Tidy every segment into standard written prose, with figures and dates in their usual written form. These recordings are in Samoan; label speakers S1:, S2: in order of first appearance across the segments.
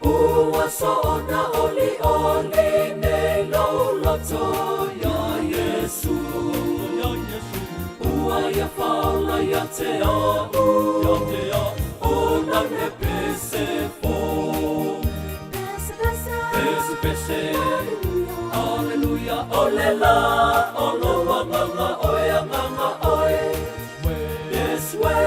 S1: Ua soona oli oli nei lou loto ia Iesu. Ua ia faola ia te au, o lau le pese fo.
S2: Pese pese.
S1: Pese pese. Hallelujah, o le la, o lo wanganga oe anganga oe. Yes, we,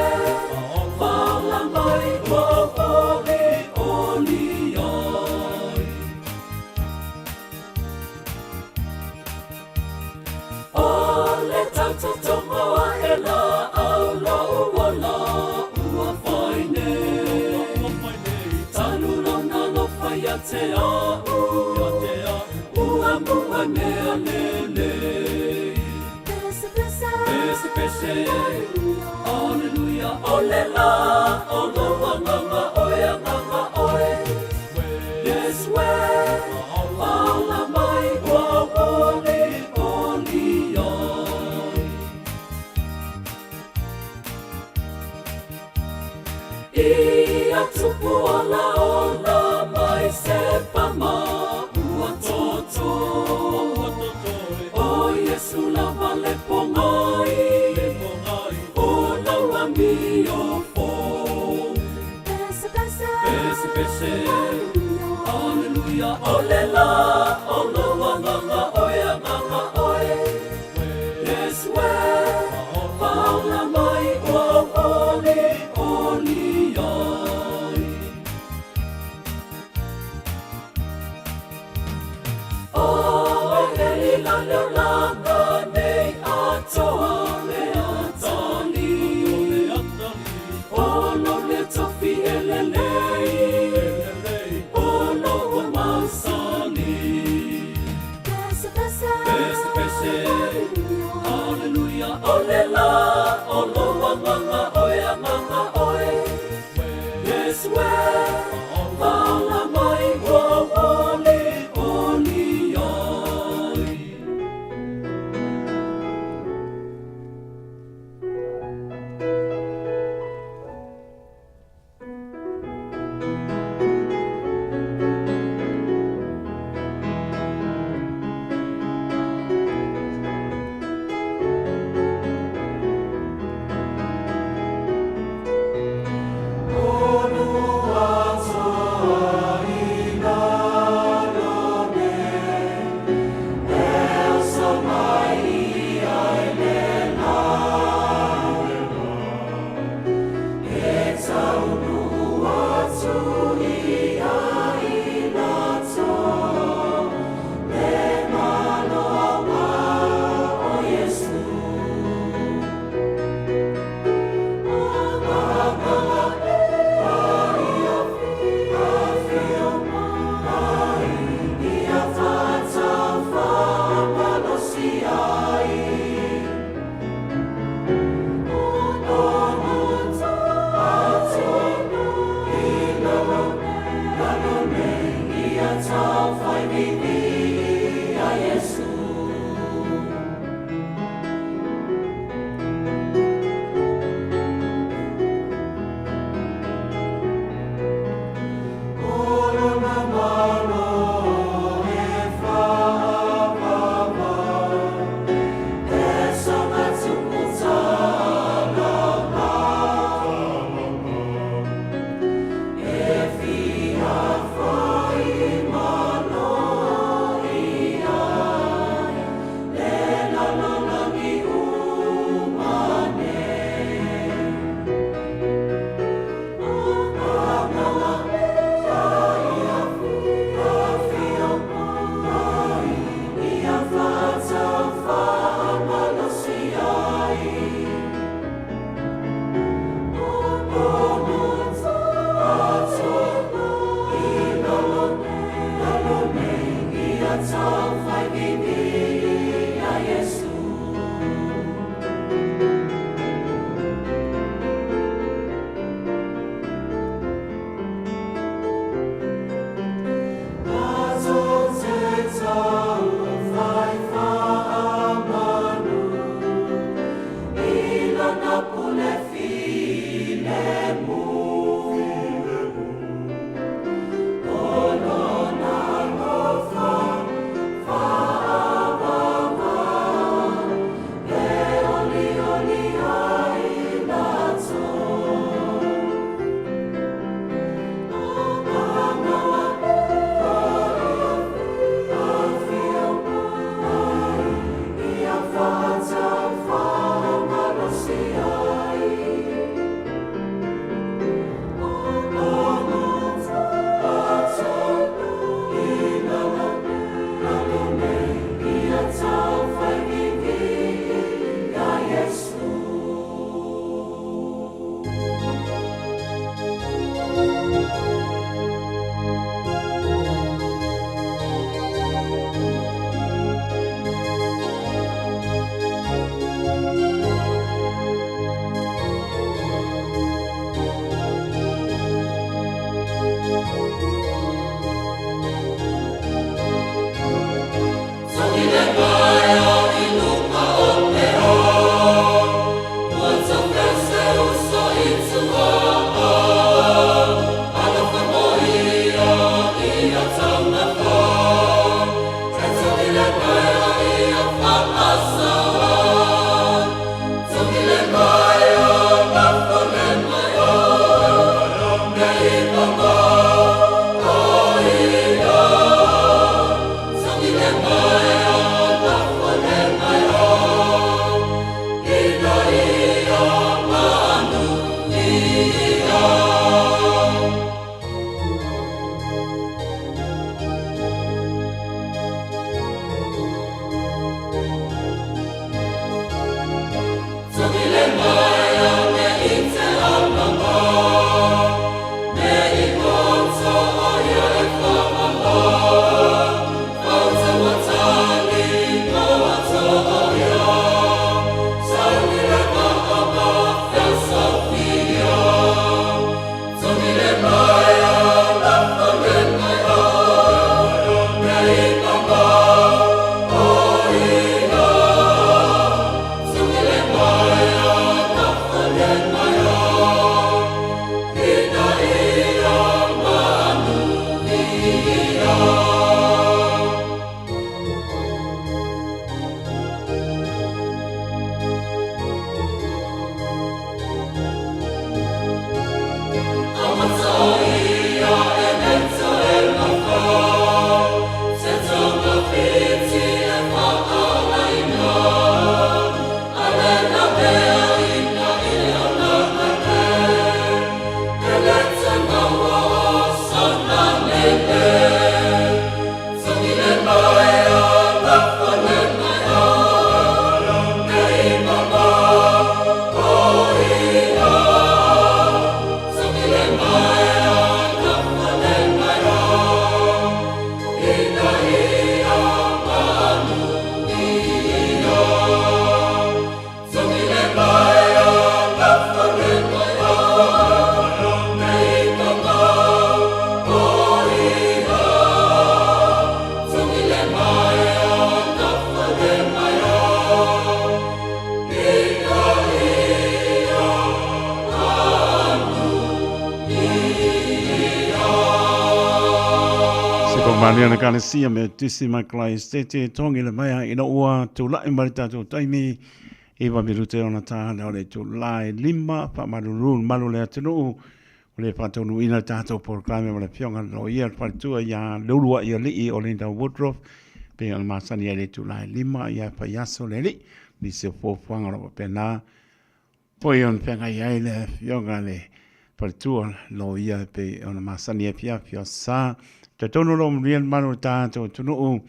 S1: faola mai ua oli oli ai. O le tautotogo a e la au lou ola ua fai nei. Talu lona alofa ia te a'u, ua mua mea lelei.
S2: Pese pese.
S1: Pese pese. Hallelujah, o le la, o lou agaga oe, agaga oe. Yes, we, faola mai ua oli oli ai. Ia tupu ola ola mai se pama ua toto. O Iesu lava le pogai, o lau amio fou.
S2: Pese pese.
S1: Pese pese. Hallelujah, o le la, o lou agaga oe, agaga oe. Yes, we, faola mai ua oli oli ai. O e la leo langa nei atoa le atali. O lo le tofi e lelei, o lo ua mausali.
S2: Pese pese.
S1: Pese pese. Hallelujah, o le la, o lou agaga oe, agaga oe. Yes, we, faola mai ua oli oli ai.
S3: Se ko malia na kalesia me tusi mai klai stete tongi le maia ina ua tula'i mai le tatou taimi iwa minute ona tā le ole tulai lima whamaruru malu le atunuu o le whātaunuina le tatou polokalame ma le afioga le loia le faletua ia Leulua'i Alii o Linda Woodruff pei ona masani ai le itula e lima ia fai aso le alii nisi o fuafuaga o lo o faapena foi ona feagai ai le afioga le faletua loia pei ona masani ai afiafi o sa. Talitonu o lo o manuia le malu o le tatou atunuu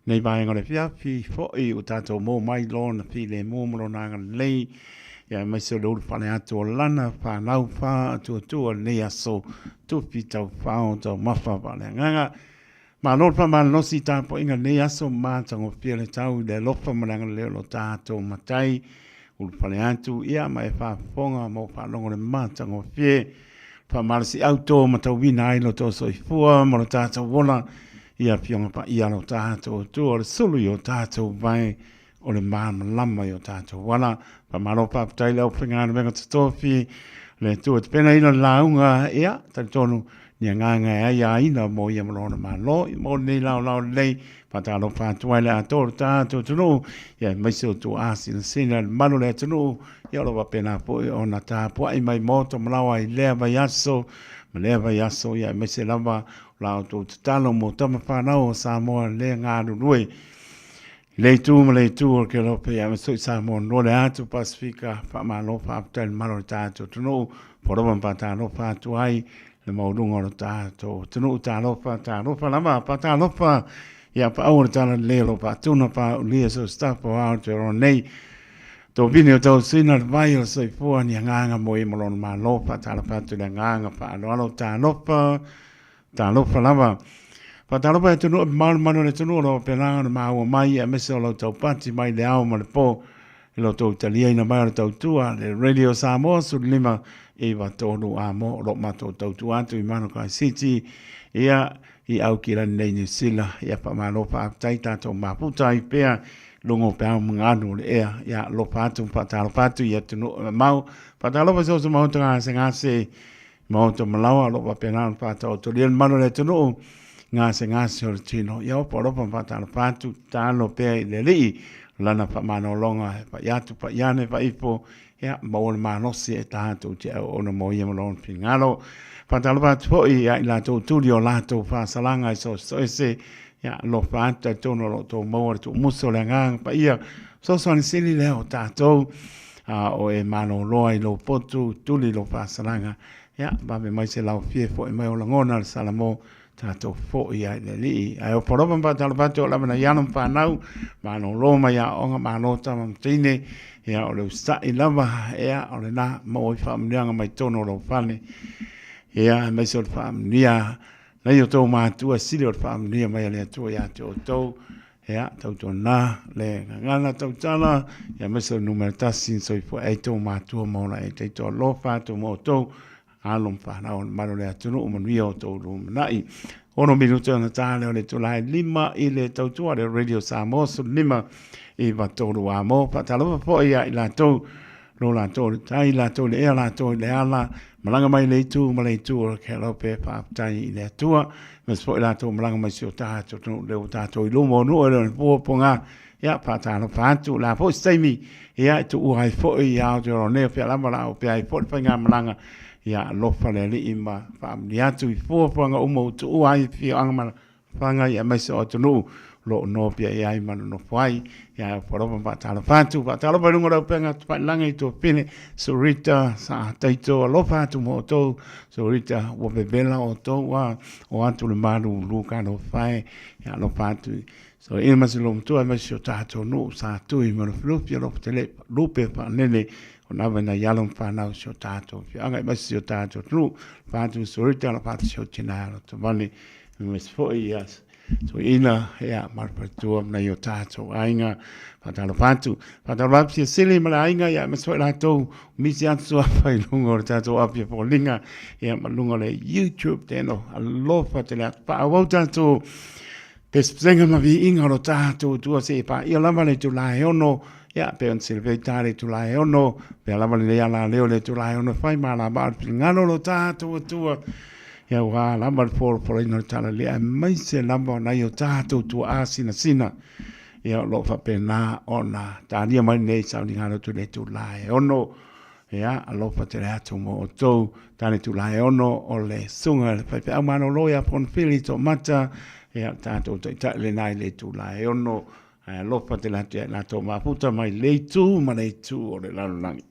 S3: nei vaega o le afiafi foi ua tatou maua mai lona filemu ma lona agalelei ia aemaise o le ulu fale atu o lana fanau faatuatua lenei aso tufi taufao taumafa faaleagaga. Malo le faamalolosi i tapuaiga lenei aso matagofie le tau i le alofa ma le agalelei o lo tatou Matai ulufale atu ia ma e faafofoga ma faalogo le matagofie faamalosiau to matauina ai lo tau soifua ma lo tatou ola i Afioga Paia lo tatou Atua o le sulu i o tatou vae o le malamalama i o tatou ala. Faamalo faafetai le aufaigaluega totofi, le Atua tapenaina le lauga, ia, talitonu ni agaga e aiaina mo ia ma lona Malo, mo lenei laolao lelei, faatalofa atu ai le atoa o le tatou atunuu, ia aemaise o tuaa sinasina le mamalu o le atunuu, ia o lo o faapena foi ona tapuai mai moto ma laoa i lea vaiaso ma lea vaiaso, ia aemaise lava o la outou tatalo mo tama fanau o Samoa le galulue I le itu ma le itu o le Kelope ia aemaise foi Samoa no le atu Pasifika, faamalo faafetai le mamalu o le tatou atunuu, poloa ma faatalofa atu ai le maualuga o le tatou atunuu, talofa, talofa lava, faatalofa ia paau o le talalelei o lo o faatuna paaulia so staff o Aotearoa nei. Tovine o tausuina le vai o le soifua ni agaga mo ia ma lona malo, faatalofa atu le agaga faaaloalo, talofa, Talofa lava. Faatalofa i atunuu e mamao le malu o le atunuu o lo o faapena ona maua mai aemaise o lau taupati mai le ao ma le po i lo outou taliaina mai o le tautua le Radio Samoa 15 9 3 a mo o lo o matou tautua atu i Manukai City ia i Aukilani nei Niu Sila ia faamalo faafetai tatou mafuta ai pea. luga o peau ma ganu o le ea. Ia, alofa atu ma faatalofa atu i atunuu e mamao. Faatalofa i so o se maota gasegase, maota malaoa o lo o faapena ona faataotolia le mamalu o le atunuu gasegase o le tino. Ia opo alofa ma faatalofa atu, tatalo pea i le Alii lana faamalologa e pai atu, pai ane, pai ifo, ia maua le malosi e tatou te auauna mo ia ma lona finagalo. Faatalofa atu foi ia i latou tuli o latou faasalaga i so o se toese, ia alofa atu, talitonu o lo o outou maua le tuumusa o le Agaga Paia, fesoasoani sili lea o tatou, a o e maloloa i lou potu, tuli i lou faasalaga, ia vave mai se laofie foi mai o lagona le Salamo, tatou foi ai i le Alii. Ae opo lava ma faatalofa atu o lava nai alo ma fanau, malolo mai aoga, malo tama ma teine, ia o le usa'i lava, ia o lena, maua ai faamanuiaga mai totonu o lou fale, ia aemaise o le faamanuia nai o outou matua, sili o le faamanuia mai a le Atua ia te outou, ia tautuana le gagana tautala, ia aemaise o le numera tasi na soifua ai tou matua ma ola ai taito alofa atu ma outou, alo ma fanau o le mamalu o le atunuu, manuia outou lumanai. 6 minute ona ta lea o le itula e 5 i le tautua le Radio Samoa 15 i tolu amo. Faatalofa foi ia i latou lo latou le tai, latou le ea, latou le ala, malaga mai le itu ma le itu o le kealope, faafetai i le Atua. Aemaise foi latou malaga mai si o tatou atunuu lea ua tatou i luma o nuu e le o le puapuaga. Ia, faatalofa atu, o le a foi se taimi, ia, e tuua ai foi i Aotearoa nei, o fea lava o le a opea ai foi le faigamalaga, ia, alofa le Alii ma faamanuia atu i fuafuaga uma ua tuua ai afioaga ma alaalafaga, ia, aemaise o atunuu o lo o nopiai i ai ma nonofo ai. Ia, e ofa ma faatalofa atu, faatalofa i luga o le upega tafailagi i Tuafine, Surita, Sa Taito, alofa atu mo outou, Surita, ua vevela outou, ua o atu le malulu talofa e, ia, alofa atu i So ina ma se lomatua aemaise si o tatou nuu sa tui ma Lufilufi alofa tele lupe faanene o lava nai alo ma fanau si o tatou afioaga aemaise si o tatou atunuu alofa atu Surita alofa atu si ou tina alotovale aemaise foi ia Tuiina ia ma le faletua ma nai o tatou aiga faatalofa atu faatalofa atu Siasili ma le aiga ia aemaise foi latou misi atu suafa i luga o le tatou api foliga ia ma luga o le YouTube teno alofa tele atu faaauau tatou Pesepesega ma viiga o lo tatou Atua seia paia lava le itula e ono, ia, pei ona silafia i ta le itula e ono, pea lava lenei alaleo le itula e ono e fai malama o le finagalo o lo tatou Atua, ia aua lava le folafolaina o le Tala Lelei, aemaise lava o nai o tatou tuaa sinasina, ia o lo o faapena ona talia mai lenei sauniga lotu i le itula e ono. Ia, alofa tele atu mo outou. Tane itula e ono o le susuga i le faifeau malolo ia Ponifili Toomata, ia tatou taitai lena i le itula e ono. Ae alofa tele atu ia i latou mafuta mai le itu ma le itu o le lalolagi.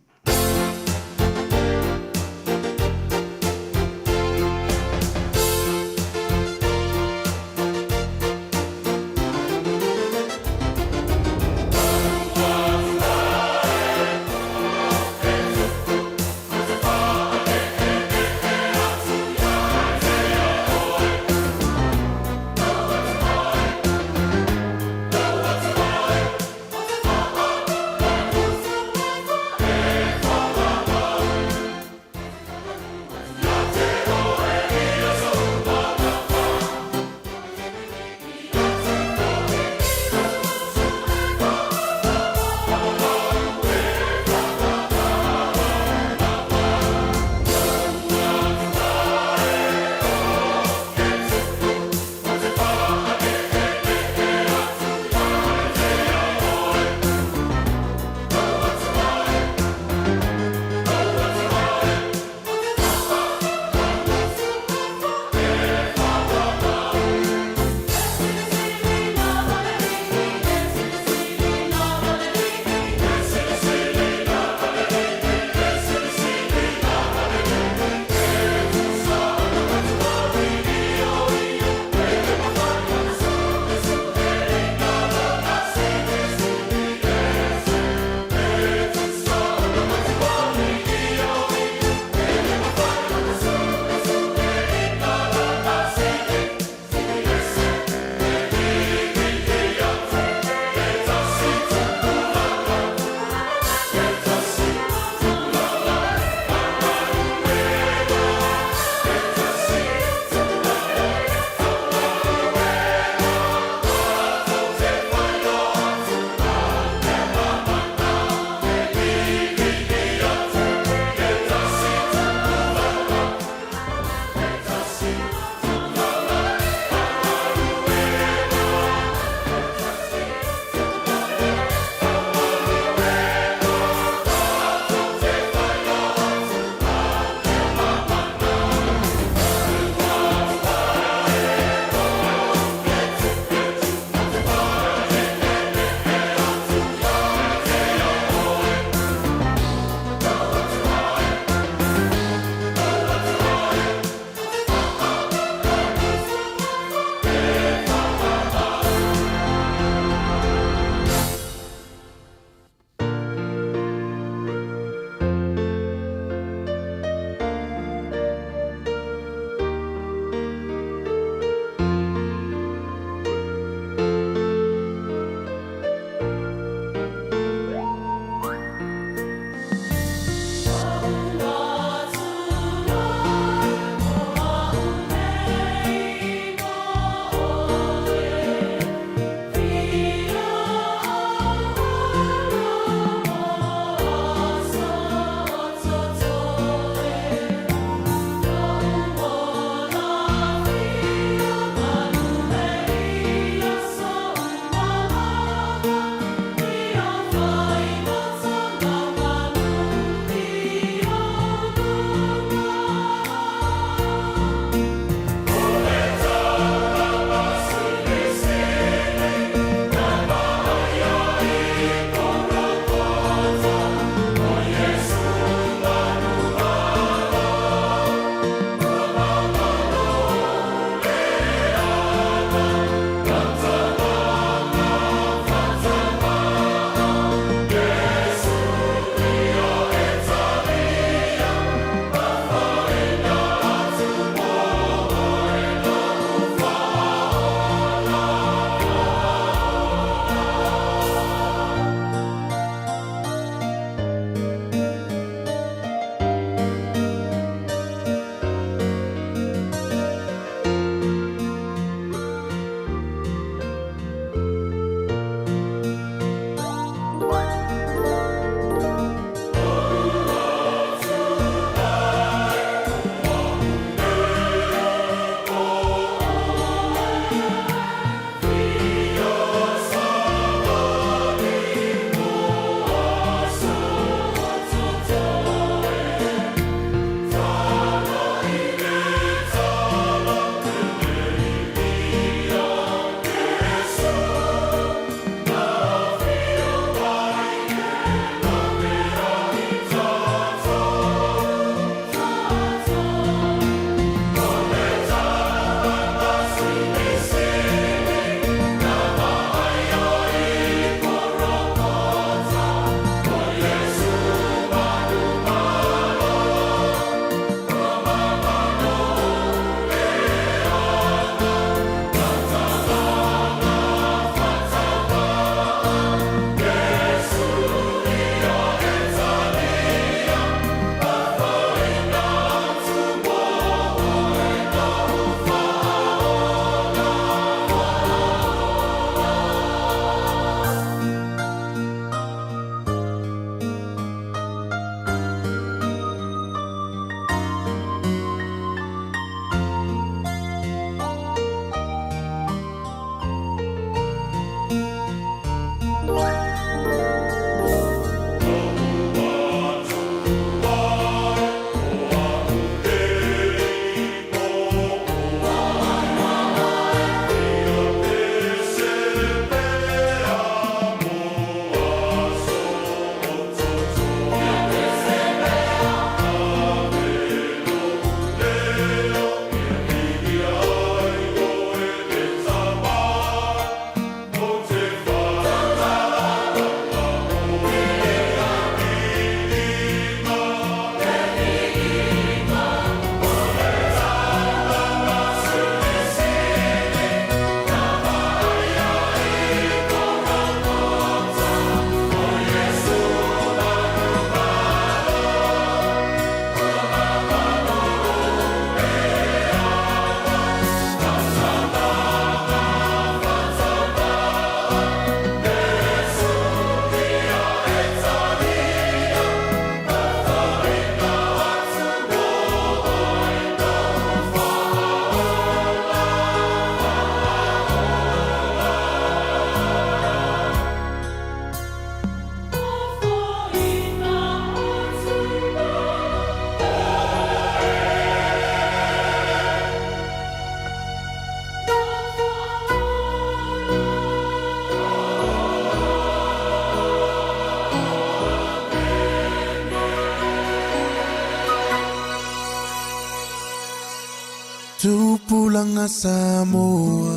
S4: Tupulaga Samoa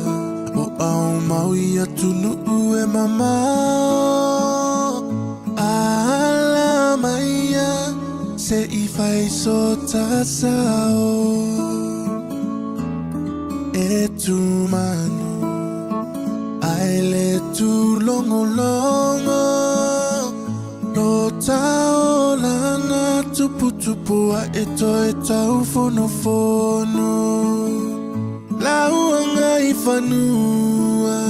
S4: o aumau i atunuu e mamao Ala maia se i fai so ta sao E tumanu ae le tulogologo Lo taolana tuputupu ae toe taufonofono Lauanga i fanua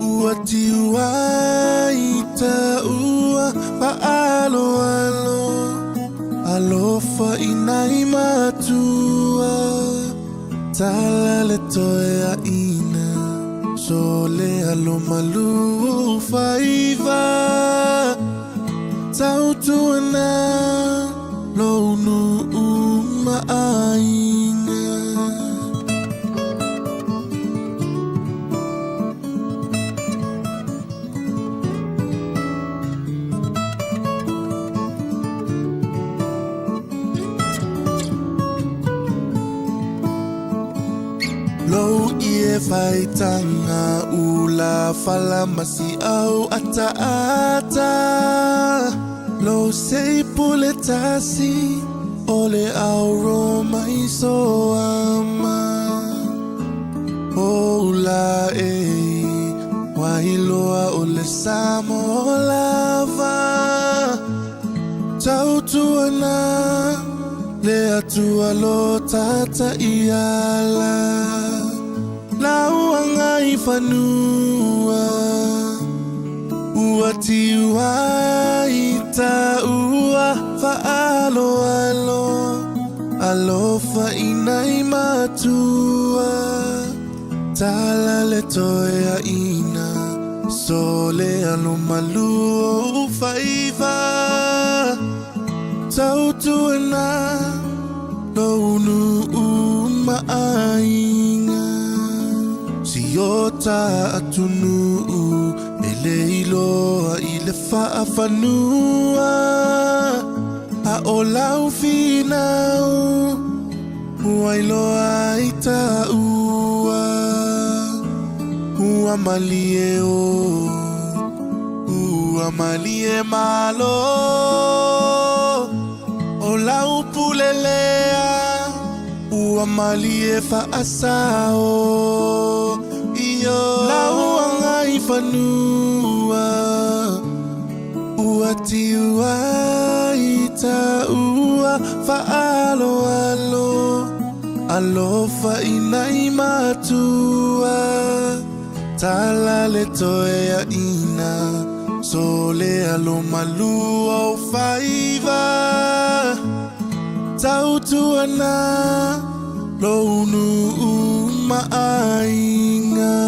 S4: Ua tiu ai taua faaaloalo Alofa i nai matua Tala le toe aina So le alo malu o faiva Tautuana lou nuu ma aiga. Lou ie faitaga ula fala ma siau ataata Lou sei pule tasi o le auro mai soama O ula e wailoa o le Samoa lava Tautuana le Atua lo tata iala Lauanga i fanua Ua tiu ai taua faaaloalo Alofa i nai matua Tala le toe aina So le alo malu o faiva Tautuana lou nuu ma aiga Si o ta atunuu e le iloa i le faafanua A o lau finau ua iloa i taua Ua malie o ua malie malo O lau pule lea ua malie faasao Io lauanga i fanua Ua tiu ai taua faaaloalo Alofa i nai matua Tala le toe aina So le alo malu o faiva Tautuana lou nuu ma aiga.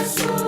S1: Yesu.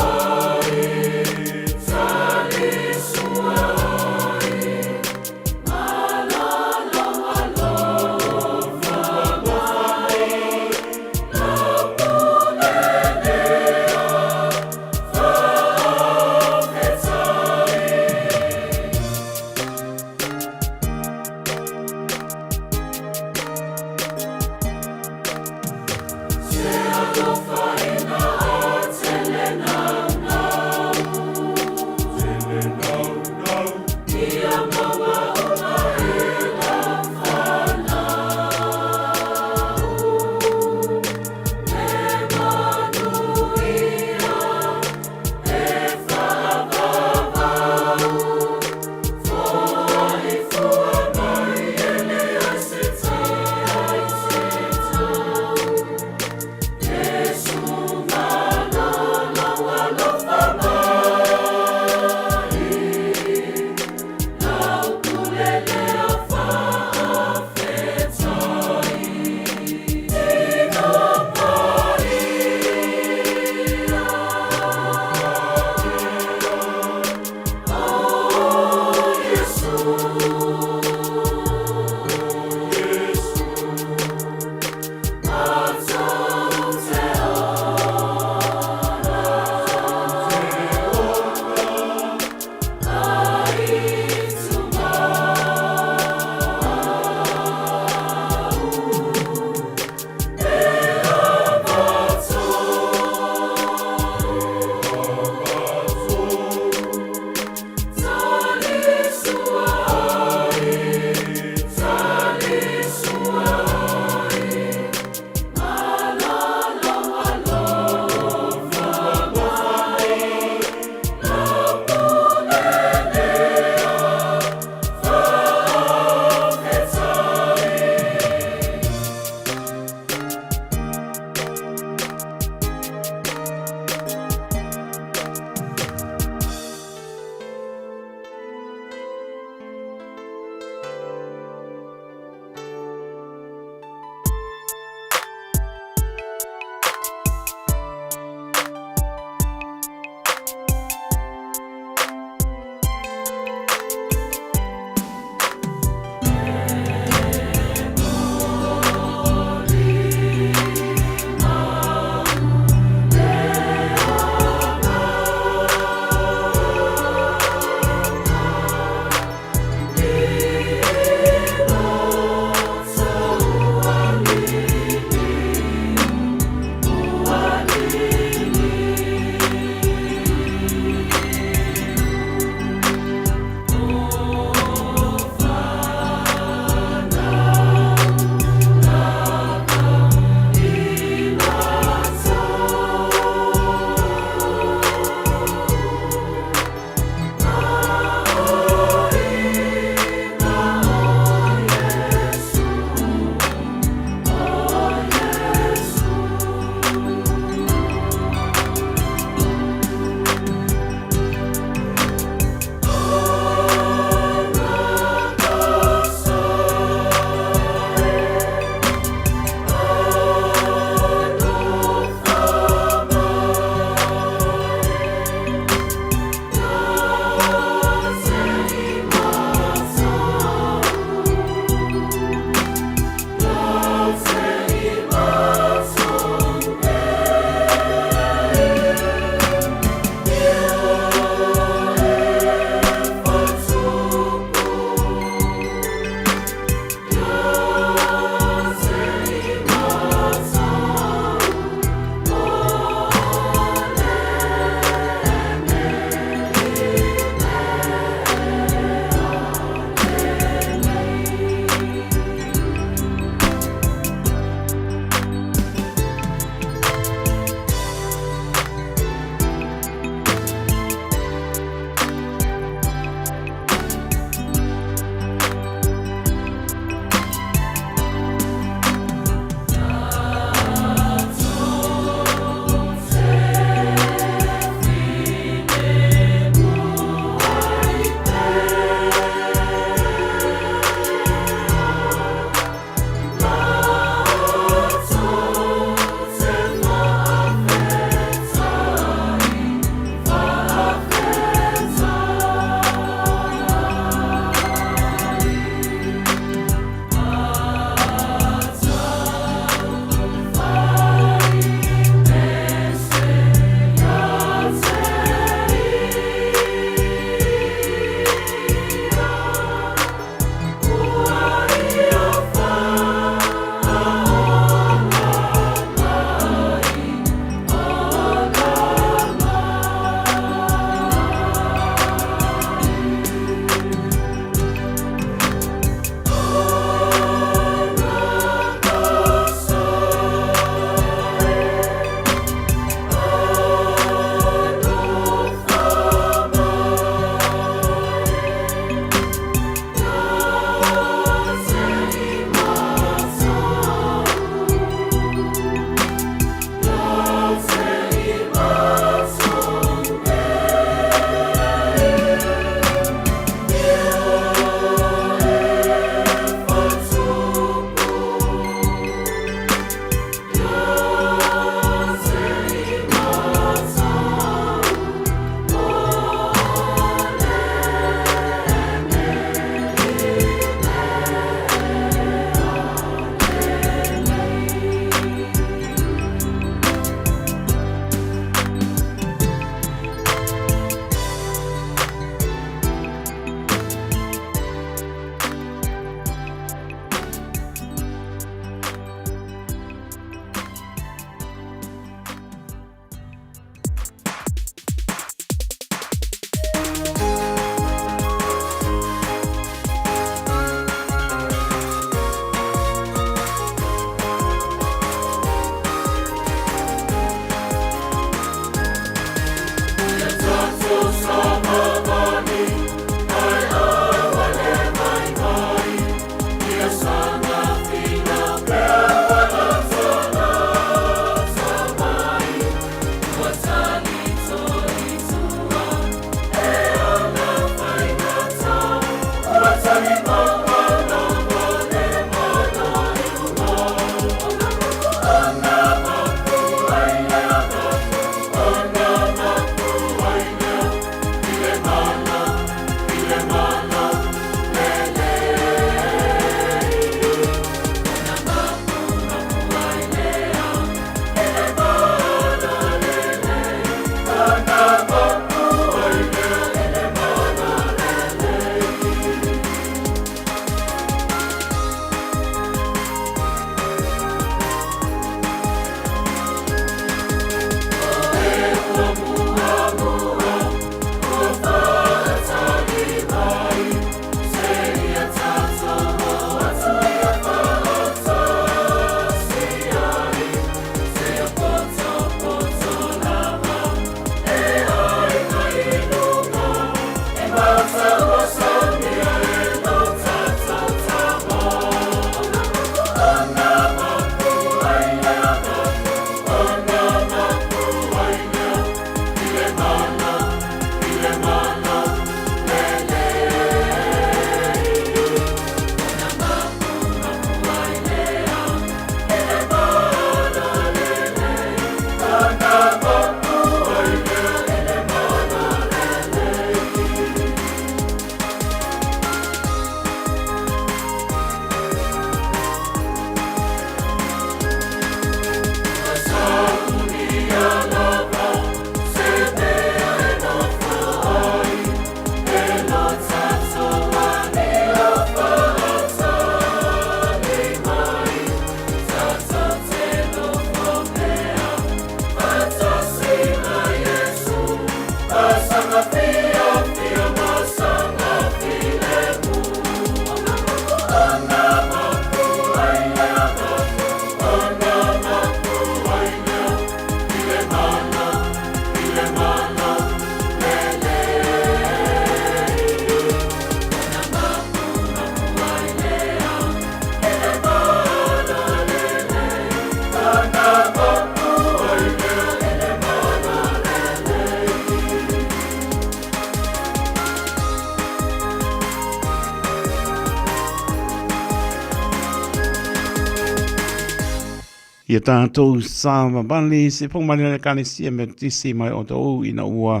S3: Ia tātou savavali se fogo mai le Ekalesia Metotisi mai outou ina ua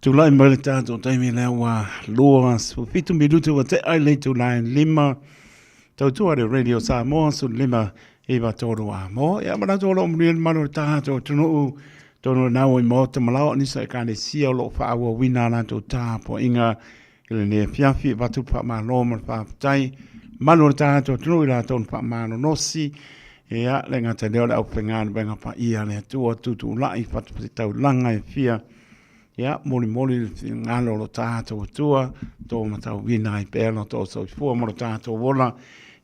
S3: tulai mai le tātou taimi lea ua 27 minute ua tea i le itula e 5 tautua le Radio Samoa 15 9 3 a mo. Ia manatu o lo o manuia le mamalu o le tātou atunuu tonu na ua i maota malao nisa Ekalesia o lo o faaauauina a latou tapuaiga I lenei afiafi, e avatu le faamalo ma le faafetai malu o le tatou atunuu i latou na faamalolosi. Ia, le gata i lea o le aufaigaluega paia a le Atua, tutulai fatafaitaulaga e fia. Ia, molimoli le finagalo o lo tatou Atua, tō matauina ai pea lo tō soifua ma lo tatou ola.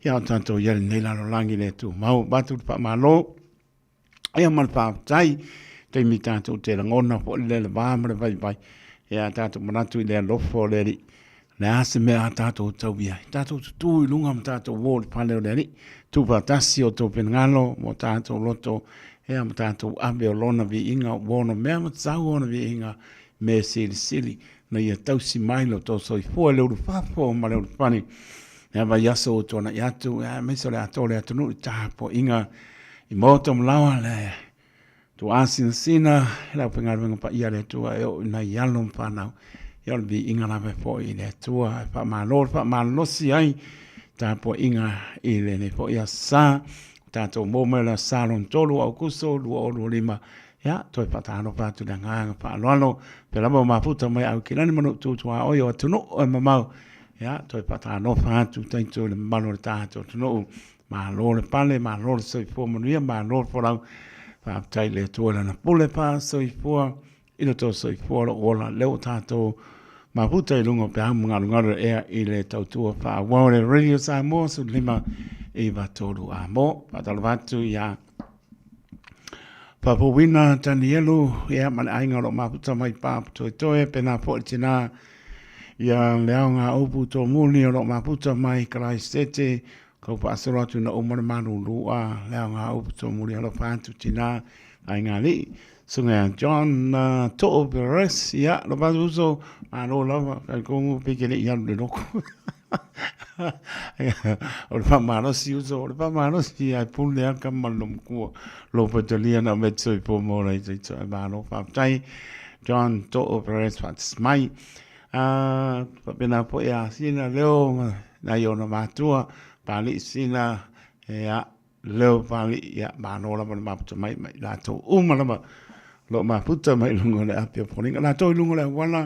S3: Ia, o tatou i ai lenei lalolagi le tumau. Avatu le faamalo. Ia ma le faafetai, taimi tatou te lagona foi le va ma le vaivai, ia tatou manatu i le alofa o le Alii, le a se mea a tatou tau i ai. Tatou tutū i luga ma tatou o i le fale o le Alii, tuufaatasi o outou finagalo ma o tatou loto, ia ma tatou ave o Lona viiga, ua ono mea ma tatau ona viiga, mea silisili, na ia tausi mai lo outou soifua i le ulufafo ma le ulufale. Ia vaiaso ua tuanai atu, ia aemaise o le atoa o le atunuu i tapuaiga i maota ma laoa le tuasinasina i le aufaigaluega paia a le Atua e oo i nai alo ma fanau. Ia o le viiga lava e foi i le Atua e faamalo le faamalolosi ai tapuaiga i lenei foi aso Sa. Tatou maua mai o le aso Sa lona 3 o Aokuso 2025. Ia, toe faatalofa atu i le agaga faaaloalo. Pea lava o mafuta mai Aukilani ma Nuu Tutuaoi o atunuu e mamao. Ia, toe faatalofa atu taito i le mamalu o le tatou atunuu. Malo le pale, malo le soifua manuia, malo le folau. Faafetai i le Atua i Lana pule faasoifua i lo outou soifua o lo o ola. Lea ua tatou mafuta i luga o peau ma galugalu e ea i le tautua faaauau le Radio Samoa 15 93 a mo. Faatalofa atu ia Faafouina Tanielu ia ma le aiga o lo o mafuta mai Papatoetoe, pena foi le tina ia Leaoga Upu Tomuli o lo o mafuta mai Karaisete, Kau faasolo atu ina uma le malulu a le aoga upu tomuli alofa atu tina aiga alii. Susuga ia John Too Perez, ia, lo vasu uso, malo lava, kai kongu pe ke le i alu le loko. O le whamalosi uso, o le whamalosi ai pule aka ma lo mkua, lo patalia na me tsoi po mo lai tsoi tsoi malo whaptai. John Too Perez whatis mai. A, whapena po ia sina leo nai ona matua, Pāliʻi Sina, ia, Leo Pāliʻi, ia, malo lava le maputa mai, mai latou uma lava, lo maputa mai lunga o le api o Foliga. Latou i luga o le auala,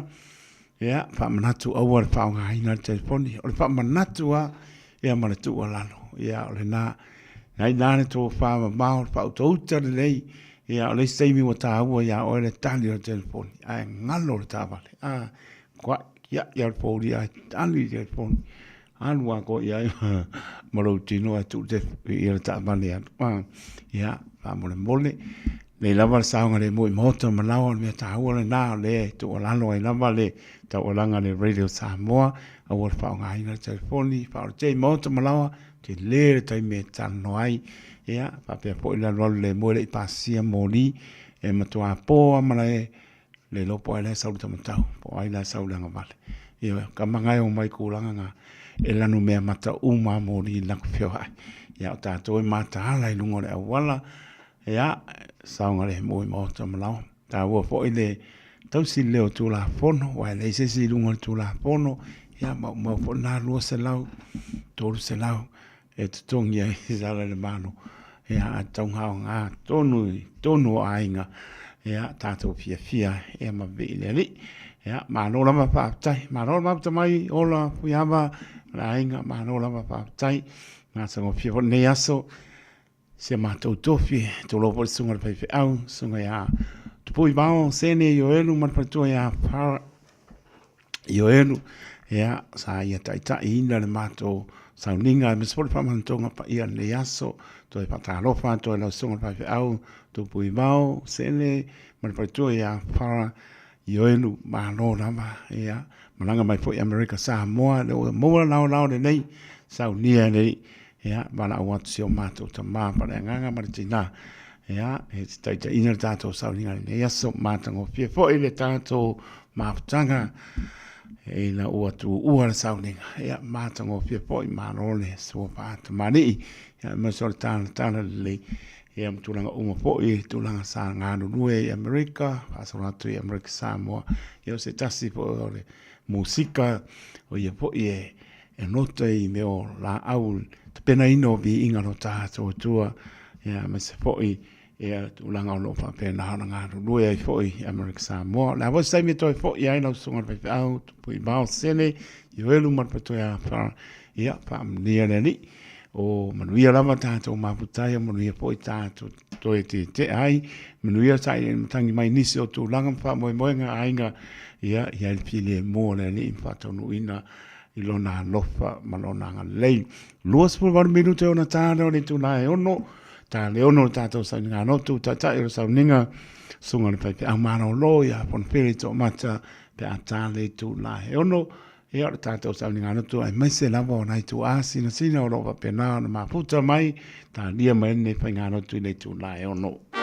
S3: ia, faamanatu aua le faaaogaina le telefoni. O le faamanatu lava, ia ma le tuualalo. Ia, o lena, na ina le tofa mamao, le faautauta lelei, ia, o le isi taimi ua taua ia oe le tali o le telefoni, ae galo le taavale. A, kuai, ia, ia le folia e tali le telefoni. Alu atoa i ai ma lou tino ae tuu te ia le taavale atu. A, ia, faamolemole, lei lava le saogalemu i maota ma laoa, o le mea taua lena, o lea e tuualalo ai lava le taualaga a le Radio Samoa, aua le faaaogaina le telefoni, faaolotea i maota ma laoa, tele le taimi e talanoa ai, ia, faapea foi le alualu lemu e le i pasia moli, e matua po lava malae Le iloa po o ai la e sau i le taumatau, po o ai la e sau i le agavale. Ioe, ka magae o mai kulaga nga e lanu mea mata uma a moli i laku feoai. Ia, o tatou e mataala i luga o le auala, ia, saogalemu i maota ma laoa. Taua foi le tausi lelei o Tulafono, aua e leai se isi i luga o le Tulafono, ia, maumau foi lena 200, 300 e totogi ai se sala i le Malo, ia, a taugaoga tonu i totonu o aiga, ia, tatou fiafia ia ma vevei i le Alii. Ia, malo lava faafetai, malo le mafuta mai, ola Fuiava ma le aiga, malo lava faafetai. Matagofie foi lenei aso, si a matou tofi, tulou foi le susuga i le faifeau, susuga ia Tupuivao Sene Ioelu ma le faletua ia Farah Ioelu, ia, sa ia taitaiina le matou sauniga, aemaise foi le faamanatoga paia o lenei aso. Toe faatalofa atu ai lau Susuga i le Faifeau, Tupuivao, Sele ma le faletua ia Farah Ioelu, malo lava, ia, malaga mai foi Amerika Samoa, lea ua maua le laolao lenei, saunia lenei, ia, valaau atu si o matou tama faaleagaga ma le tina, ia, e te taitaiina le tatou sauniga i lenei aso, matagofie foi le tatou mafutaga, ina ua tuua le sauniga, ia, matagofie foi, malo le sua faatamalii, ia, aemaise o le talatala lelei, Ia ma tulaga uma foi, tulaga sa galulue i Amerika, faasolo atu i Amerika Samoa. Ia o se tasi foi o le musika, o ia foi e e nota i mea o laau tapenaina o viiga o lo tatou Atua, ia aemaise foi ia tulaga o lo o faapena ona galulue ai foi i Amerika Samoa. O le a foi se taimi e toe foi ai lau susuga i le faifeau, Tupuivao Sene, Ioelu ma le Patoeafa, ia faamanuia le Alii. O manuia lava tatou mafutai, o manuia foi tatou toe tetea ai, manuia sailiili matagi mai nisi o tulaga ma faamoemoega a aiga, ia i ai le filemu o le Alii ma faataunuuina i lona alofa ma lona agalelei. 28 minute ona ta lea o le itula e 6, ta le 6 o le tatou sauniga lotu, taitai o le sauniga, susuga i le faifeau malolo ia Fonifili Toomata pe a ta le itula e 6, Ia, o le tatou sauniga lotu aemaise lava o nai tuaa sinasina o lo o faapena ona mafuta mai, talia mai lenei faigalotu i le itula e 6.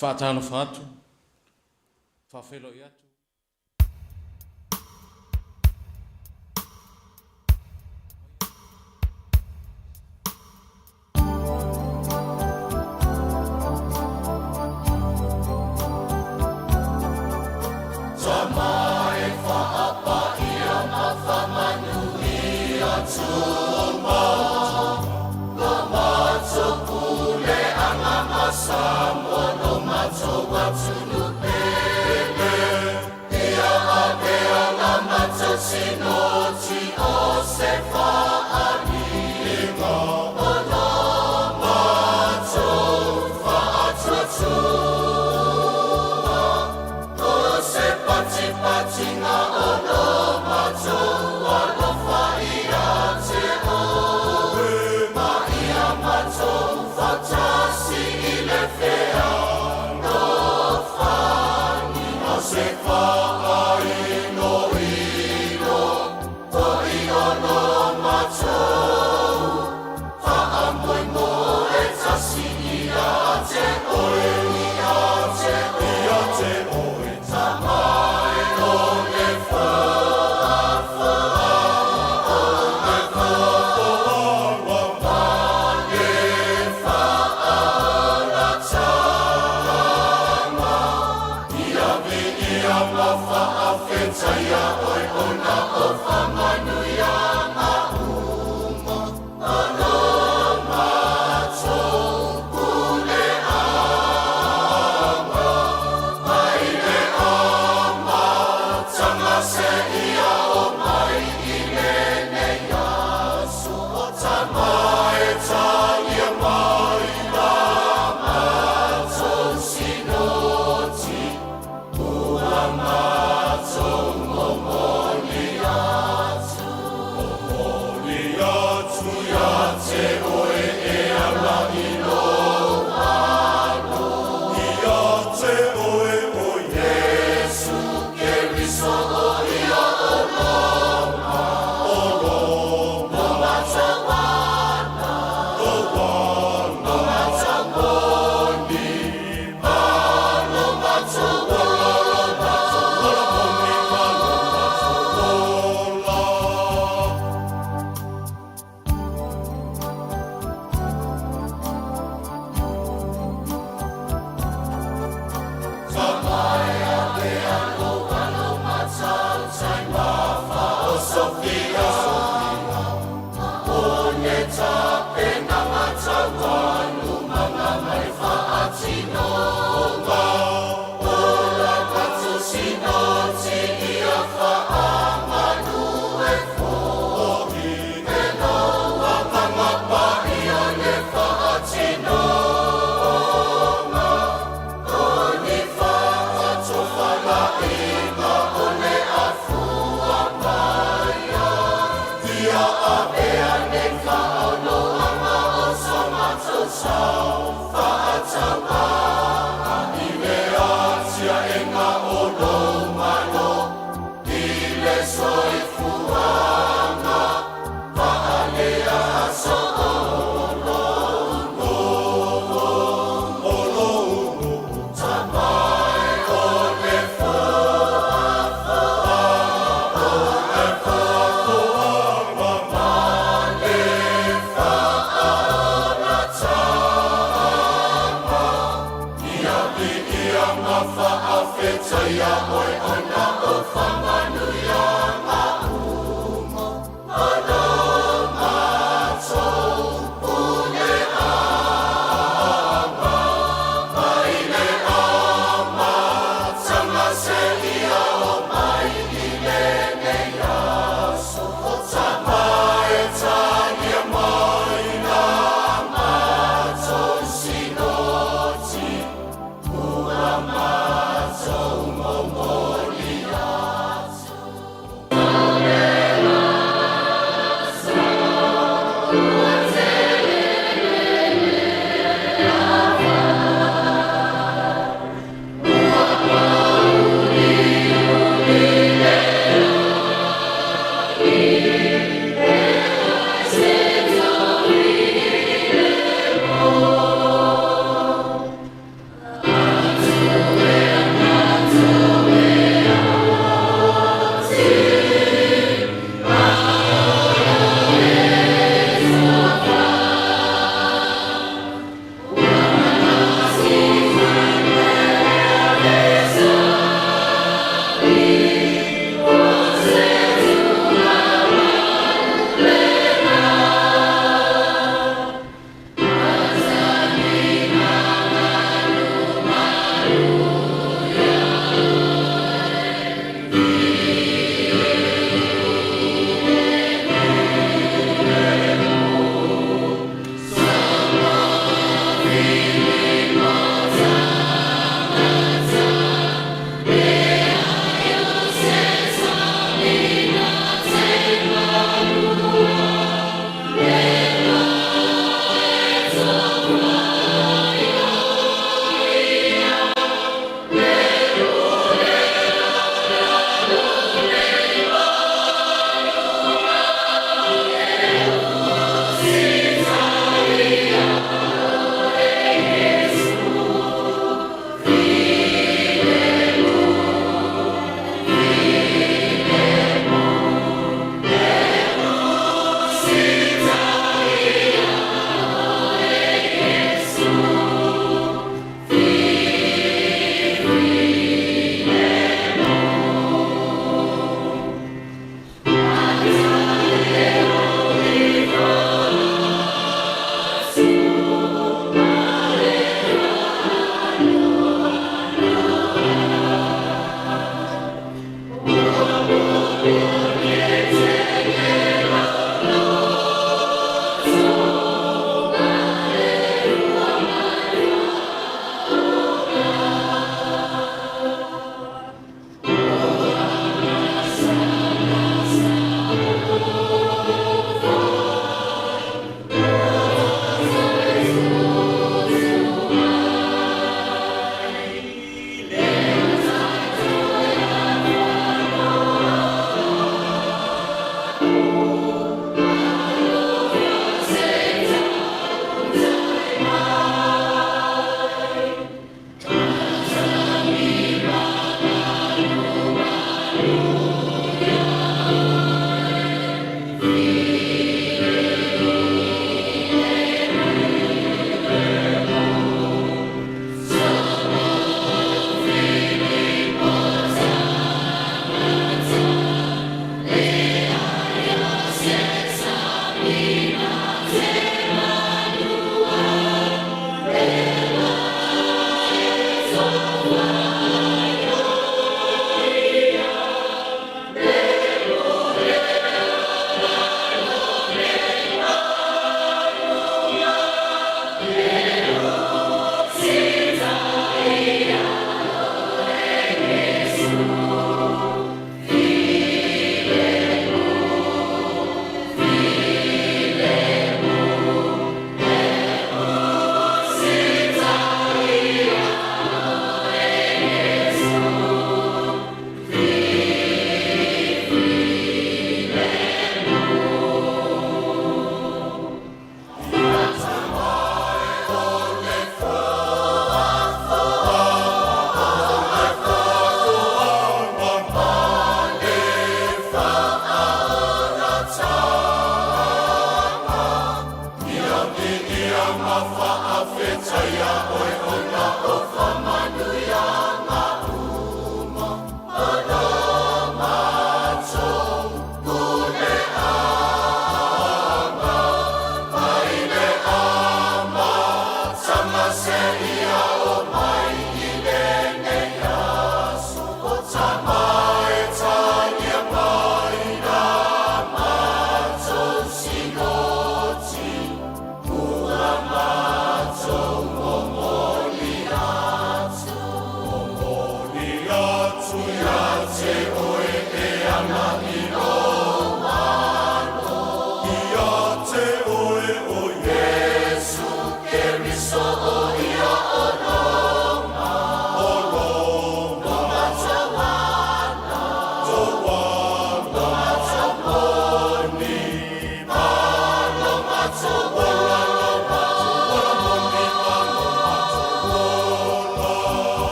S5: Faatalofa atu, faafeiloai atu.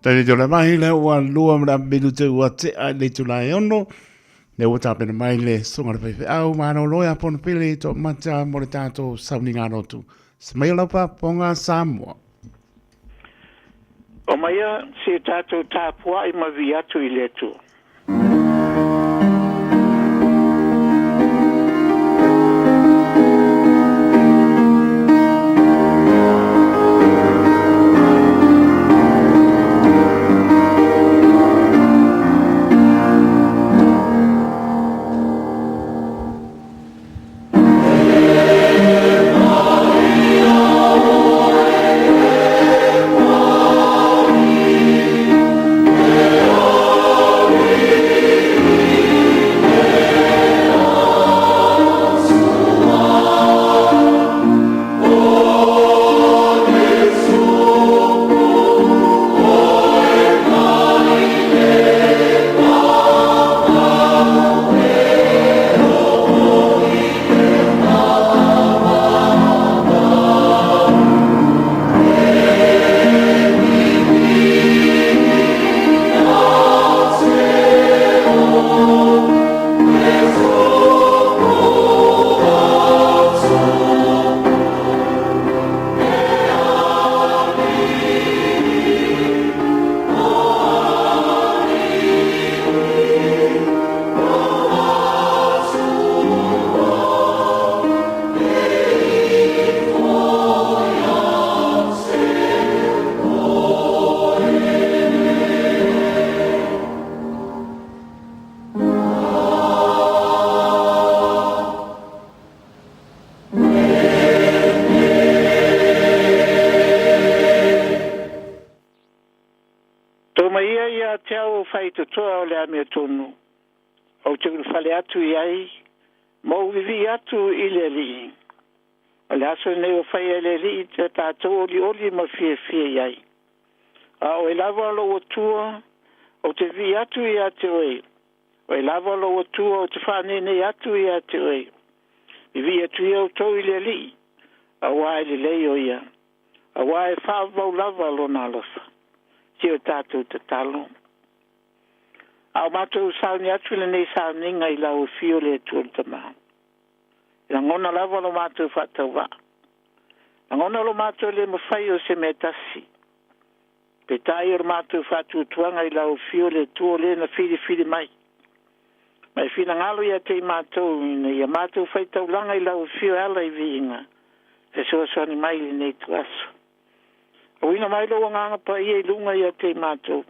S3: Tēnei te mahi le ua lua ma minute ua tea i le itula e ono. Le ua tāpena mai le songa le whaiwheau, māno loe a pono pele i tō mata mo le tātou sauniga rotu. Se mai o laupa ponga Samoa.
S6: O maia se tātou tāpua'i ma vi atu i le Atua. Tau mai ia ia te au faitotoa o le amiotonu, ou te ulufale atu i ai, ma ou vivii atu i le Alii. O le aso lenei ua faia e le Alii te tatou olioli ma fiafia i ai. A oe lava lou Atua, ou te vivii atu ia te oe, oe lava lou Atua ou te faaneinei atu ia te oe. Vivii atu ia outou i le Alii, auā e lelei o ia. Auā e faavavau lava lona alofa. Si o tatou tatalo. A o matou sauni atu i lenei sauniga i lau afio le Atua le Tama. E lagona lava lo matou faatauvaa. Lagona lo matou le mafai o se mea tasi. Peitai o le matou faatuatuaga i lau afio le Atua o le na filifili mai. Ma e finagalo ia te i matou ina ia matou faitaulaga i lau afio e ala i viiga, fesoasoani mai i lenei ituaso. Auina mai lou Agaga Paia i luga ia te i matou,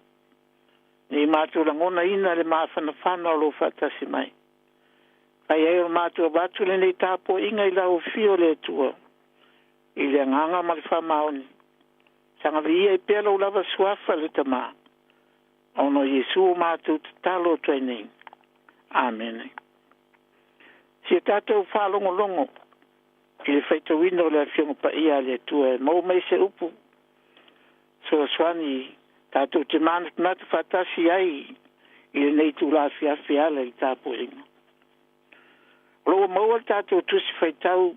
S6: ne i matou lagonaina le mafanafana o lou faatasi mai. Fai ai o le matou avatu lenei tapuaiga i lau afio le Atua, i le agaga ma le faamaoni. Saga viia ai pea lou lava suafa le Tama, ona o Iesu o matou tatalo atu ai nei. Amene. Si a tatou faalogologo i le faitauina o le Afioga Paia a le Atua e maua mai se upu fesoasoani tatou te manatunatu faatasi ai i lenei itula afiafi e ala i le tapuaiga. O lo o ua maua le tatou tusi faitau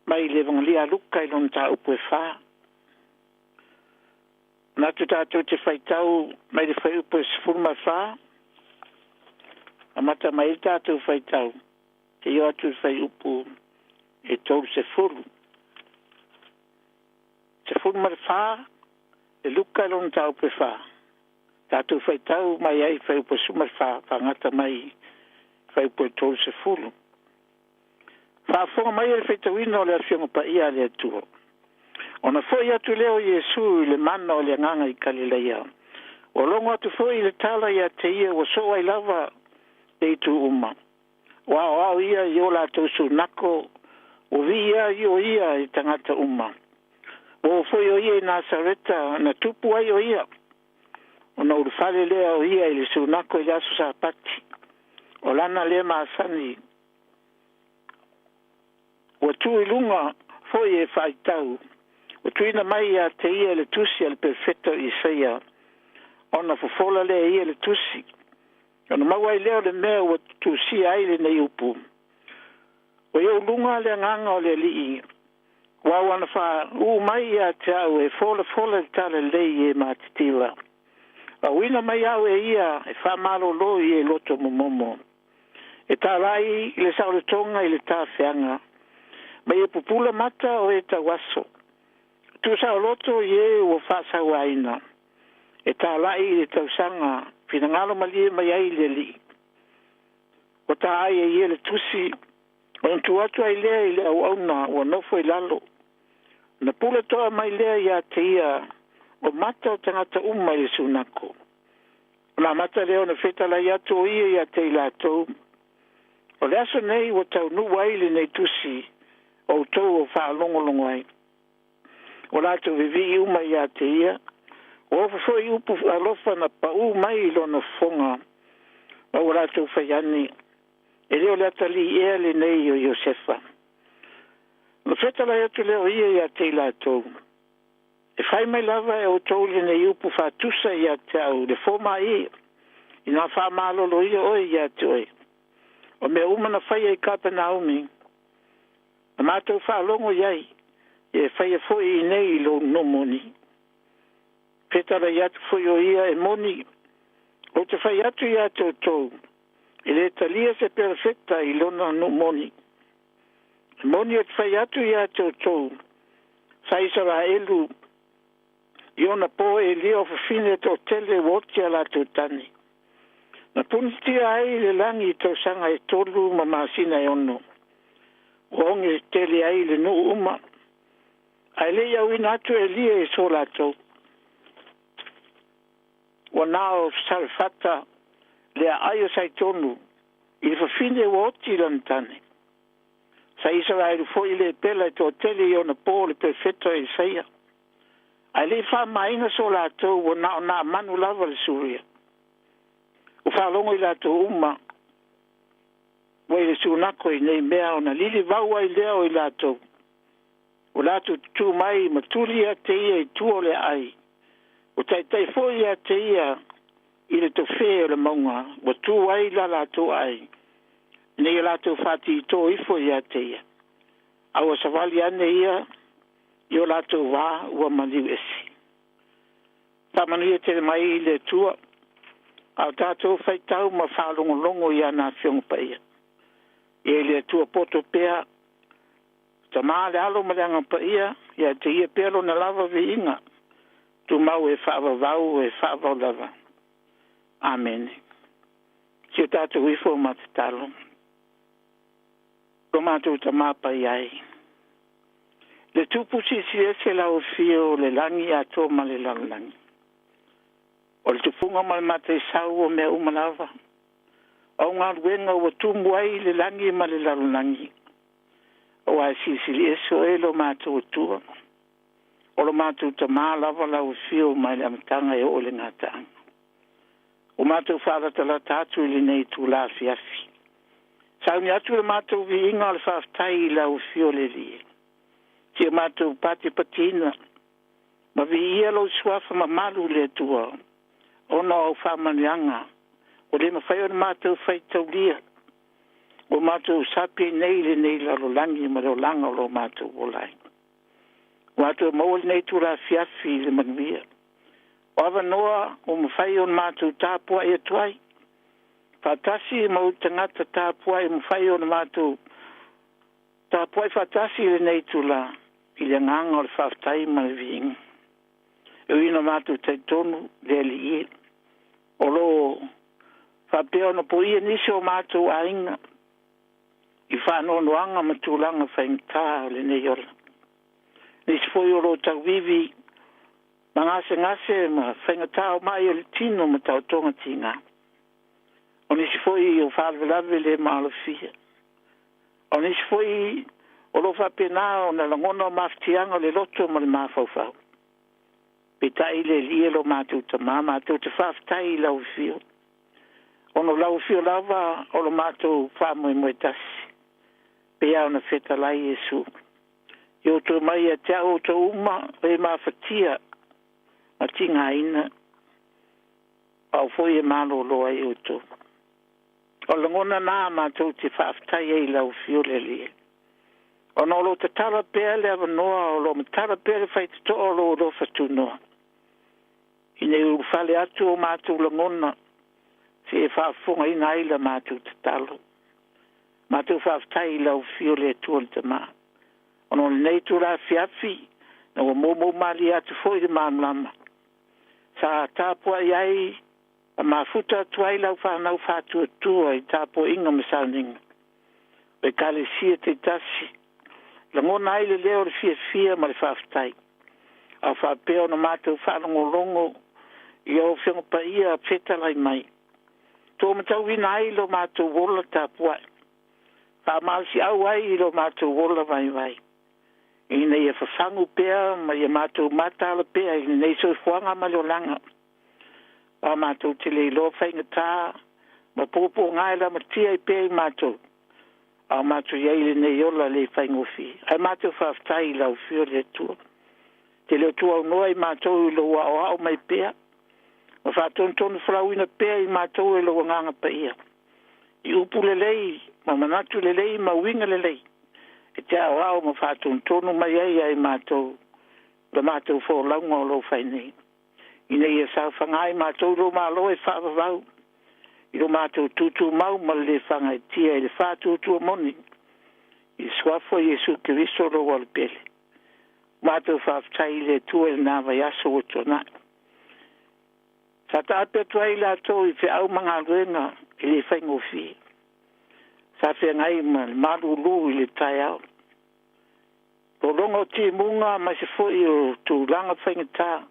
S6: mai le Evagelia a Luka i lona mataupu e fa. Manatu tatou te faitau mai le fuaiupu e 14, amata mai ai le tatou faitau, seia oo atu i le fuaiupu e 30. 14 e Luka i lona mataupu e 4. Tatou faitau mai ai fuaiupu e 14 faagata mai fuaiupu e 30. Faafofoga mai e le faitauina o le Afioga Paia a le Atua. Ona fo'i atu lea o Iesu i le mana o le Agaga i Kalilaia. Ua logo atu foi le tala ia te ia ua soo ai lava le itu uma. Ua aoao ia i o latou sunako, ua viia ai o ia i tagata uma. Ua oo foi o ia i Nasareta na tupu ai o ia. Ona ulufale lea o ia i le sunako i le aso Sapati. O lana lea masani ua tu i luga foi e faaitau, ua tuuina mai ia te ia le tusi a le perofeta o Isaia, ona fofola lea e ia le tusi, ona maua ai lea o le mea ua tusia ai lenei upu. Ua i ou luga le agaga o le Alii, ua ua na faauu mai ia te au e folafola le talalelei i e matitiva. Auina mai au e ia e faamalolo i e loto momomo. E talai i le saolotoga i le tafeaga, ma ia pupula mata o e tauaso. Tuusaoloto i e ua faasauaina, e talai i le tausaga finagalo malie mai ai le Alii. Ua ta ai e ia le tusi, ona tuu atu ai lea i le auauna ua nofo i lalo. Ona pule toa mai lea ia te ia o mata o tagata uma i le sunako. Ona amata lea ona fetalai atu o ia ia te i latou, O le aso nei ua taunuu ai lenei tusi o outou o faalogologo ai. Ua latou vivii uma ia te ia, ua ofo foi upu alofa na paū mai i lona fofoga, ma ua latou fai ane, E le o le atalii ea lenei o Iosefa? Ona fetalai atu lea o ia ia te i latou, E fai mai lava e outou lenei upu faatusa ia te au, le fomai, inā faamaloloina oe ia te oe. O mea uma na faia i Kapenaumi, na matou faalogo i ai, ia e faia foi i inei i lou nuu moni. Fetalai atu foi o ia e moni, ou te fai atu ia te outou, e le talia se perofeta i lona nuu moni. E moni ou te fai atu ia te outou, sa Isaraelu i ona po e lia o fafine toatele ua oti a latou tane. Na punitia ai le lagi i tausaga e 3 ma masina e 6. Ua oge tele ai le nuu uma, ae le i auina atu e Elia i so latou. Ua na o Sarefata le aai o Saitonu i le fafine ua oti i lana tane. Sa Isaraelu foi le pela e toatele i ona po le perofeta o Isaia. Ae le i faamaina so latou ua na o Naamanu lava le Suria. Ua faalogo i latou uma ua i le sunako i nei mea ona lilivau ai lea o i latou. Ua latou tutū mai ma tuli ia te ia i tua o le aai. Ua taitai foi ia te ia i le tofē o le mauga ua tu ai la latou aai, ina ia latou faatitō ifo ia te ia. A ua savali ane ia i o latou vā ua maliu ese. Faamanuia tele mai i le Atua a o tatou faitau ma faalogologo i ana Afioga Paia. Ia i le Atua poto pea, Tama le Alo ma le Agaga Paia, ia te ia pea lona lava viiga, tumau e faavavau e faavavau lava. Amene. Si o tatou ifo ma tatalo. Lo matou Tamā Paia e, le Tupu silisili ese lau afio o le lagi atoa ma le lalolagi. O le tupuga ma le mataisau o mea uma lava. O au galuega ua tumu ai le lagi ma le lalolagi. Aua e silisili ese oe lo matou Atua. O lo matou Tamā lava lau afio mai le amataga e oo i le gataaga. Ua matou faalatalata atu i lenei itula afiafi. Sauni atu le matou viiga o le faafetai i lau afio le Alii. Sia matou patipatiina ma viia lou suafa mamalu le Atua ona o au faamanuiaga ua le mafai ona matou faitaulia. Ua matou sapi ai nei i lenei lalolagi ma le olaga o lo matou ola ai. Ua matou maua lenei itula afiafi i le manuia. O avanoa ua mafai ona matou tapuai atu ai. Faatasi ma ou tagata tapuai ua mafai ona matou. Tapuai faatasi i lenei itulā i le agaga o le faafetai ma le viiga. E ui ina matou talitonu le Alii e, o lo o faapea ona poia nisi o matou aiga i faanoanoaga ma tulaga faigata o lenei ola. Nisi foi o lo o tauivi ma gasegase ma faigata o mai o le tino ma taotoga tiga. O nisi foi o faalavelave le maalofia. O nisi foi o lo o faapena ona lagona o mafatiaga o le loto ma le mafaufau. Peitai le Alii e lo matou Tamā, matou te faafetai i lau afio. Ona o lau afio lava o lo matou faamoemoe tasi. Pei lava ona fetalai Iesu. I outou mai ia te au outou uma o e mafatia ma tigaina, o au foi e malolo ai outou. O le lagona na matou te faafetai ai i lau afio le Alii. Ona o lo o tatala pea le avanoa, o lo o matala pea le faitotoa o lou alofa tunoa. Ina ia ulufale atu o matou lagona, se e faafofogaina ai la matou tatalo. Matou faafetai i lau afio le Atua le Tama. Ona o lenei itula afiafi, na ua moumou malie atu foi le malamalama. Sa tapuai ai ma mafuta atu ai lau fanau faatuatua i tapuaiga ma sauniga. O Ekalesia taitasi, lagona ai le leo o le fiafia ma le faafetai. A o faapea ona matou faalogologo i ou Afioga Paia fetalai mai, tuumatauina ai lo matou ola tapuai, faamalosiau ai i lo matou ola vaivai, ina ia fafagu pea ma ia matou mataala pea i lenei soifuaga ma le olaga. Aua matou te le iloa faigata ma puapuaga e lamatia ai pea i matou, a o matou i ai i lenei ola le faigofie. Ae matou faafetai i lau Afio le Atua. Te le o tuaunoa i matou i lou aoao mai pea, ma faatonutonu folauina pea i matou e lou Agaga Paia, i upu lelei ma manatu lelei ma uiga lelei, e te aoao ma faatonutonu mai ai ia i matou la matou folauga o lo o fai nei, ina ia saofaga ai matou i lou Malo e faavavau, i lo matou tutumau ma le le fagaetia i le faatuatua moni, i le Suafa o Iesu Keriso lou Alopele. Matou faafetai i le Atua i lena vaiaso ua tuanai. Sa taape atu ai latou i feau ma galuega e le faigofie. Sa feagai ma le malulu i le taeao. Lologa o timuga aemaise foi o tulaga faigata.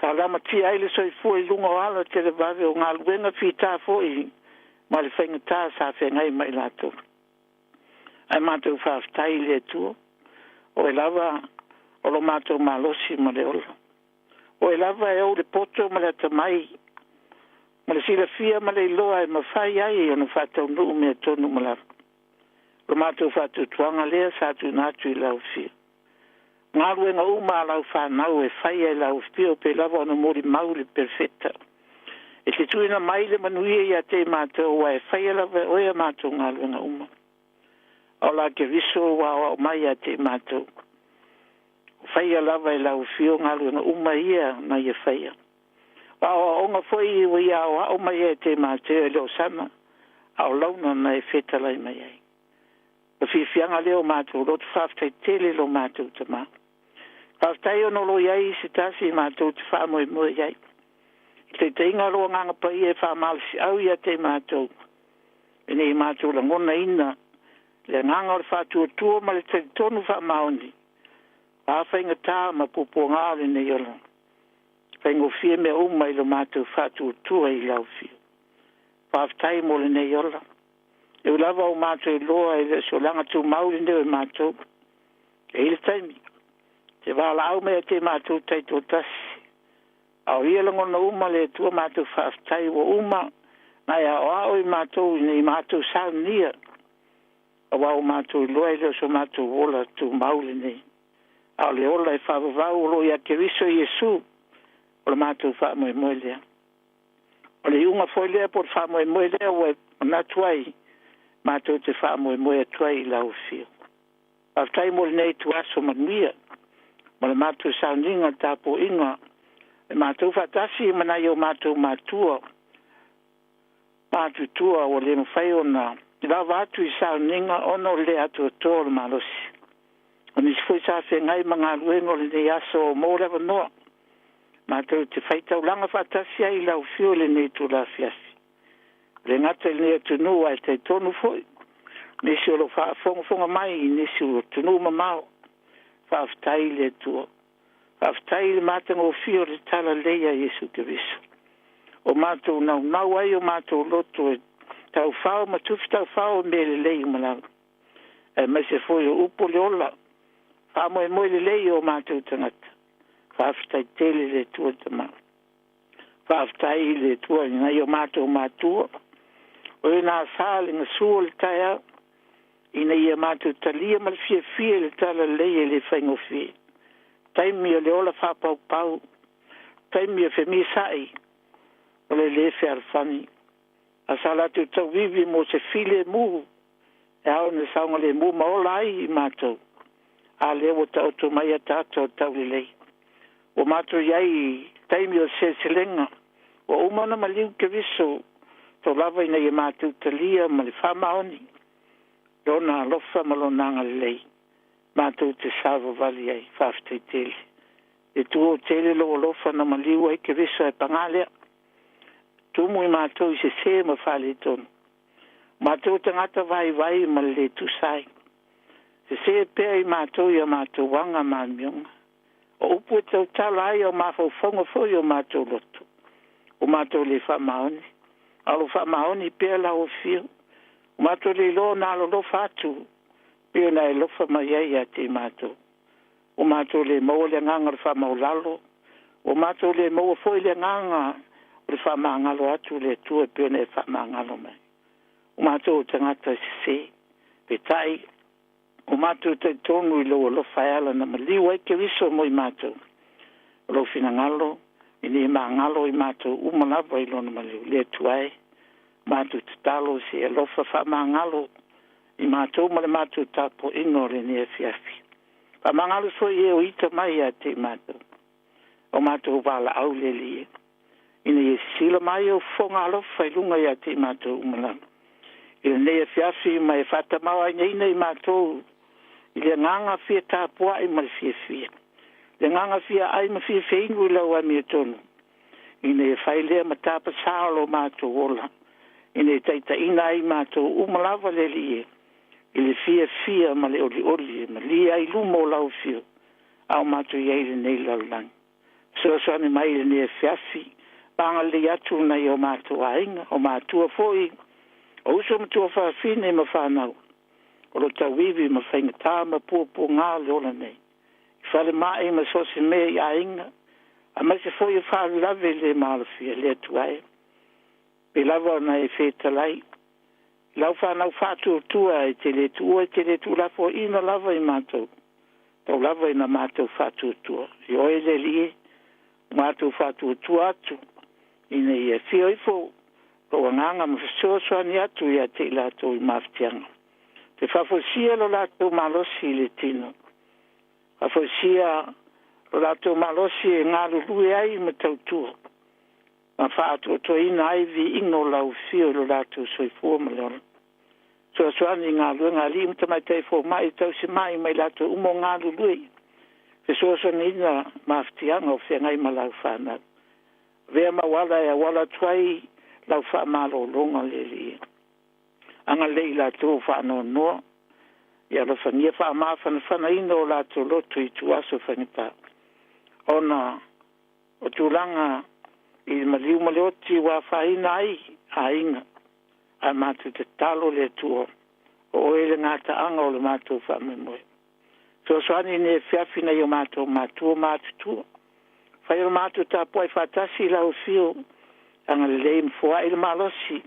S6: Sa lamatia ai le soifua i luga o ala televave o galuega fita foi ma le faigata sa feagai ma i latou. Ae matou faafetai i le Atua, o Oe lava o lo matou malosi ma le ola. O Oe lava e ou le poto ma le atamai, ma le silafia ma le iloa e mafai ai ona faataunuu mea tonu ma lava. O lo matou faatuatuaga lea sa tuuina atu i lau Afio. Galuega uma a lau fanau e faia e lau Afio pei lava ona molimau le Perofeta. E te tuuina mai le manuia ia te i matou, aua e faia lava e oe a matou galuega uma. A o la Keriso ua aoao mai ia te i matou. O faia lava e lau Afio galuega uma ia na ia faia. O aoaoga foi ua ia aoao mai ai te i matou e le o sana, a o launa na e fetalai mai ai. O fiafiaga lea o matou loto, faafetai tele lo matou Tamā. Faafetai ona o lo o i ai se tasi matou te faamoemoe i ai. I taitaiga o lou Agaga Paia e faamalosiau ia te i matou, ina ia matou lagonaina le agaga o le faatuatua ma le talitonu faamaoni, a faigata ma puapuaga o lenei ola. Faigofie mea uma i lo matou faatuatua i lau Afio. Faafetai mo lenei ola. E ui lava o matou iloa e le o se olaga tumau lenei o i matou. E i ai le taimi, te valaau mai ai te matou taitoatasi. A o ia lagona uma le Atua matou faafetai ua uma na e aoao i matou ina ia matou saunia, aua ua matou iloa e le o so matou ola tumau lenei, a o le ola e faavavau o lo o ia Keriso Iesu, o le matou faamoemoe lea. O le iuga foi lea po o le faamoemoe lea ua e manatu ai matou te faamoemoe atu ai i lau Afio. Faafetai mo lenei ituaso manuia ma le matou sauniga le tapuaiga e matou faatasi ma nai o matou matua ma atutua ua le mafai ona Lava atu i sauniga ona o le le atoatoa o le malosi. O nisi foi sa feagai ma galuega o lenei aso mo le avanoa matou te faitaulaga faatasi ai i lau Afio i lenei itula afiafi. E le gata i lenei atunuu ae talitonu foi nisi o lo o faafogafoga mai i nisi o atunuu mamao. Faafetai i le Atua. Faafetai i le matagofie o le talalelei a Iesu Keriso. O matou naunau ai o matou loto e taufao ma tufi taufao i mea lelei uma lava, aemaise foi o upu o le ola, faamoemoe lelei i o matou tagata. Faafetai tele i le Atua Tama. Faafetai i le Atua i nai o matou matua, o e na sa le gasu o le taeao, ina ia matou talia ma le fiafia i le talalelei e le faigofie. Taimi o le ola faapaupau, taimi e femisa'i o le lē fealofani, a sa latou tauivi mo se filemu e ao ona saogalemu ma ola ai i matou. A lea ua taoto mai ataata o taulelei. Ua matou i ai i taimi o seleselega, ua uma ona maliu Keriso tau lava ina ia matou talia ma le faamaoni Lona alofa ma Lona agalelei matou te savavali ai. Faafetai tele. E tuo tele lou alofa na maliu ai Keriso ae pagā lea. Tumu i matou i sesē ma faaletonu. O matou o tagata vaivai ma le lē tusa ai. Sesē pea i matou i a matou aga ma amioga. O upu e tautala ai a o mafaufauga foi o matou loto. Ua matou le faamaoni, a o lo o faamaoni pea lau Afio. Ua matou le iloa ona alolofa atu pei ona e alofa mai ai ia te i matou. Ua matou le maua le agaga o le faamaualalo, ua matou le maua foi le agaga o le faamagalo atu i le Atua e pei ona e faamagalo mai. O matou o tagata sese, peitai, ua matou talitonu i lou alofa e ala ona maliu ai Keriso mo i matou. O lou finagalo, ina ia magalo i matou uma lava i lona maliu. Le Atua e, matou tatalo se i alofa faamagalo i matou ma le matou tapuaiga o lenei afiafi. Faamagalo foi e o ita mai ia te i matou, o matou valaau le Alii e, ina ia sisila mai ou fofoga alofa i luga ia te i matou uma lava i lenei afiafi ma e faatamaoaigaina i matou i le agaga fia tapuai ma le fiafia, le agaga fia ai ma fia feinu i lau amiotonu, ina ia fai lea ma tapasā o lo matou ola, ina ia taitaiina ai matou uma lava le Alii e, i le fiafia ma le olioli e malie ai i luma o lau afio, a o matou i ai i lenei lalolagi. Fesoasoani mai i lenei afiafi, ma agalelei atu nai o matou aiga, o matua foi, o uso ma tuafafine ma fanau, o lo tauivi ma faigata ma puapuaga o le ola nei, i falemai ma so o se mea i aiga, aemaise foi o faalavelave le malofia, le Atua e. Pei lava ona e fetalai i lau fanau faatuatua e te le tuua e te le tuulafoaiina lava i matou, tau lava ina matou faatuatua i oe le Alii e, ua matou faatuatua atu ina ia afio ifo lou agaga ma fesoasoani atu ia te i latou i mafatiaga. Te faafoisia lo latou malosi i le tino. Faafoisia lo latou malosi e galulue ai ma tautua ma faaatoatoaina ai viiga o lau afio i lo latou soifua ma le ola. Fesoasoani i galuega a alii ma tamaitai fomai e tausimai ma i latou uma o galulue i fesoasoaniina mafatiaga o feagai ma lau fanau. Avea mau ala e auala atu ai lau faamalologa le Alii. Agalelei i latou o faanoanoa, ia alofagia faamafanafanaina o latou loto i ituaso faigata, ona o tulaga i le maliu ma le oti ua afaina ai aiga, ae matou tatalo le Atua, o oe le gataaga o le matou faamoemoe. Fesoasoani i lenei afiafi nai o matou matua ma atutua. Fai o le matou tapuai faatasi i lau afio, agalelei ma foai le malosi,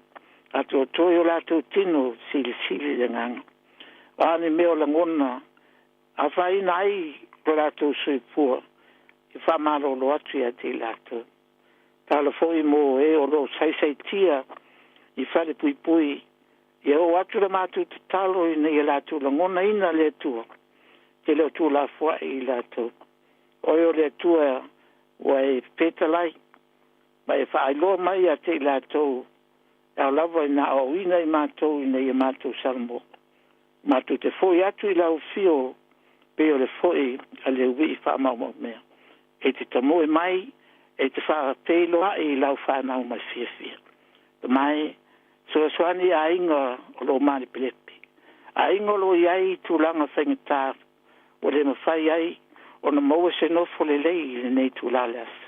S6: atoatoa i o latou tino, silisili le agaga. O a ni mea o lagona, afaina ai lo latou soifua, e faamalolo atu ia te i latou. Tala foi mo e o lo o saisaitia i falepuipui, ia oo atu le matou tatalo ina ia latou lagonaina le Atua, e le o tuulafoai i latou. Oe o le Atua ua e fetalai ma e faailoa mai ia te i latou. E ao lava ina aoaoina i matou ina ia matou salamo. Matou te foi atu i lau afio pei o le foi a le uii faamaomaomea. E te tamoe mai, e te faafeiloai i lau fanau ma le fiafia. Tama e, fesoasoani i aiga o lo o malepelepe, aiga o lo o i ai i tulaga faigata ua le mafai ai ona maua se nofo lelei i lenei itula o le aso.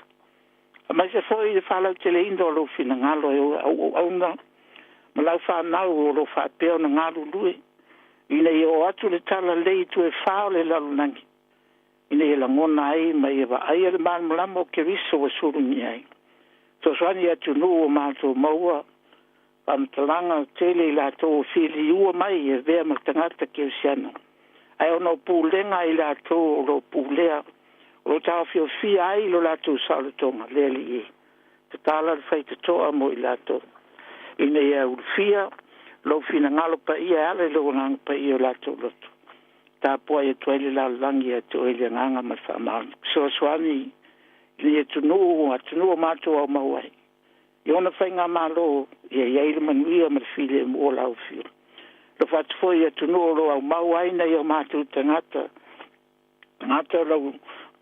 S6: Aemaise foi le faalauteleina o lou finagalo e auauauna ma lau fanau o lo o faapea ona galulue ina ia oo atu le talalelei i itu e fa o le lalolagi, ina ia lagona ai ma ia vaaia le malamalama o Keriso ua sulugia ai. Fesoasoani i atunuu ua matou maua faamatalaga tele i latou ua filiua mai e avea ma tagata kerisiano, ae ona o pulega a i latou o lo o pulea o lo o taofiofia ai lo latou saolotoga, le Alii e, tatala le faitotoa mo i latou, ina ia ulufia lou finagalo paia e ala i lou Agaga Paia i o latou loto. Tapuai atu ai le lalolagi ia te oe i le agaga ma le faamaoni. Fesoasoani i lenei atunuu, atunuu o matou aumau ai. I ona faigamalo, ia i ai le manuia ma le filemu o lau Afioga. Alofa atu foi i atunuu o lo o aumau ai nai o matou tagata, tagata o lau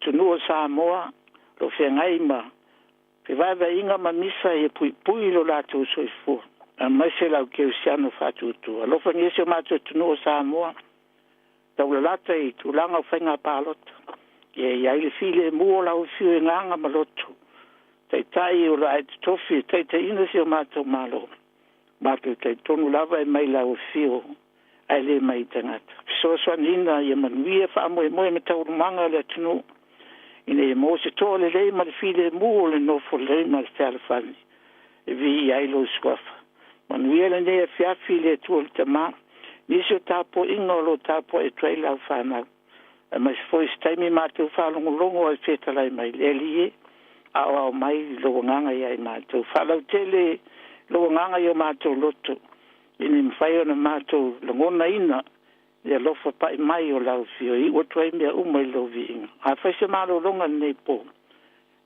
S6: atunuu o Samoa, o lo o feagai ma fevaevaeaiga ma misa ia puipui lo latou soifua, aemaise lau kerisiano faatuatua. Alofagia si o matou atunuu o Samoa, taulalata i tulaga o faiga palota, ia i ai le filemu o lau afio i agaga ma loto, taitai o lo o e totofi e taitaiina si o matou Malo, matou talitonu lava e mai lau afio ae le mai tagata. Fesoasoaniina ia manuia faamoemoe ma taualumaga o le atunuu, ina ia maua se toa lelei ma le filemu o le nofo lelei ma le fealofani e viia ai lou suafa. Manuia lenei afiafi i le Atua le Tama, nisi o tapuaiga o lo o tapuai atu ai lau fanau, aemaise foi se taimi matou faalogologo ai fetalai mai le Alii e, aoao mai lou agaga ia i matou. Faalautele lou agaga i o matou loto, ina ia mafai ona matou lagonaina le alofa pai mai o lau afio e iu atu ai mea uma i lou viiga. Afai se malologa i lenei po,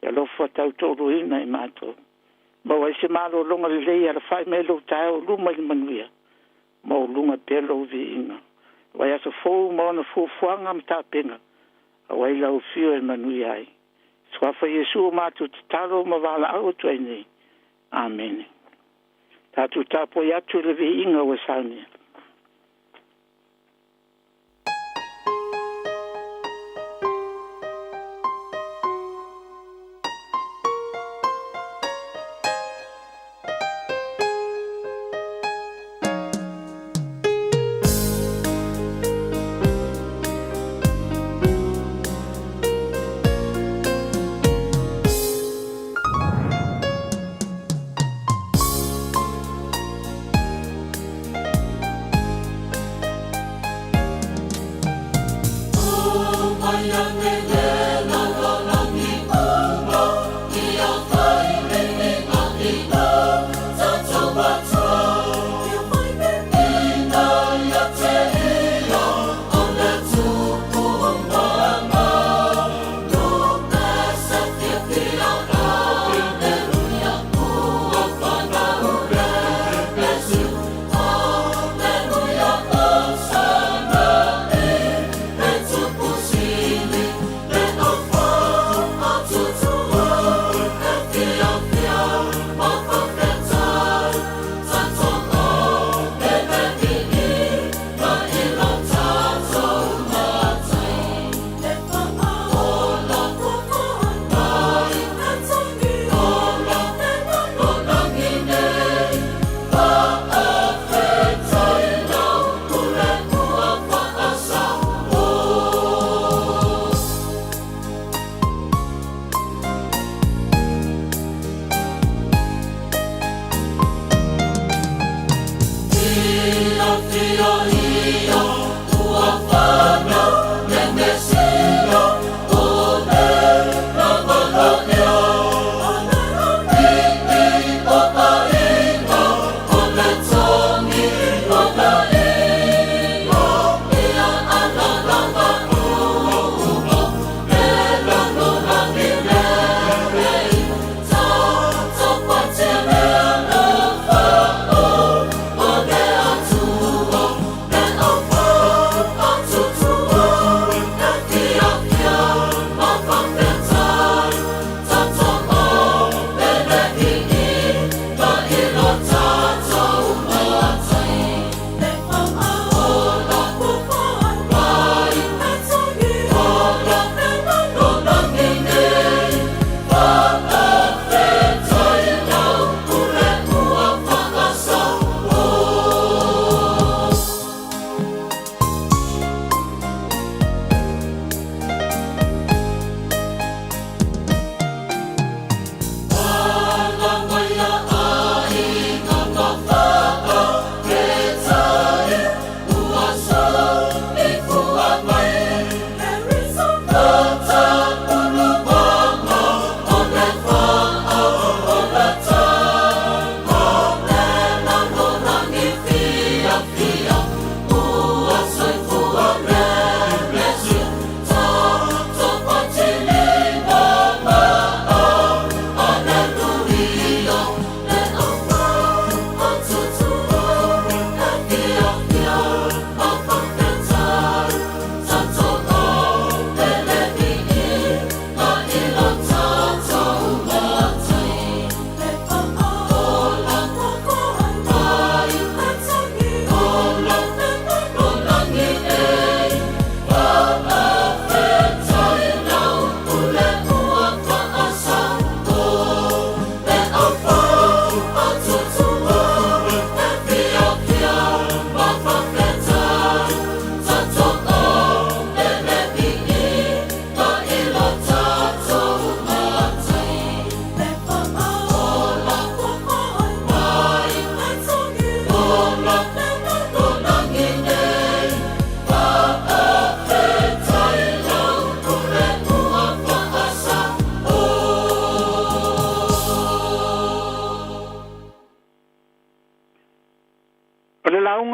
S6: e alofa tautoaluaina i matou. Maua ai se malologa lelei e alafai mai lou taeao i luma i le manuia, maualuga pea lou viiga. Vaiaso fou ma ona fuafuaga ma tapena, auai lau afio e manuia ai. Suafa Iesu o matou tatalo ma valaau atu ai nei. Amene. Tatou tapuai atu i le viiga ua saunia.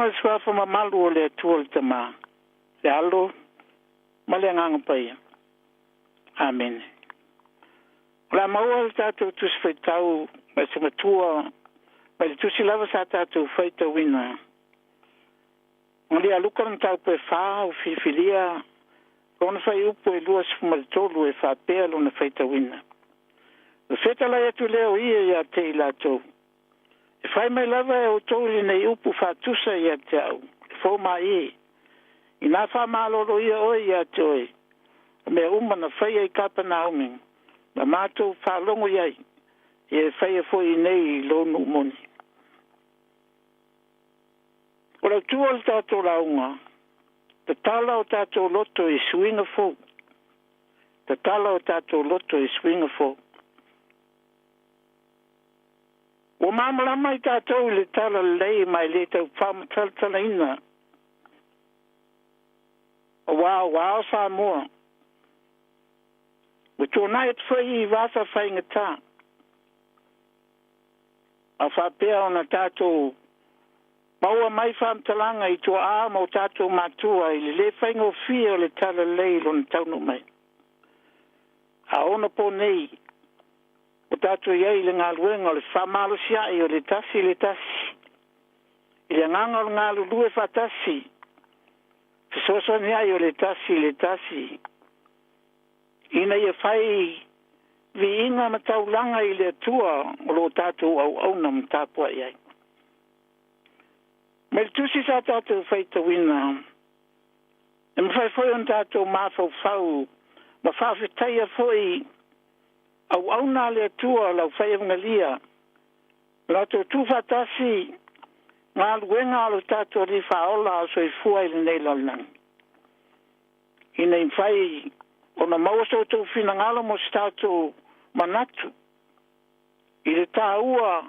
S6: le Suafa mamalu o le Atua le Tama, le Alo ma le Agaga Paia. Amene. O le a maua le tatou Tusi Faitau mai se matua mai le Tusi lava sa tatou faitauina. Malia a Luka le mataupu e fa ua filifilia lona fuaiupu e 23 e faapea lona faitauina. Ona fetalai atu lea o ia ia te i latou, E fai mai lava e outou lenei upu faatusa ia te au, e fou e, inā faamaloloia oe ia te oe, o mea uma na faia i Kapenaume, na matou faalogo i ai, ia e faia foi iinei i lou nuu moni. O le autu o le tatou lauga, tatala o tatou loto i suiga fou. Tatala o tatou loto i suiga fou. Ua malamalama i tatou i le tala lelei ma e le tau faamatalatalaina aua ua ao Samoa. Ua tuanai atu foi i vasa faigata a faapea ona tatou maua mai faamatalaga i tuaa ma o tatou matua i le lē faigofie o le talalelei i lona taunuu mai. A ona po nei ua tatou i ai i le galuega o le faamalosia'i o le tasi i le tasi, i le agaga o le galulue faatasi, fesoasoania'i o le tasi i le tasi, ina ia fai viiga ma taulaga i le Atua o lo o tatou auauna ma tapua'i ai. Mai le tusi sa tatou faitauina, e mafai foi ona tatou mafaufau ma faafetaia foi auauna a le Atua lau faiaugalia, latou tuufaatasi galuega a lo tatou Alii Faaola a o soifua i lenei lalolagi, ina ia mafai ona maua so outou finagalo mo se tatou manatu i le taua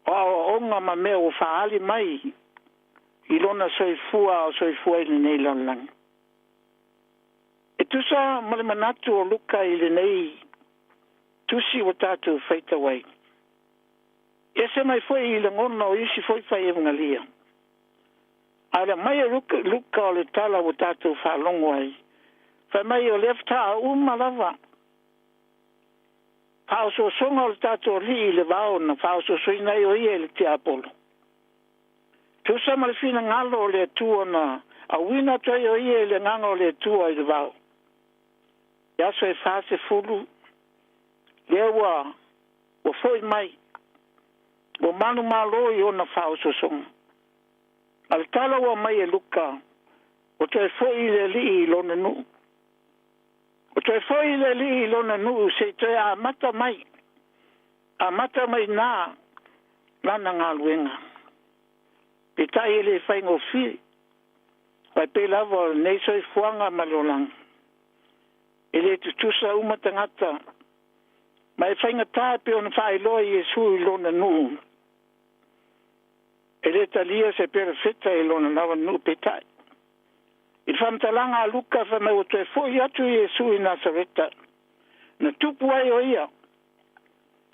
S6: o aoaoga ma mea ua faaali mai i lona soifua a o soifua i lenei lalolagi. E tusa ma le manatu o Luka i lenei tusi ua tatou faitau ai, e ese mai foi i lagona o isi foi faieugalia. A o le aumai e Luka o le tala ua tatou faalogo ai, fai mai o lea faatoa uma lava faaosoosoga o le tatou Alii i le vao na faaosoosoina ai o ia e le tiapolo. Tusa ma le finagalo o le Atua na auina atu ai o ia i le agaga o le Atua i le vao. I aso e 40, lea ua ua foi mai, ua manumalo i ona faaosoosoga. A le tala ua aumai e Luka, ua toe foi le Alii i lona nuu. Ua toe foi le Alii i lona nuu se i toe amata mai, amata mai nā lana galuega. Peitai e le faigofie, aua e pei lava o lenei soifuaga ma le olaga. E le tutusa uma tagata, ma e faigata e pei ona faailoa e Iesu i lona nuu. E le talia se perofeta i lona lava nuu peitai. I le faamatalaga a Luka fai mai ua toe foi atu Iesu i Nasareta, na tupu ai o ia,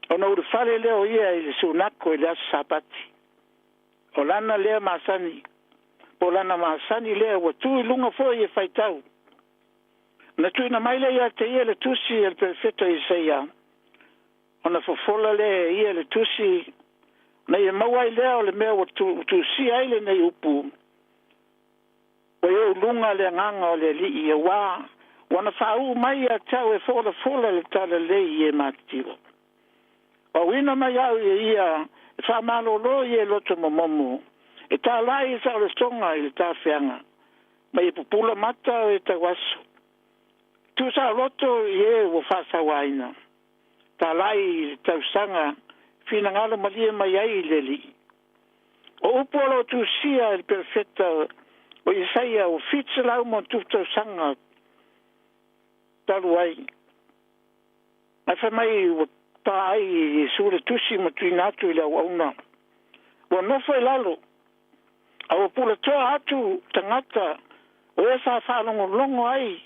S6: ona ulufale lea o ia i le sunako i le aso Sapati. O lana lea masani, po o lana masani lea ua tu i luga foi e faitau. Na tuuina mai lea ia te ia le tusi a le perofeta Isaia, ona fofola lea e ia le tusi, na ia maua ai lea o le mea ua tusia ai lenei upu, Ua i ou luga le agaga o le Alii, aua ua na faauu mai ia te au e folafola le talalelei i e matitiva. Ua auina mai au e ia e faamalolo i e loto momomo, e talai i saolotoga i le tafeaga, ma ia pupula mata o e tauaso. Tuusaoloto i e ua faasauaina, talai i le tausaga finagalo malie mai ai i le Alii. O upu o lo o tusia e le perofeta o Isaia ua 700 ma tupu tausaga talu ai. Ae fai mai ua pa ai e Iesu le tusi ma tuuina atu i le auauna. Ua nofo i lalo, a ua pulatoa atu tagata o e sa faalogologo ai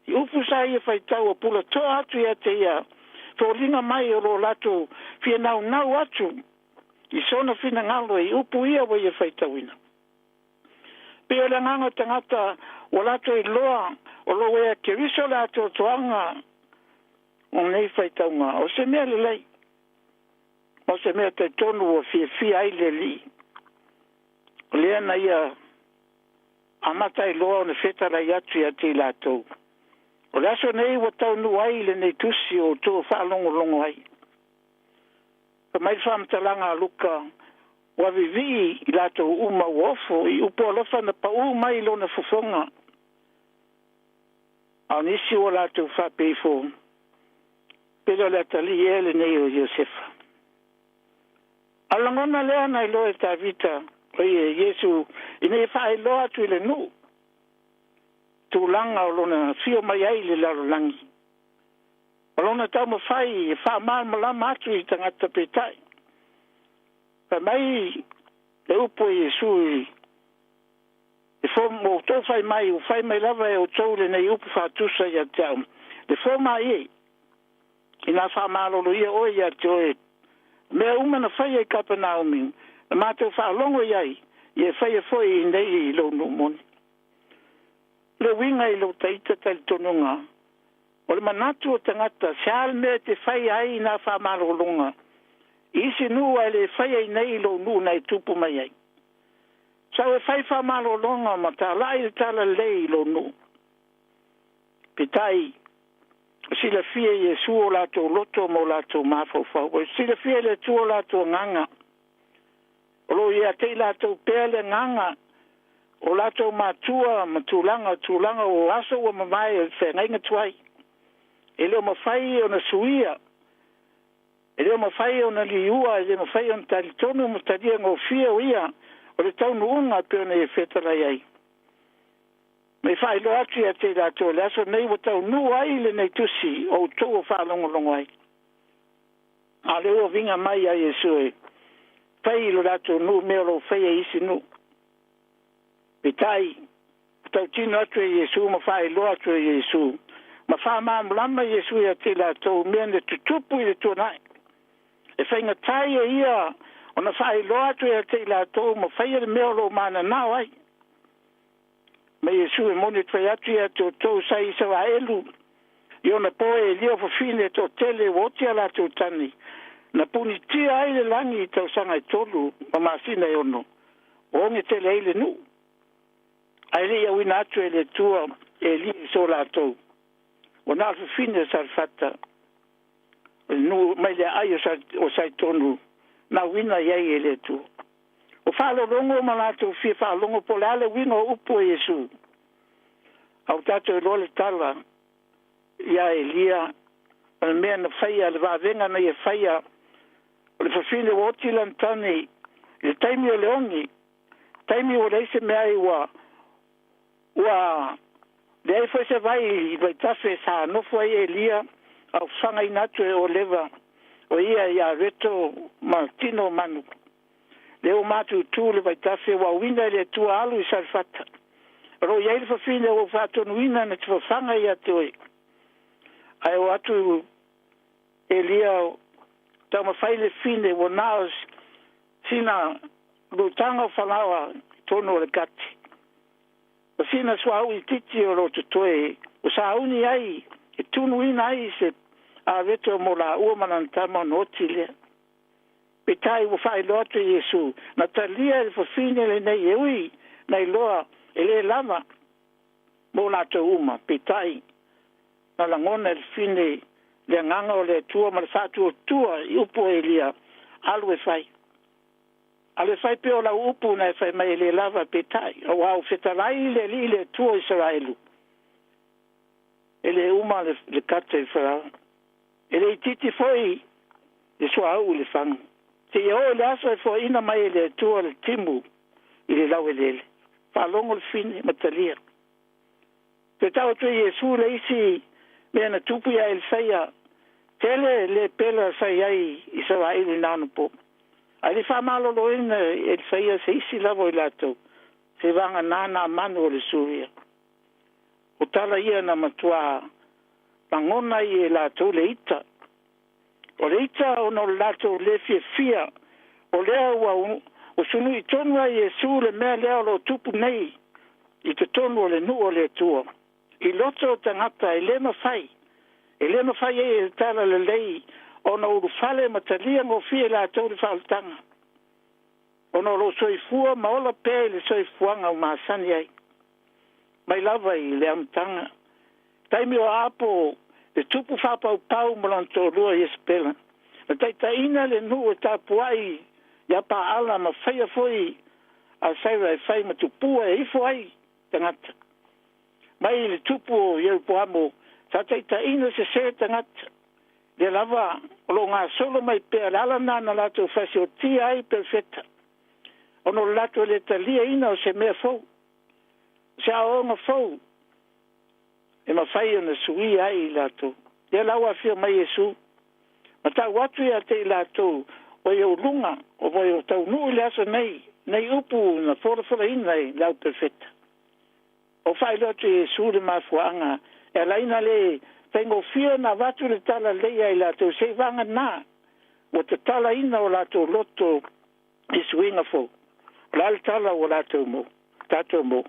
S6: i upu sa ia faitau, ua pulatoa atu ia te ia foliga mai o lo o latou fia naunau atu. I sona finagalo i upu ia ua ia faitauina. Pei o le agaga o tagata ua latou iloa o lo o ea Keriso le atoatoaga o lenei faitauga, o se mea lelei, ma o se mea talitonu ua fiafia ai le Alii. O lea na ia amata ai loa ona fetalai atu ia te i latou. O le aso nei ua taunuu ai lenei tusi o outou faalogologo ai. Fai mai le faamatalaga a Luka, ua vivii i latou uma ua ofo i upu alofa na paū mai i lona fofoga. A o nisi ua latou faapea ifo, Pele o le atalii ea lenei o Iosefa. A o le lagona lea na iloa e Tavita, o ia Iesu, ina ia faailoa atu i le nuu tulaga o lona afio mai ai i le lalolagi, ma lona taumafai e faamalamalama atu i tagata peitai. Fai mai le upu a Iesu i le fo, ua outou fai mai, ua fai mai lava e outou lenei upu faatusa ia te au, le fomaie, inā faamaloloia oe ia te oe, mea uma na faia i Kapenaumi, na matou faalogo i ai, ia e faia foi i nei i lou nuu moni. O le uiga i lou taita talitonuga, o le manatu o tagata, se a le mea e te faia ai i nā faamalologa i isi nuu ae le faia i nei i lou nuu na e tupu mai ai. Sau e fai faamalologa ma talai le talalelei i lou nuu. Peitai, ua silafia e Iesu o latou loto ma o latou mafaufau. Ua silafia e le Atua o latou agaga. O lo o ia te i latou pea le agaga o latou matua ma tulaga o tulaga o aso ua mavae o le feagaiga tuai. E le o mafai ona suia, e le o mafai ona liua, e le mafai ona talitonu ma talia gofie o ia o le taunuuga e pei ona ia fetalai ai. Ma i faailoa atu ia te i latou le aso nei ua taunuu ai lenei tusi o outou o faalogologo ai. A o lea ua viga mai ia Iesu e fai i lo latou nuu mea o lo o faia i isi nuu. Peitai, ua tautino atu e Iesu ma faailoa atu e Iesu, ma faamalamalama Iesu ia te i latou mea na tutupu i le tuanai. E faigata ia ia ona faailoa atu ia te i latou ma faia le mea o lo o mananao ai. Ma Iesu e moni atu fai atu ia te outou sa i Isaraelu, i ona poe e lia fafine e toatele ua oti a latou tani, na punitia ai le lagi i tausaga e 3 ma masina e 6, ua oge tele ai le nuu. Ae le i auina atu e le Atua e lia i so latou, ua na o le fafine o Sarefata, o le nuu mai le aai o Saitonu, na auina i ai e le Atua. Ua faalologo ma latou fia faalogo po o le a le uiga o upu a Iesu. A ua tatou iloa le tala ia Elia, o le mea na faia, le vavega na ia faia, o le fafine ua oti lana tane i le taimi o le ogi, taimi ua leai se meai ua ua leai foi se vai i vaitafe sa nofo ai Elia a ua fafagaina atu e Oleva o ia ia Reto ma tino o manu. Lea ua matutu le vaitafe ua auina e le Atua alu i Sarefata. O lo o i ai le fafine ua ou faatonuina na te fafaga ia te oe. Ae o atu Elia taumafai le fine ua na o sina lutaga o falaoa i totonu o le kati. O sina suauu itiiti o lo o totoe ua sauni ai e tunuina ai se avete mo laua ma lana tama ona oti lea. Peitai ua faailoa atu e Iesu, na talia e le fafine lenei e ui na iloa e le lava mo latou uma. Peitai, na lagona e le fine le agaga o le Atua ma le faatuatua i upu o Elia, alu e fai. Alu e fai pea o lau upu na e fai mai e le lava, peitai, aua ua fetalai le Alii le Atua o Isaraelu, e le uma le kata i Farao. E le itiiti foi le suauu i le faga, seia oo i le aso e foaiina mai e le Atua le timu i le laueleele. Faalogo le fine ma talia. Toe tau atu e Iesu le isi mea na tupu ia Elisaia, tele le pela sa i ai i Isaraelu i na onapo. Ae le i faamaloloina e Elisaia se isi lava o i latou, se vagana Naamanu o le Suria. O tala ia na matuā lagona ai e latou le ita. O le ita ona o le latou le fiafia O lea ua ua sunu'i tonu ai Iesu le mea lea o lo o tupu nei i totonu o le nuu o le Atua, i loto o tagata e le mafai, e le mafai ai e le Talalelei ona ulufale ma talia gofie e latou le faaolataga, ona o lo o soifua ma ola pea i le soifuaga ua masani ai mai lava i le amataga. Taimi o Apo le tupu faapaupau ma lona toalua Iesapela, na taitaiina le nuu e tapuai iā Paala ma faia foi a Saira e fai ma tupua e ifo ai tagata. Mai i le tupu o Ieropoamo sa taitaiina sesē tagata, lea lava o lo o gasolo mai pea le ala lena na latou fasiotia ai perofeta, ona o le latou le taliaina o se mea fou, o se aoaoga fou e mafai ona suia ai i latou. Lea la ua afio mai Iesu, ma tau atu ia te i latou, Ua i ou luga, ua i ou taunuu i le aso nei, nei upu na folafolaina i le au perofeta. Ua faailoa atu e Iesu le mafuaaga e ala ai ona le faigofie ona avatu le talalelei ia i latou seivaga na ua tatalaina o latou loto i suiga fou. O le a le tala ua latou mou, tatou mou?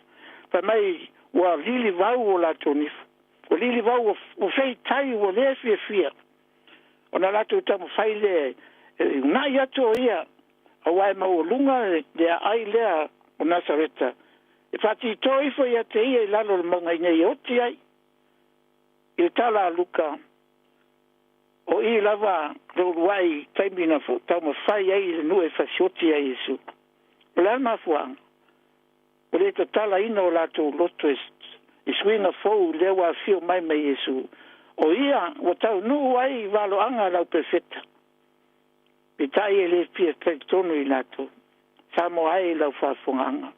S6: Fai mai ua lilivau o latou nifo, ua lilivau, ua feitai, ua le fiafia ona latou taumafai lea e uunai atu o ia, aua e maualuga le aai lea o Nasareta, e faatito ifo ia te ia i lalo o le mauga ina ia oti ai. I le tala a Luka, o i lava le uluai taimi na taumafai ai le nuu e fasioti ia Iesu. O le a le mafuaaga? Ua le tatalaina o latou loto i suiga fou lea ua afio mai ma Iesu, o ia ua taunuu ai i valoaga a lau perofeta. Peitai e le fia talitonu i latou. Samoa e i lau faafofogaaga.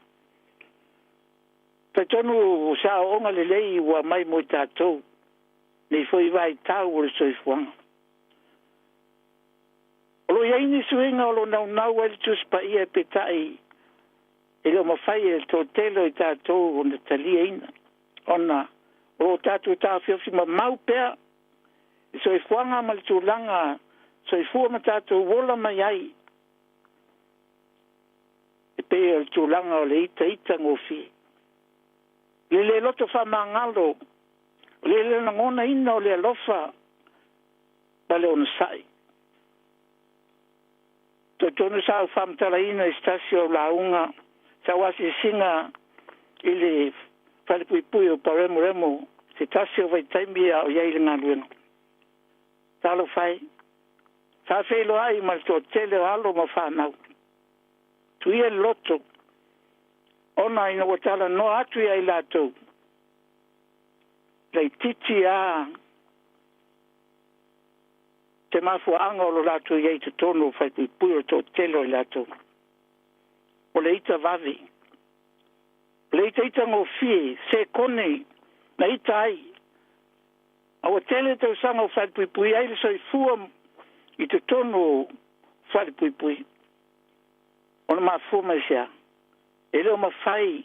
S6: Talitonu o se aoaoga lelei ua aumai mo i tatou nei foi vaitau o le soifuaga. O lo o i ai ni suiga o lo o naunau ai le Tusi Paia, peitai e le o mafai e le toatele o i tatou ona taliaina, ona o lo o tatou taofiofi mamau pea i soifuaga ma le tulaga soifua ma tatou ola mai ai, e pei o le tulaga o le itaita gofie, le le loto faamagalo, o le le lagonaina o le alofa ma le onosai. Talitonu sa ou faamatalaina i se tasi o lauga sa ou asiasiga i le falepuipui o Paremoremo se tasi o vaitaimi a o i ai i le galuega. Talofa e, sa feiloai ma le toatele o alo ma fanau. Tuia le loto, ona ina ua talanoa atu ia i latou, laitiiti a te mafuaaga o lo latou i ai i totonu o falepuipui o le toatele o i latou. O le ita vave, o le itaita gofie, sekone na ita ai, a ua tele tausaga o falepuipui ai le soifua i totonu o falepuipui. Ona mafua mai se a? E le o mafai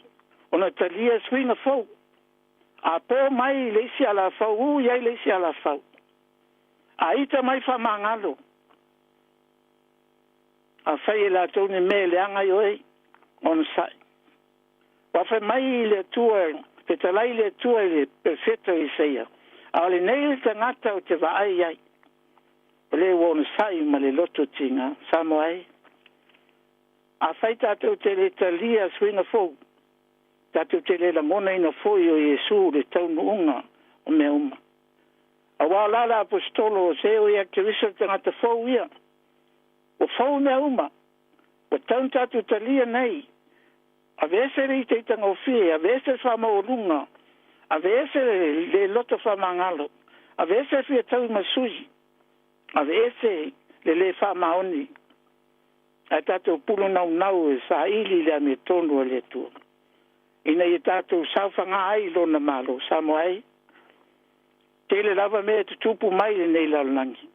S6: ona talia suiga fou. A po mai le isi alafau, u i ai le isi alafau. A ita mai faamagalo, afai e latou ni mea e leaga ai oe, onosai. Ua fai mai le Atua, fetalai le Atua i le perofeta o Isaia, A o lenei le tagata ou te vaai ai, o le ua onosai ma le loto tiga. Samoa e, afai tatou te le talia suiga fou, tatou te le lagonaina foi o Iesu le taunuuga o mea uma. Aua o la le aposetolo o se o ia Keriso le tagata fou ia, ua fou mea uma, ua tau na tatou talia nei. Aveese le itaitagofie, aveese le faamaualuga, aveese le loto faamagalo, aveese le fia taui ma sui, aveese le le faamaoni, ae tatou pulu naunau e saili i le amiotonu a le Atua, ina ia tatou saofaga ai i Lona Malo. Samoa e, tele lava mea e tutupu mai i lenei lalolagi.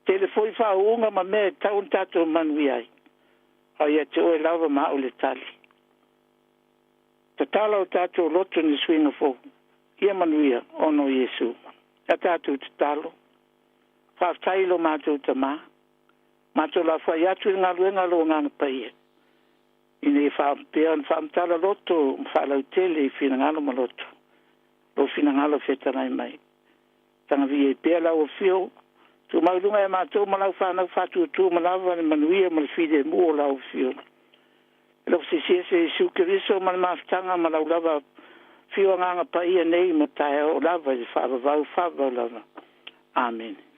S6: Tele foi faauuga ma mea e tatau ona tatou manuia ai, a ia te oe lava ma au le tali. Tatala o tatou loto ni suiga fou, ia manuia ona o Iesu. Ia tatou tatalo. Faafetai i lo matou Tama. Matou lafoai atu i le galuega a lou Agaga Paia, ina ia faapea ona faamatala loto ma faalautele i finagalo ma loto, lou finagalo fetalai mai. Tagavia ai pea lau afio, tumau i luga ia matou ma lau fanau faatuatua ma lava le manuia ma le filemu o lau afio. E alofa siesiese Iesu Keriso ma le mafutaga ma lau lava afio Agaga Paia nei ma taeao lava i le faavavau faavavau lava. Amene.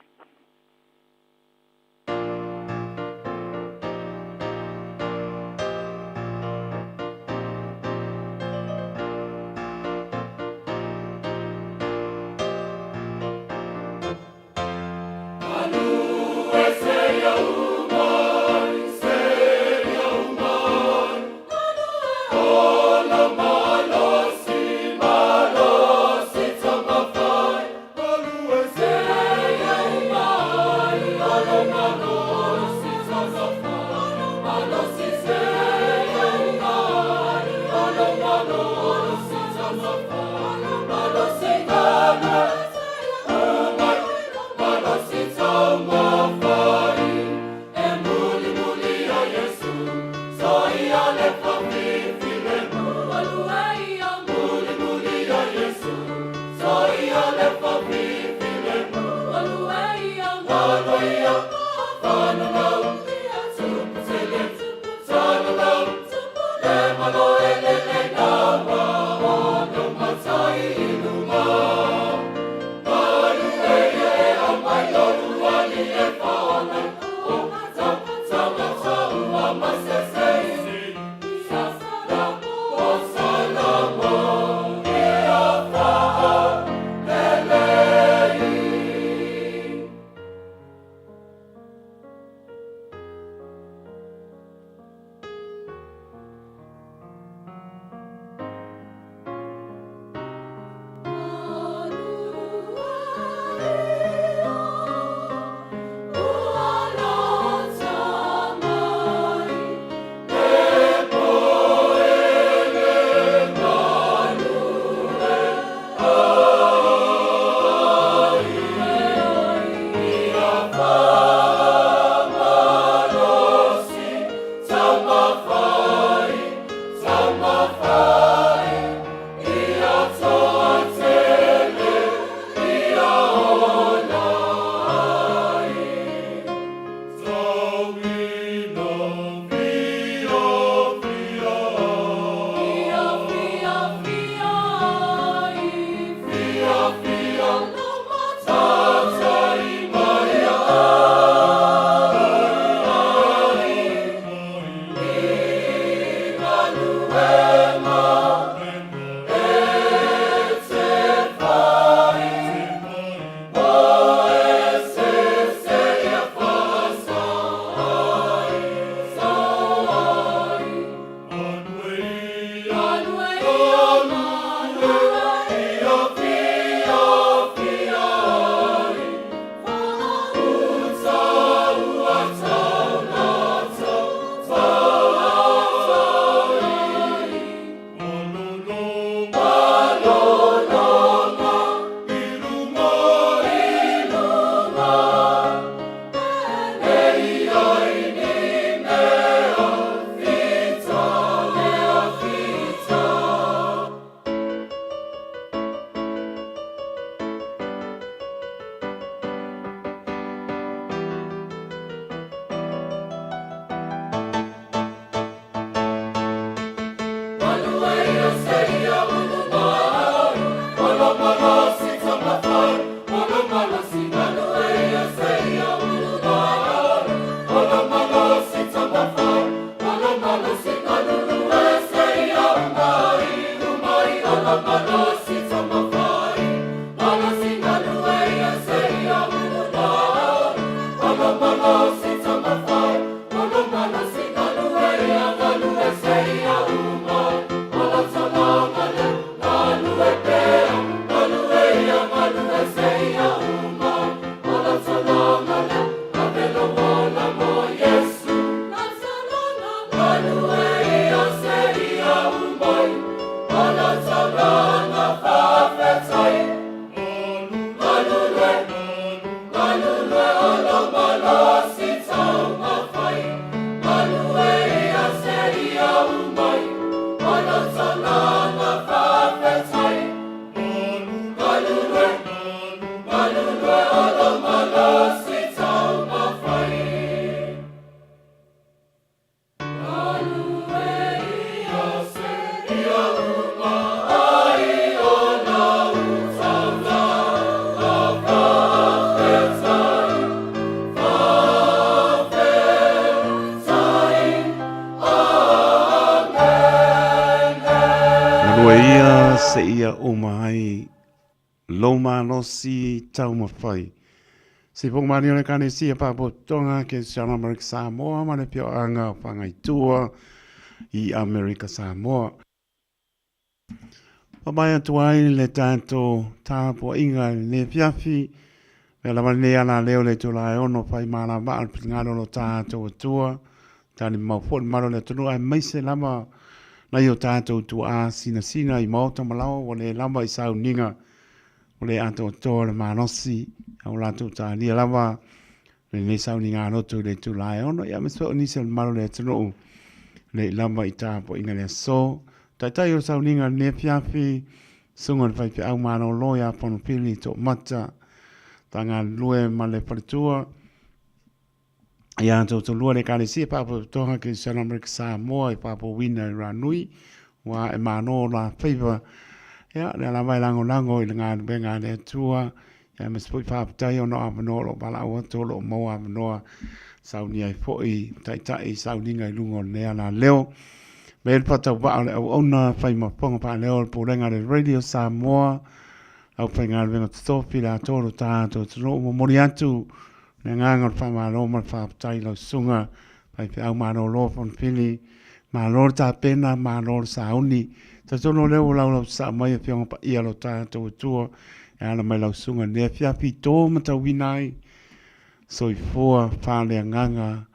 S3: Galulue ia seia uma ai lou malosi taumafai. Sipoga malie o le Ekalesia Faapotopotoga Kerisiano Amerika Samoa ma le Afioaga o Fagaitua i Amerika Samoa. Papae atu ai le tatou tapuaiga i lenei afiafi, mea lava lenei alaleo le itula e 6 fai malava'a le finagalo o lo tatou Atua, tali mamao foi le mamalu o le atunuu aemaise lava nai o tatou tuaa sinasina i maota ma laoa ua le lava i sauniga ua le atoatoa le malosi a ua latou talia lava lenei sauniga loto i le itula e 6, ia aemaise foi o nisi o le mamalu o le atunuu le i lava i tapuaiga i le aso. Taitai o le sauniga i lenei afiafi, susuga i le faifeau malolo ia Fonopili Toomata, Tagalulue ma le faletua, ia Tootolua le Ekalesia Faapotopotoga Kerisiano Amerika Samoa i Faapouina i Ranui, ua e malo la faiva. Ia, lea lava e lagolago i le galuega a le Atua, ia aemaise foi faafetai ona o avanoa o lo o valaau atu o lo o maua avanoa saunia ai foi taitai i sauniga i luga o lenei alaleo. Me le faatauvaa o le auauna fai ma fofoga faaleo o le Pulega a le Radio Samoa, aufaigaluega totofi le atoa o lo tatou atunuu, momoli atu le agaga o le faamalo ma le faafetai i lau susuga faifeau malolo Fonifili, malo le tapena, malo le sauni. Talitonu o lea ua laulausasaa mai Afioga Paia lo tatou Atua e ala mai lau susuga i lenei afiafi i tō matauina ai soifua faaleagaga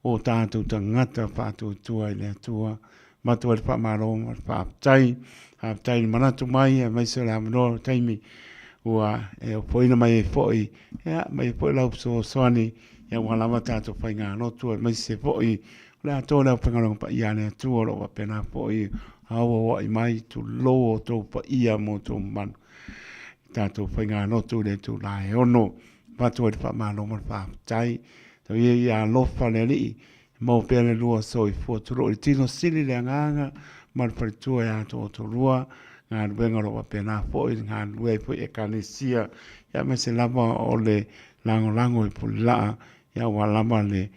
S3: o tatou tagata faatuatua i le Atua. Avatu ai le faamalo ma le faafetai. Faafetai i le manatu mai aemaise o le avanoa o le taimi ua e ofoina mai ai foi, ia, mai ai foi lau fesoasoani aua lava tatou faigalotu aemaise foi o le atoa o le aufaigaluega paia a le Atua o lo o faapena foi auauai mai, tulou outou paia ma outou mamalu i tatou faigalotu i le itula e 6. Avatu ai le faamalo ma le faafetai. Tau ia ia alofa le Alii Maua pea le lua soifua tulou i le tino sili le agaga ma le faletua ia Tootolua, galuega o lo o faapena foi le galulue ai foi Ekalesia, aemaise lava o le lagolago i Pulelaa, aua lava le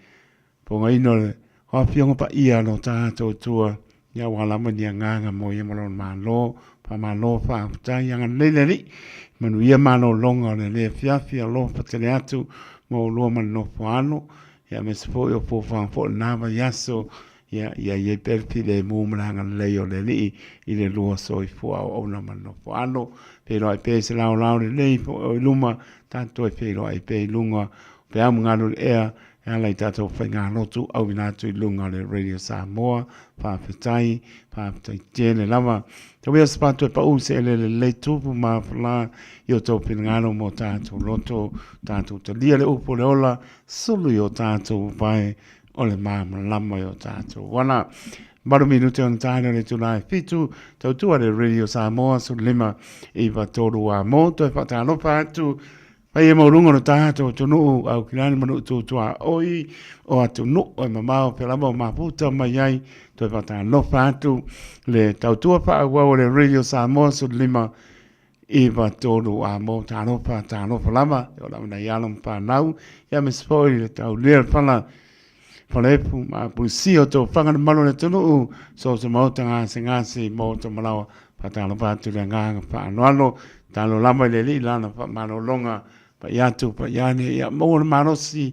S3: fogaina o le Afioga Paia a lo tatou Atua, aua lava ni agaga mo ia ma lona Malo. Faamalo faafetai, agalelei le Alii, manuia malologa o lenei afiafi, alofa tele atu mo oulua ma le nofo alo. Ia aemaise foi o fuafuaga foi o lena vaiaso, ia ia i ai pea le filemu ma le agalelei o le Alii i le lua soifua auauna ma le nofo alo. Feiloai pea i se laolao lelei foi o i luma, tatou toe feiloai pea i luga o peau ma galu o le ea e ala i tatou faigalotu auina atu i luga o le Radio Samoa. Faafetai, faafetai tele lava. Tau ia se patu e pau se elele lelei tupu ma afala i o tou finagalo mo tatou loto, tatou talia le upu o le ola, Sulu i o tātou wae o le māmalama i o tātou wana. 8 minute ona taele o le itula e 7, tautua le Radio Samoa 15 9 3 a mō toe whaatalofa atu Pai e maulunga o le tātou atunuu au ki lani manu tūtua oi o atunuu e mamao pe lava o maputa mai ai toe whaatalofa atu le tautua whaauau o le Radio Samoa 15 9, 3, a mō talofa, talofa lava, e o lava nei alo ma whanau, ia me se foi le tau lea le whala, whalepu, ma pulisia o tō whanga le malo le tunuu, so se maota ngā se ngā se mō tō malawa, whātalofa atu le ngānga whaanoano, talo lava i le lii lana whamalolonga, pa i atu, pa i ane, ia maua le malosi,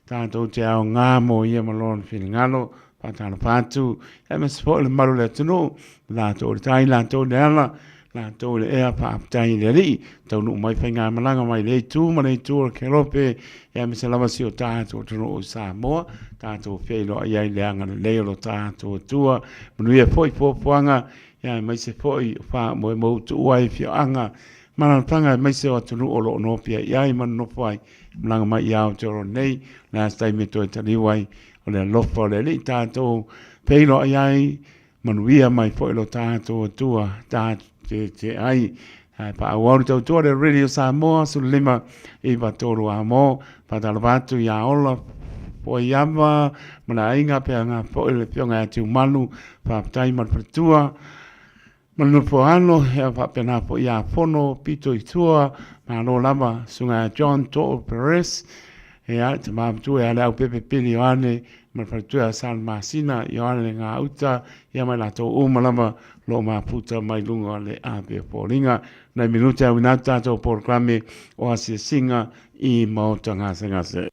S3: tātou te ao ngā mō ia ma lona whiringalo, whātalofa atu, ia me se foi le malo le atunuu, lātou le tai, lātou le ala, Latou le ea faafetai i le Alii, taunuu mai faigamalaga mai lea itu ma lea itu o le Kerope, aemaise lava si o tatou atunuu i Samoa, tatou feiloai ai i le agalelei o lo tatou Atua. Manuia foi fuafuaga, aemaise foi o faamoemoe ua tuua ai afioaga ma alaalafaga aemaise o atunuu o lo o nofia i ai ma nonofo ai, malaga mai i Aotearoa nei, o le a se taimi e toe taliu ai, o le alofa o le Alii tatou feiloai ai, Manuia mai foi lo tatou Atua tatou te ai. Ae faaauau le tautua le Radio Samoa 15 9 3 a mo. Faatalofa atu ia Ola Poiava ma le aiga pe aga foi le afioga ia Tiumalu. Faafetai ma le faletua. Ma le nofo alo, ia faapena foi ia Fono Pito i tua. Malo lava, susuga ia John To'o Perez. Ia, le tama matua ia Leaupepe Pili Ioane ma le faletua ia Sala Masina Ioane le Gauta, ia ma i latou uma lava o lo o mafuta mai luga o le ave o foliga. Nai minute auina atu tatou polokalame o asiasiga i Maota Gasegase.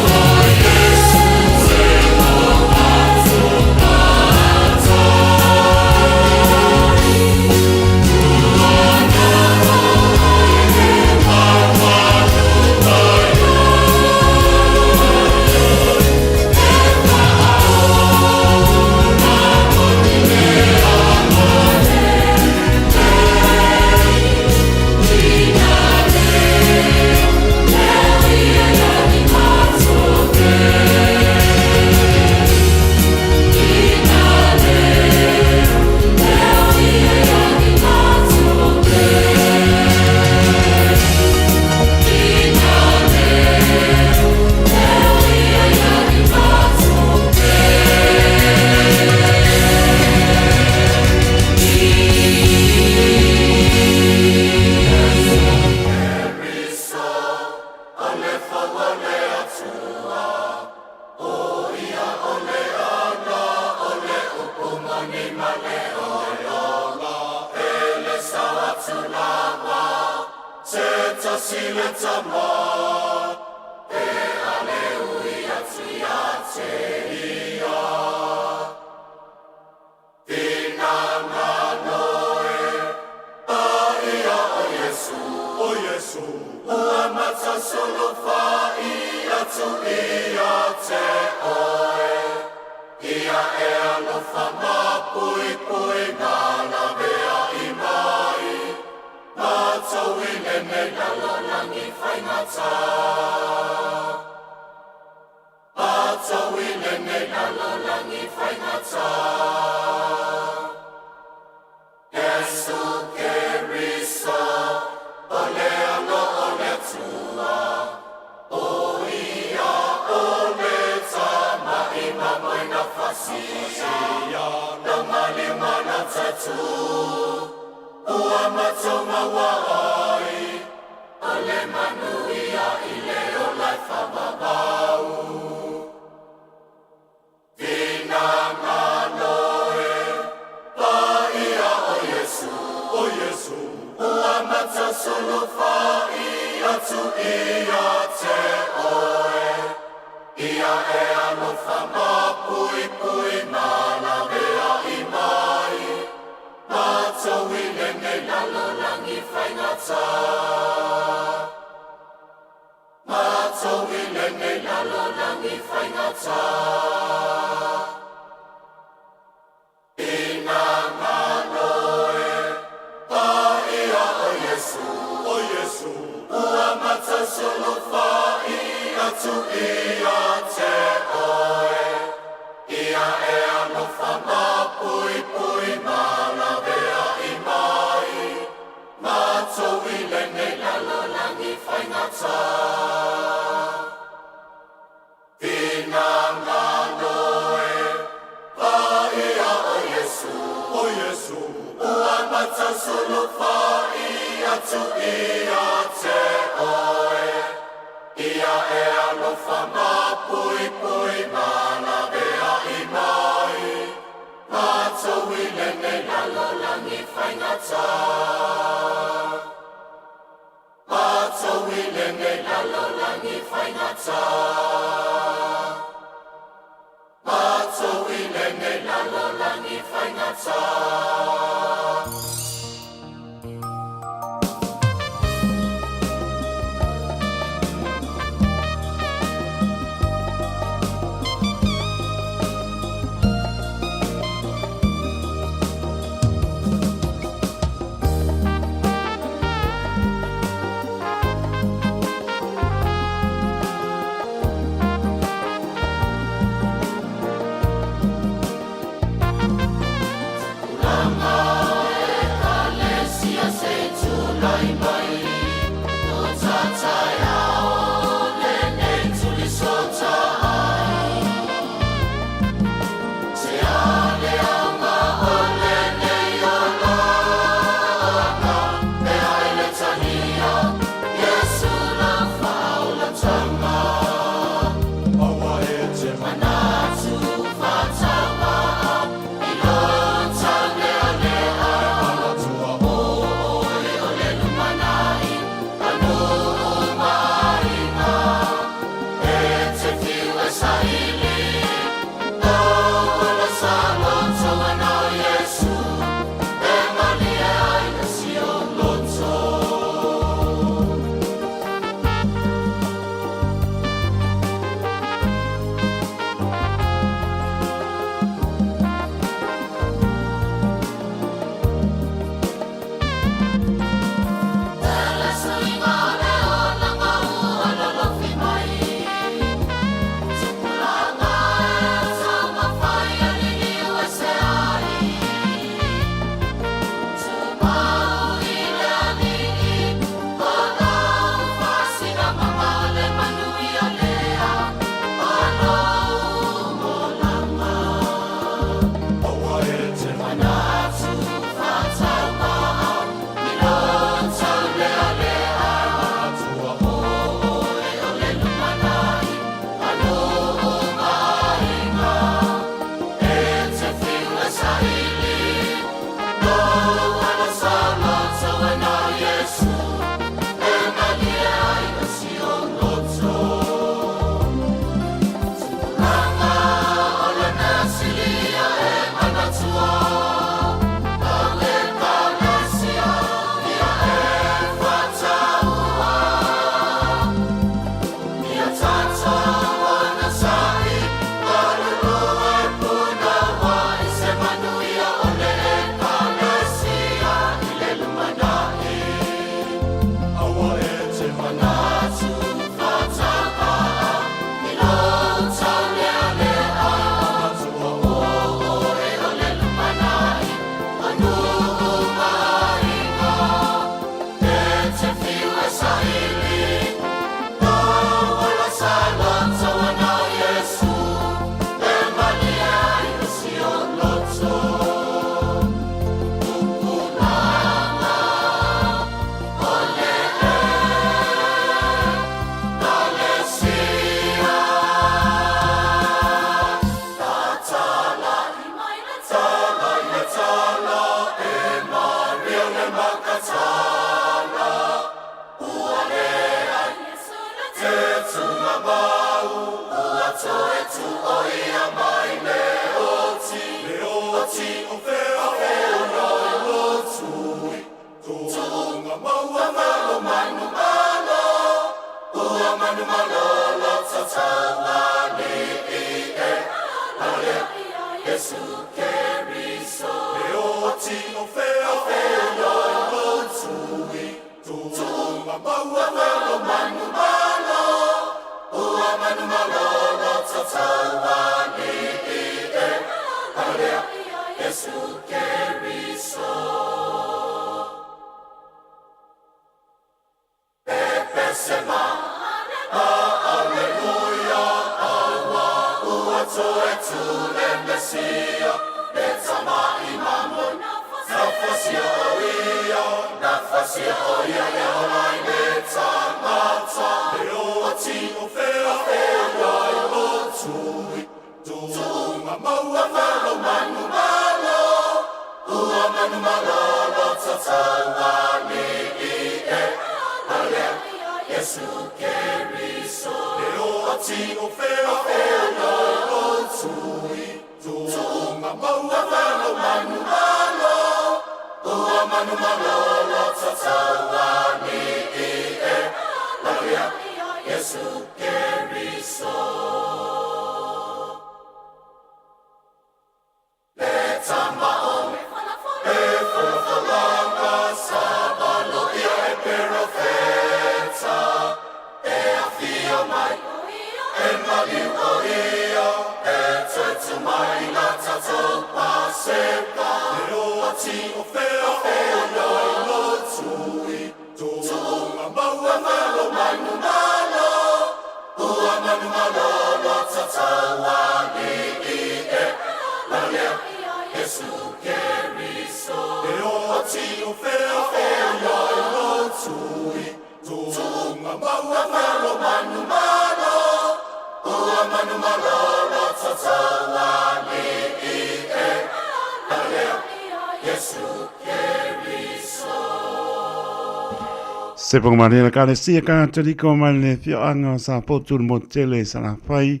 S3: Se ponga maria la Ekalesia Katoliko mai le afioaga o Safotu le motu tele i Salafai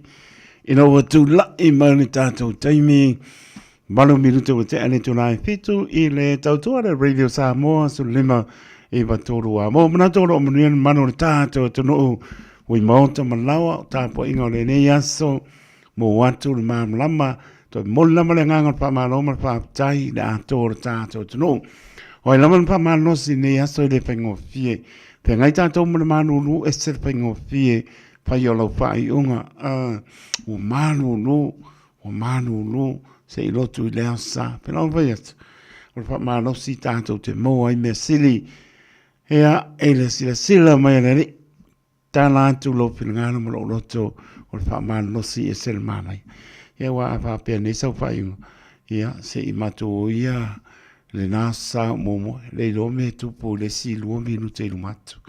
S3: ina ua tula'i mai le tatou taimi 8 minute ua tea le itula e 7 i le tautua le Radio Samoa 15 i 3 a mo manatu o loo manuia le mamalu o le tatou atunuu ui maota ma laoa o tapuaiga o lenei aso mo atu le malamalama toe momoli lava le agaga o le faamalo ma le faafetai i le atoa o le tatou atunuu. O ai lava le faamalosi i lenei aso e le faigofie. Feagai tatou ma le malulu ese le faigofie fai o lau faaiuga. Ua malulu, ua malulu se i lotu i le aso sa. Pei ona fai atu, o le faamalosi tatou te maua ai mea sili. Ea, e le silasila mai a le Alii. Tala atu lou finagalo ma lou loto o le faamalosi e se le manaia. Ia aua a faapea nei sau faaiuga, ia se i matou o ia lena sa muamua, le iloa mea e tupu i le isi 2 minute i luma atu.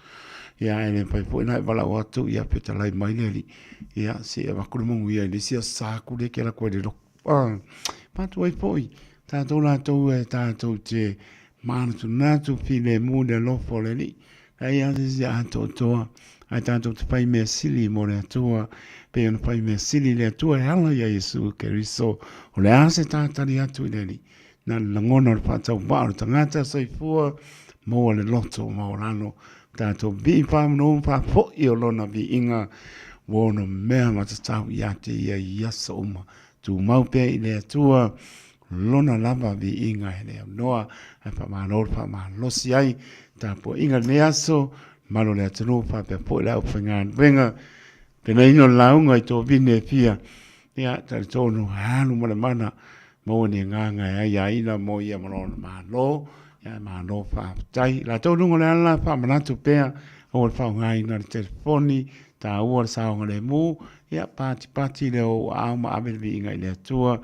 S3: Ia ae le mafai foi ona e valaau atu, ia fetalai mai le alii, ia se i avatu le manuia i le isi aso sa atu lea e te alu atu ai i le lotu. Patu ai foi tatou latou e tatou te manatunatu filemu i le alofa o le Alii. Leai lava se isi atoatoa, ae tatou te fai mea sili mo le Atua, pei ona fai mea sili le Atua e ala iā Iesu Keriso. O le a se tātali atu i le Alii? Na le lagona o le faatauvaa o le tagata soifua, maua le loto maualalo, tatou vii faamanu ma faafoi o lona viiga ua ono mea matatau ia te ia i aso uma. Tumau pea i le Atua lona lava viiga e le aunoa, ae faamalo le faamalosi ai tapuaiga lenei aso, mamalu o le atunuu faapea foi le aufaigaluega penaina o le lauga i tovine e fia. Ia, talitonu alu ma le mana, maua ni agaga e aiaina mo ia ma lona Malo. Ia, malo faafetai. Latou luga o le ala, faamanatu pea, aua le faaaogaina le telefoni, taua le saogalemu, ia, patipati le ou aao ma ave le viiga i le Atua.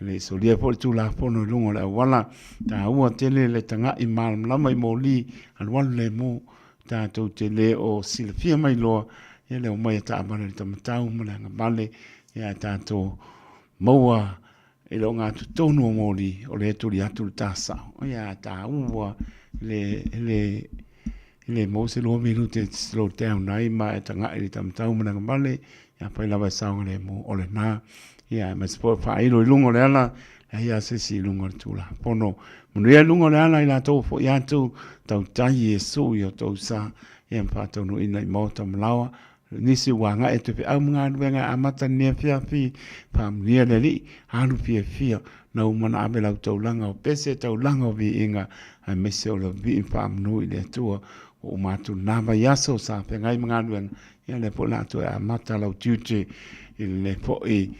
S3: E le i solia foi le Tulafono i luga o le auala. Taua tele le taga'i malamalama i moli alualu lemu. Tatou te le o silafia mai loa, ia le omai a taavale i le tamatau ma le agavale, ia ae tatou maua i le ogatotonu o moli o lea e tuli atu le tasao. Ia ae taua le, le, le maua se 2 minute e slow down ai ma e taga'i i le tamatau ma le agavale, Afai lava e saogalemu, o lena. Ia, aemaise foi o faailo i luga o le ala, leai lava se isi i luga o le Tulafono. Manuia i luga o le ala i latou ua foi atu, tautai Iesu i o outou sa, ia ma faataunuuina i maota ma laoa. Nisi ua agai atu i feau ma galuega e amata i lenei afiafi, faamanuia le Alii, alu fiafia, na uma ona ave lau taulaga o pese, taulaga o viiga, aemaise o le vivii ma faamanu i le Atua. Ua uma atu lena vaiaso sa feagai ma galuega, Ia lea foi o le a toe amata lau tiute i lenei foi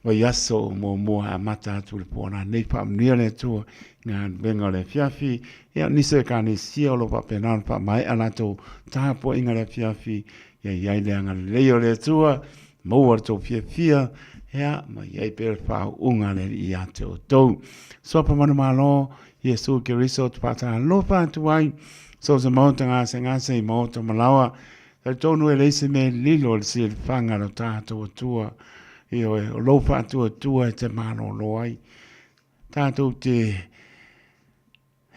S3: vaiaso muamua e amata atu i le po nanei. Faamanuia le Atua i galuega o le afiafi. Ia, o nisi o Ekalesia o lo o faapena ona faamaea latou tapuaiga i le afiafi. Ia i ai le agalelei o le Atua, maua le tou fiafia, ia, ma i ai pea le faauuga a le Alii ia te outou. Suafa manumalo, Iesu Keriso ou te faatalofa atu ai, so o se maota gasegase i maota malaoa, Talitonu e leai se mea e lilo i le silafaga a lo tatou Atua, ioe, o lou faatuatua e te malolo ai. Tatou te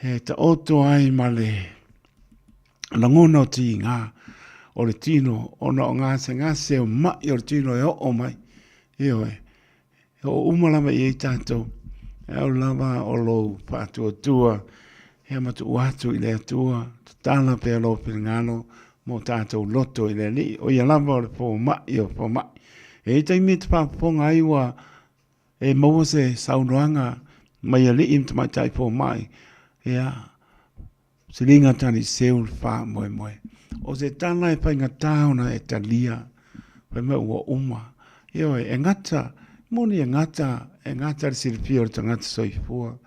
S3: e taoto ai ma le lagona o tiga o le tino ona o gasegase o mai o le tino e oo mai. Ioe, E oo uma lava i ai tatou, e au lava o lou faatuatua, ia ma tuu atu i le Atua, tatala pea lou finagalo mo tatou loto i le Alii, o ia lava o le fomai o fomai. E i ai taimi e te faafofoga ai ua e maua se saunoaga mai alii ma tamaitai fomai, ia, Siliga taliseu le faamoemoe. O se tala e faigata ona e talia, fai mai ua uma. Ioe, e gata, moni e gata, e gata le silafia o le tagata soifua.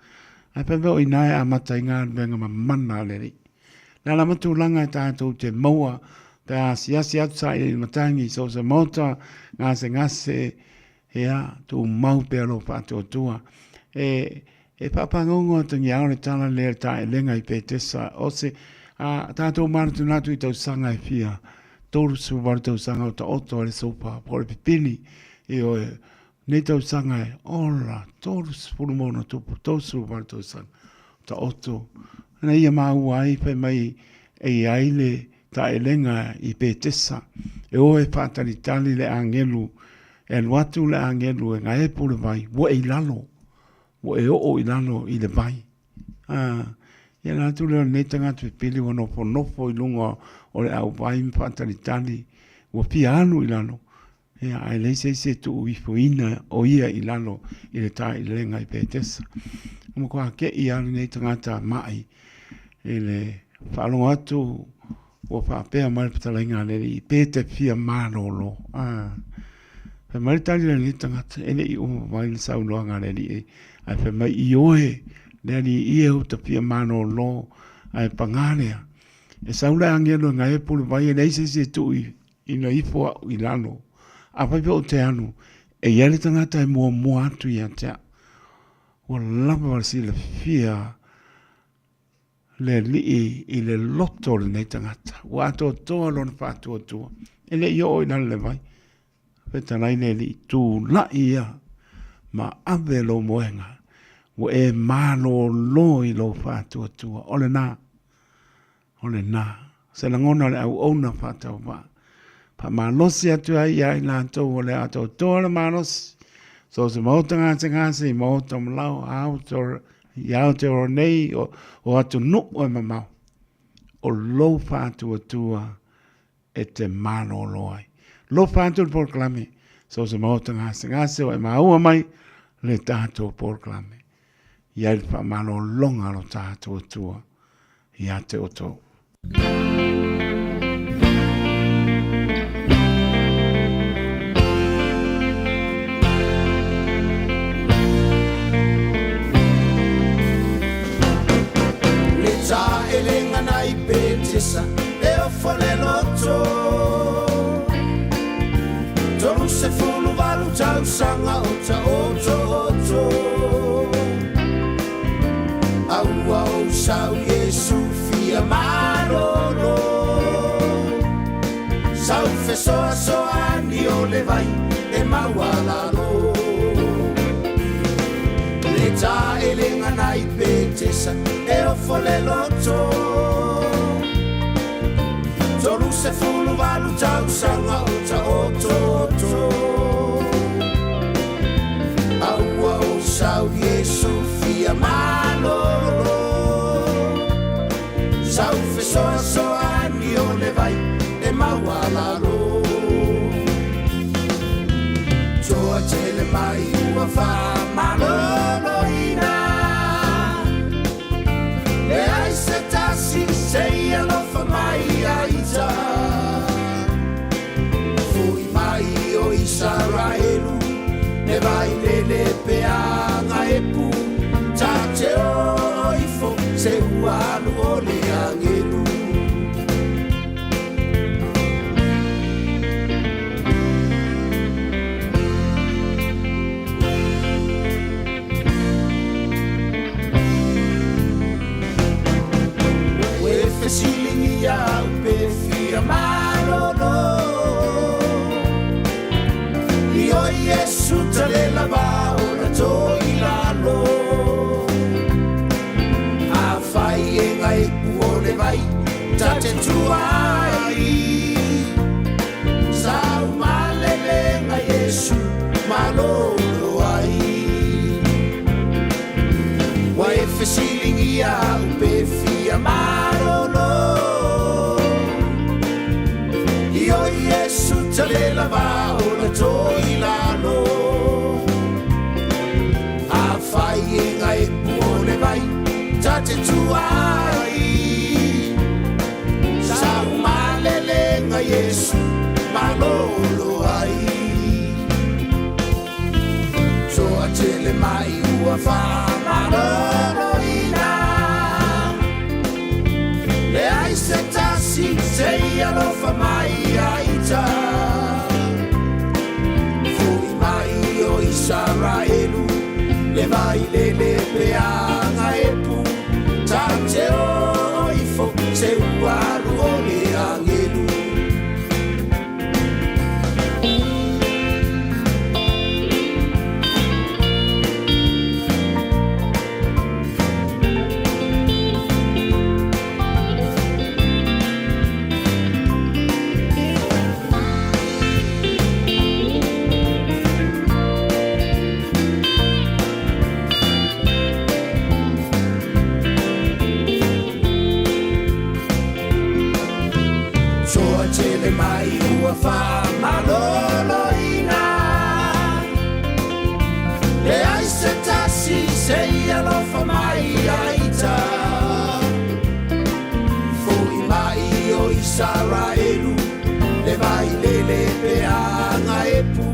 S3: Ae fai mai o i ina e amata ai galuega mamana a le Alii. O le a lava tulaga e tatou te maua pe a asiasi atu sailiili matagi i so o se maota, gasegase, ia, tumau pea lou faatuatua. E, E faafagogo atagiao le tala lea i le taelega i Petesa, o se a tatou manatunatu i tausaga e fia, 38 tausaga o taoto ai le sofa po o le pipili, ioe, nei tausaga e ola 30 ma ona tupu, 38 tausaga o taoto, ina ia maua ai fai mai e i ai le taelega i Petesa, e o e faatalitali le agelu, e alu atu le agelu e gaepu le vai, ua e i lalo. Ua e oo i lalo i le vai. A, ia na atu lea o lenei tagata pipili ua nofonofo i luga o le auvai ma faatalitali, ua fia alu i lalo, ia, ae leai se isi e tuu ifoina o ia i lalo i le taililega i Petesa. Ua matua te'i lava lenei tagata ma'i i le faalogo atu Ua faapea mai le fetalaiga a le Alii, Pe te fia malolo. A. Fai mai le tali a lenei tagata, e le i uma mai le saunoaga a le Alii, ae fai mai, Ioe, le Alii ia ua ta fia malolo, ae pagā lea. E sau le agelu e gaepu le vai, e leai se isi e tuu ina ifo au i lalo. Afai foi ou te alu, e i ai le tagata e muamua atu ia te au. Ua lava le silafia le Alii i le loto o lenei tagata. Ua atoatoa lona faatuatua. E le i oo i lalo i le vai. Fetalai le Alii, tulai ia ma ave lou moega. Ua e malolo i lou faatuatua. O lena, o lena. Se lagona o le auauna faatauvaa. Faamalosi atu ai ia i latou o le atoatoa le malosi. So se maota gasegase i maota malao, i Aotearoa nei o, o atunuu e mamao. O lou faatuatua e te malolo ai. Lofa atu le polokalame, so se maota gasegase o e maua mai le tatou polokalame. I ai le faamalologa a lo tatou Atua ia te outou.
S4: Le taelega nai Petesa e ofo le loto 38 tausaga o taoto oto A ua ou sau Iesu fia malolo Sau fesoasoani o le vai e maualalo Le taelega nai Petesa e ofo le loto 38 tausaga o taoto oto. aso. Aua o sau Iesu fia malolo. Sau fesoasoani o le vai e maualalo. Toa tele mai ua faamaloloina. Leai se tasi se i alofa mai ia ita. Fo'i mai o Isaraelu, le vai lele peaga e pu. Ta te o ifo se ua alu o le agelu. Ua e fesiligia au pe fia malolo. Io Iesu tale lava o la toi lalo. Afai e ngai pu o le vai, ta te tuai. Sau malelega Iesu malolo ai. Ua e fesiligia au pe fia malolo. Io Iesu tale lava o la toi lalo. Afai e ngai pu o le vai, ta te tuai. Sau malelega Iesu malolo ai. Toa tele mai ua faamaloloina. Leai se tasi se i alofa mai ia ita. Fo'i mai o Isaraelu, le vai lele peaga e pu. Ta te o ifo se ua alu o le agelu. Toa tele mai ua faamaloloina. Leai se tasi se i alofa mai ia ita. Fo'i mai o Isaraelu, le vai lele peaga e pu.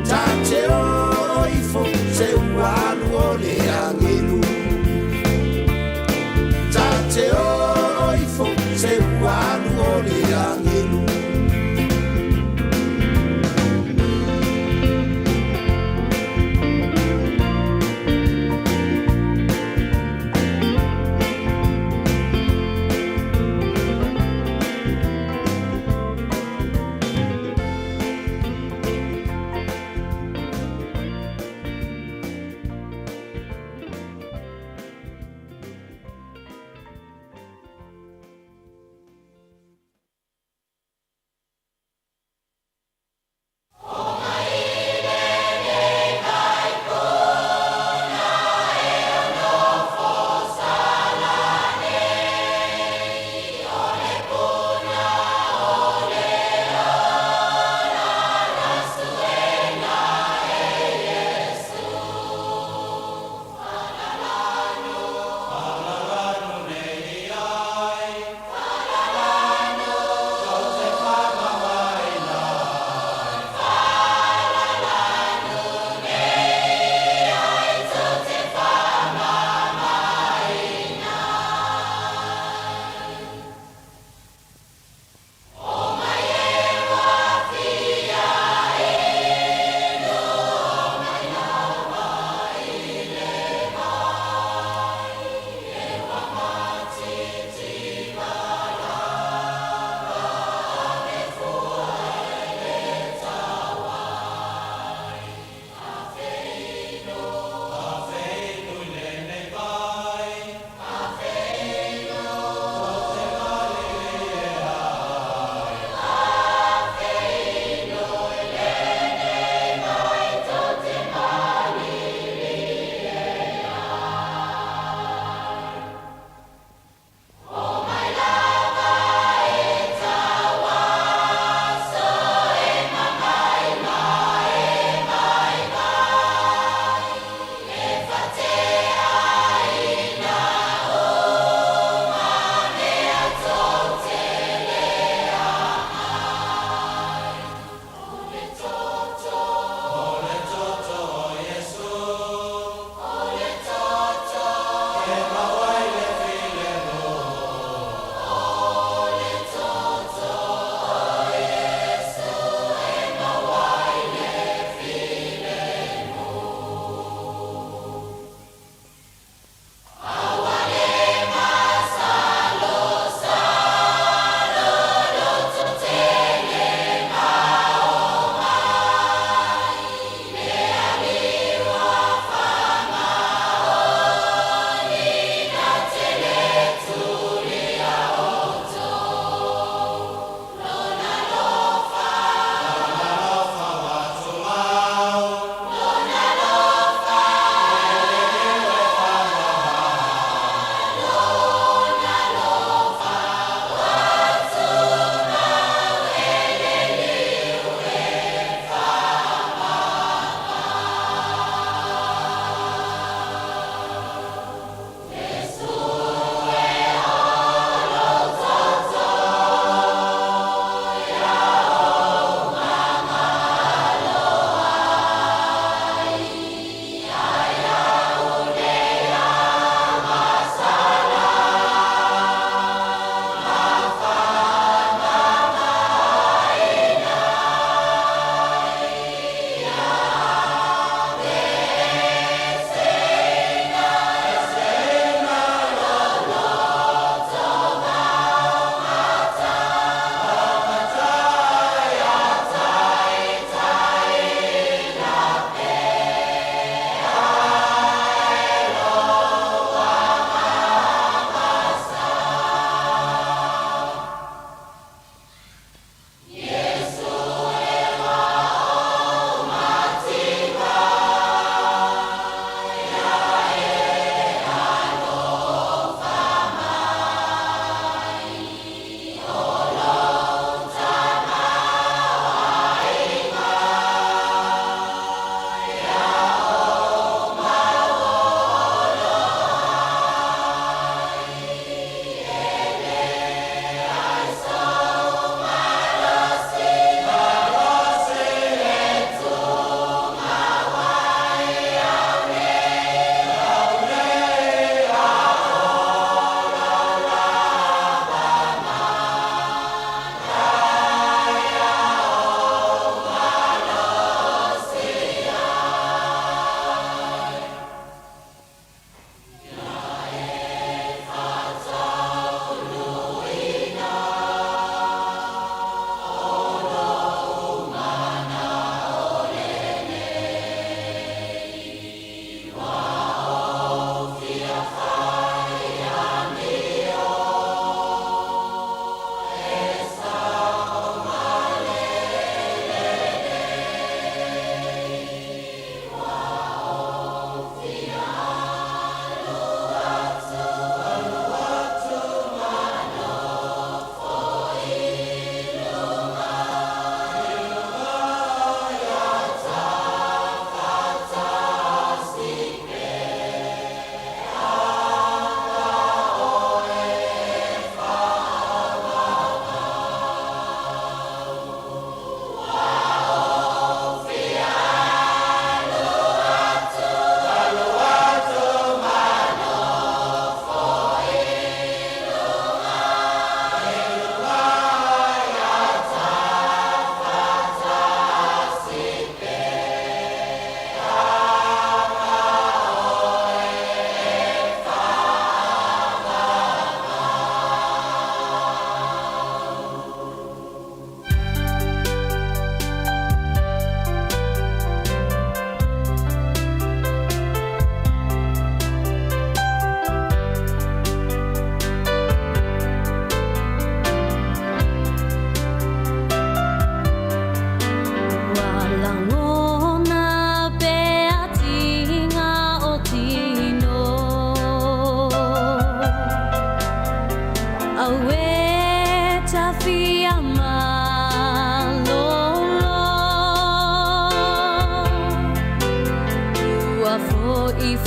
S4: Ta te o ifo se ua alu o le agelu. Ta te o ifo se ua alu o le agelu.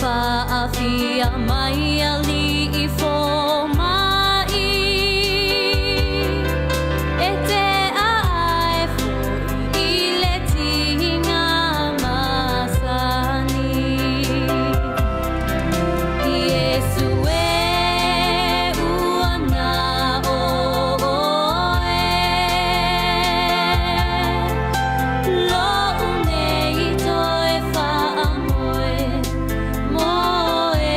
S2: Faafia mai alii fomai E te aae foi i le tiga masani Iesu e ua na o oe Lo'u nei toe faamoe moe.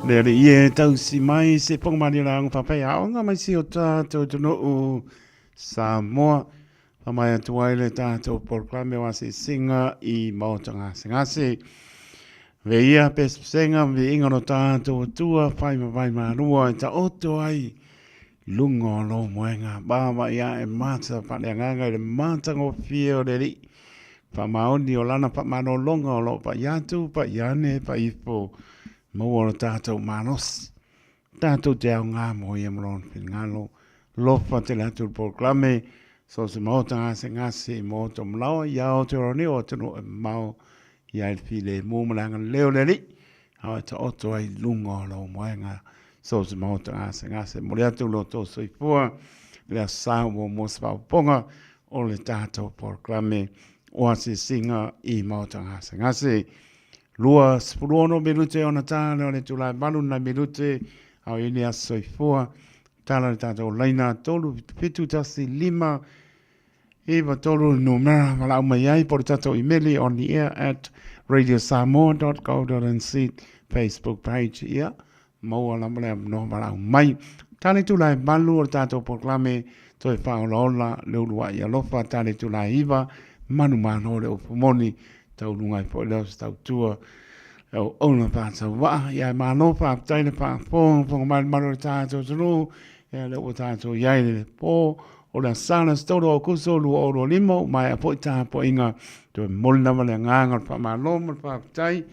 S3: Le alii e tausi mai se pongamalie lauga faapai aoga mai si o tatou atunuu Samoa. Faamai atu ai le tatou polokalame o asiasiga i maota gasegase. Ve ia pesepesega ma viiga o lo tatou Atua fai ma vai malua e taoto ai luga o lou moega. Vaavaai ae mata faaleagaga i le matagofie o le Alii. Faamaoni o lana faamalologa o lo o paia atu, paia ane, paia ifo, maua lo tatou malosi. Tatou te aoga mo ia ma lona finagalo. Lofa tele atu le polokalame, so o se maota gasegase i maota o Malawa, i Aotearoa nei o atunuu e mamao, ia i le filemu ma le agalelei o le Alii, a o e taoto ai i luga o lou moega, so o se maota gasegase. E momoli atu lo outou soifua i le Aso Sa ua muamua se faaopoopoga o le tatou polokalame o asiasiga i maota gasegase. 26 minute ona ta lea o le itula e 8 nai minute a o i ai aso soifua. Tala le tatou laina 3 7 1 5 9 3 le numera valaau mai ai po o le tatou imeli on the air at radiosamoa.co.nz Facebook page ia maua lava le avanoa valaau mai. Tala itula e 8 o le tatou polokalame toe faaolaola le uluai alofa tala itula e 9 manumalo le upu moni tauluga ai foi lea o se tautua e auauna faatauvaa. Ia e malo faafetai le faafogafoga mai le malu o le tatou atunuu. Ia lea ua tatou i ai i le po o le aso Sa le aso 3 o Aokuso 2025, ua maea foi tapuaiga. Toe momoli lava le agaga o le faamalo ma le faafetai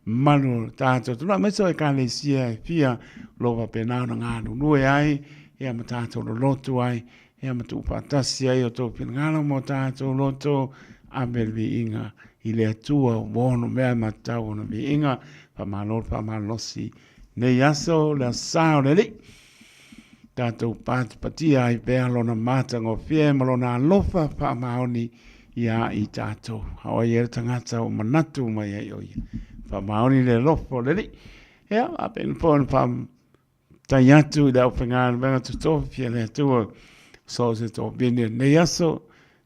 S3: malu o le tatou atunuu aemaise o Ekalesia e fia o lo o faapena ona galulue ai ia ma tatou lolotu ai ia ma tuufaatasi ai o outou finagalo ma o tatou loto, ave le viiga i le Atua ua ono mea ma tatau ona viiga. Faamalo le faamalolosi nei aso, le aso Sa o le Alii. Tatou patipatia ai pea lona matagofie ma lona alofa faamaoni iā i tatou. A o ai ea le tagata ua manatu mai ai o ia. Faamaoni le alofa o le Alii. Ia, faapena foi ona faa Tai atu i le aufaigaluega totofi a le Atua, so o se toavine o lenei aso,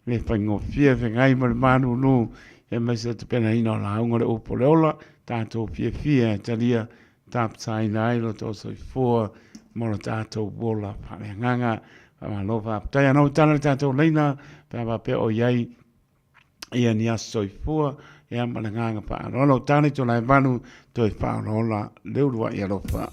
S3: le faigofie feagai ma le malulu, aemaise o tapenaina o lauga o le upu o le ola, tatou fiafia e talia tapasaina ai lo tou soifua ma lo tatou ola faaleagaga. Faamalo faafetai. Ana ua tala le tatou laina pe a faapea o i ai ia ni aso soifua ia ma le agaga faaaloalo. O tala i Tolaevalu toe faaolaola le uluai alofa.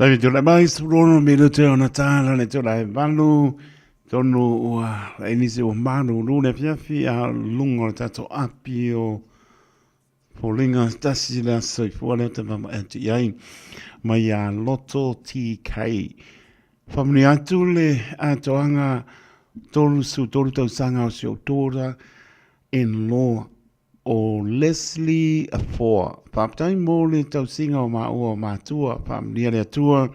S3: Taimi tūlai mai, 16 minute ona tāla le tūlai valu, tonu ua e nisi ua malūlū le afiafi a lunga o le tātou api o Foliga tasi le aso soifua lea te mama atu i ai mai a Loto TK. Whamuni atu le atoanga 33 tausaga o si ou daughter in law o Leslie Afoa. Faafetai mo le tausiga o maua o matua, faamanuia le Atua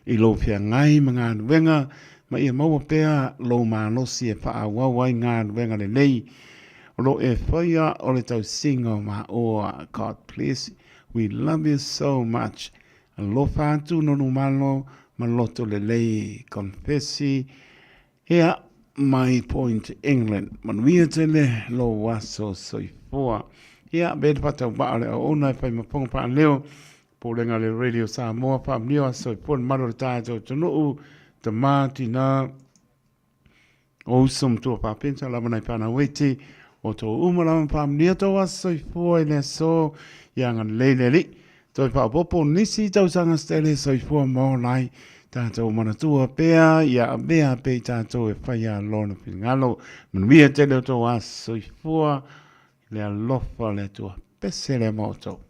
S3: i lou feagai ma galuega, ma ia maua pea lou malosi e faaauau ai galuega lelei o lo e faia o le tausiga o maua. God bless, we love you so much. Alofa atu Nonumalo ma loto lelei. Confessi Ea mai Point England. Manuia tele lou aso soifua. Ia, be le faatauvaa o le auauna e fai ma fofoga faaleo, Pulega a le Radio Samoa, faamanuia aso soifua le malu o le tatou atunuu, tama, tina, O uso matua pāpenta lava nai whānau iti, o tō uma lava whāmunia tō aso soifua i le aso, ia agalelei le Alii, toe whaopopo nisi tausaga se tele soifua ma ola ai, tātou manatua pea, ia avea pea i tātou e whai a lona finagalo, manuia tele o tō aso soifua, i le alofa o le Atua. Pese lea ma outou.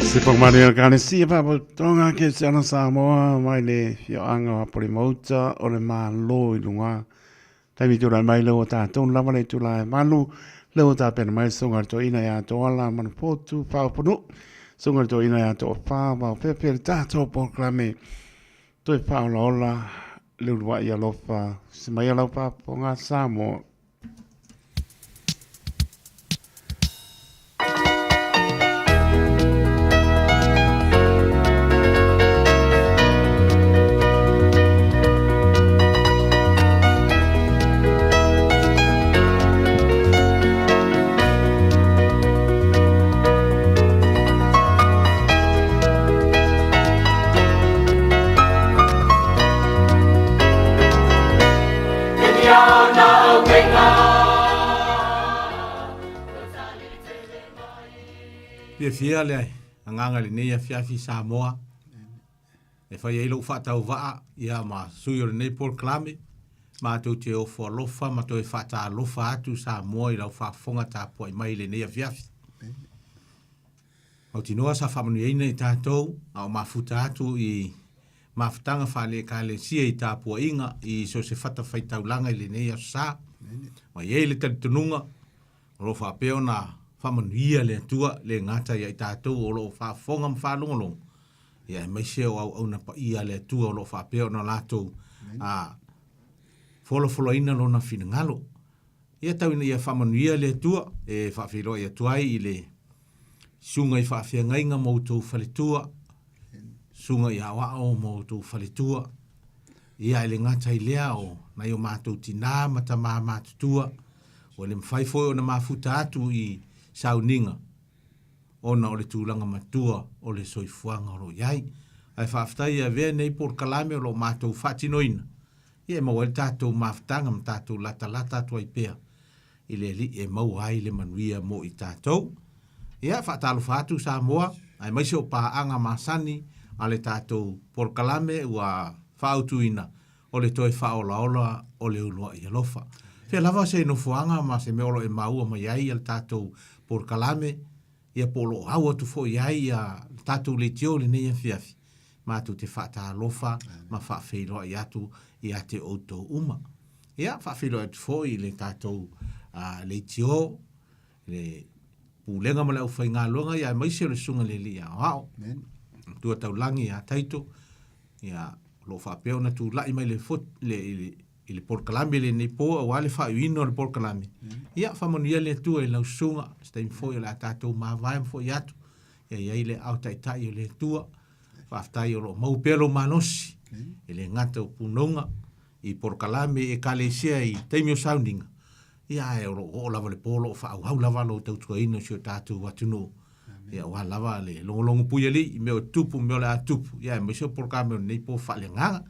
S3: Se pagmani o Ekalesia Faapotopotoga Kerisiano Samoa mai le fioaga o Apolima-uta o le Malo i luga. Taimi tulai mai lea ua tatou lava le itula e valu, lea ua tapena mai le Susuga i le Toeaina ia Toala Manufotu Faaoponuu, Susuga i le Toeaina ia Toafa Vaofefe le tatou polokalame toe faaolaola le uluai alofa se mai a lau faafofoga Samoa.
S5: Fiafia le agaga i lenei afiafi Samoa e fai ai lou faatauvaa ia ma sui o lenei polokalame matou te ofo alofa ma toe faatalofa atu Samoa i lau faafofoga tapuai mai i lenei afiafi. Mautinoa sa faamanuiaina i tatou a o mafuta atu i mafutaga faale-Ekalesia i tapuaiga i so o se fatafaitaulaga i lenei aso sa. Ma i ai le talitonuga o lo o faapea ona faamanuia le Atua le gata ia i tatou o lo o faafofoga ma faalogologo, ia aemaise o auauna paia a le Atua o lo o faapea ona latou a folafolaina Lona finagalo. Ia tau ina ia faamanuia le Atua e faafeiloai atu ai i le Susuga i faafeagaiga ma outou faletua, susuga i aoao ma outou faletua, ia e le gata i lea o nai o matou tinā ma tamā matutua, ua le mafai foi ona mafuta atu i sauniga ona o le tulaga matua o le soifuaga o lo o i ai. Ae faafetai e avea nei polokalame o lo o matou faatinoina, ia e maua ai le tatou mafutaga ma tatou latalata atu ai pea i le Alii e maua ai le manuia mo i tatou. Ia, faatalofa atu Samoa, aemaise o paaga masani a le tatou polokalame ua faaautuina o le toe faaolaola o le uluai alofa. Fea lava se nofoaga ma se mea o lo o e maua mai ai le tatou polokalame, ia po o lo o au atu foi i ai le tatou leitio i lenei afiafi, matou te faatalofa ma faafeiloai atu ia te outou uma. Ia, faafeiloai atu foi i le tatou leitio, le Pulega ma le aufaigaluega, ia aemaise o le Susuga i le Alii Aoao, Matua Taulagi ia Taito, ia, o lo o faapea ona tulai mai le, le, i le polokalame lenei po aua le faaiuina o le polokalame. Ia, faamanuia le Atua i lau susuga, se taimi foi o le a tatou mavae ma foi atu, ia i ai le aao taitai o le Atua. Faafetai o lo o maua pea lou malosi, e le gata o punouga i polokalame i Ekalesia i taimi o sauniga, ia ae o lo o oo lava le po o lo o faaauau lava lou tautuaina o si o tatou atunuu. Ia aua lava le logologo pui alii i mea o tupu ma mea o le a tupu, ia aemaise o polokalame o lenei po faaleagaga.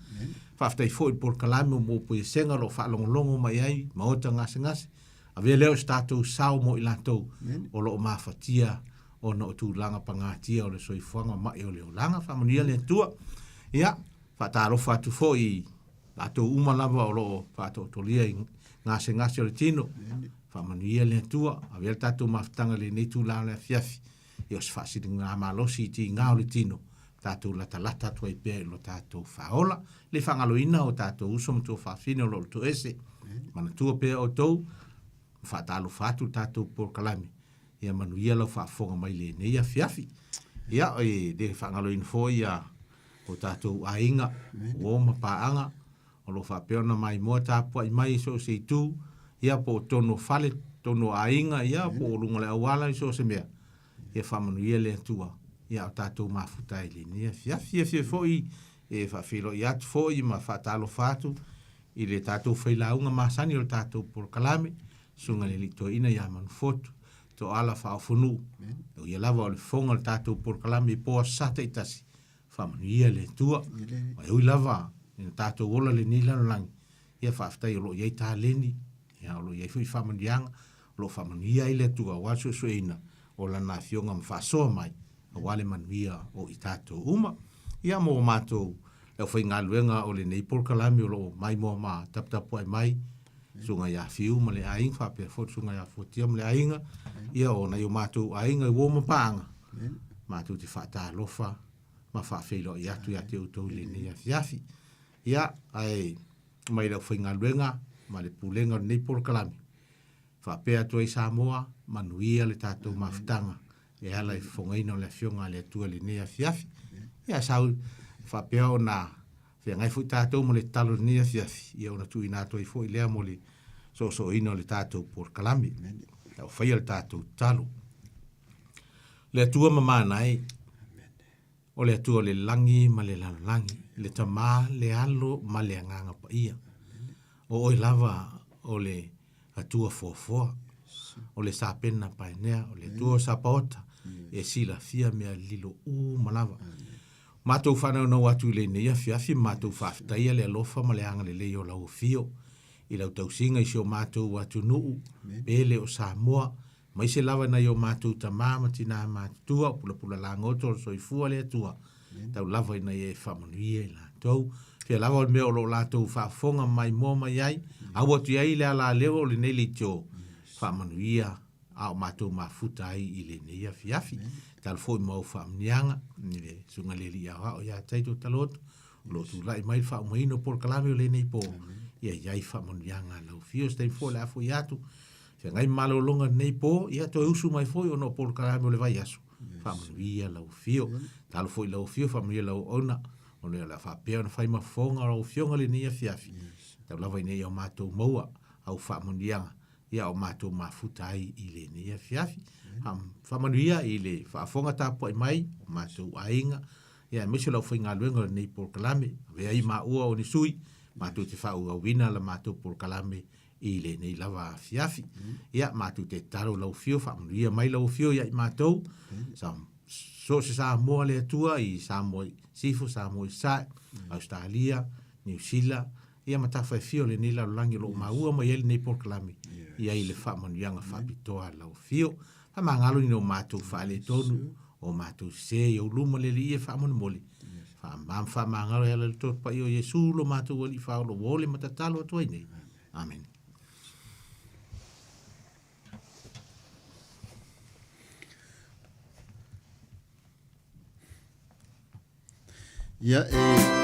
S5: Faafetai foi i le polokalame o Moapoiesega o lo o faalogologo mai ai maota gasegase. Avea lea o se tatou sao mo i latou o lo o mafatia ona o tulaga pagatia o le soifuaga ma'i o le olaga. Faamanuia le Atua. Ia, faatalofa atu foi i latou uma lava o lo o faatootolia i gasegase o le tino. Faamanuia le Atua, avea le tatou mafutaga i lenei itula o le afiafi, ia o se faasiligamalosi i tiga o le tino, tatou latalata atu ai pea i lo tatou faaola. Le faagaloina o tatou uso ma tuafafine o lo o toese. Manatua pea outou, ma faatalofa atu le tatou polokalame, ia manuia lau faafofoga mai lenei afiafi. Ia, e le faagaloina foi ia o tatou aiga, uo ma paaga, o lo o faapea ona maimoa tapuai mai i so o se itu, ia po o totonu o fale, totonu o aiga, ia po o luga o le auala i so o se mea, ia faamanuia le Atua ia o tatou mafuta ai i lenei afiafi. Fiafia foi e faafeiloai atu foi ma faatalofa atu i le tatou failauga masani o le tatou polokalame, Susuga i le Alii Toeaina ia Manufotu Toala Faaofonuu, o ia lava o le fofoga o le tatou polokalame i po Aso Sa taitasi, faamanuia le Atua. Ma e ui lava ina tatou ola lenei lalolagi, ia faafetai o lo o i ai taleni, ia o lo o i ai foi faamanuiaga, o lo o faamanuia ai le Atua aua le suesueina o Lana Afioga ma faasoa mai aua le manuia o i tatou uma. Ia mo matou le aufaigaluega o lenei polokalame o lo o maimoa ma taputapuai mai, Susuga ia Fiu ma le aiga, faapea foi le Susuga ia Fuatia ma le aiga, ia o nai o matou aiga i uo ma paaga. Matou te faatalofa ma faafeiloai atu ia te outou i lenei afiafi. Ia, ae mai le aufaigaluega ma le pulega o lenei polokalame, faapea atu ai Samoa, manuia le tatou mafutaga e ala i fofogaina o le Afioga a le Atua i lenei afiafi. Ia, sau faapea ona feagai foi tatou ma le tatalo i lenei afiafi, ia ona tuuina atu ai foi lea mo le soosooina o le tatou polokalame. Taufaia le tatou tatalo. Le Atua mamana e, o le Atua o le lagi ma le lalolagi, le Tama, le Alo ma le Agaga Paia. O oe lava o le Atua foafoa, o le Sapena Paenea, o le Atua o Sapaota, e silafia mea lilo uma lava. Matou faanaunau atu i lenei afiafi, matou faafetaia le alofa ma le agalelei o lau afio i lau tausiga i si o matou atunuu pele o Samoa, Aemaise lava nai o matou tama ma tina matutua o pulapula lagoto o le soifua le Atua, tau lava ina ia e faamanuia i latou. Fia lava o le mea o lo o latou faafofoga maimoa mai ai, au atu i ai le alaleo o lenei leitio, faamanuia a o matou mafuta ai i lenei afiafi. Talo foi ma au faamanuiaga i le Susuga i le Alii Aoao ia Taito Taloto, o lo o tulai mai le faaumaina o polokalame o lenei po, ia i ai faamanuiaga a lau afio. Se taimi foi o le a foi atu, Feagai ma malologa i lenei po, ia toe usu mai foi ona o polokalame o le vaiaso. Faamanuia lau afio. Talo foi lau afio, faamanuia lau auauna, ona o le a faapea ona fai ma fofoga o lau afioga lenei afiafi. Tau lava ina ia o matou maua au faamanuiaga, ia o matou mafuta ai i lenei afiafi. Faamanuia i le faafofoga tapuai mai o matou aiga, ia aemaise o le aufaigaluega o lenei polokalame. Avea ai maua o ni sui, matou te faaauauina la matou polokalame i lenei lava afiafi. Ia, matou te tatalo lau afio, faamanuia mai lau afio ia i matou, sa, so o se Samoa le Atua i Samoa i Sifo, Samoa i Sasae, Ausetalia, Niu Sila, ia ma tafa e fia o lenei lalolagi o lo o maua mai ai lenei polokalame, i ai le faamanuiaga faapitoa a lau afio. Faamagalo ni o matou faaletonu, o matou sese i ou luma le Alii e faamolemole. Faamama faamagalo e ala i le Toto Paia o Iesu lo matou Alii Faaola ua ole ma tatalo atu ai nei. Amene.
S7: Ia e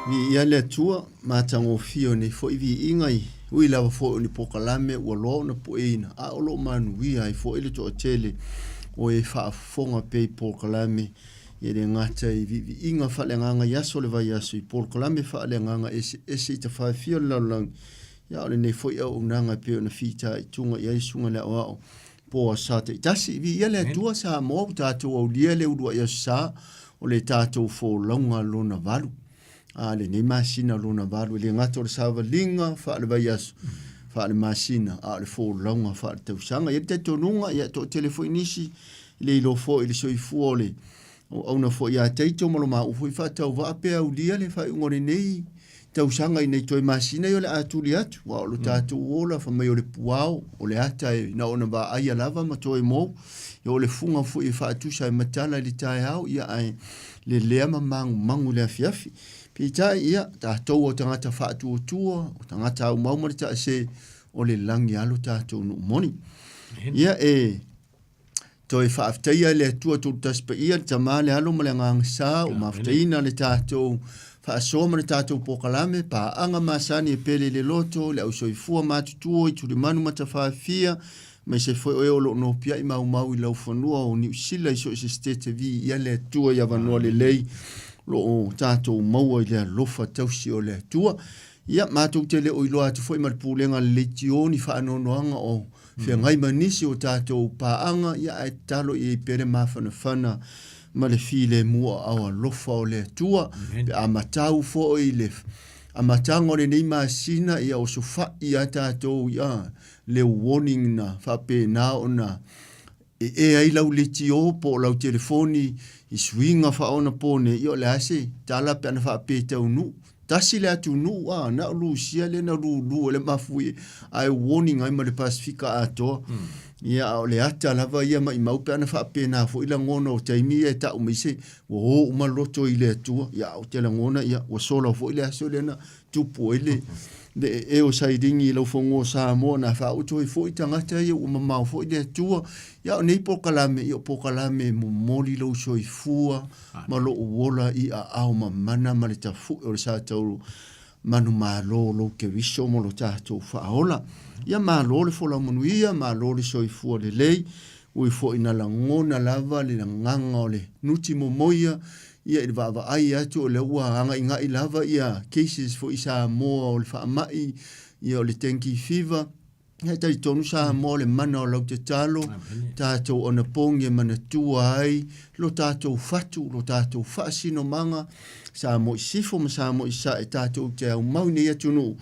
S7: Viia le Atua, matagofie o nei foi viiga i ui lava foi o ni polokalame ua loa ona pueina, a o lo o manuia ai foi le toatele. o e faafofoga pea i polokalame e le gata i viiviiga faaleagaga i aso o le vaiaso i polokalame faaleagaga eseese i tafaefia o le lalolagi, ia a o lenei foi auaunaga e pei ona fitaituga i ai susuga i le aoao po Aso taitasi. Viia le Atua Samoa ua tatou aulia le uluai aso sa o le tatou folauga lona valu. A lenei masina lona valu e le gata o le savaliga faale-vaiaso, faale-masina, a o le folauga faale-tausaga. E i ai le talitonuga, ia e toatele foi nisi e le iloa foi i le soifua o le auauna foi ia Taito ma lo maua foi faatauvaa pe aulia le faaiuga o lenei tausaga i nei toe masina ia o le a tuli atu, aua o lo tatou ola fai mai o le puao, o le ata e na ona vaaia lava ma toe mou, ia o le fuga foi e faatusa e matala i le taeao, ia ae lelea ma magumagu i le afiafi. Peitai, ia, tatou o tagata faatuatua, o tagata aumau ma le taase, o le lagi lava lo tatou nuu moni. Ia, e toe faafetaia le Atua Tolutasi Paia, le Tama, le Alo ma le Agaga Sa, ua mafutaina le tatou faasoa ma le tatou polokalame, paaga masani e pele i le loto, le ausoifua matutua i tulimanu ma tafafia, aemaise foi o e o lo o nopiai maumau i laufanua o Niu Sila i so o se setete viia le Atua i avanoa lelei o lo o tatou maua i le alofa tausi o le Atua. Ia, matou te le o iloa atu foi ma le pulega a le leitio ni faanoanoaga o feagai ma nisi o tatou paaga, ia ae tatalo i ai pea le mafanafana ma le filemu o aao alofa o le Atua. Pe a matau foi i le amataga o lenei masina, ia osofai lava tatou ia le warning na faapena ona ee ai lau leitio po o lau telefoni i suiga faaonaponei, ia o le a se tala pe ana faapea e taunuu. Tasi le atunuu a, na o Lusia lea na lulu ai le mafuie ae warning ai ma le Pasefika atoa. Ia a o le ata lava ia maimau pe ana faapena foi lagona o taimi ia e tau mai se ua o uma loto i le Atua. Ia ou te lagona ia ua sola foi le aso lea na tupu ai le le ee o Sailini i laufanua o Samoa na faaoto ai foi tagata ia ua mamao foi le Atua. Ia o nei polokalame ia o polokalame e momoli lou soifua ma lou ola i aao mamana ma le tafu'e o le sa taulu manumalo o lou Keriso ma lo tatou faaola. Ia malo le folau manuia, malo le soifua lelei, ui foi na lagona lava le lagaga o le nuti momoia ia i le vaavaai atu o lea ua agaigai lava ia cases foi i Samoa o le faamai ia o le dengue fever. Ia e talitonu Samoa o le mana o lau tatalo, tatou anapogi e manatua ai lo tatou fatu, lo tatou faasinomaga, Samoa i sifo ma Samoa i sae, tatou te aumau i nei atunuu,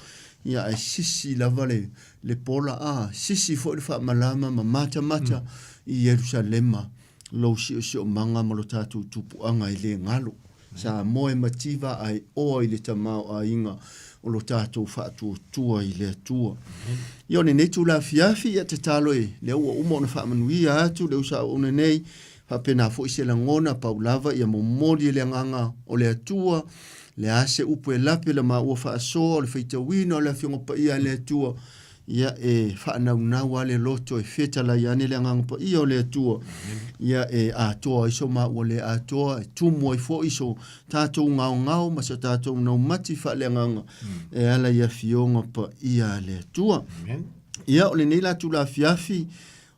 S7: ia ae sisi lava le, le pola, a, sisi foi le faamalama ma matamata i Ierusalema, lou siosiomaga ma lo tatou tupuaga e le galo. Samoa e mativa ae oa i le tamaoaiga o lo tatou faatuatua i le Atua. Ia o lenei itula afiafi, ia tatalo e lea ua uma ona faamanuia atu le usa auauna nei, faapena foi se lagona, pau lava ia momoli e le agaga o le Atua, le a se upu e lape la maua faasoa o le faitauina o le Afioga Paia a le Atua, Ia e faanaunau lava le loto e fetalai ane le Agaga Paia o le Atua, ia e atoa ai so maua le atoa, e tumu ai foi so tatou gaogao ma so tatou naumati faaleagaga e ala i Afioga Paia a le Atua. Ia o lenei la tula afiafi,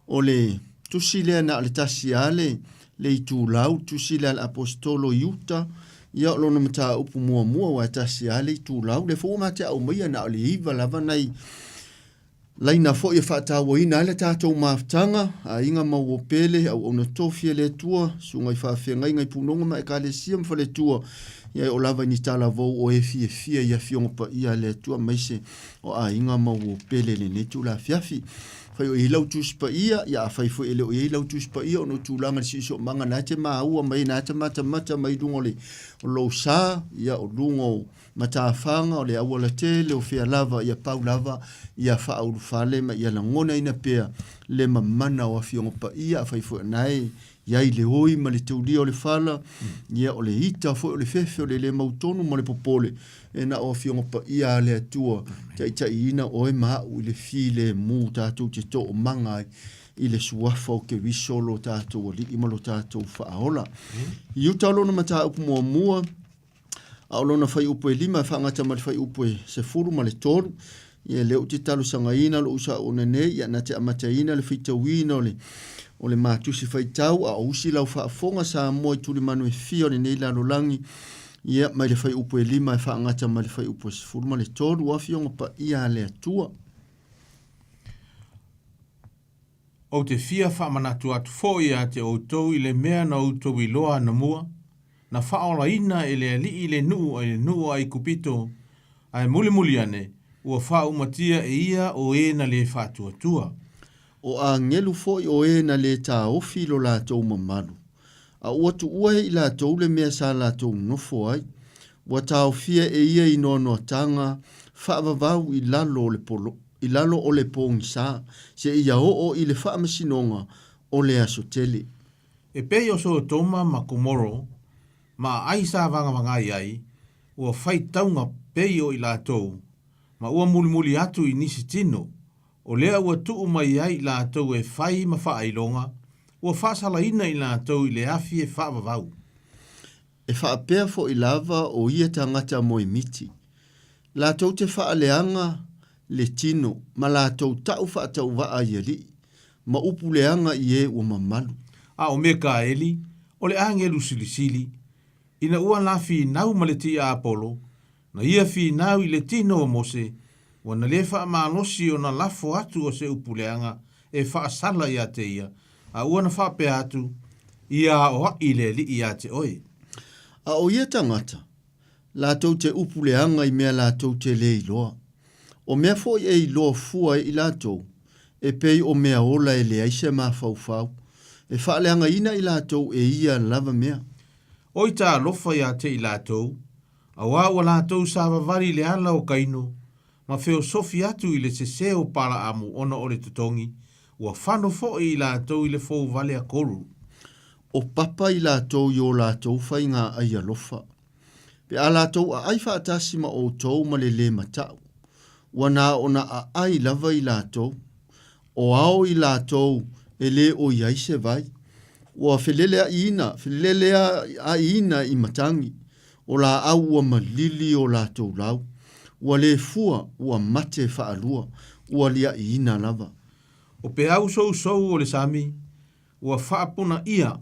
S7: o le tusi lea na o le tasi lava le, le itulau, tusi lea a le Aposetolo Iuta, ia o lona mataupu muamua aua e tasi lava le itulau, lea foi ua matea aumaia na o le iva lava nai laina foi e faatauaina ai le tatou mafutaga, aiga ma uo pele, auauna tofi a le Atua, susuga i faafeagaiga i punoga ma ekalesia ma faletua, ia e oo lava i ni talavou o e fiafia i Afioga Paia a le Atua aemaise o aiga ma uo pele i lenei itula afiafi. Fai o i ai lau Tusi Paia, ia afai foi e le o i ai lau Tusi Paia ona o tulaga i le siosiomaga na e te maua mai na e te matamata mai luga o le o lou sa, ia o luga o matafaga, o le aualatele, o fea lava, ia pau lava ia faaulufale ma ia lagonaina pea le mamana o Afioga Paia, afai foi o na e i ai le oi ma le teulia o le fala, ia o le ita foi o le fefe o le le mautonu ma le popole, e na o Afioga Paia a le Atua, taitaiina oe ma a'u i le filemu tatou te toomaga ai i le Suafa o Keriso lo tatou Alii ma lo tatou Faaola. I uta o lona mataupu muamua, a o lona fuaiupu e lima e faagata ma le fuaiupu e 13, ia lea ou te talosagaina lou uso auauna nei, ia na te amataina le faitauina o le O le matusi faitau a o usi lau faafofoga Samoa i tulimanu e fia o lenei lalolagi, ia, mai le fuaiupu e 5 e faagata mai le fuaiupu e 13, o Afioga Paia a le Atua.
S5: Ou te fia faamanatu atu foi ia te outou i le mea na outou iloa anamua, na faaolaina e le Alii le nuu ai le nuu o Aikupito, ae mulimuli ane, ua faaumatia e ia o e na le faatuatua.
S7: O agelu foi o e na le taofi i lo latou mamalu, a ua tuua e i latou le mea sa latou nofo ai, ua taofia e ia i noanoataga faavavau i lalo o le polo, i lalo o le pogisa, seia oo i le faamasinoga o le aso tele.
S5: E pei o Sotoma ma Komoro ma aai sa vagavagai ai, ua faitauga pei o i latou, ma ua mulimuli atu i nisi tino, o lea ua tuu mai ai i latou e fai ma faailoga, ua faasalaina i latou i le afi e faavavau.
S7: E faapea foi lava o ia tagata moemiti, latou te faaleaga le tino ma latou ta'u faatauvaa i alii, ma upu leaga i e ua mamalu.
S5: A o Mekaeli, o le agelu silisili, ina ua la finau ma le tiapolo, na ia finau i le tino o Mose, ua na le faamalosi ona lafo atu o se upu leaga e faasala ia te ia, a ua na faapea atu, Ia aoaʻi le Alii iā te oe.
S7: A o ia tagata, latou te upu leaga i mea latou te le iloa. O mea foi e iloa fua ai i latou, e pei o mea ola e leai se mafaufau, e faaleagaina i latou e ia lava mea.
S5: Oi talofa iā te i latou, auā ua latou savavali i le ala o Kaino, ma feosofi atu i le sesē o Palaamu ona o le totogi, ua fano foi i latou i le fou vale a Koru.
S7: O papa i latou i o latou faiga ai alofa, pe a latou aai faatasi ma outou ma le lē mata'u, ua na ona aai lava i latou, o ao i latou e lē o i ai se vai, ua feleleaʻiina, feleleaʻiina i matagi, o laau ua malili o latou lau, ua lē fua, ua mate faalua, ua liaʻiina lava.
S5: O peau sousou o le sami, ua faapunaʻia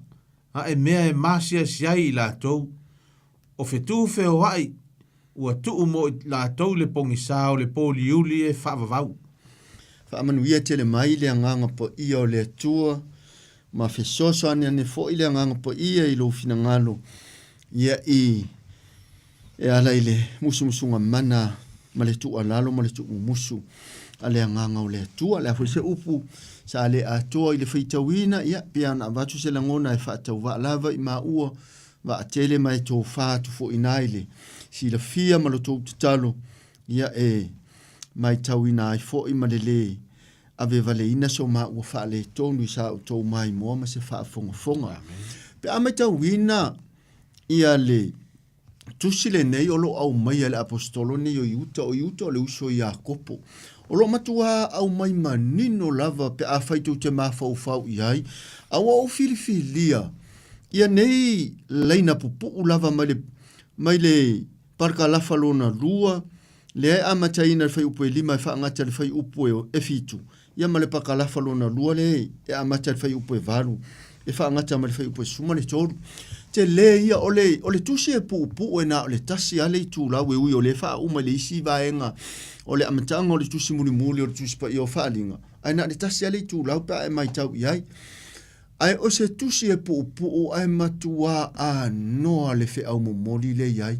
S5: aʻe mea e masiasi ai i latou, o fetu feoaʻi ua tuu mo i latou le pogisā o le pōliuli e faavavau.
S7: Faamanuia tele mai le Agaga Paia o le Atua, ma fesoasoani ane foi le Agaga Paia i lou finagalo ia i e ala i le musumusuga mana ma le tuualalo ma le tuumumusu a le Agaga o le Atua. O le a foi se upu sa le atoa i le faitauina, ia, pei ona avatu se lagona e faatauvaa lava i maua vaatele ma e tofa atu foi ina i le silafia ma lo tou tatalo, ia e maitauina ai foi ma le lē avevaleina so maua faaletonu i sa outou maimoa ma se faafogafoga. Pe a maitauina ia le tusi lenei o lo o aumaia e le aposetolo nei o Iuta, o Iuta o le uso i Iakopo. O lo o matuā aumai manino lava pe afai tou te mafaufau i ai, a ua ou filifilia ia nei laina pupuu lava mai le, mai le parakalafa lona lua, lea e amataina i le fuaiupu e 5 e faagata i le fuaiupu e 7, ia ma le pakalafa lona lua lea e amata i le fuaiupu e 8 e faagata ma le fuaiupu e 13. Tele ia, o le, o le tusi e puupuu e na o le tasi lava le itulau e ui o lea e faauma i le isi vaega o le amataga o le tusi mulimuli o le Tusi Paia o Faaaliga, ae na o le tasi lava le itulau pe a e matau i ai. Ae o se tusi e puupuu ae matuā anoa le feau momoli lea i ai.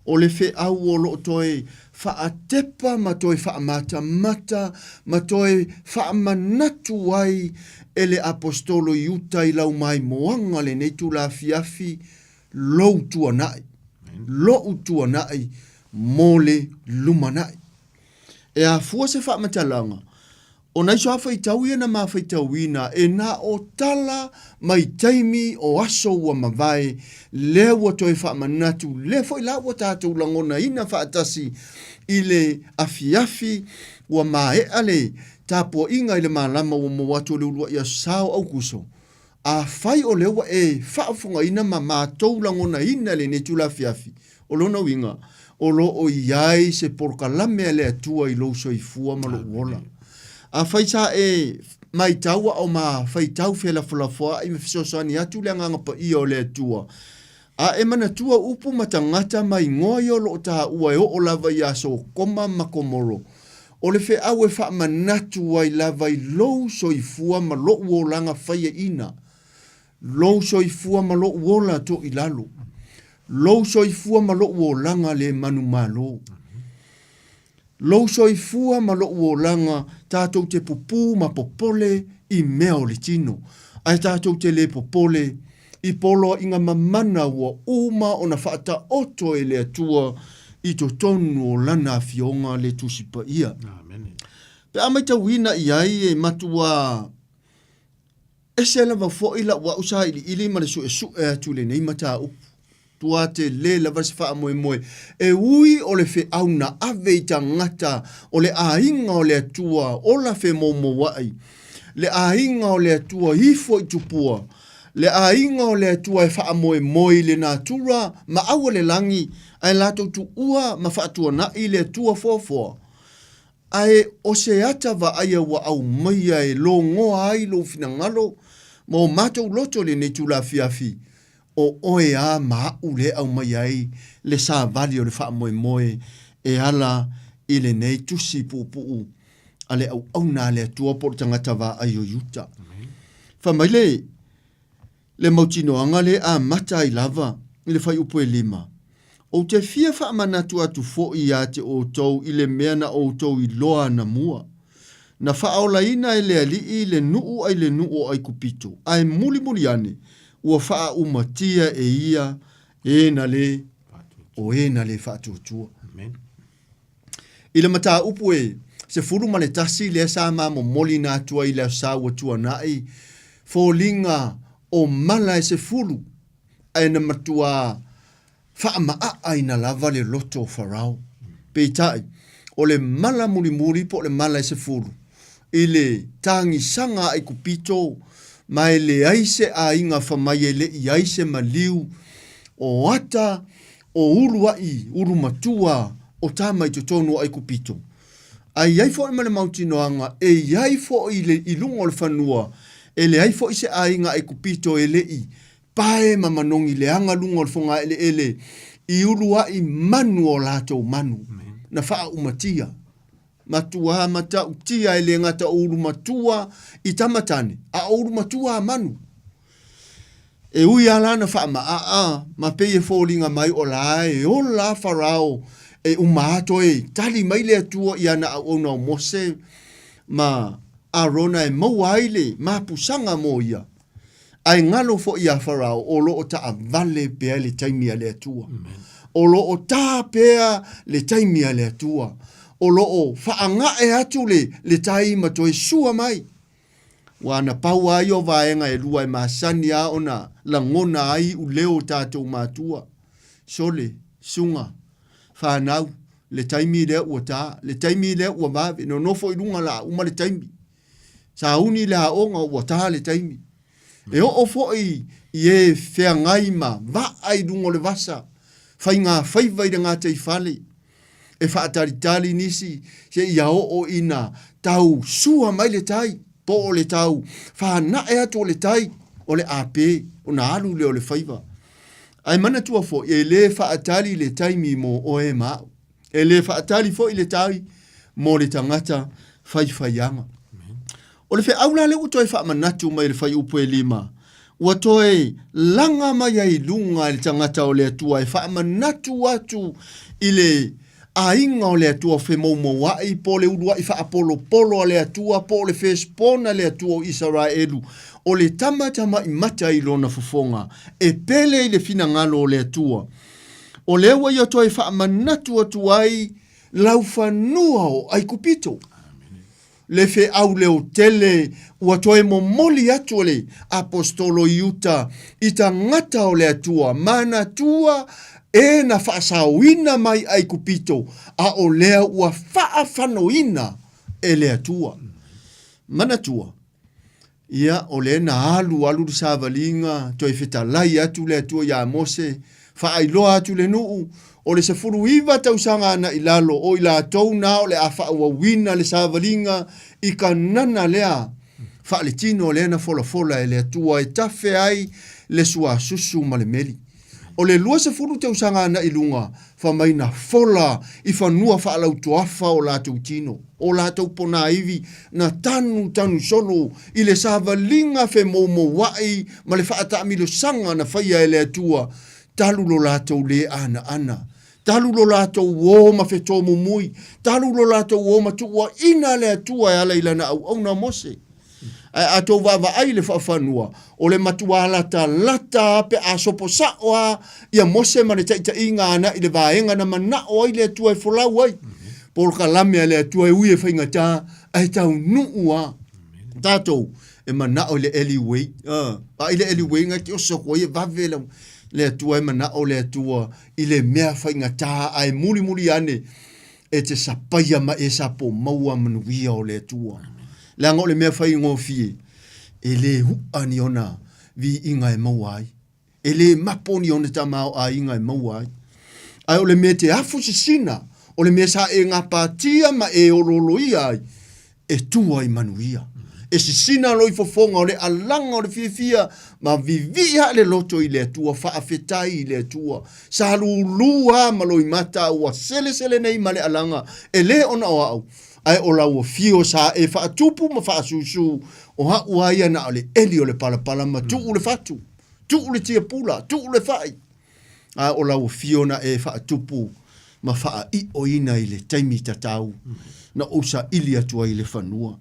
S7: O le feau o lo o toe faatepa ma toe faamatamata ma toe faamanatu ai e le Aposetolo Iuta i lau maimoaga lenei itula afiafi, lou tuanai, lo'u tuanai mo le lumanai. E afua se faamatalaga, O nai soa faitau ia na mafaitauina e na o tala mai taimi o aso ua mavae, lea ua toe faamanatu, lea foi la ua tatou lagonaina faatasi i le afiafi ua maea le tapuaiga i le malama ua maua atu o le uluai aso sa o Aukuso. Afai o lea ua e faafofogaina ma matou lagonaina i lenei itula afiafi, o lona uiga, o lo o i ai se polokalame a le Atua i lou soifua ma lou ola. Afai sa e maitau a o ma faitau felafolafoaʻi ma fesoasoani atu le Agaga Paia o le Atua. A e manatua upu ma tagata ma igoa ia o lo o taua e oo lava iā Sotoma ma Komoro, o le feau e faamanatu ai lava i lou soifua ma loʻu olaga faiaina, lou soifua ma loʻu ola toʻilalo, lou soifua ma loʻu olaga le manumalo. Lou soifua ma loʻu olaga tatou te pupū ma popole i mea o le tino, ae tatou te lē popole i poloaiga mamana ua uma ona faataoto e le Atua i totonu o Lana Afioga le Tusi Paia. Pe a maitauina i ai e matuā Ese lava foi lau au sailiili ma le suesue atu i lenei mataupu. Tua tele lava se faamoemoe e ui o le feau na ave i tagata o le aiga o le Atua ola femoumouai, le aiga o le Atua ifo i tupua, le aiga o le Atua e faamoemoe i le natura ma aua le lagi ae latou tuua ma faatuanai le Atua foafoa. Ae o se ata vaaia ua aumaia e logoa ai lou finagalo ma o matou loto i lenei itula afiafi, o oe a ma aʻu lea e aumaia ai le savali o le faamoemoe e ala i lenei tusi puupuu a le auauna a le Atua po o le tagata vaai o Iuta. Fai mai le Le mautinoaga lea e amata ai lava i le fuaiupu e 5, Ou te fia faamanatu atu foi ia te outou i le mea na outou iloa anamua, na faaolaina e le Alii le nuu ai le nuu o Aikupito, ae mulimuli ane ua faaaumatia e ia e na le o e na le faatuatua. I le mataupu e 11 lea sa ma momolina atu ai i le Aso Sa ua tuanai, foliga o mala e 10, ae na matuā faamaaaina lava le loto o Farao. Peitai, o le mala mulimuli po o le mala e 10, i le tagisaga a Aikupito, ma e leai se aiga famai e le i ai se maliu o ata o uluaʻi ulu matua o tama i totonu o Aikupito. A i ai foi ma le mautinoaga e i ai foi le, i luga o le fanua, e leai foi se aiga Aikupito e le i pae ma manogi leaga luga o le fogaeleele i uluaʻi manu o latou manu na faaumatia. Matua matautia e le gata o ulu matua i tama tane, a o ulu matua a manu. E ui lava la na faamaaa ma pei e foliga mai o la e ola a Farao e uma ato e tali mai le Atua i ana auauna o Mose ma Arona e maua ai le mapusaga mo ia. Ae galo foi iā Farao o lo o taavale pea le taimi a le Atua. O lo o tā pea le taimi a le Atua. O lo o faagae atu le, le tai ma toe sua mai. Ua na pau a ia o vaega e lua e masani a ona lagona ai iu leo o tatou matua. Sole, suga, fanau, le taimi lea ua tā, le taimi lea ua vave, nonofo i luga la uma le taimi. Sauni le aoga ua tā le taimi. E oo foi i e feagai ma vaa i luga o le vasa, faiga faiva i le gataifale, e faatalitali nisi seia oo ina tau sua mai le tai, po o le tau whanae atu o le tai, o le ape, ona alu lea o le faiva. Ae manatua foi, e le faatali le taimi mo oe ma au. E le faatali foi le tai mo le tagata faifaiaga. O le feau la lea ua toe faamanatu mai e le fuaiupu e 5, ua toe laga mai ai i luga e le tagata o le Atua e faamanatu atu i le aiga o le Atua femoumouaʻi, po o le uluaʻi faapolopolo a le Atua, po o le firstborn a le Atua o Isaraelu, o le tama tamaʻi mata i lona fofoga, e pele i le finagalo o le Atua. O lea ua ia toe faamanatu atu ai laufanua o Aikupito. Le feau leotele ua toe momoli atu e le Aposetolo Iuta i tagata o le Atua, manatua e na faasaoina mai Aikupito, a o lea ua faafanoina e le Atua. Manatua, Ia, o lea na alu alu le savaliga, toe fetalai atu le Atua iā Mose, faailoa atu le nuu, o le 19 tausaga ana i lalo, o i latou na o le a faaauauina le savaliga i Kanana lea. faaletino lea na folafola e le Atua e tafe ai le suasusu ma le meli. O le 20 tausaga anaʻi luga, fai mai na fola i fanua faalautoafa o latou tino, o latou ponaivi na tanu tanu solo i le savaliga femoumouaʻi ma le faataamilosaga na faia e le Atua talu lo latou lē anaana, talu lo latou ō ma fetomumui, talu lo latou ō ma tuuaʻina le Atua e ala i lana auauna o Mose. Ae a tou vaavaai i le faafanua, o le matuā latalata a pe a sopo sa'o a ia Mose ma le taʻitaʻiga ana i le vaega na manaʻo ai le Atua e folau ai. Polokalame a le Atua e ui e faigata ae taunuu a. Tatou e manaʻo i le alleyway, a i le alleyway na te oso atu ai e vave lau le Atua e manaʻo le Atua i le mea faigata ae mulimuli ane e te sapaia ma e sa pomaua manuia o le Atua. Leaga o le mea faigofie, e lē uʻa ni ona viiga e maua ai. E lē mapo ni ona tamaoaiga e maua ai. Ae o le mea te afu sisina, o le mea sa e gapatia ma e olooloia ai, e tua i manuia. E sisina lou fofoga o le alaga o le fiafia ma vivii ae le loto i le Atua, faafetai i le Atua. Sa lūlū a ma loimata ua selesele nei ma le alaga, e lē ona o a'u, ae o lau afio sa e faatupu ma faasusū, o a'u a ia na o le eli o le palapala ma tuu le fatu, tuu le tiapula, tuu le fa'i. A o lau afio na e faatupu ma faa'i'oina i le taimi tatau na ou saili atu ai i le fanua.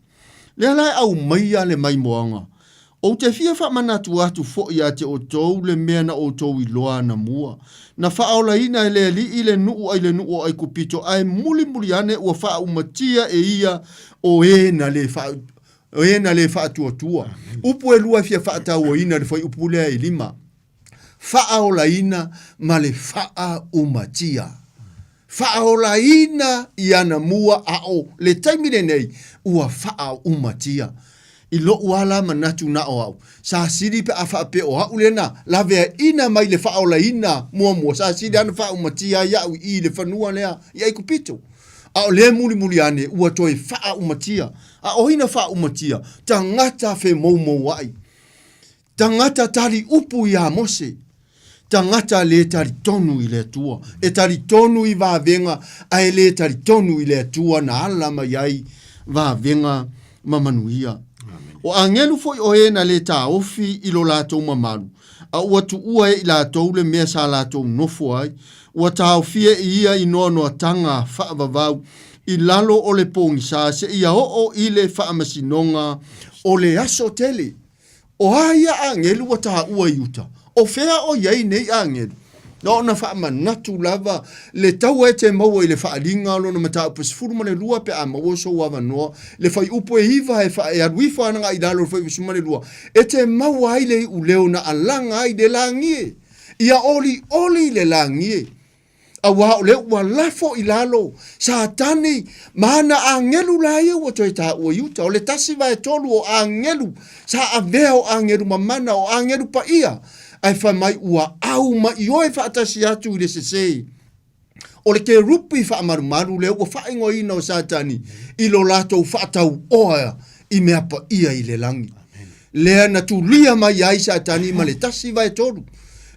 S7: Lea la e aumaia le maimoaga. Ou te fia faamanatu atu foʻi ia te outou le mea na outou iloa anamua. Na faaolaina e le Alii le nuu ai le nuu o Aikupito, ae mulimuli ane ua faaumatia e ia o e na le faa, o e na le faatuatua. Upu e lua e fia faatauaina le fuaiupu lea e lima. Faaolaina ma le faaumatia. Faaolaina i ana mua a o le taimi lenei ua faaumatia. I loʻu ala manatu na o au, sa sili pe a faapea o a'u lena laveaina mai le faaolaina muamua, sa sili ana faaumatia ai aʻu i i le fanua lea i Aikupito. A o lea mulimuli ane ua toe faaumatia. A o ai na faaumatia? Tagata femoumouaʻi. Tagata tali upu iā Mose, tagata lē talitonu i le Atua, e talitonu i vavega ae lē talitonu i le Atua na ala mai ai vavega ma manuia. O agelu foi o e na lē taofi i lo latou mamalu, a ua tuua e i latou le mea sa latou nofo ai, ua taofia e ia i noanoataga faavavau i lalo o le pogisa seia oo i le faamasinoga o le aso tele. O a ia agelu ua taua i uta? O fea o i ai nei agelu? Na ona faamanatu lava le taua e te maua i le faaaliga o lona mataupu 12 pe a maua sou avanoa, le fuaiupu e 9 e fa, e alu ifo ana agai i lalo o le fuaiupu 12, e te maua ai le iuleo na alaga ai le lagi e. Ia olioli le lagi e. Auā o lea ua lafo i lalo Satani ma ana agelu la ia ua toe taua i uta. O le 1/3 o agelu sa avea o agelu mamana, o agelu paia, ae fai mai ua au ma ioe faatasi atu i le sesē. O le kerupi faamalumalu lea ua faaigoaina o Satani i lo latou faatauoa i mea paia i le lagi. Lea na tulia mai ai Satani ma le 1/3,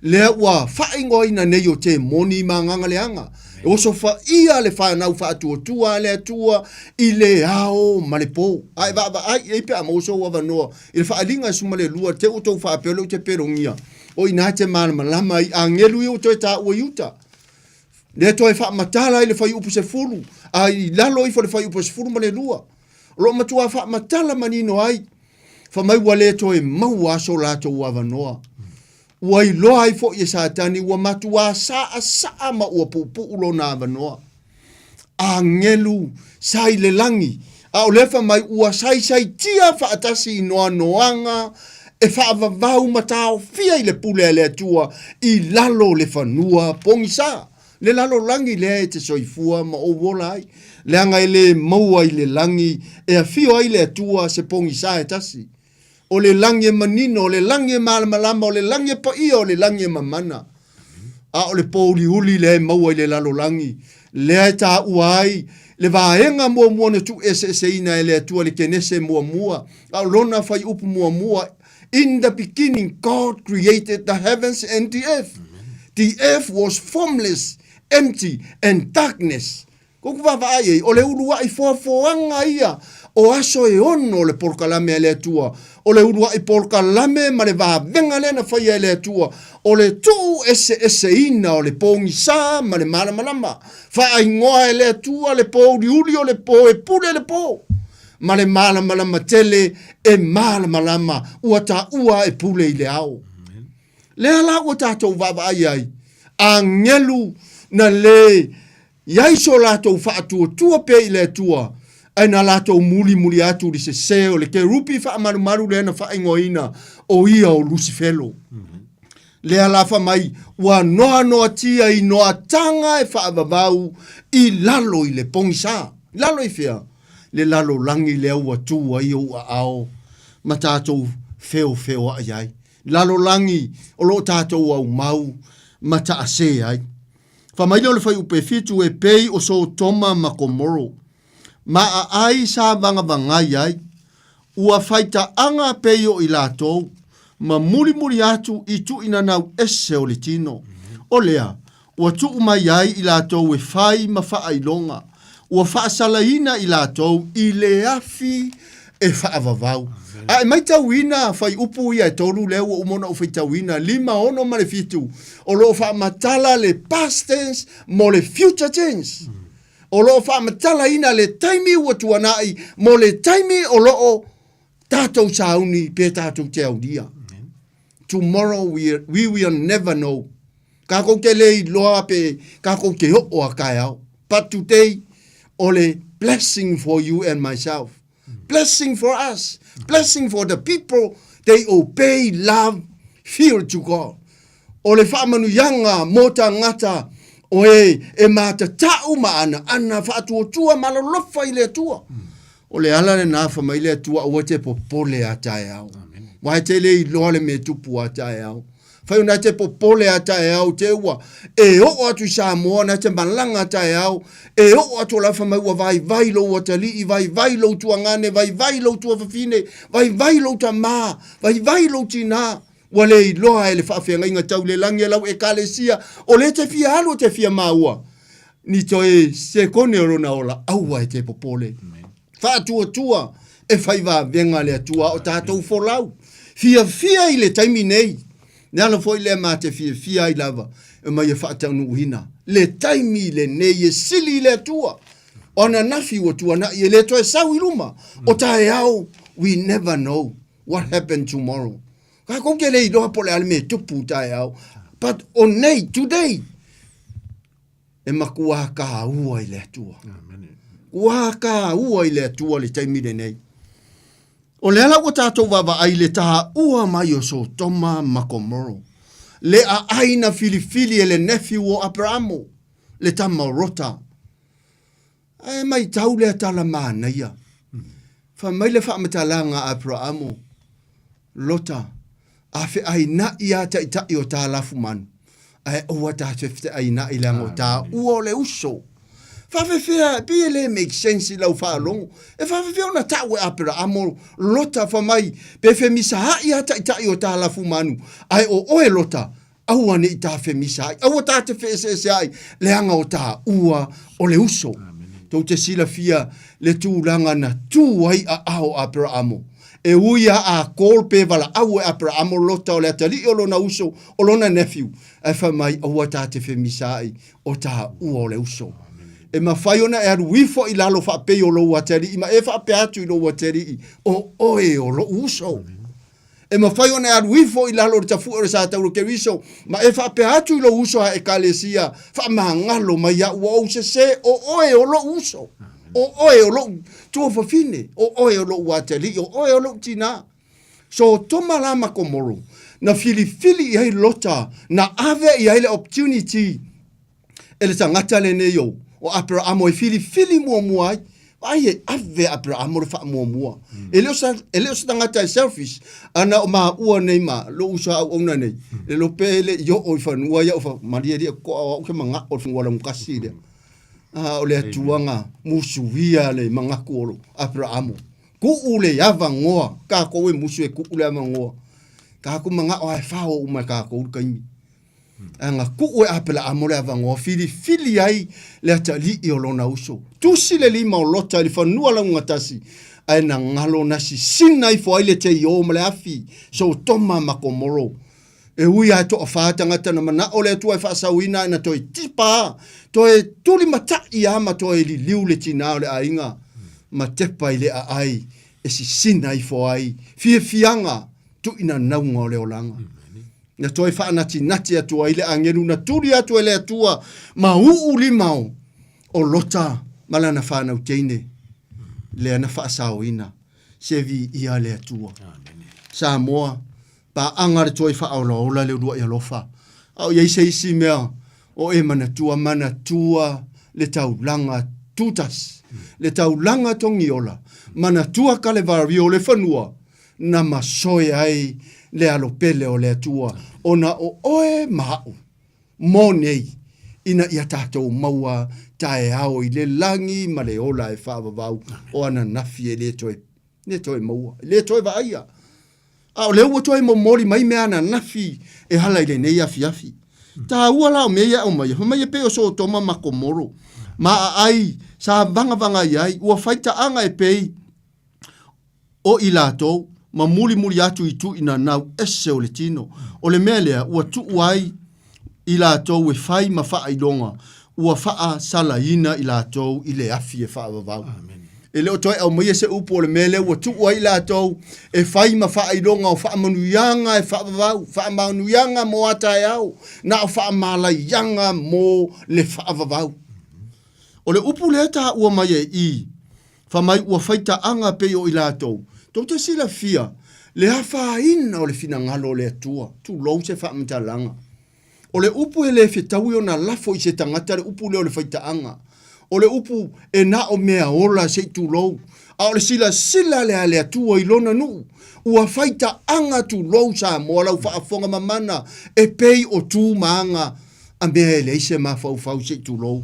S7: lea ua faaigoaina nei o temoni ma agaga leaga, e osofaia le fanau faatuatua a le Atua i le ao ma le po. A e vaavaai i ai pe a maua sou avanoa i le faaaliga e 12, te ua tou faapea o lea ou te pelogia, o i ina te malamalama ai agelu ia ua toe taua i uta. Lea toe faamatala ai le fuaiupu 10, a i lalo ifo le fuaiupu 12. O lo o matua faamatala manino ai, fai mai ua le toe maua so latou avanoa. Ua iloa ai foi e Satani ua matuā saasaa ma ua puupuu lona avanoa. Agelu sa i le lagi, a o lea fai mai ua saisaitia faatasi i noanoaga e faavavau ma taofia i le pule a le Atua i lalo o le fanua pogisa. Le lalolagi lea e te soifua ma ou ola ai, leaga e lē maua i le lagi e afio ai le Atua se pogisa e tasi. O le lagi e manino, o le lagi e malamalama, o le lagi e paia, o le lagi e mamana. A o le pōuliuli lea e maua i le lalolagi, Lea e taua ai le vaega muamua na tuueseeseina e le Atua le Kenese muamua, a o lona fuaiupu muamua, In the beginning God created the heavens and the earth. The earth was formless, empty and darkness. Koku vaavaai ai, o le uluai foafoaga ia o aso e ono o le polokalame a le Atua. O le uluai polokalame ma le vavega lea na faia e le Atua, o le tuu eseeseina o le pogisa ma le malamalama. Faaigoa e le Atua le po uliuli o le po e pule le po, ma le malamalama tele e malamalama ua taua e pule i le ao. Lea la ua tatou vaavaai ai, agelu na le i ai so latou faatuatua pea i le Atua, ae na latou mulimuli atu i le sesē o le kerupi faamalumalu lea na faaigoaina o ia o Lusifelo. Lea la fai mai, ua noanoatia i noataga e faavavau i lalo i le pogisa. I lalo i fea? Le lalolagi lea ua tu ai ou aao ma tatou feofeoai ai. Lalolagi o lo o tatou aumau ma taasē ai. Fai mai lea o le fuaiupu e fitu e pei o Sotoma ma Komoro, ma aai sa vagavagai ai, ua faitaaga pei o i latou, ma mulimuli atu i tuuinanau ese o le tino. O lea, ua tuu mai ai i latou e fai ma faailoga, ua faasalaina i latou i le afi e faavavau. A e maitauina fuaiupu ia e tolu lea ua uma ona ou faitauina, 5, 6 ma le 7, o lo o faamatala le past tense mo le future tense. O lo o faamatalaina le taimi ua tuanai mo le taimi o lo o tatou sauni pe tatou te aulia. Tomorrow we will never know. Kākou te le iloa pe kākou te oo a taeao. But today, o le blessing for you and myself. Blessing for us. Blessing for the people. They obey, love, fear to God. O le faamanuiaga mo tagata o e e matatau ma anaana faatuatua ma alolofa i le Atua. O le ala lena fai mai le Atua aua te popole a taeao. Aua e te le iloa le mea e tupu a taeao. Fai ona e te popole a taeao te ua e oo atu i Samoa na te malaga taeao e oo atu o la fai mai ua vaivai lou atalii, vaivai lou tuagane, vaivai lou tuafafine, vaivai lou tamā, vaivai lou tinā. Ua le iloa e le faafeagaiga tau le lagi a lau Ekalesia, o lea e te fia alu e te fia maua ni toe sekone o lona ola, aua e te popole. Faatuatua e fai vavega le Atua o tatou folau. Fiafia i le taimi nei. Le ala foi lea ma te fiafia ai lava e mai e faataunuuina le taimi lenei e sili i le Atua. O ananafi ua tuanai e le toe sau i luma. O taeao, we never know what happen tomorrow. Kākou te le iloa po o le a le mea e tupu taeao. But o nei, today, e makuā kāua i le Atua. Kuā kāua i le Atua le taimi lenei. O le ala ua tātou vaavaai i le tāua mai o Sotoma ma Komoro, le aai na filifili e le nephew o Aperamo, le tama o Rota. Ae maitau lea tala manaia. Fai mai le faamatalaga a Aperamo, Lota, a feainaʻi a taitai o tā lafumanu, ae aua tā te feainaʻi leaga o tāua o le uso. Faafefea, pei e le make sense i lau faalogo. E faafefea ona tau e Aperamo, Lota, fai mai, pe femisaai a taitai o tā lafumanu, ae o oe Lota, Aua ne i tāfemisa ai, aua tā te feeseese ai, leaga o tāua o le uso. Tou te silafia le tulaga na tū ai a ao Aperaamo. E ui a a call pe valaau e Aperaamo Lota o le atalii o lona uso, o lona nephew, ae fai mai aua tā te femisa ai, o tāua o le uso. E mafai ona e alu ifo i lalo faapei o lou atalii ma e faapea atu i lou atalii, o oe o lo'u uso. E mafai ona e alu ifo i lalo o le tafue o le Satauro Keriso, ma e faapea atu i lou uso a Ekalesia, Faamagalo mai iaʻu ua ou sesē, o oe o loʻu uso, o oe o loʻu tuafafine, o oe o loʻu atalii, o oe o loʻu tinā. Sotoma la ma Komoro, na filifili i ai Lota, na ave i ai le opportunity e le tagata lenei o, o Aperaamo e filifili muamua ai. Vaai e ave Aperaamo le faamuamua. Mm. E le o sa, e le o se tagata e selfish. Ana o maua nei ma loʻu uso auauna nei. Mm. Le lope le i oo i fanua ia o fa malie lia koa o au ke manga o le fanua lagukasi lea. A o le Atua na musuia le manatu o Aperaamo. Tuu le avanoa, tatou e musu e tuu le avanoa. Tatou manao lava e fao uma e tatou le taimi. Ae na tuu e Aperaamo le avanoa, filifili ai le atalii o lona uso. Tusi le lima o Lota i le fanua laugatasi, ae na galo na sisina ifo ai le teio ma le afi, Sotoma ma Komoro. E ui lava e toafa tagata na manao le Atua e faasaoina ae na toe tipa lava, toe tulimatai lava ma toe liliu le tinā o le aiga ma tepa i le aai e sisina ifo ai fiafiaga tuuinanauga o le olaga. Na toe faanatinati atu ai le agelu na tuli atu e le Atua ma uu lima o Lota ma lana fanau teine lea na faasaoina. Se viia le Atua. Samoa, Paaga le toe faaolaola le uluai alofa. A o i ai se isi mea o e manatua, manatua le taulaga tutasi, le taulaga togiola, manatua Kalevario le fanua na masoe ai le alo pele o le Atua, ona o oe ma aʻu mo nei, ina ia tatou maua taeao i le lagi ma le ola e faavavau o ananafi e le toe le toe maua, le toe vaaia. A o lea ua toe momoli mai mea ananafi e ala i lenei afiafi. Taua la o mea ia e aumaia, fai mai e pei o Sotoma ma Komoro, ma aai sa vagavaga i ai, ua fai taaga e pei o i latou, ma mulimuli atu i tuuinanau ese o le tino. O le mea lea ua tuu ai i latou e fai ma faailoga, ua faasalaina i latou i le afi e faavavau. E le o toe aumaia se upu o le mea lea ua tuu ai i latou e fai ma faailoga o faamanuiaga e faavavau, faamanuiaga mo a taeao, na o faamalaiaga mo le faavavau. O le upu lea e taua mai e i, fai mai ua fai taaga pei o i latou, tou te silafia le afaina o le finagalo o le Atua, tulou se faamatalaga. O le upu e le fetaui ona lafo i se tagata le upu lea o le faitaaga. O le upu e na o mea ola se i tulou, a o le silasila lea a le Atua i lona nuu, ua faitaaga tulou Samoa lau faafofoga mamana e pei o tu ma aga a mea e leai se mafaufau se i tulou.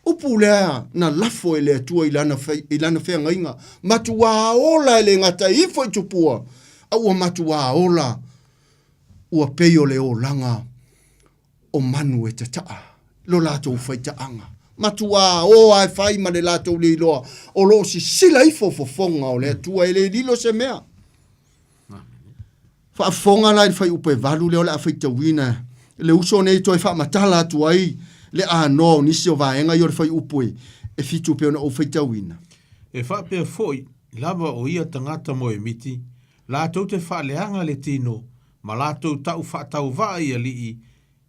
S7: Upu lea na lafo e le Atua i lana, i lana feagaiga, matuā ola e le gata ifo i tupua, a ua matuā ola ua pei o le olaga o manu e tataa lo latou faitaaga. Matuā o a e fai ma le latou le iloa, o lo o sisila ifo fofoga o le Atua e le lilo se mea. Faafofoga la i le fuaiupu e 8 lea o le a faitauina le uso nei toe faamatala atu ai le anoa o nisi o vaega ia o le fuaiupu e 7 pei ona ou faitauina.
S5: E faapea foi lava o ia tagata moemiti, latou te faaleaga le tino ma latou tau faatauvaa i alii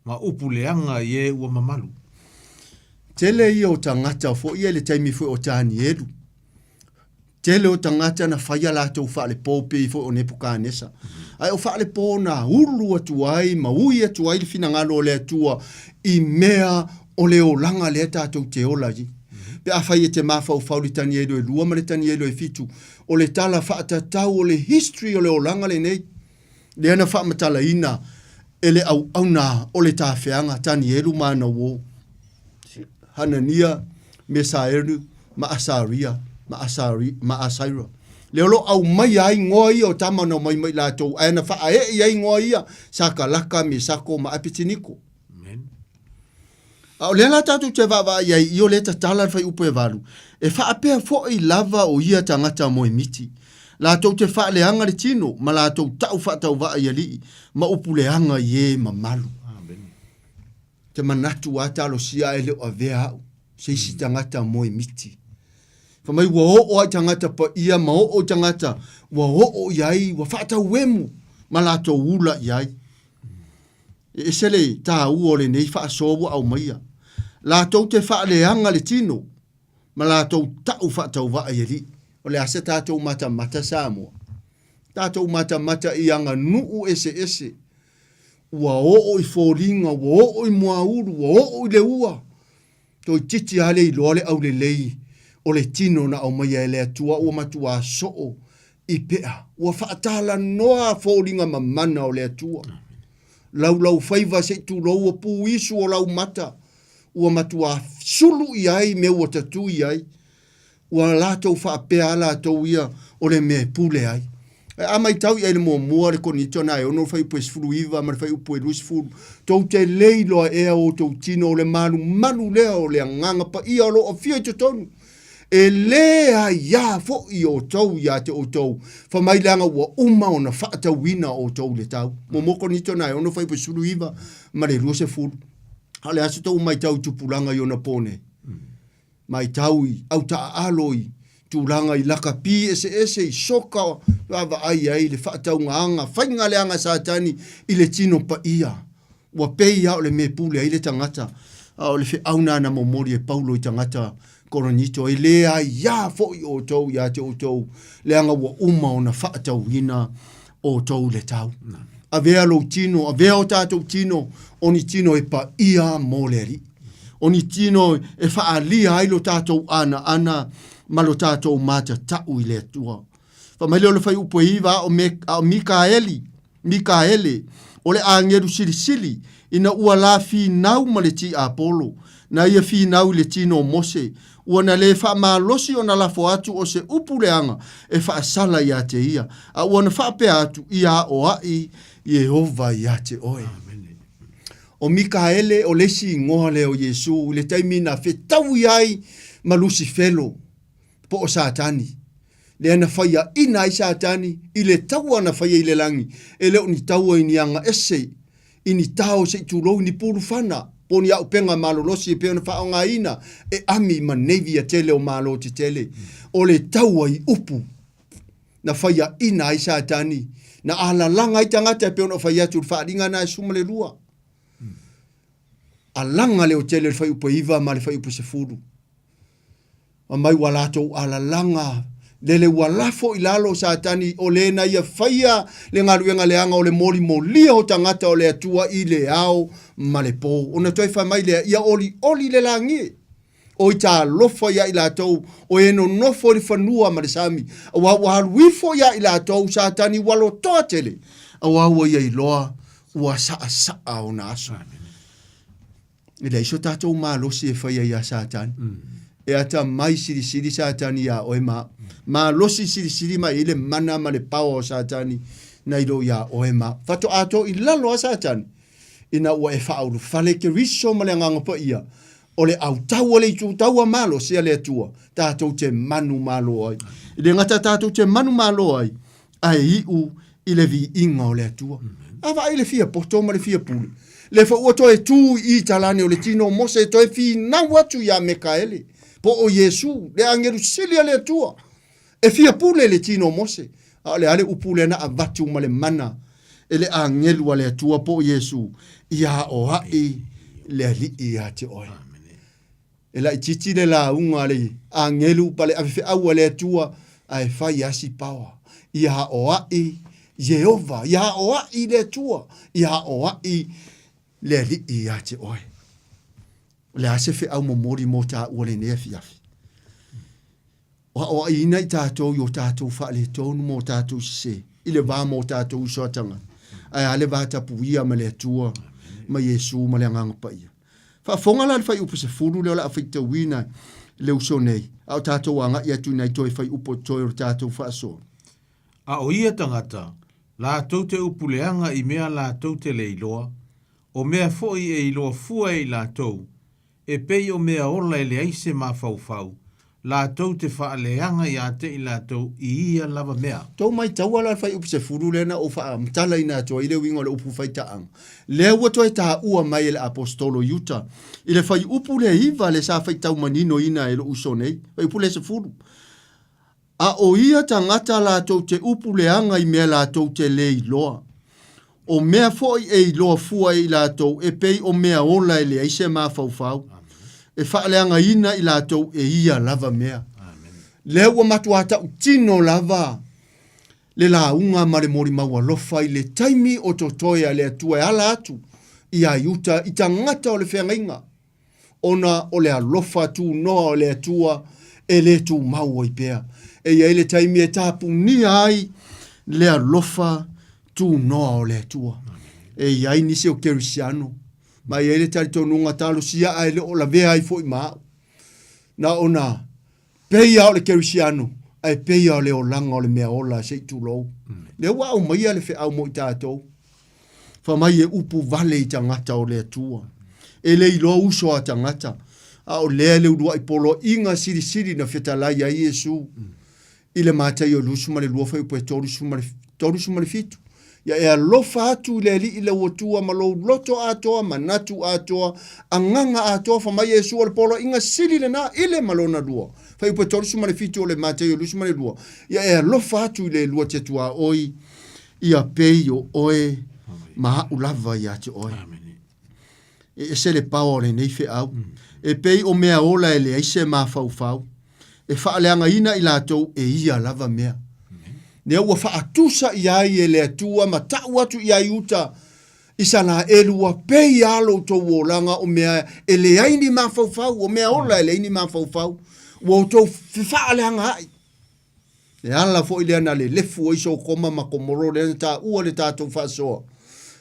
S5: ma upu leaga i e ua mamalu.
S7: Tele ia o tagata foi ia i le taimi foi o Tanielu. Tele o tagata na fai a latou faalepo pei foi o Nepukanesa. Ae o faalepo na ulu atu ai ma ui atu ai le finagalo o le Atua i mea o le olaga lea tatou te ola ai. Pe afai e te mafaufau i le Tanielu e 2 ma le Tanielu e 7, o le tala faatatau o le history o le olaga lenei, lea na faamatalaina e le auauna o le tafeaga, Tanielu ma ana uo, Hanania, Mesaelu ma Asaria, ma Asari, ma Asaira. Lea o lo o aumaia ai igoa ia o tama na omai mai latou, ae na faaee i ai igoa ia, Sakalaka, Mesako ma Apetiniko.
S5: Amen.
S7: A o lea la tatou te vaavaai i ai i o lea tatala le fuaiupu e 8, e faapea foi lava o ia tagata moemiti, latou te faaleaga le tino ma latou tau faatauvaa i alii ma upu leaga i e mamalu. Te manatu a talosia ae le o avea au se isi tagata moemiti. Fai mai ua oo lava i tagata paia ma oo i tagata ua oo i ai, ua faatauemu ma latou ula i ai. E ese le taua o lenei faasoa ua aumaia. Latou te faaleaga le tino ma latou tau faatauvaa i alii. O le a se tatou matamata Samoa? Tatou matamata i aganuu eseese. Ua oo i foliga, ua oo i muaulu, ua oo i le ua. Toeitiiti lava le iloa le aulelei o le tino na aumaia e le Atua ua matuā soo i pea. Ua faatalanoa foliga mamana o le Atua. Laulaufaiva se i tulou o puisu o laumata. Ua matuā sulu i ai mea ua tatū i ai. Ua latou faapea a latou ia o le mea e pule ai. Ae a maitau i ai le muamua le Korinito na e ono le fuaiupu e 19 ma le fuaiupu e 20, tou te le iloa ea o outou tino o le malumalu lea o le Agaga Paia o lo o afio i totonu, e le aiā foi outou ia te outou, fai mai leaga ua uma ona faatauina outou i le tau. Muamua Korinito na e ono fuaiupu e 19 ma le 20. A o le a se tou maitau i tupulaga i ona po nei? Matau i au taaalo i tulaga i lakapi eseese i soka vaavaai ai le faataugaaga faiga leaga Satani i le tino paia. Ua pei a o le mea e pule ai le tagata, a o le feau na na momoli e Paulo i tagata Korinito, e le aiā foi outou ia te outou, leaga ua uma ona faatauina outou i le tau. Avea lou tino, avea o tatou tino, o ni tino e paia mo le Alii. O ni tino e faaalia ai lo tatou anaana ma lo tatou matatau i le Atua. Fai mai lea o le fuaiupu e iva, a o, me, a o Mikaeli, Mikaele, o le agelu silisili, ina ua la finau ma le tiapolo, na ia finau i le tino o Mose, ua na le faamalosi ona lafo atu o se upu leaga e faasala ia te ia, a ua na faapea atu, Ia aoaʻi Ieova ia te oe. O Mikaele o le isi igoa lea o Iesū i le taimi na fetaui ai ma Lusifelo, po o Satani, lea na faiaina ai Satani i le taua na faia i le lagi, e le o ni taua i ni aga ese, i ni tao se i tulou i ni pulufana, po o ni aupega malolosi e pei ona faaaogaina e ami ma navy a tele o malo tetele. O le taua i upu. Na faiaina ai Satani, na alalaga ai tagata e pei ona ou fai atu i le faaaliga na e 12. Alaga leo tele le fuaiupu e 9 ma le fuaiupu e 10. Fai mai ua latou alalaga lele ua lafo i lalo Satani o le na ia faia le galuega leaga o le molimolia o tagata o le Atua i le ao ma le po. Ona toe fai mai lea, ia olioli le lagi e. Oi talofa ia i latou o e nonofo i le fanua ma le sami, auā ua alu ifo ia i latou Satani ua lotoa tele, auā ua ia iloa ua saasaa ona aso. E leai so tatou malosi e faia iā Satani. E atamai silisili Satani iā oe ma au. Malosi silisili mai ai le mana ma le paoa o Satani nai lo iā oe ma au. Faatoa to i lalo a Satani ina ua e faaulufale Keriso ma le Agaga Paia O le autau o le itu taua malosi a le Atua, tatou te manumalo ai. E le gata tatou te manumalo ai, ae iu i le viiga o le Atua. A vaai le fia poto ma le fia pule. Le foi ua toe tu i i talane o le tino o Mose e toe finau atu iā Mekaele, po o Iesu, le agelu sili a le Atua. E fia pule le tino o Mose, a o le a le upu lea na avatu ma le mana e le agelu a le Atua po o Iesu, ia aoaʻi le Alii iā te oe. E laitiiti le lauga a le agelu pa le avefeau a le Atua, ae fai a si paoa. Ia aoaʻi Ieova, ia aoaʻi le Atua, ia aoaʻi le Alii iā te oe. O le a se feau momoli mo tāua lenei afiafi? O aoaʻiina i tatou i o tatou faaletonu ma o tatou sesē, i le va ma o tatou uso a tagata, ae a le va tapuia ma le Atua, ma Iesu ma le Agaga Paia. Faafofoga la le fuaiupu 10 lea o le a faitauina i le uso nei, a o tatou agai atu i nai toe fuaiupu o totoe o le tatou faasoa.
S5: A o ia tagata, latou te upu leaga i mea latou te le iloa, o mea foi e iloa fua e i latou, E pei o mea ola e leai se mafaufau, latou te faaleaga ia te i latou i ia lava mea.
S7: Tou maitaua la le fuaiupu 10 lea na ou faamatalaina atu ai le uiga o le upu faitaaga, lea ua toe taua mai e le Aposetolo Iuta i le fuaiupu lea 9 lea sa faitau maninoina e lou uso nei, fuaiupu lea 10. A o ia tagata latou te upu leaga i mea latou te le iloa. O mea foi e iloa fua e i latou e pei o mea ola e leai se mafaufau, e faaleagaina i latou e ia lava mea. Lea ua matuā tautino lava le lauga ma le molimau alofa i le taimi o totoe a le Atua e ala atu iā Iuta i tagata o le feagaiga. ona o le alofa tunoa o le Atua e le tumau ai pea. E i ai le taimi e tapunia ai le alofa tunoa o le Atua. E i ai nisi o Kerisiano, Ma e i ai le talitonuga talosia ae le o lavea ai foi ma au. Na ona pei lava o le kerisiano, ae pei lava o le olaga o le mea ola se i tulou. Lea ua aumaia le feau mo i tatou. Fai mai e upu vale i tagata o le Atua. E le iloa uso a tagata, a o lea le uluai poloaiga silisili na fetalai ai Iesu i le Mataio 22 fuaiupu e 37. Ia e alofa atu i le Alii lou Atua ma lou loto atoa, manatu atoa, agaga atoa, fai mai Iesu o le poloaiga sili lena i le ma lona lua. Fuaiupu e 37 o le Mataio 22. Ia e alofa atu i le lua te tuaoi ia pei o oe ma a'u lava ia te oe. E ese le paoa o lenei feau. E pei o mea ola e leai se mafaufau. E faaleagaina i latou e ia lava mea. Lea ua faatusa i ai e le Atua ma ta'u atu i ai uta Isalaelu ua pei a lo outou olaga o mea e leai ni mafaufau, o mea ola e leai ni mafaufau. Ua outou fefaaleagaa'i. Le ala foi lea na lelefu ai Sokoma ma Komoro lea na taua le tatou faasoa,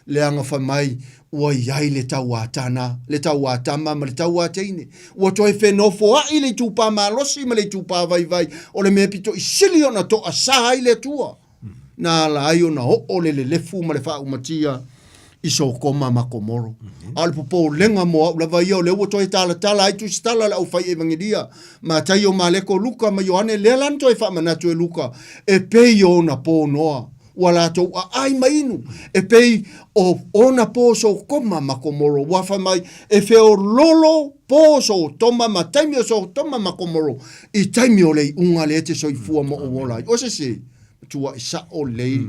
S7: leaga fai mai ua i ai le tauatana, le tauatama ma le tauateine. Ua toe fenofoai le itupa malosi ma le itupa vaivai, o le mea pito i sili ona toasa ai le Atua. Na ala ai ona oo le lelefu ma le faaumatia i Sokoma ma Komoro. A o le popolega mo au lava ia, o lea ua toe talatala ai tusitala a le aufai evagelia, Mataio, Maleko, Luka ma Ioane, lea la na toe faamanatu e Luka, e pei o ona pō Noa, ua latou aai ma inu, e pei o ona pō Sokoma ma Komoro, ua fai mai, e feololo pō Sotoma ma taimi o Sotoma ma Komoro, i taimi o le iuga lea e te soifua ma ou ola ai. O se se? Matuai sa'o lelei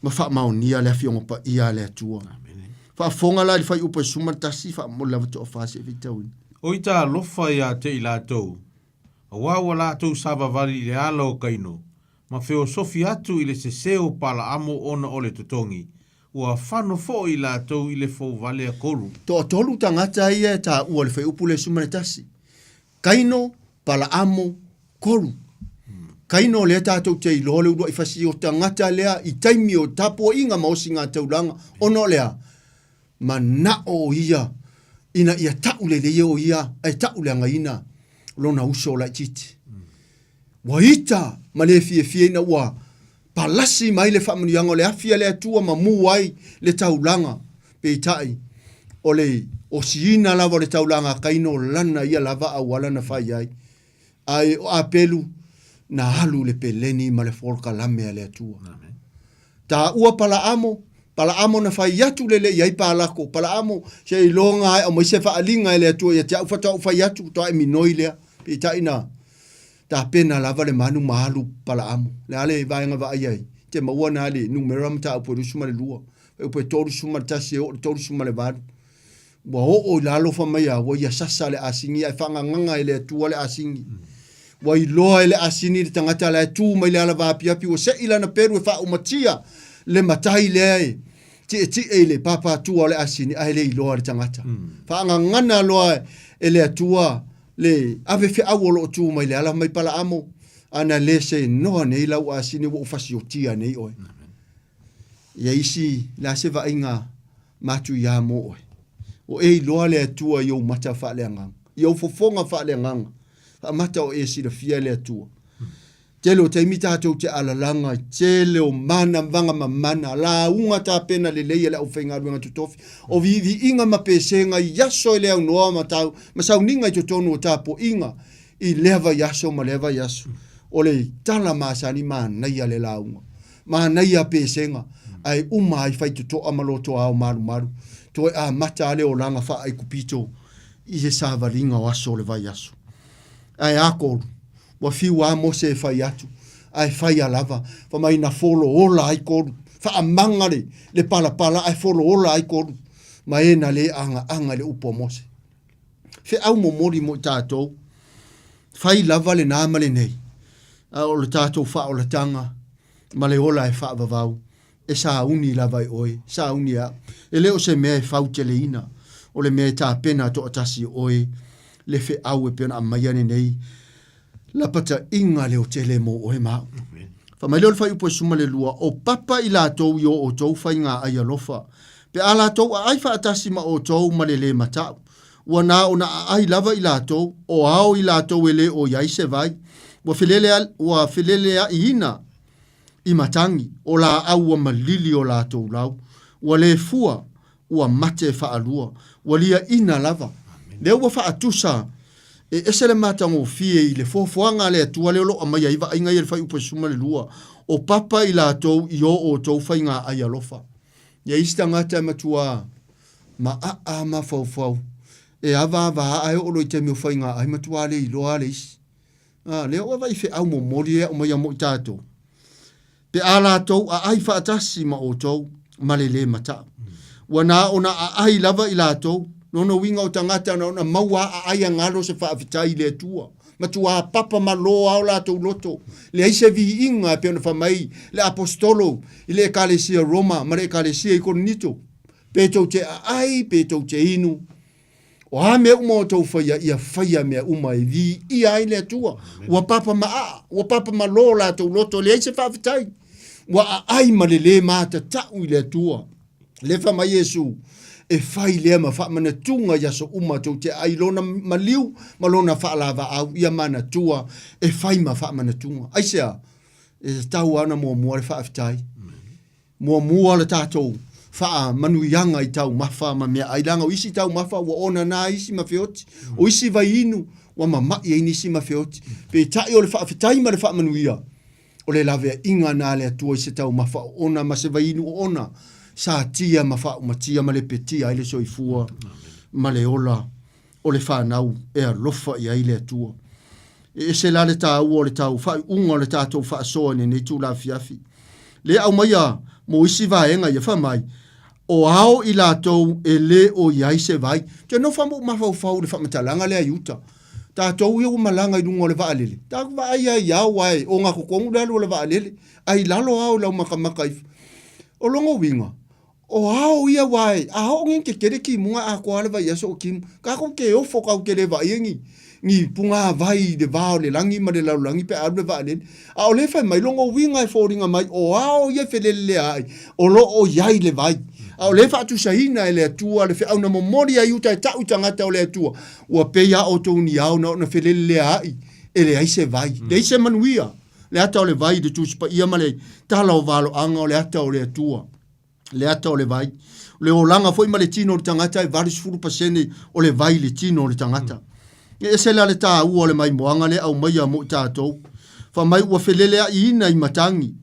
S7: ma faamaonia le Afioga Paia a le Atua. Faafofoga la i le fuaiupu e 11, faamolemole lava toafa se i faitauina.
S5: O ita alofa ia te i latou, auā ua latou savavali i le ala o Kaino, ma feosofi atu i le sese o Palaamo ona o le totogi, ua fano foi i latou i le fouvale a Koru.
S7: Toatolu tagata ia e taua i le fuaiupu lea e 11, Kaino, Palaamo, Koru. Kaino lea tatou te iloa le uluai fasi o tagata lea i taimi o tapuaiga ma osiga taulaga ona o le a? Mana'o o ia ina ia ta'u lelei o ia ae ta'u leagaina lona uso laitiiti. Ua ita ma le fiafia ina ua palasi mai le faamanuiaga o le afi a le Atua ma mu ai le taulaga, peitai, o le osiina lava o le taulaga a Kaino lana ia lava auala na fai ai. Ae o Apelu, na alu le peleni ma le polokalame a le Atua. Taua Palaamo, Palaamo na fai atu lelei ai Palako, Palaamo, se iloga ae aumai se faaliga e le Atua ia te au faatoa ou fai atu, faatoa e minoi lea. Peitai na tapena lava le manu ma alu Palaamo. Le a le vaega vaai ai, te maua na le numera mataupu e 22, upu e 31 e oo i le 38. Ua oo i lalo fai mai a, ua ia sasa le asini ae faagagaga e le Atua le asini. Ua iloa e le asini le tagata la e tu mai le ala vaapiapi ua sei lana pelu e faaumatia le matai lea e tietie i le papatua o le asini ae le iloa le tagata. Faagagana loa e le Atua le ave feau o lo o tu mai le ala mai Palaamo, ana le se noa nei lau asini ua ou fasiotia nei oe. Ia isi la se vaaiga matuia mo oe. O e iloa le Atua i ou mata faaleagaga, i ou fofoga faaleagaga, faamata o e silafia le Atua. Tele o taimi tatou te alalaga i tele o mana vaga mamana, lauga tapena lelei a le aufaigaluega totofi, o viiviiga ma pesega i aso e le aunoa ma tau, ma sauniga i totonu o tapuaiga i lea vaiaso ma lea vaiaso. O le tala masani manaia le lauga. Manaia pesega, ae uma ai faitotoa ma lotoao malumalu, toe amata a le olaga faa-Aikupito i se savaliga o aso o le vaiaso. Ae a Kolu? Ua fiu a Mose e fai atu, ae fai a lava, fai mai na folo ola ai Kolu, faamaga le, le palapala ae folo ola ai Kolu, ma e na le agaaga i le upu a Mose. Feau momoli mo i tatou, fai lava lenā ma lenei, a o le tatou faaolataga ma le ola e faavavau, e sauni lava e oe, sauni e au. E le o se mea e fauteleina, o le mea e tapena toatasi e oe le feau e pei ona aumaia lenei lapataiga leotele mo oe ma au. Fai mai lea o le fuaiupu e 12, O papa i latou i o outou faiga ai alofa, Pe a latou aai faatasi ma outou ma le lē mata'u, ua na ona aai lava i latou, o ao i latou e lē o i ai se vai, ua felele, ua feleleaʻiina i matagi, o laau ua malili o latou lau, ua lē fua, ua mate faalua, ua liaʻina lava. Lea ua faatusa e ese le matagofie i le foafoaga a le Atua lea o lo o aumaia ai vaaiga ia i le fuaiupu e 12, o papa i latou i o outou faigaaai alofa. Ia isi tagata e matuā maaa mafaufau, e avaava ae oo loa i taimi o faigaaai matuā le iloa le isi. A, lea ua vaai feau momoli e aumaia mo i tatou. Pe a latou aai faatasi ma outou ma le lē mata'u. Ua na ona aai lava i latou, lona uiga o tagata na ona maua aai a galo se faafetai i le Atua. Matuā papa malō a o latou loto, leai se viiga e pei ona fai mai le Aposetolo i le Ekalesia Roma ma le Ekalesia i Korinito, Pe tou te aai, pe tou te inu, O a mea uma o tou faia, ia faia mea uma e viia ai le Atua. Ua papa maaa, ua papa malō latou loto, leai se faafetai. Ua aai ma le lē matatau i le Atua. Lea fai mai Iesu, e fai lea ma faamanatuga i aso uma tou te aai i lona maliu ma lona faalavaau, ia manatua e fai ma faamanatuga. Aisea? E tatau lava ona muamua le faafetai. Muamua le tatou faamanuiaga i taumafa ma meaai, leaga o isi taumafa ua onana ai isi ma feoti, o isi vaiinu ua mama'i ai nisi ma feoti. Peitai o le faafetai ma le faamanuia, o le laveaiga na a le Atua i se taumafa oona ma se vaiinu oona, sa tia ma faaumatia ma lepetia ai le soifua ma le ola o le fanau e alofa i ai le Atua. E ese la le taua o le tau faaiuga o le tatou faasoa i lenei itula afiafi. Le aumaia mo isi vaega ia, fai mai, o ao i latou e le o i ai se vai. Ou te nofo ma ou mafaufau i le faamatalaga lea i uta. Tatou ia ua malaga i luga o le vaalele, tatou vaai lava i ao ae ogatotonu le alu o le vaalele, ae i lalo ao i lau makamaka ifo. O lona uiga, O ao ia aua e a oo ni tetele timuga atoa le vaiaso o timu, tatou te ofo tatou te le vaaia ni ni pugāvai i le va o le lagi ma le lalolagi pe a alu le vaalele. A o lea e fai mai, lona uiga e foliga mai o ao ia e feleleleaai o lo o i ai le vai. A o lea e faatusaina e le Atua le feau na momoli ai uta e ta'u i tagata o le Atua, ua pei a outou ni ao na ona feleleleaai e leai se vai, leai se manuia. Le ata o le vai i le Tusi Paia ma le Tala o Valoaga o le ata o le Atua. Le ata o le vai. O le olaga foi ma le tino o le tagata e 80% o le vai i le tino o le tagata. E ese la le taua o le maimoaga lea aumaia mo i tatou. Fai mai ua feleleaiina i matagi,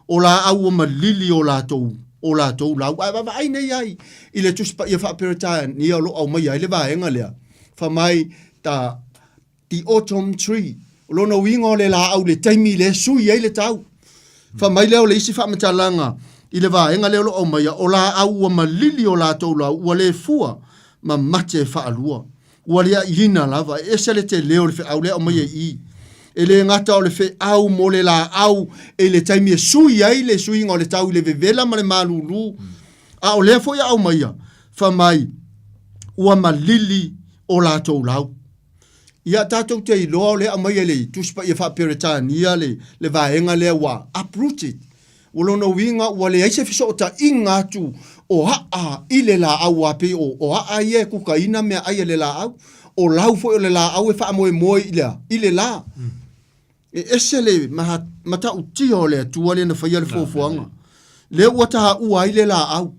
S7: o laau ua malili o latou o latou lau. Ae vaavaai nei ai i le Tusi Paia Faa-Peretania o lo o aumaia ai le vaega lea. Fai mai ta The autumn tree. O lona uiga o le laau i le taimi lea e sui ai le tau. Fai mai lea o le isi faamatalaga i le vaega lea o lo o aumaia, o laau ua malili o latou lau, ua le fua ma mate faalua. Ua liaina lava, e ese le tele o le feau lea e aumaia i i. E le gata o le feau mo le laau i le taimi e sui ai le suiga o le tau i le vevela ma le malulu, a o lea foi e aumaia, fai mai, ua malili o latou lau. Ia, tatou te iloa o lea e aumai e le Tusi Paia Faa-Peretania le, le vaega lea ua uprooted. Ua lona uiga ua leai se fesootaiga atu o aa i le laau a pei o, o aa ia e kukaina meaai a le laau. O lau foi o le laau e faamoemoe i le, i le la. E ese le matautia o le Atua lea na faia le fuafuaga. Lea ua taua ai le laau.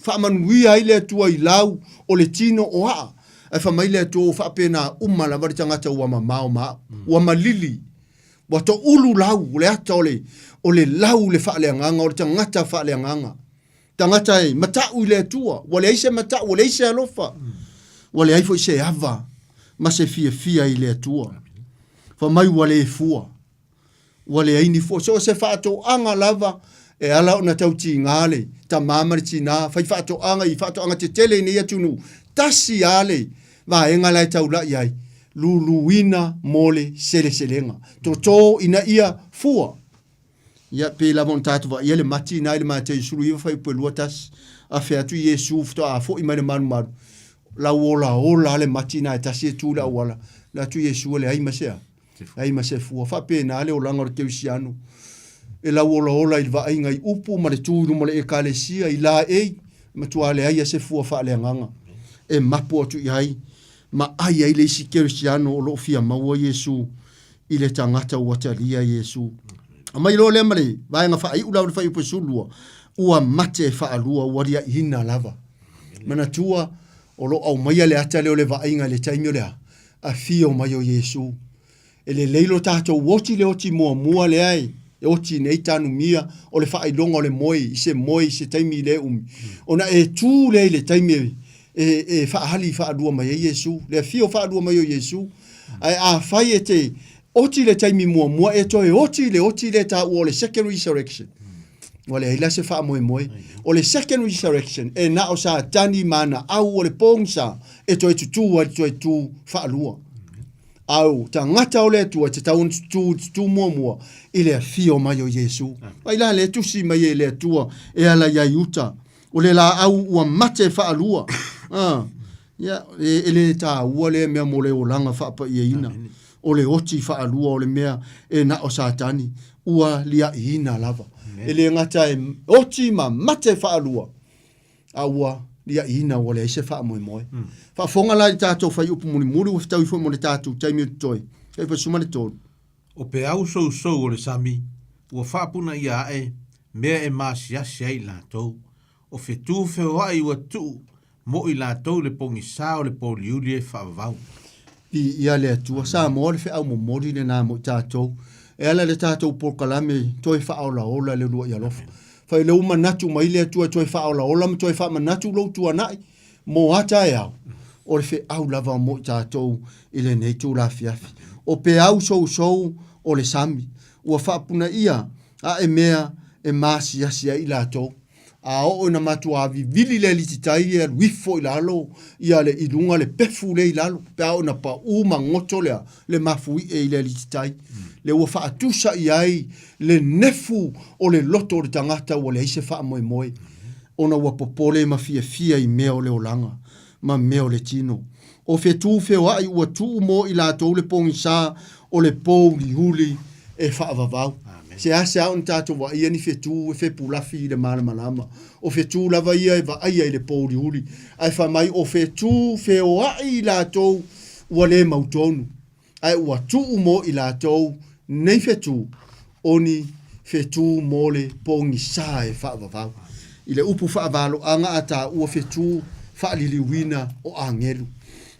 S7: Faamanuia ai le Atua i lau o le tino o aa. Ae fai mai le Atua ua faapena uma lava le tagata ua mamao ma au. Ua malili. Ua toulu lau, o le ata o le, o le lau le faaleagaga, o le tagata faaleagaga. Tagata e matau i le Atua, ua leai se matau, ua leai se alofa, ua leai foi se ava ma se fiafia i le Atua. Fai mai ua le fua, ua leai ni fua. So o se faatoaga lava e ala ona tau tiga le tamā ma le tinā, fai faatoaga i faatoaga tetele i nei atunuu, tasi lava le vaega la e taulai ai, luluina mo le seleselega, toto ina ia fua. Ia, pei lava ona tatou vaaia le mati ina i le Mateo 19 fuaiupu e 21, afe atu Iesu faatoa foi mai le malumalu, lau olaola lava le mati ina e tasi e tu i le auala, alu atu Iesu e leai ma se a, leai ma se fua. Faapena le olaga o le kerisiano, e lau olaola i le vaaiga i upu ma le tu i luma o le ekalesia, i laei, E matua leai a se fua faaleagaga e mapu atu i ai ma ai ai le isi kerisiano o lo o fia maua Iesu i le tagata ua talia Iesu. Aumai loa lea ma le vaega faaiu la o le fuaiupu e 12, ua mate faalua ua liaina lava. Manatua o lo o aumaia le ata lea o le vaaiga i le taimi o le a? Afio mai o Iesu. E lelei lo tatou oti le oti muamua lea e oti nei tanumia o le faailoga o le moe i se moe i se taimi le umi. Ona e tu lea i le taimi e, e, e faahali faalua mai ai Iesu, le afio faalua mai o Iesu. Ae afai e te oti le taimi muamua, e toe oti le oti lea e taua o le second resurrection. Ua leai la se faamoemoe. O le second resurrection, e na o Satani ma ana au o le pogisa e toe tutū ai le toe tū faalua. Au, tagata o le Atua e tatau ona tutū i le tutū muamua i le afio mai o Iesu. Mai la lea tusi mai e le Atua e ala iā Iuta, o le laau ua mate faalua. Ah, ia, e, e le tāua lea mea mo le olaga faapaiaina. O le oti faalua o le mea e na o Satani, ua liaʻiina lava. E le gata e oti ma mate faalua, a ua liaʻiina ua leai se faamoemoe. Faafofoga la i le tatou fuaiupu mulimuli ua fetaui foi mo le tatou taimi o totoe, fuaiupu 13.
S5: O peau sousou o le sami ua faapunaia ae mea e maasiasi ai i latou, o fetu feoai ua tuu mo i latou le pogisa o le pouliuli e faavavau.
S7: Viia le Atua. Samoa le feau momoli lena mo i tatou. E ala i le tatou polokalame toe faaolaola le uluai alofa. Fai lea ua manatu mai le Atua e toe faaolaola ma toe faamanatu lou tuanai mo a taeao, o le feau lava mo i tatou i lenei itula afiafi. O peau sousou o le sami, ua faapunaia ae mea e maasiasi ai i latou. A oo ina matuā vivili le alititai e alu ifo i lalo ia le i luga le pefu lea i lalo pe a oo ina paū ma goto lea le mafuie i le alititai. Lea ua faatusa i ai le nefu o le loto o le tagata ua leai se faamoemoe ona ua popole ma fiafia i mea o le olaga ma mea o le tino. O fetu feoai ua tuu mo i latou le pogisa o le pouliuli e faavavau. Seasea ona tatou vaaia ni fetu e fepulafi i le malamalama. O fetu lava ia e vaaia i le pouliuli. Ae fai mai o fetu feoai i latou ua le mautonu, ae ua tuu mo i latou nei fetu, o ni fetu mo le pogisa e faavavau. I le upu faavaloaga a taua fetu faaliliuina o agelu.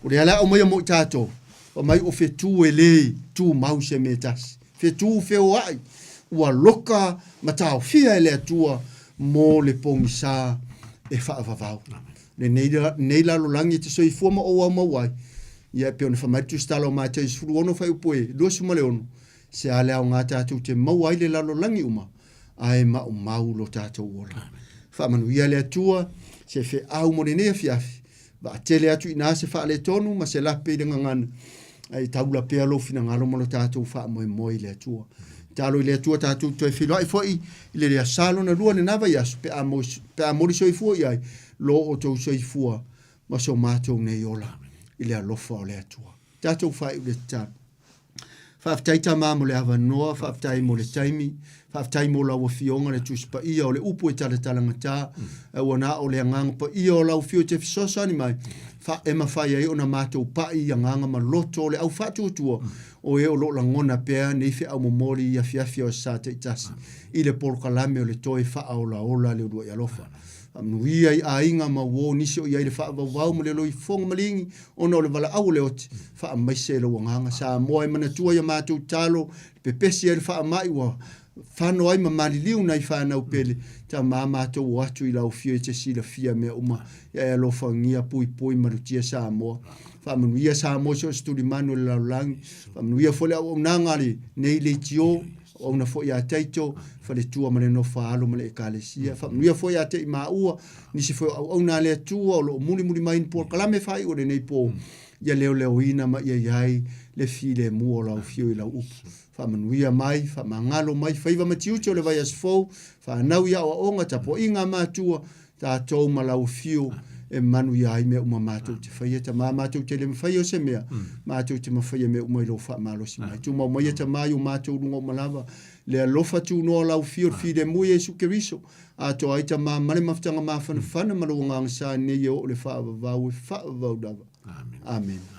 S7: O lea la aumaia mo i tatou, fai mai o fetu e le tumau se mea e tasi. Fetu feoai ua loka ma taofia e le Atua mo le pogisa e faavavau. Lenei, lenei lalolagi e te soifua ma ou aumau ai, ia e pei ona fai mai le Tusitala o Mateo 16 fuaiupu e 26, Se a le aoga tatou te maua ai le lalolagi uma, ae maumau lo tatou ola. Faamanuia le Atua, se feau mo lenei afiafi, vaatele atu i ina se faaletonu ma se lape i le gagana, ae taula pea lou finagalo ma lo tatou faamoemoe i le Atua. Tatalo i le Atua tatou toe feiloai foi i le Asa lona lua lena vaiaso pe a, pe a moli soifua i ai lo outou soifua ma so matou nei ola i le alofa o le Atua. Tatou faaiu le tatalo. Faafetai Tama mo le avanoa, faafetai mo le taimi, faafetai mo lau Afioga le Tusi Paia o le upu e talatalagata, ae ua na o le Agaga Paia o lau Afio e te fesoasoani mai, fa, e mafai ai ona matou pai i agaga ma loto o le au faatuatua o e o lo o lagona pea nei feau momoli i afiafi o aso Sa taitasi i le polokalame o le toe faaolaola le uluai alofa. Faamanuia i aiga ma uo nisi o i ai le faavauvau ma le loifofoga maligi ona o le valaau o le oti, faamaise e lou agaga Samoa e manatua i a matou talo, le pepesi ai le faamai ua fano ai ma maliliu nai fanau pele, tama matou o atu i lau afio e te silafia mea uma, ia e alofagia puipui malutia Samoa. Faamanuia Samoa so o se tulimanu o le lalolagi, faamanuia foi le auaunaga a lenei leitio, auauna foi ia Taito, faletua ma le nofo a alo ma le ekalesia. Faamanuia foi ia te i maua, nisi foi o auauna a le Atua o lo o mulimuli mai ni polokalame faaiu o lenei po, ia leoleoina ma ia i ai le filemu o lau afio i lau upu. Faamanuia mai, faamagalo mai faiva ma tiute o le vaiaso fou, fanau i aoaoga, tapuaiga a matua, tatou ma lau afio E manuia ai mea uma matou te faia, Tamā, matou te le mafaia o se mea, matou te mafaia mea uma i lou faamalosi mai. Tumau maia, Tamā, i o matou luga uma lava, le alofa tunoa o lau Afio, le filemu Iesu Keriso, atoa ai, Tamā, ma le mafutaga mafanafana ma lou Agaga Sa nei e oo le faavavau e faavavau lava. Amene.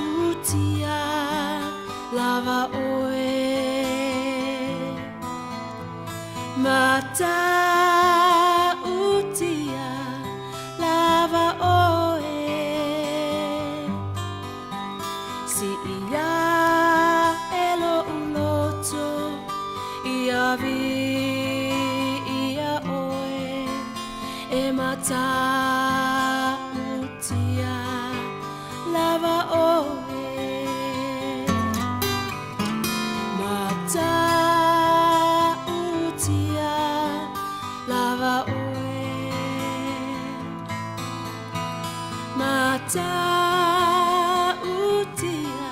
S2: Matautia lava oe Matautia lava oe Si ia e lo'u loto ia vi ia oe e matautia lava oe Matautia lava oe Matautia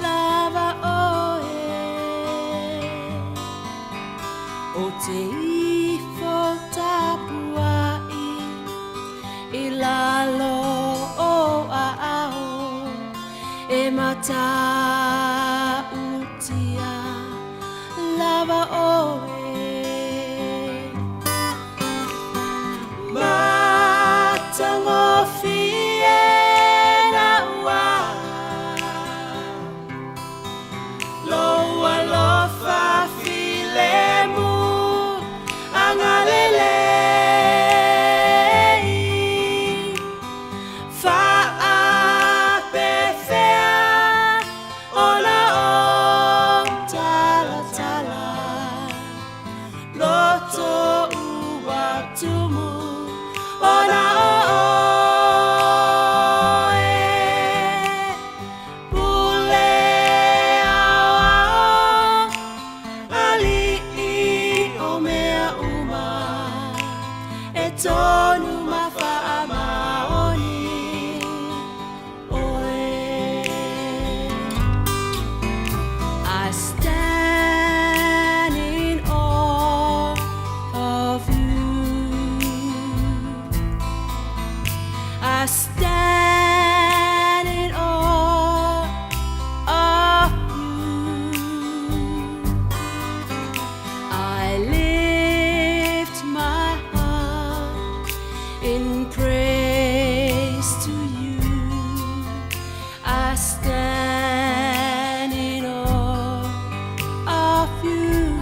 S2: lava oe O te ifo tapuai i lalo o aao e matautia lava oe Matagofie na ua Lou alofa filemu agalelei Faapefea ona ou talatala Loto ua tumu ona o oe Pule aoao ali'i o mea uma E tonu ma faamaoni oe I stand in awe of you. I stand in awe of you. I lift my heart in praise to you. I stand in awe of you.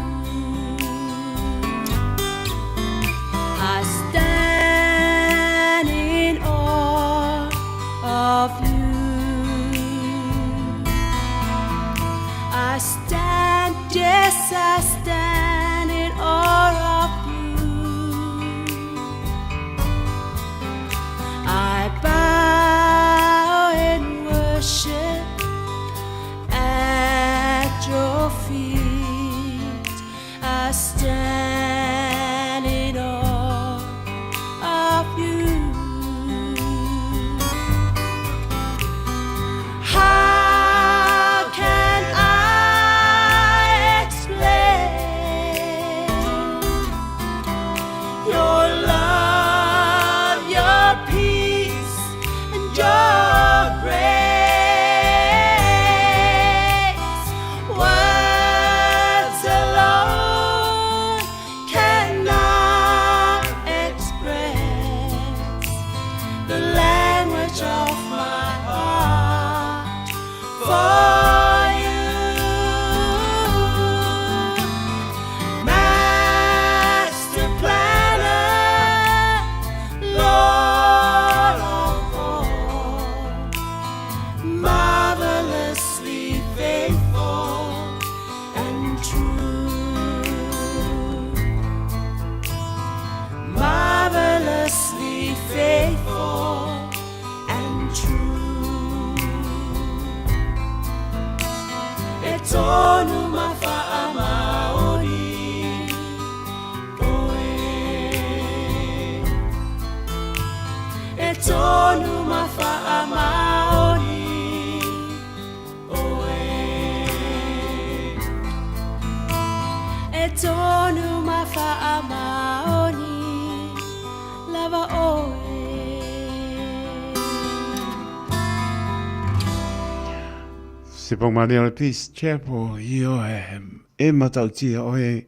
S2: I stand in awe of you. I stand, yes, I stand in awe of you. I bow in worship at your feet. I stand in awe of you. How can I explain your love, your peace, and your grace? Words alone cannot express the language of my heart for you. Master planner, Lord of all, marvelously faithful and true. Marvelously faithful and true. E tonu ma faamaoni oe. faamaoni oe. E tonu ma faamaoni lava oe.
S3: Se pau malia o le Peace Chapel, ioe, e matautia oe.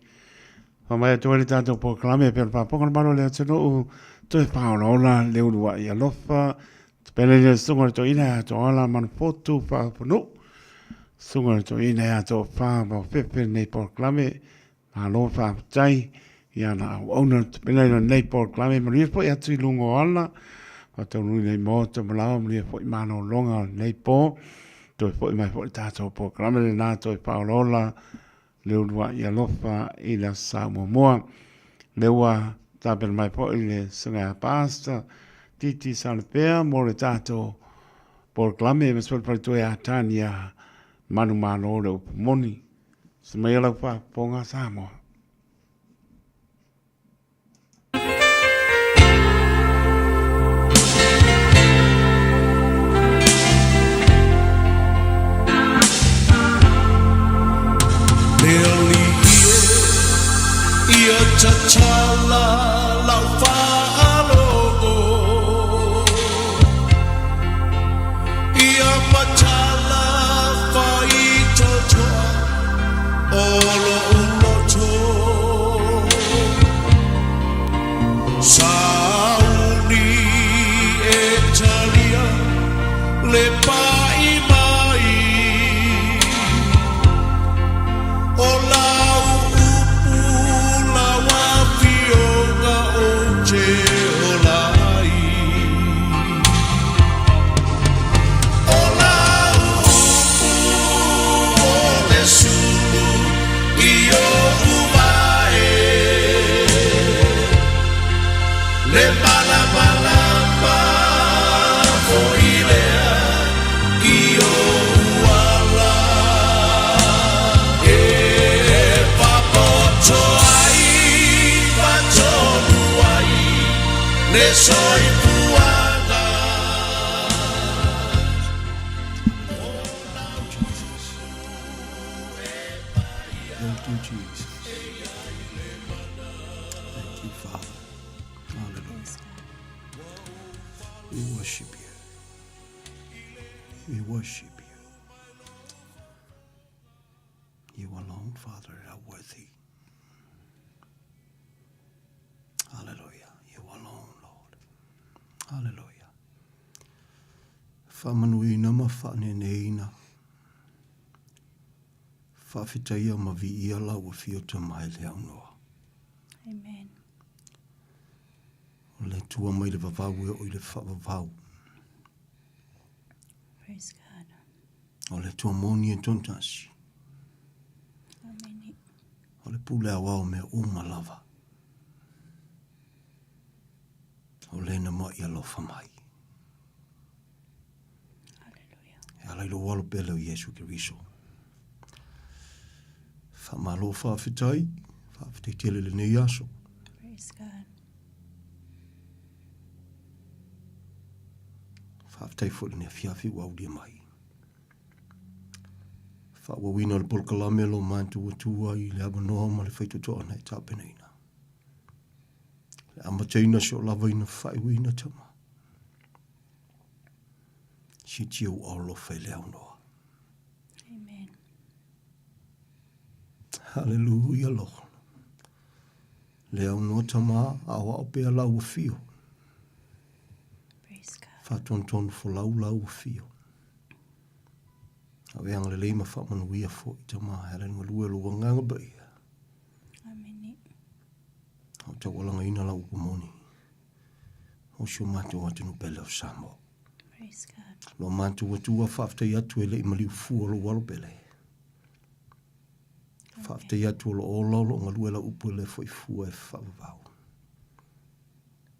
S3: Whamai atu ai le tātou polokalame pe o le pāpoka le malo le atunuu, toe whaolaola le uluai alofa, te pele le sunga le toina e ato ala manufotu whaapunu, sunga le toina e ato wha mau fefe nei polokalame, malo whaapatai, ia na au auna te pele le nei polokalame, manuia foi atu i lunga o ala, whataunui nei moto malawa, manuia foi malōlōga nei pō, toe foi mai foi le tātou polokalame le nā toe whaolaola le uluai alofa i le aso Sa muamua. Le ua tapena mai foi le susuga ia Pastor Titi Salepea mo le tātou polokalame ma se faletua ia Tania Manumalo le upu moni. Se mai lau faafofoga Samoa.
S4: Le alii e ia tatala lau faalogo Ia matala faitotoa o lo'u loto Sauni e talia le pa'i mai O lau upu lau afioga ou te ola ai O lau upu o le sulu i oʻu vae Le malamalama foi lea i ou ala E papoto ai patonu ai le soifuaga
S7: Jesus. Thank you, Jesus. Thank you, Father. Hallelujah. We worship you. We worship you. You alone, Father, are worthy. Hallelujah. You alone, Lord. Hallelujah. Faamanuiina ma faaneneina. Faafetaia ma viia lau afio tama e le aunoa.
S2: Amen.
S7: O le Atua mai le vavau e oo i le faavavau.
S2: Praise God.
S7: O le Atua moni e tontasi.
S2: Amen.
S7: O le pule aoao mea uma lava. O lena mai alofa mai.
S2: Hallelujah.
S7: E ala i lou alo pele o Iesu Keriso. Faamalo faafetai, faafetai tele lenei aso.
S2: Praise God.
S7: Faafetai foi lenei afiafi ua aulia mai. Faaauauina o le polokalame o lo matou atua i le avanoa ma le faitotoa na e tapenaina. Le amataina se o lava ina faaiuina tama. Sitia ua alofa i le aunoa.
S2: Amen.
S7: Hallelujah, Lord. Le aunoa tama a o ao pea lau afio.
S2: Praise God.
S7: Faatontonu folau lau afio. Aveaga lelei ma faamanuia foi tama e ala i le galue o lou agaga paia.
S2: Amene.
S7: A o taualagaina lau upu moni o si o matou atunuu pele o Samoa.
S2: Praise God.
S7: Lo matou Atua faafetai atu e le i maliu fua lou alo pele. Faafetai atu o lo ola o lo o galue lau upu e le foi fua e faavavau.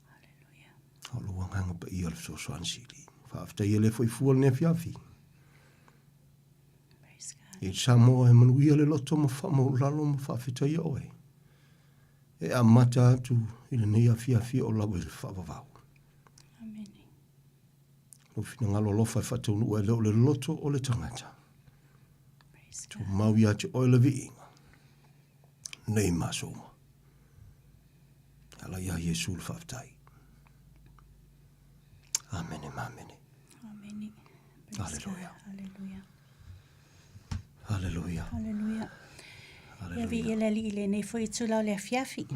S2: Hallelujah.
S7: O lou agaga paia o le fesoasoani sili. Faafetai e le foi fua lenei afiafi.
S2: Praise God.
S7: I Samoa e manuia le loto ma faamaualalo ma faafetaia oe. E amata atu i lenei afiafi o lava i le faavavau.
S2: Amen.
S7: Lou finagalo alofa e faataunuu ai lea o le loto o le tagata. Tumau ia te oe le viiga, nei ma aso uma. Ala ia Iesu le faafetai. Amene ma amene.
S2: Amene.
S7: Aleluia.
S2: Aleluia.
S7: Aleluia.
S2: Aleluia. Ia viia le Alii i lenei foi itula o le afiafi.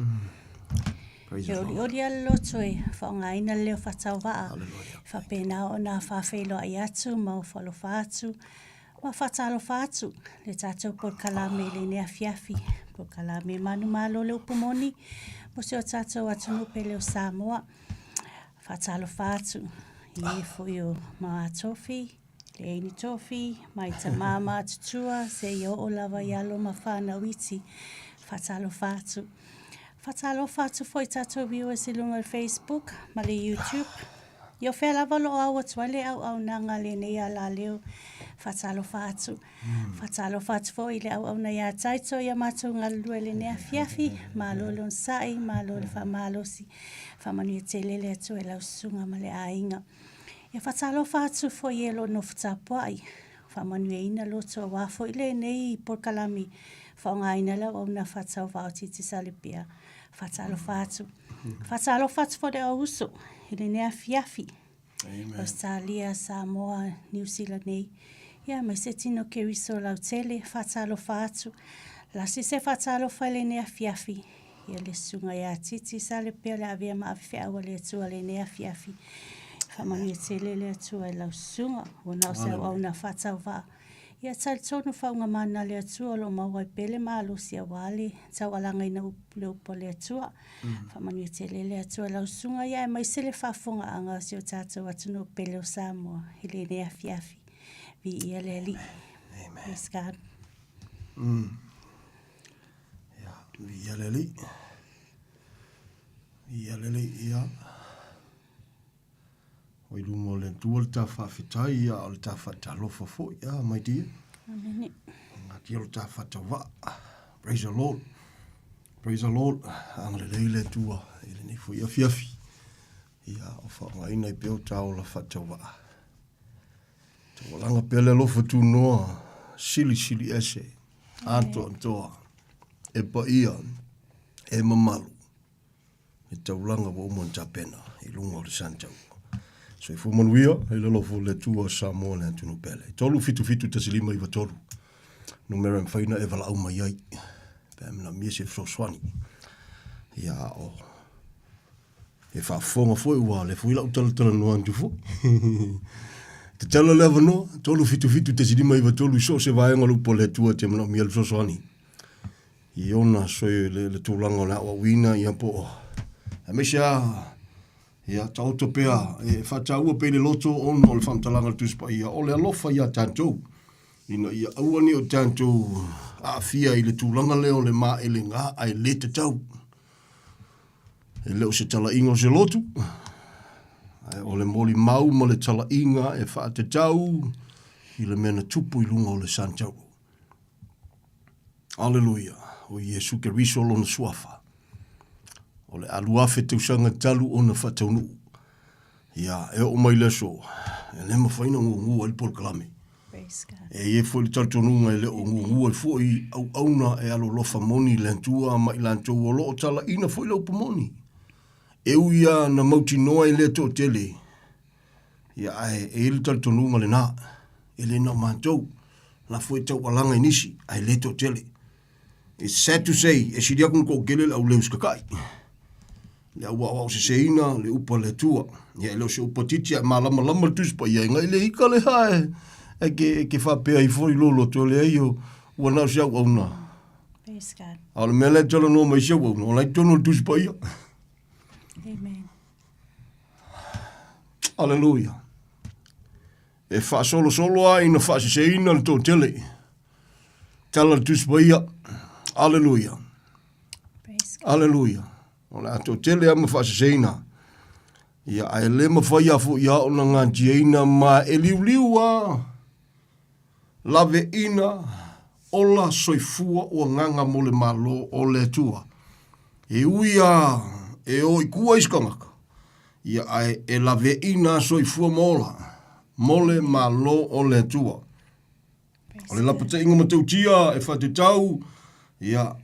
S7: Praise
S2: E
S7: the Lord.
S2: olioli lava le loto e faaaogaina le leo faatauvaa.
S7: Hallelujah.
S2: E faapena ona faafeiloai atu ma ofo alofa atu ma faatalofa atu le tatou polokalame i lenei afiafi. Polokalame manumalo le upu moni mo si o tatou atunuu pele o Samoa. Faatalofa atu i e foi o Maatofi, le Amy Tofi, mai tama matutua seia oo lava i alo ma fanau iti. Faatalofa atu. Faatalofa atu foi i tatou viewers i luga o le Facebook ma le YouTube. Ia o fea lava o lo o au atu ai le auaunaga a lenei alaleo. Faatalofa atu. Faatalofa atu foi i le auauna ia Taito i a matou galulue i lenei afiafi. Malo le onosai, malo le faamalosi. Faamanuia tele le Atua i lau susuga ma le aiga. Ia faatalofa atu foi i e o lo o nofo tapuai, faamanuiaina loto aua foi lenei polokalame faaaogaina le auauna faatauvaa o Tiitisalepea. Faatalofa atu. Faatalofa atu foi i le au uso i lenei afiafi. Australia, Samoa, Niu Sila nei. Ia aemaise tino Keriso lautele, faatalofa atu. Lasi se faatalofa i lenei afiafi. Ia le susuga ia Titi Salepea le avea ma avefeau a le Atua i lenei afiafi. Faamanuia tele le Atua i lau susuga, ua na o se auauna faatauvaa. Ia talitonu faaugamana a le Atua o lo o maua ai pea le malosi aua le taualagaina le upu a le Atua. Faamanuia tele le Atua i lau susuga, ia aemaise le faafofogaaga o si o tatou atunuu pele o Samoa i lenei afiafi. Viia le Alii.
S7: Amen.
S2: Praise God.
S7: Ia, viia le Alii. Viia le Alii, ia. O i luma o le Atua le ta faafetai, ia, o le ta faatalofa foi, ia, my dear.
S2: Amene.
S7: Ngatia o le ta faatauvaa. Praise the Lord. Praise the Lord. Agalelei le Atua i lenei foi afiafi. Ia, o faaaogaina ai pea o ta ola faatauvaa. Taualaga pea le alofa tunoa, silisili ese, atoatoa, e paia, e mamalu, le taulaga ua uma ona tapena i luga o le santau. Soifua manuia i le alofa o le Atua Samoa le atunuu pele. 3771593, numera e mafai ona e valaau mai ai pe a manaomia se fesoasoani. Ia, o E faafofoga foi ua le foi lau talatalanoa atu foi. Tatala le avanoa, 377.93 i so o se vaega o le upu a le Atua e te manaomia le fesoasoani. I ona soe le, le tulaga o le aoaoina ia po o aemaise a ia taoto pea e faataua pea i le loto ona o le faamatalaga a le Tusi Paia o le alofa ia tatou ina ia aua ne i o tatou aafia i le tulaga lea o le maelega ae le tatau. E le o se talaiga o se lotu, ae o le molimau ma le talaiga e faatatau i le mea na tupu i luga o le Santauro. Aleluia! O Iesu Keriso lona suafa. O le aluafe tausaga talu ona faataunuu. Ia, e oo mai le aso, e le mafai ona gugu ai le polokalame. E i ai foi le talitonuga e le o gugu ai foi auauna e alolofa moni i le Atua ma i latou o lo o talaina foi le upu moni. E ui lava na mautinoa e le toatele, ia ae e i ai le talitonuga lena, e le na o matou, la foi e taualaga i nisi, ae le toatele. It's sad to say, e sili atu ona toatele le auleu sikatai. Le au aoaoseseina, le upu a le Atua. Ia e le o se upu a titi ae malamalama le Tusi Paia, e ngai le ika le ha e, e ke, e ke faapea ai foi lo loto le ai o ua na o se auauna.
S2: Praise God.
S7: A o le mea lea e talanoa mai se auauna, o la i totonu o le Tusi Paia.
S2: Amen.
S7: Aleluia. E faasolosolo lava ina faaseseina le toatele. Tala le Tusi Paia. Aleluia. Aleluia. O le a toatele lava ma faaseseina. Ia, ae le mafai lava foi ia ona gatiaina ma e liuliu lava laveina ola soifua o agaga mo le Malo o le Atua. E ui lava e o i tua isi tagata, ia ae e laveina soifua ma ola.
S8: mo le Malo o le Atua. O le lapataiga matautia e faatatau, ia,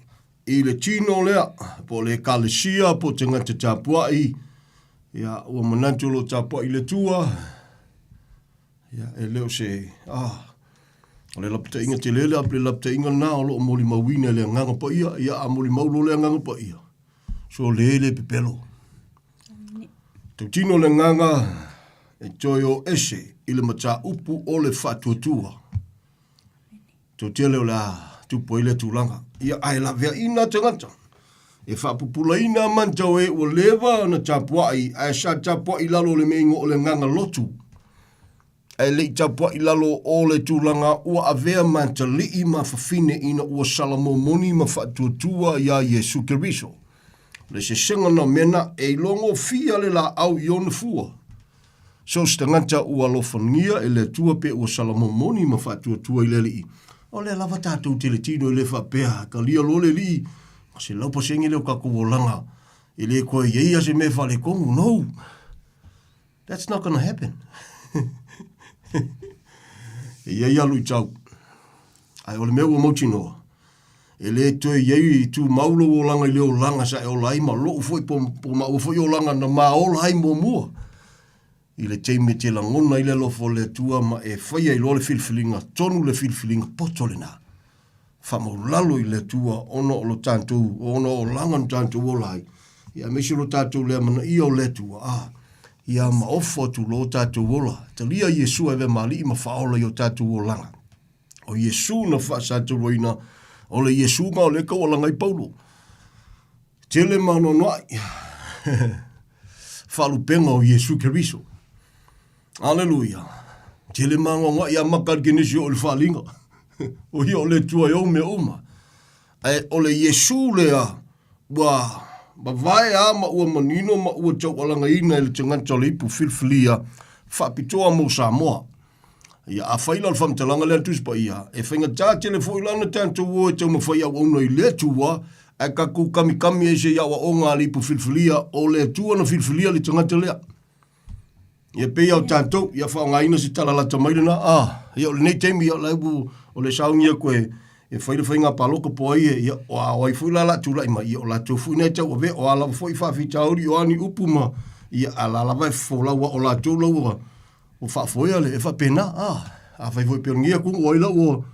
S8: i le tino lea, po o le ekalesia, po o tagata tapuai, ia, ua manatu o lo o tapuai i le Atua, ia, e le o se, ah, o le lapataiga tele lea, le lapataiga lena o lo o molimauina e le Agaga Paia, ia, a molimau loa le Agaga Paia, so le le pepelo. Tautino le agaga e toe o ese i le mataupu o le faatuatua. Tautele o le a tupu ai lea tulaga. Ia ae laveaina tagata e faapupulaina mantau e ua leva ona tapuai ae sa tapuai i lalo o le meigo o le agaga lotu. Ae le i tapuai i lalo o le tulaga ua avea matalii ma fafine ina ua salamomoni ma faatuatua iā Iesu Keriso. O le sesega na mena e iloagofia le laau i ona fua. So se tagata ua alofagia e le Atua pe ua salamomoni ma faatuatua i le Alii, o lea lava tatou te le tino e le faapea, talia loa le Alii, ma 100% lea o tatou olaga, e le toe i ai a se mea e faaletonu. No! That's not gonna happen. e i ai alu i tau. Ae o le mea ua mautinoa, e le toe i ai i tumau lou olaga i le olaga sa e ola ai ma lou foi po, po maua foi olaga na ma ola ai muamua. I le taimi e te lagona ai le alofa o le Atua ma e faia ai loa le filifiliga, tonu le filifiliga poto lena. Faamaulalo i le Atua ona o lo tatou, ona o olaga na tatou ola ai, ia aemaise lo tatou le amanaia o le Atua, a, ia maofo atu lo tatou ola. Talia Iesu e avea ma Alii ma Faaola i o tatou olaga. O Iesu na faasatauaina, o le Iesu na o lea e taualaga ai Paulo. Tele ma anoanoai faalupega o Iesu Keriso. Aleluia. Tele ma anoanoai a maka le kenesi o le faaliga. O ia o le Atua e ou mea uma. Ae o le Iesu lea ua mavae a ma ua manino ma ua taualagaina e le tagata o le ipu filifilia faapitoa mo Samoa. Ia, afai la o le faamatalaga lea a le Tusi Paia, e faigata tele foi la ona tatou o e taumafai auauna i le Atua, ae tatou kamikami ai se i aoaoga a le ipu filifilia, o le Atua na filifilia le tagata lea. Ia pei lava o tatou, ia faaaogaina se tala lata mai lena, a, ia o lenei taimi, ia o la e ua, o le sauni atu e, e fai le faiga palota po o ai e, ia, o a o ai foi la o le a tulai mai, ia o latou foi na e tauavea, o a lava foi faafitauli, o a ni upu ma, ia, a la lava e folau a o latou la ua, ua faafoea le, e faapena, a, afai foi pe o lenei atunuu o ai la ua,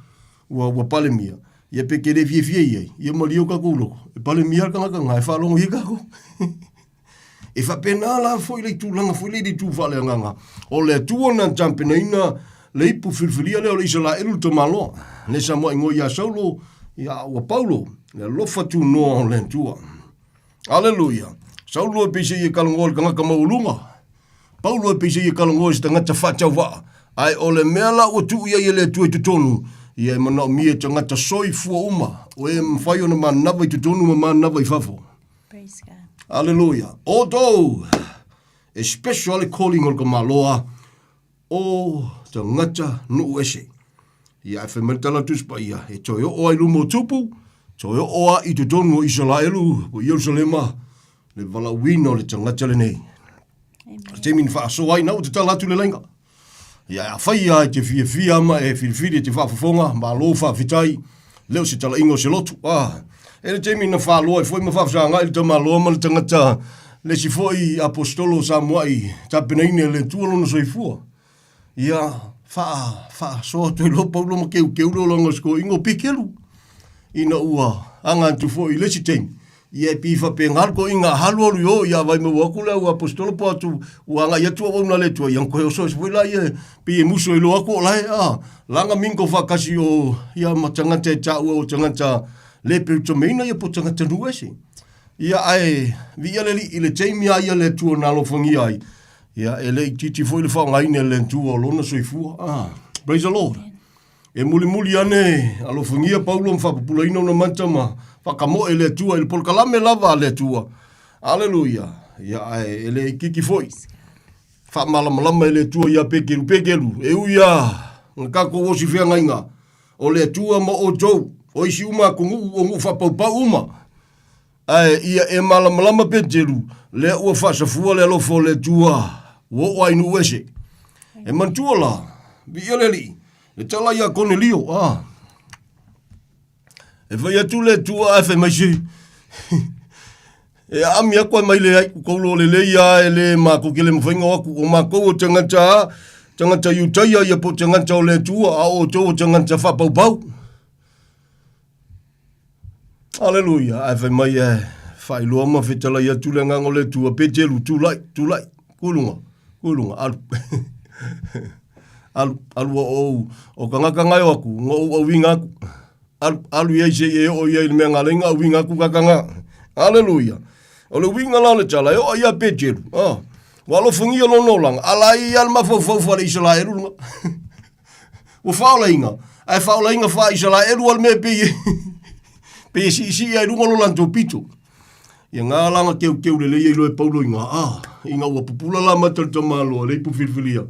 S8: ua, ua Palemia, ia pe te le fiafia i ai, ia malie o tatou loto, e Palemia le tagata lena e faalogo i ai tatou. E faapena la foi le tulaga foi le i le itu faaleagaga, o le Atua na tapenaina le ipu filifilia lea o le Isaraelu le tamaloa, le sa mua'igoa ia Saulo, ia a ua Paulo, le alofa tunoa o le Atua. Aleluia! Saulo e peiseai e talanoa i le tagata maualuga, Paulo e peiseai e talanoa i se tagata faatauvaa, ae o le mea la ua tuu i ai e le Atua i totonu, ia e manaomia e tagata soifua uma, o e mafai ona manava i totonu ma manava i fafo.
S2: Praise God.
S8: Aleluia. Outou, e special le calling o le tamaloa o tagata nuu ese. Ia, e fai mai le tala a le Tusi Paia, e toe oo ai luma o Tupu, toe oo a i totonu o Isaraelu, o Ierusalema, le valaauina o le tagata lenei. O le taimi na faasoa ai, na ua tatala atu le laina. Ia, afai lava e te fiafia ma e filifili e te faafofoga, malo faafetai, le o se talaiga o se lotu. Ah, e le taimi na faaloa ai foi ma faafesagai le tamaloa ma le tagata, le isi foi aposetolo o Samoa i tapenaina e le Atua lona soifua. Ia, faa, faasoa atu ai loa Paulo ma keukeu le olaga o si toeaina o Pekelu, ina ua aga atu foi i le isi taimi, ia e pei faapena le toeaina a alualu i o, ia vaimau atu le au aposetolo po atu ua agai atu auauna a le Atua, ia ona toe oso ese foi lea, pei e musu ai loa atu o la e, a, laga mingo faatasi o, ia ma tagata e taua o tagata le peutameina ia po o tagata nuu ese. Ia ae viia le Alii i le taimi a ia le Atua na alofagia ai, Ia, e le itiiti foi le faaaogaina e le Atua o lona soifua. Ah, praise the Lord. E mulimuli ane alofagia Paulo ma faapupulaina ona mata ma faakamoe e le Atua i le polokalame lava a le Atua. Aleluia. Ia, ae e le itiiti foi. Faamalamalama e le Atua ia Peteru, Peteru, e ui lava na tatou osi feagaiga, o le Atua ma outou, o isi uma atunuu o nuu faapaupau uma. Ae ia e malamalama Peteru, lea ua faasafua le alofa o le Atua, ua oo ai nuu ese. E manatua la, viia le Alii, le tala ia Konelio, a. E fai atu le Atua ae fai mai se, E aami aku ae mai leai, ua kou loa lelei a e le makou ke le mafai ona o aku, o makou o tagata a, tagata Iutaia ia po o tagata o le Atua, a o outou o tagata faapaupau. Aleluia! Ae fai mai e faailoa ma fetalai atu le agaga o le Atua, Peteru, tulai, tulai, ku i luga, ku i luga, alu. Alu, alu o ou, o kangaka ngai o aku, ngo ou auinga aku. Alu, alu iai se i e oo iai le mea ngalenga auinga aku kakanga. Aleluia. O le uiga la o le tala, e oo ia Peteru, ah, ua alofagia lona olaga, ala ai ia le mafaufau faale-Isalaelu luga. Ua faaolaina, ae faaolaina faa-Isalaelu a le mea pei e pei e siisii ai luga lo latou pito. Ia ngā langa keukeu lelei ai loa e Paulo i ngā a, ina ua pupula la mata le tamaloa le ipu filifilia.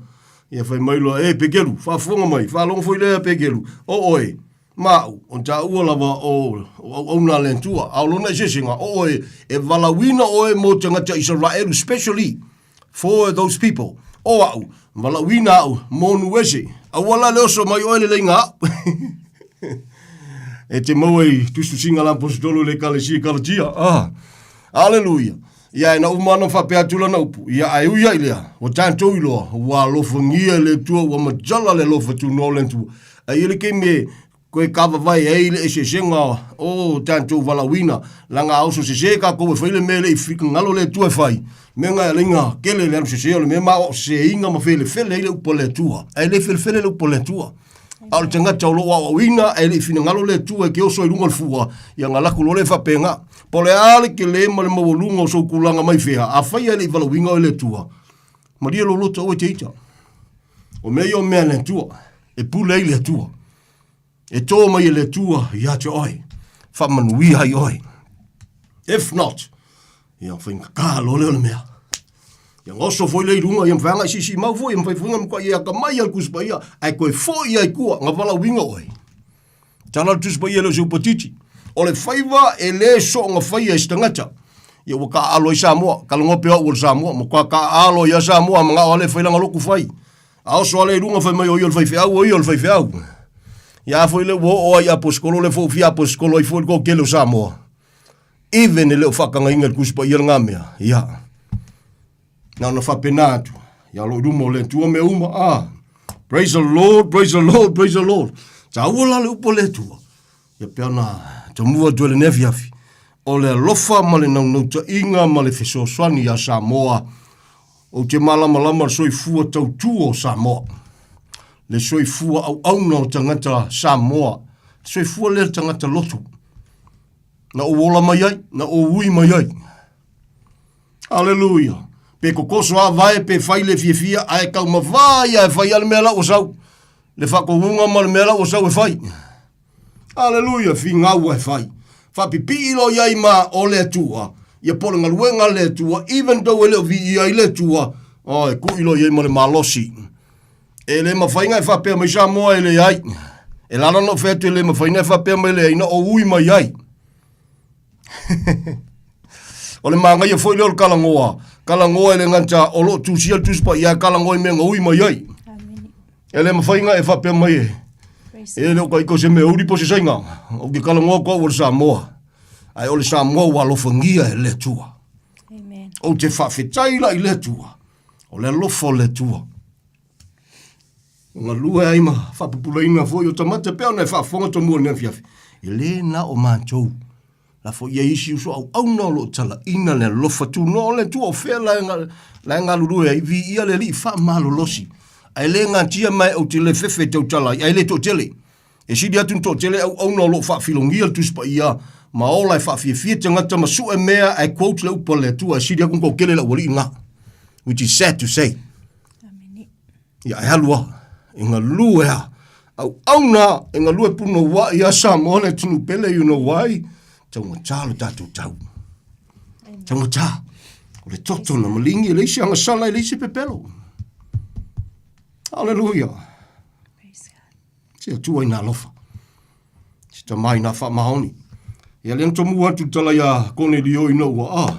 S8: Ia fai mai loa, e Pekelu, faafofoga mai, faalogo foi lea Pekelu, o oe, ma au, o taua lava o, o auauna a le Atua, a o lona eseesega, o oe, e valaauina oe mo tagata Isaraelu, specially, For those people. O au, valaauina au, monu ese. Aua la le oso mai oe le leiga au. e te maua i tusitusiga la aposetolo i le ekalesia i Kalatia. Ah, aleluia. Ia e na uma ana faapea atu lana upu. Ia ae ui ai lea, ua tatou iloa, ua alofagia e le Atua, ua matala le alofa tunoa o le Atua. Ae i ai le taimi e Koe kavavae ai le eseesega o tatou valaauina, laga a oso sese kakou e fai le mea e le i finagalo le Atua e fai, mea na e ala ina kele le alu sese o le mea ma aoao seseina ma felefele ai le upu a le Atua. Ae le felefele le upu a le Atua. A o le tagata o lo o aoaoina ae le i finagalo le Atua e te oso ai luga o le fua, ia na laku loa lea faapena. Po o le a le tele ma le maualuga o sou tulaga mai fea, afai ae le i valaauina oe le Atua, malie lou loto aua e te ita. O mea ia o mea a le Atua, e pule ai le Atua. E tō mai e le Atua ia te oe, faamanuia ai oe. If not, ia whaingakaa loa lea o le mea. Ia goso foi le i luga, ia mawhai anga i sisi mau foi, ia mawhai foi nga mkwa ia ka mai al kusi paia, ai koe foi ai kua, nga wala winga oe. Tala le Tusi Paia le o se upatiti. O le faiva e le soonga faia e se tagata. Ia ua kaaalo ai Samoa, kalagoa pea au o le Samoa, matua kaaalo ai a Samoa, mangao a le fai langa loku fai. A oso a le i luga fai mai o ia o le faifeau, o ia o le faifeau. Ia a foi le ua oo ai aposikolo le fou fia aposikolo ai foi le toatele o Samoa. Even e le o faatagaina i le Tusi Paia lena mea, ia. Na ona faapena atu, ia o lo o i luma o le Atua mea uma, ah. Praise the Lord, praise the Lord, praise the Lord. Taua la le upu a le Atua. Ia pea ona tomua atu e lenei afiafi. O le alofa ma le naunautaiga ma le fesoasoani iā Samoa. Ou te malamalama le soifua tautua o Samoa. Le soifua auauna o tagata Samoa. Le soifua lea le tagata lotu. Na ou ola mai ai, na ou ui mai ai. Aleluia. Pe kokoso a vae, pe fai le fiafia, ae taumafai ia e fai a le mea la ua sau. Le faatonuga ma le mea la ua sau e fai. Aleluia, figau e fai. Faapipii loa iai ma o le Atua, ia po o le galuega a le Atua, even though e le o viia ai le Atua, oh, e kui loa iai ma le malosi. E le mafai na e faapea mai Samoa e leai. E lala ona ou fai atu e le mafai na e faapea mai leai, na ou ui mai ai. o le magaia foi lea o le kalagoa, kalagoa e le gata o lo o tusia le Tusi Paia, ae kalagoa i mea na ui mai ai. E le mafai na e faapea mai e, e le o ka iko se mea uli po se saiga, ou te kalagoa atu au o le Samoa, ae o le Samoa ua alofagia e le Atua. Ou te faafetai la i le Atua, o le alofa o le Atua. Galue ai ma faapupulaina foi o tamata pea ona e faafofoga tomua i lenei afiafi. E le na o matou. La foi i ai isi uso auauna o lo o talaina le alofa tunoa o le Atua o fea la e, la e galulue ai, viia le Alii faamalolosi. Ae le gatia mai ou te le fefe e tautala ai, ae le toatele. E sili atu ni toatele auauna o lo o faafilogia le Tusi Paia ma ola e faafiafia tagata ma sue mea ae quote le upu a le Atua e sili atu ni toatele le aualii na. Which is sad to say. Ia e alu a, e galue a. Auauna e galue punouai ia Samoa le atunuu pele, you know why? Taugata lo tatou tau. Taugata. O le toto na malingi e leai se agasala e leai se pepelo. Hallelujah. Se Atua i nā alofa. Se Tama i nā faamaoni. Ia lea na tomua atu le tala iā Konelio ina ua, ah,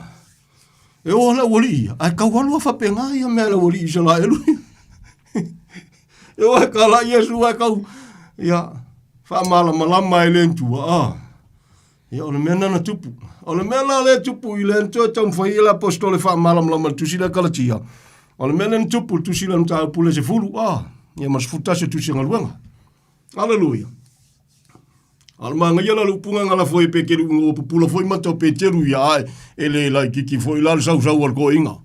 S8: e oa le aualii ia, ae tau alu a faapena ia mea le aualii Isaraelu. E oe ka la Iesu ai kau. Ia, faamalamalama e le Atua. Ah. Ia, o le mea nana tupu. O le mea la le tupu i le Atua e taumafai ai le apostolo e faamalamalama i le tusi lea Kalatia. O le mea lea na tupu i le tusi lea mataupu le 10, ah, ia ma le 11 o tusi o galuega. Aleluia. A o le manaia la o le upuga na lafo ai e Peteru ina ua pupula foi mata o Peteru ia ae e le laititi foi la le sausau a le toeaina.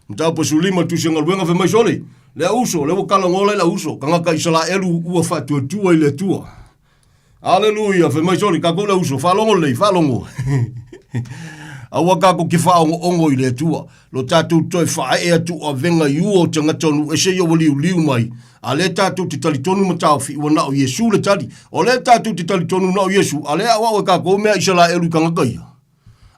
S8: Mataupu 15 le tusi o galuega fai mai sole, le au uso, lea ua talanoa la i le au uso, tagata Isaraelu ua faatuatua i le Atua. Aleluia, fai mai sole, tatou le au uso, faalogo lelei, faalogo. Aua tatou te faaogo'ogo i le Atua, lo tatou toe faaee atu o avega i ua o tagata o nuu ese ia ua liuliu mai, a lea tatou te talitonu ma taofi ua na o Iesu le tali. O lea tatou te talitonu na o Iesu, a lea aoao e tatou mea Isaraelu i tagata ia.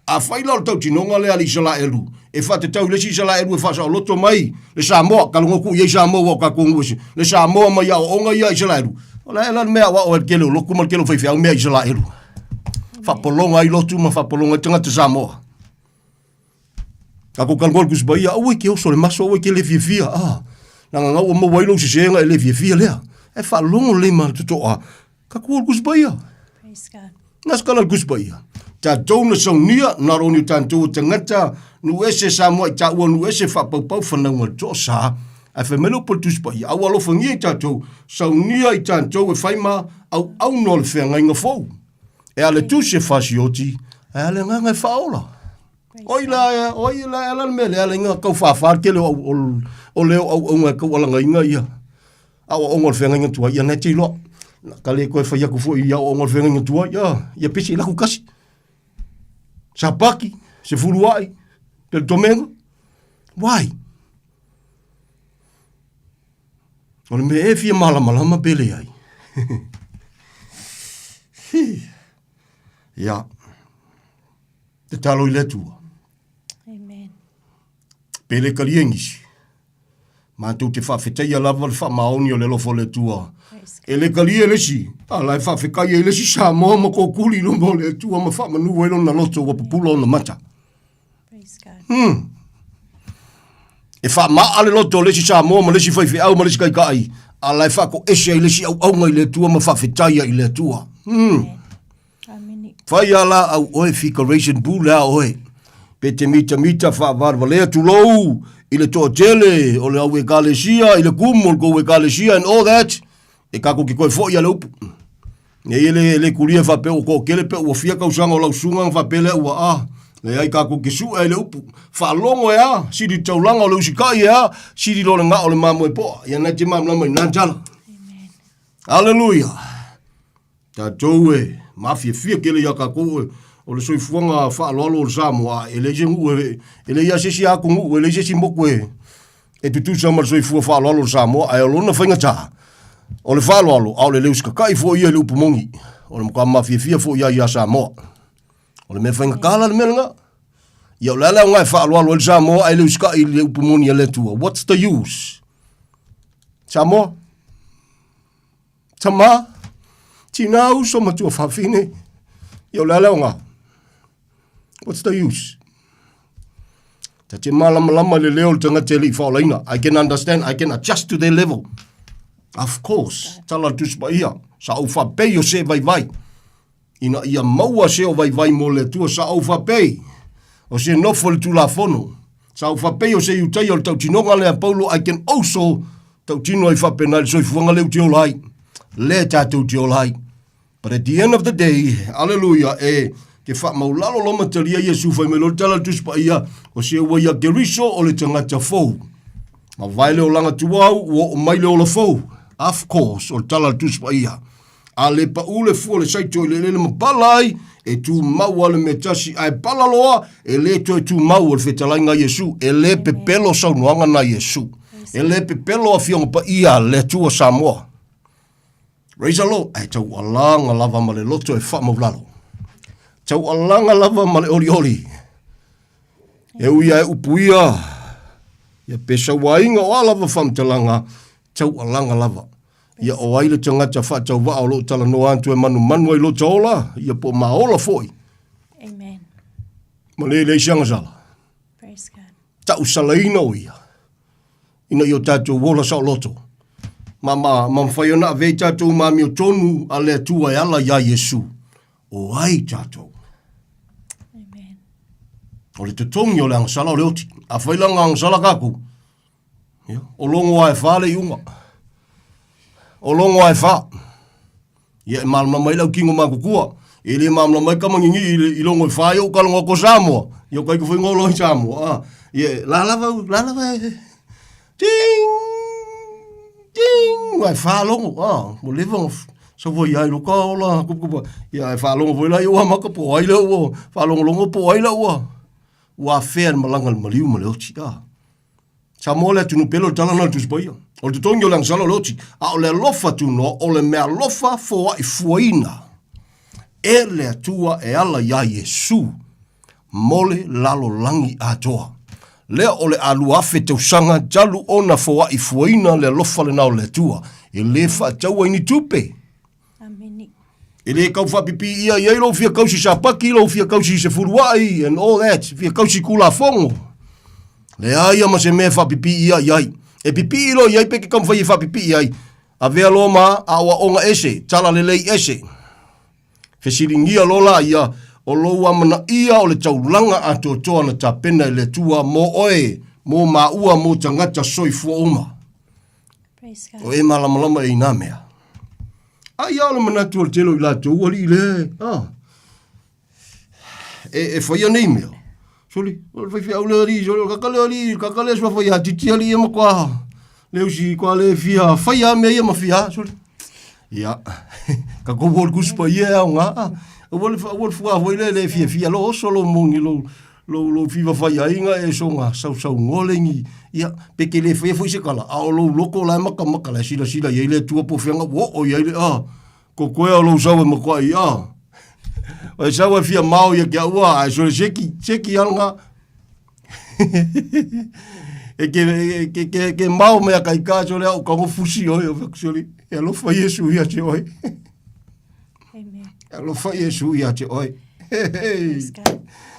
S8: Afai la o le tautinoga lea a le Isaraelu e faatatau i le isi Isaraelu e faasaoloto mai le Samoa, talanoa tuu i ai Samoa aua o tatou nuu ese, le Samoa mai aoaoga ia a Isaraelu, o le a ea la le mea e aoao ai le tele o lotu ma le tele o faifeau mea Isaraelu? Faapologa ai lotu ma faapologa ai tagata Samoa. Tatou talanoa i le Tusi Paia, aua e te oso i le maso, aua e te le fiafia. Ah, leaga na ua maua ai lou sesega e le fiafia lea. Ae faalogo lelei ma le totoa, tatou o i le Tusi Paia.
S2: Praise God.
S8: Na se tala i le Tusi Paia. Tatou na saunia, not only o tatou o tagata, nuu ese Samoa i taua nuu ese faapaupau fanauga le toasa, ae fai mai le upu a le Tusi Paia, a ua alofagia i tatou, saunia i tatou e fai ma auauna o le feagaiga fou. E a le tusi e fasioti, ae a le agaga e faaola. Oi la, oi la, ala le mea lea, ala inga kau whawha le tele o, o, o leo au aunga e kau alanga inga ia. Au aonga o le whengainga tua, ia nei te iloa. Na ka le koe whai aku fo i au aonga o le whengainga tua, ia, ia pesi i laku kasi. Sa paki, se furuai, te le tomenga. Why? O le mea e fia malamalama pe leai. Ia. Tatalo i le Atua.
S2: Amen.
S8: Pe le talia nisi. Matou te faafetaia lava le faamaoni o le alofa o le Atua. E le talia le isi, a la e faafetai ai le isi Samoa ma tokuli i luma o le Atua ma faamanu ai lona loto ua pupula ona mata. E faama'a le loto o le isi Samoa ma le isi faifeau ma le isi taitai, a la e faatoese ai le isi auauna i le Atua ma faafetai ai i le Atua. Fai a la au oe figuration pule a oe. Pe te mitamita faavalevalea tulou i le toatele o le au ekalesia, i le kumu o le tou ekalesia and all that, e tatou te toe foi a le upu. Nei e le, e le kulia faapea ua toatele pe ua fia tausaga o lau susuga ona faapea lea ua a. Leai tatou te sue ai le upu. Faalogo e a, sili le taulaga o le usikai e a, sili loa le gao o le mamoe poa. Ia na te malamalama i na tala. Aleluia. Tatou e mafiafia tele ia tatou e, o le soifuaga faaaloalo o le Samoa, e leai se nuu e, e leai lava se isi atunuu, e leai se isi motu e, e tutusa ma le soifua faaaloalo o le Samoa, ae o lona faigata, o le faaaloalo, a o le le usitatai foi ia i le upu moni, o le matua mafiafia foi ia ia Samoa. O le mea faigata la le mea lena. Ia o le a le aoga e faaaloalo ai le Samoa ae le usitai i le upu moni a le Atua? What's the use? Samoa? Tama, tina, uso, matua fafine, ia o le a le aoga? What's the use? Ta te malamalama i le leo o le tagata e le i faaolaina. I can understand, I can adjust to their level. Of course, tala le Tusi Paia, sa ou faapei o se vaivai. Ina ia maua se o vaivai mo le Atua, sa ou faapei o se nofo i le Tulafono. Sa ou faapei o se Iutaia o le tautinoga lea a Paulo, I can also tautino ai faapena i le soifuaga lea ou te ola ai, lea tatou te ola ai. But at the end of the day, aleluia, e te faamaulalo loa ma talia Iesu fai mai loa le tala a le Tusi Paia, o se ua ia Keriso o le tagata fou. Mavae le olaga tuau, ua oo mai le ola fou. Of course, o le tala a le Tusi Paia. A le paʻu le fua o le saito i le eleele ma pala ai, e tumau lava le mea tasi, ae pala loa, e le toe tumau o le fetalaiga a Iesu. E le pepelo saunoaga na Iesu. E le pepelo Afioga Paia a le Atua Samoa. Raise the Lord. Ae taualaga lava ma le loto e faamaulalo. Taualaga lava ma le olioli. E ui a e upu ia, ia pe sauaina o a lava faamatalaga, taualaga lava. Ia o ai le tagata faatauvaa o lo o talanoa atu e manumanu ai lota ola, ia po o maola foi.
S2: Amen.
S8: Ma le leai se agasala.
S2: Praise God.
S8: Tausalaina o ia, ina ia o tatou ola saoloto. Ma, ma, ma mafai ona avea i tatou ma amiotonu a le Atua e ala iā Iesu. O ai tatou?
S2: Amen.
S8: O le totogi o le agasala o le oti. Afai la na agasala kakou, ia, o logo lava e fa le iuga. O logo lava e fa. Ia e malamalama ai le autino matutua. E le malamalama ai kamagigii i, le, i logo e fa ia o kalogo atu o Samoa. Ia o kaiko foi ngolo i Samoa. Ah, ia, la lava, la lava e, ting, ting, ai fa logo. Ah, mo leva ona sau ai ai lo ka ola kupu Ia e faalogo foi la ia ua maka po o ai lea ua faalogologo po o ai la ua ua afea le malaga le maliu ma le oti. Ah. Samoa le atunuu pele o le tala lena o le Tusi Paia. O le totogi o le agasala o le oti, a o le alofa tunoa o le meaalofa foai fuaina e le Atua e ala iā Iesu mo le lalolagi atoa. Lea o le 2000 tausaga talu ona foai fuaina le alofa lena o le Atua, e le faataua i ni tupe.
S2: Amene.
S8: E le tau faapipii ia i ai lou fia kausi sapaki, lou fia kausi sefuluai, and all that, fia kausi kulafono. Leai ia ma se mea e faapipii ia i ai. E pipii loa i ai pe ke taumafai e faapipii ai. Avea loa ma aoaoga ese, tala lelei ese. Fesiligia loa la ia o lou amanaia o le taulaga atoatoa na tapena e le Atua mo oe, mo maua, mo tagata soifua uma. O e malamalama e i nā mea. A ia o le manatu o le tele o i latou alii le, ah, e, e whaia nei mea. Soli, o le whaiwhiau le alii, soli, o kaka le alii, kaka le sua whaia titi alii e makoa, le usi, koa le fia, whaia mea ia ma fia, soli. Ia, ka kou o le kuspa ia e au ngā, ah, ua le, ua le fua foi le le fia fia lo oso lo mongi lo, lou, lou fiva faiaiga e soga sausaunoa le gi, ia, pe ke le faia foi se kala, a o lou loko la e makamaka la e silasila i ai le Atua po o feaga ua oo i ai le, a, kokoea o lou sau e makuai, a, o e sau e fia mao ia ke au, a, ae sole seki, seki alga, e ke, e ke, ke, ke mao mea kai ka sole au kago fusi oe, o feku sole, e alofa Iesu ia te oe.
S2: Amen.
S8: Alofa Iesu ia te oe.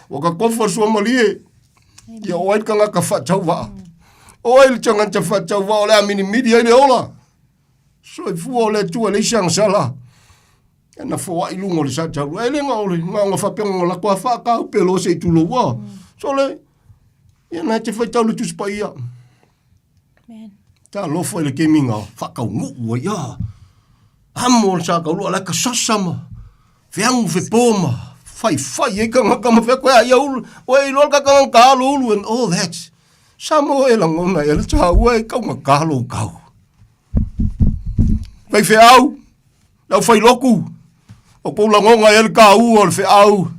S8: Ua ka kofa sua malie. Ia o ai le tagata faatauvaa. O ai le tagata faatauvaa o le a milimili ai le ola. Soifua o le Atua e leai se agasala. E na foai i luga o le sataua. E le na o le na ona faapea ona lako a faakaupe loa se i tulou a. Sole, ia na e te faitau le Tusi Paia.
S2: Amen.
S8: Talofa i le kemi nga whakaunuu ai a. Amo le sa kaulua la ka sasa ma. Feangu fe po ma. Whai whai e ka ngaka ma whea koe a ia ulu. O e iloa ka kanga ka alo ulu and all that. Sa mo e langona e le tāua e kau nga kalo kau. Whai wheau. Lau whai loku. O kou langonga e le kāua o le wheau.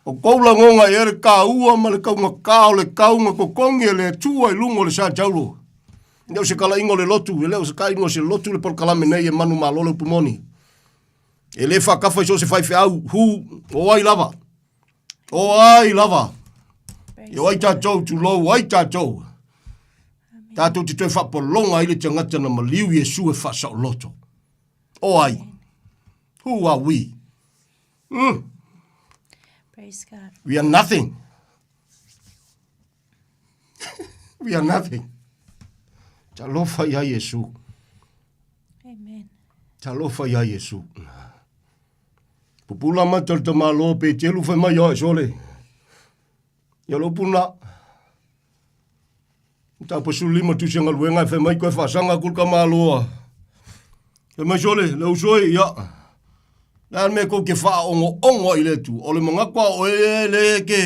S8: O kou langonga e le kāua ma le kaunga kā o le kaunga kokongi e le Atua i lunga o le sa taulo. E le o se kalaiga o le lotu, e le o se kaiga o se lotu le polokalame nei e manumalo le upu moni. E le whakafa i so se faifeau, hu, o ai lava. O ai lava. E o ai tātou, tulou ai tātou. Tātou te toe whapolonga i le tangata na maliu Iesu e whasaoloto. O ai? Who are we?
S2: Praise God.
S8: We are nothing. We are nothing. Talofa ia Iesu.
S2: Amen.
S8: Talofa ia Iesu. Pupula mata le tamaloa pe telu fai mai oe sole. Ia lou puna. Mataupu 15 tusi galuega e fai mai koe faasaga aku le tamaloa. Fai mai sole, le uso e, ia. Le a le mea kou te faaogo'ogo ai i le Atua, o le manatu a oe e le ke,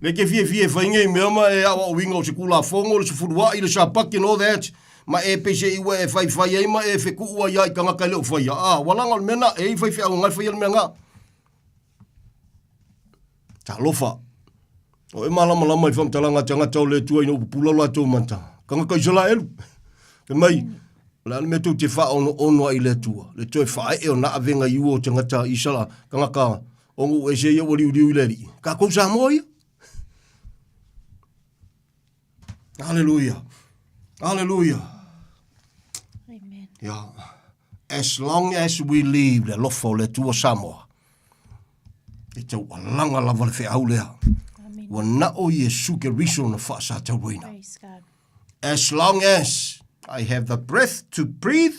S8: le ke fiafia e fai nei mea ma e aoaoina o se Tulafono, le sefulua'i, le Sapati and all that, ma e peise'i ua e faifai ai ma e fetu'u ai a i tagata e le o faia. A, ua laga o le mea na, e i ai faifeau na e faia le mea na. Talofa! O e malamalama i faamatalaga a tagata o le Atua ina ua pupula o latou mata. Tagata Isalaelu! Fai mai, o le a le mea tou te faaonoono ai i le Atua, le toe faaee o na avega i ua o tagata Isala, tagata o nuu ese ia ua liuliu i le Alii. Tatou Samoa ia. Hallelujah. Hallelujah.
S2: Amen.
S8: Yeah. As long as we live, le alofa o le Atua Samoa, e taualaga lava le feau lea.
S2: Amen.
S8: Ua na o Iesu Keriso na faasatauina.
S2: Praise God.
S8: As long as. I have the breath to breathe.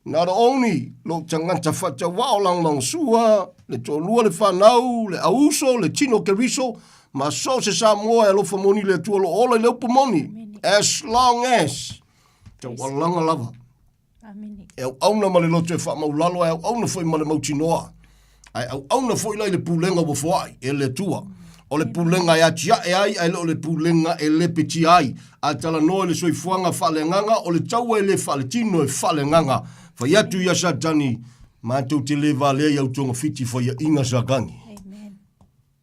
S8: Not only lou tagata faatauao lagolagosua, le toalua le fanau, le auso, le tino Keriso, ma so o se Samoa e alofa moni le Atua o lo o ola i le upu moni, as long as taualaga lava. E auauna ma le loto e faamaulalo, ae auauna foi ma le mautinoa. Ae auauna foi la i le pulega ua foai e le Atua. O le pulega e atiae ai, ae le o le pulega e lepetia ai. A talanoa i le soifuaga faaleagaga, o le taua e le faaletino e faaleagaga. Fai atu ia Satani, matou te le valea i au togafiti faiaina Satani.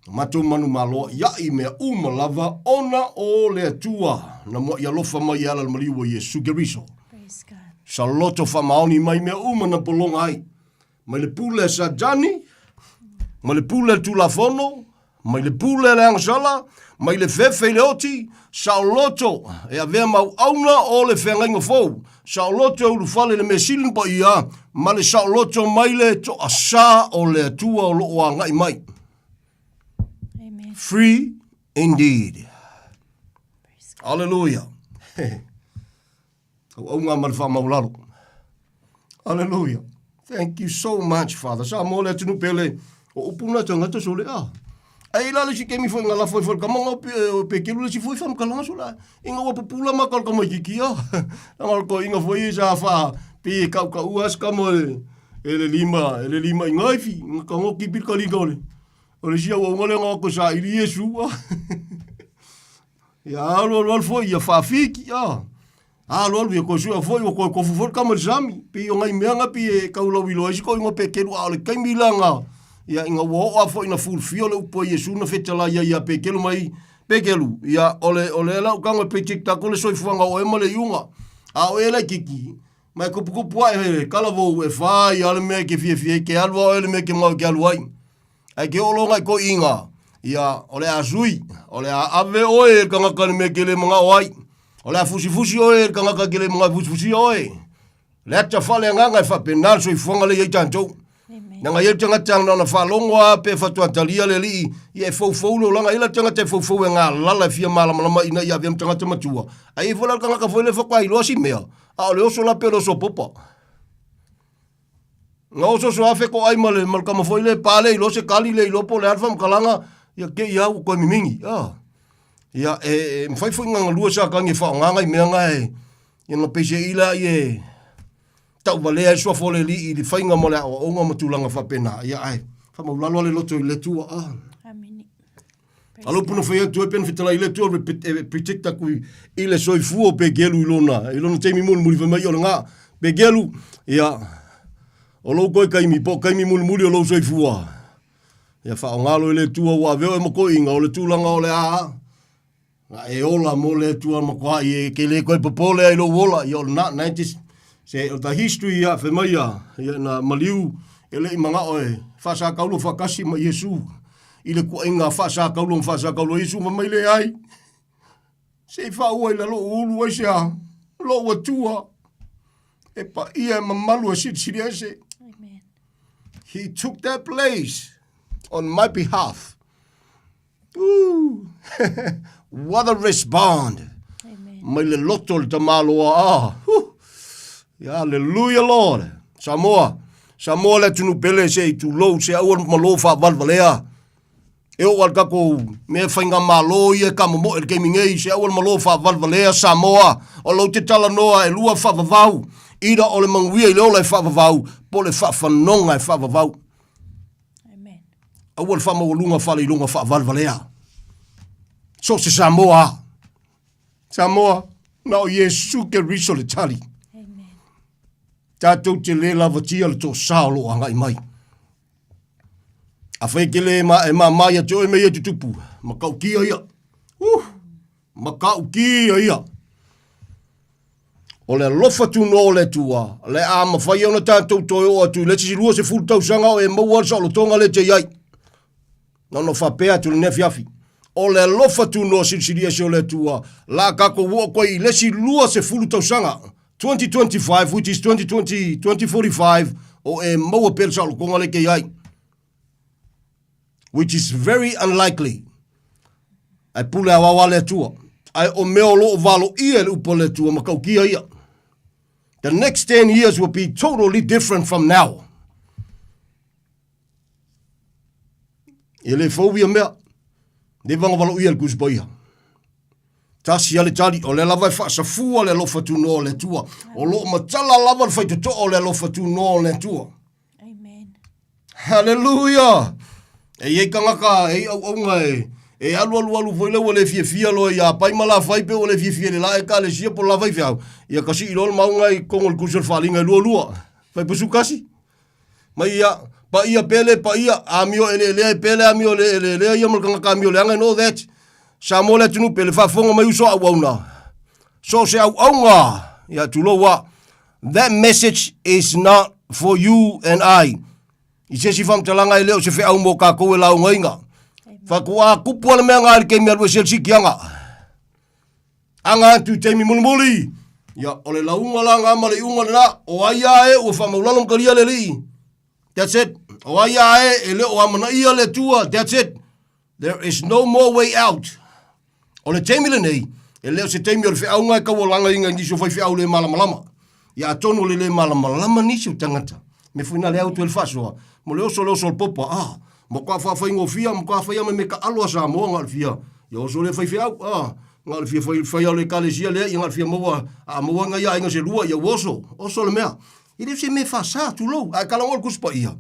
S8: O matou manumalo iaʻi mea uma lava ona o le Atua na muaʻi alofa mai e ala i le maliu o Iesu Keriso. Sa loto faamaoni mai mea uma na pologa ai, mai le pule a Satani, mai le pule a le Tulafono, mai le pule a le agasala, mai le fefe i le oti, saoloto e avea ma auauna o le feagaiga fou, saoloto e ulufale i le mea sili na paia, ma le saoloto mai le toasā o le Atua o lo o agai mai.
S2: Amen.
S8: Free indeed. Hallelujah. Auauga ma le faamaulalo. Hallelujah. Thank you so much, Father. Sa mo le atunuu pele, o upu na tagata sole a. Ai la le si kemi foi ngala foi foi kama ngau pe pe kelu le si foi fam kalanga sola. Inga ua pupula ma kal kama kiki a. Nga ko inga foi sa fa pe kau kau as kama e le lima e le lima inga ifi nga ka ngo kipi ka linga ole. O le sia ua unga le nga ko sa ili Yesu a. Ia alu alu alu foi ia faafiki a. Alu alu ia koe sua foi ua koe kofu foi le kama i le sami. Pei o ngai mea nga pi e kau lau iloa ai si koinga Pekelu a o le taimi la nga ia ina ua oo a foi ina fulfio le upu a Iesu na fetalai ai ia Pekelu mai Pekelu ia o le o le lau tago e predict aku le soifuaga o oe ma le iuga. A o oe e laititi ma e kupukupu ae e kalavou e fai a le mea e ke fiafia ai ke alu a oe le mea e ke mau ke alu ai. Ae ke oo loa ngai toeaiina, ia, o le a sui, o le a ave oe e le tagata i le mea e te le manao ai. O le a fusifusi oe e le tagata e te le manao e fusifusia oe. Le ata faaleagaga e faapena le soifuaga lea e i ai tatou. Leaga e i ai le tagata na ona faalogo lava pe faatoa talia le alii, ia e foufou le olaga. E i ai la le tagata e foufou e galala e fia malamalama ina ia avea ma tagata matua. Ae i ai foi la le tagata foi lea faatoa iloa si mea, a o le oso la pei o le oso a popa. Na ososo afe ko ai ma le, ma le kama foi le pale i lo se kali le iloa po o le a le faamatalaga, ia te i au koe mimingi. Ah. Ia e, e mawhai foi ngā ngalua sa kangi e whaonga ngai mea ngā e, ia na peise ila i e tau valea i suafo le li i le whainga mo le aoaoga ma tulaga whapena. Ia ai, whamaulalo ale loto i le tua. Ah.
S2: Amini.
S8: Alo puna whai atu e pena whitala i le tua e protect aku i le soifua o Pekelu i lona, i lona taimi mulimuli whai mai o le ngā. Pekelu, ia, o lou koe kaimi, po kaimi mulimuli o lou soifua. Ia whaongalo i le tua ua aveo e makoinga o le tūlanga o le aa, na e ola mo le tua makoa i e ke le koe popole ai lou ola, ia o le nā, 90, se, o the history ia, whai mai ia, ia na maliu, e le i mangao e whaasakaula whakasi ma Iesu. I le kuaiga faasakaula ma faasakaula o Iesu ma mai le ai. Se i faaua i lalo ulu ai se a, lou Atua, e paia e mamalu e silisili ese.
S2: Amen.
S8: He took that place on my behalf. Ooh. What a respond.
S2: Amen.
S8: Mai le loto le tamaloa. Ah. Huh. Hallelujah, Lord. Samoa. Samoa le atunuu pele se i tulou se aua le malo faavalevalea. E oo lava i le tatou mea faigamalo ia e tamomoe i le taimi nei, se aua le malo faavalevalea Samoa. O lou te talanoa e lua faavavau, either o le manuia i le ola e faavavau, po o le faafanoga e faavavau.
S2: Amen.
S8: Aua le faamaualuga faaleiloga faavalevalea. So se Samoa. Samoa, na o Iesu Keriso le tali.
S2: Amen.
S8: Tatou te le lavatia le toasā o lo o agai mai. Afai e te le ma, e māmā ia te oe me ia tutupu, matautia ia. Uh, matautia ia. O le alofa tunoa o le Atua, le a mafai ona tatou toe oo atu i le isi 20 tausaga o e maua le saolotoga lea e te i ai. Na ona faapea atu i lenei afiafi, o le alofa tunoa silisili ese o le Atua, la tatou oo atu ai i le isi 20 tausaga, 2025 which is 2020, 2045, o e maua pea le saolotoga lea e te i ai. Which is very unlikely. Ae pule aoao lava le Atua. Ae o mea o lo o valoia e le upu a le Atua matautia ia. The next 10 years will be totally different from now. E le fou ia mea. Leva ona valoia le Tusi Paia. Tasi a le tali, o lea lava e faasafua le alofa tunoa o le Atua. O lo o matala lava le faitotoa o le alofa tunoa o le Atua.
S2: Amen.
S8: Hallelujah! E i ai tagata, e i ai auauna e, e alu alu alu foi lea ua le fiafia loa ia pai ma la fai pe ua le fiafia i le la ekalesia po o le la faifeau, ia kasii loa le mauga i totonu o le tusi o le faaaliga e lualua. Fai pasu kasi. Mai ia, paia pe le paia, amio eleelea e pe le amio le eleelea ia ma le tagata amio leaga and all that. Samoa le atunuu pe le faafofoga mai uso a auauna. So o se auauna, ia tulou a. That message is not for you and I. I se isi faamatalaga e le o se feau mo kākou e laugaina. Faatoa kupu a le mea ngā i le taimi alu ese le sikiaga. Aga atu i taimi mulimuli. Ia, o le lauga la ngā ma le iuga lena, o ai a e ua faamaulalo ma talia le Alii. That's it. O ai a e e le o amanaia le Atua. That's it. There is no more way out. O le taimi lenei, e le o se taimi o le feauga e taualagaina i nisi o faifeau le malamalama. Ia atonu o le le malamalama nisi o tagata. Me foi na le au toe le faasoa, mo le oso le oso o le popa, ah, matua faafaigofia, matua fai lava ma mea taalo a Samoa na o le fia, ia oso le faifeau, ah, na o le fia fai, fai o le ekalesia lea, ia na o le fia maua, a maua nai aiga se lua, ia ua oso, oso le mea. E le o se mea faasa, tulou, ae talanoa le Tusi Paia.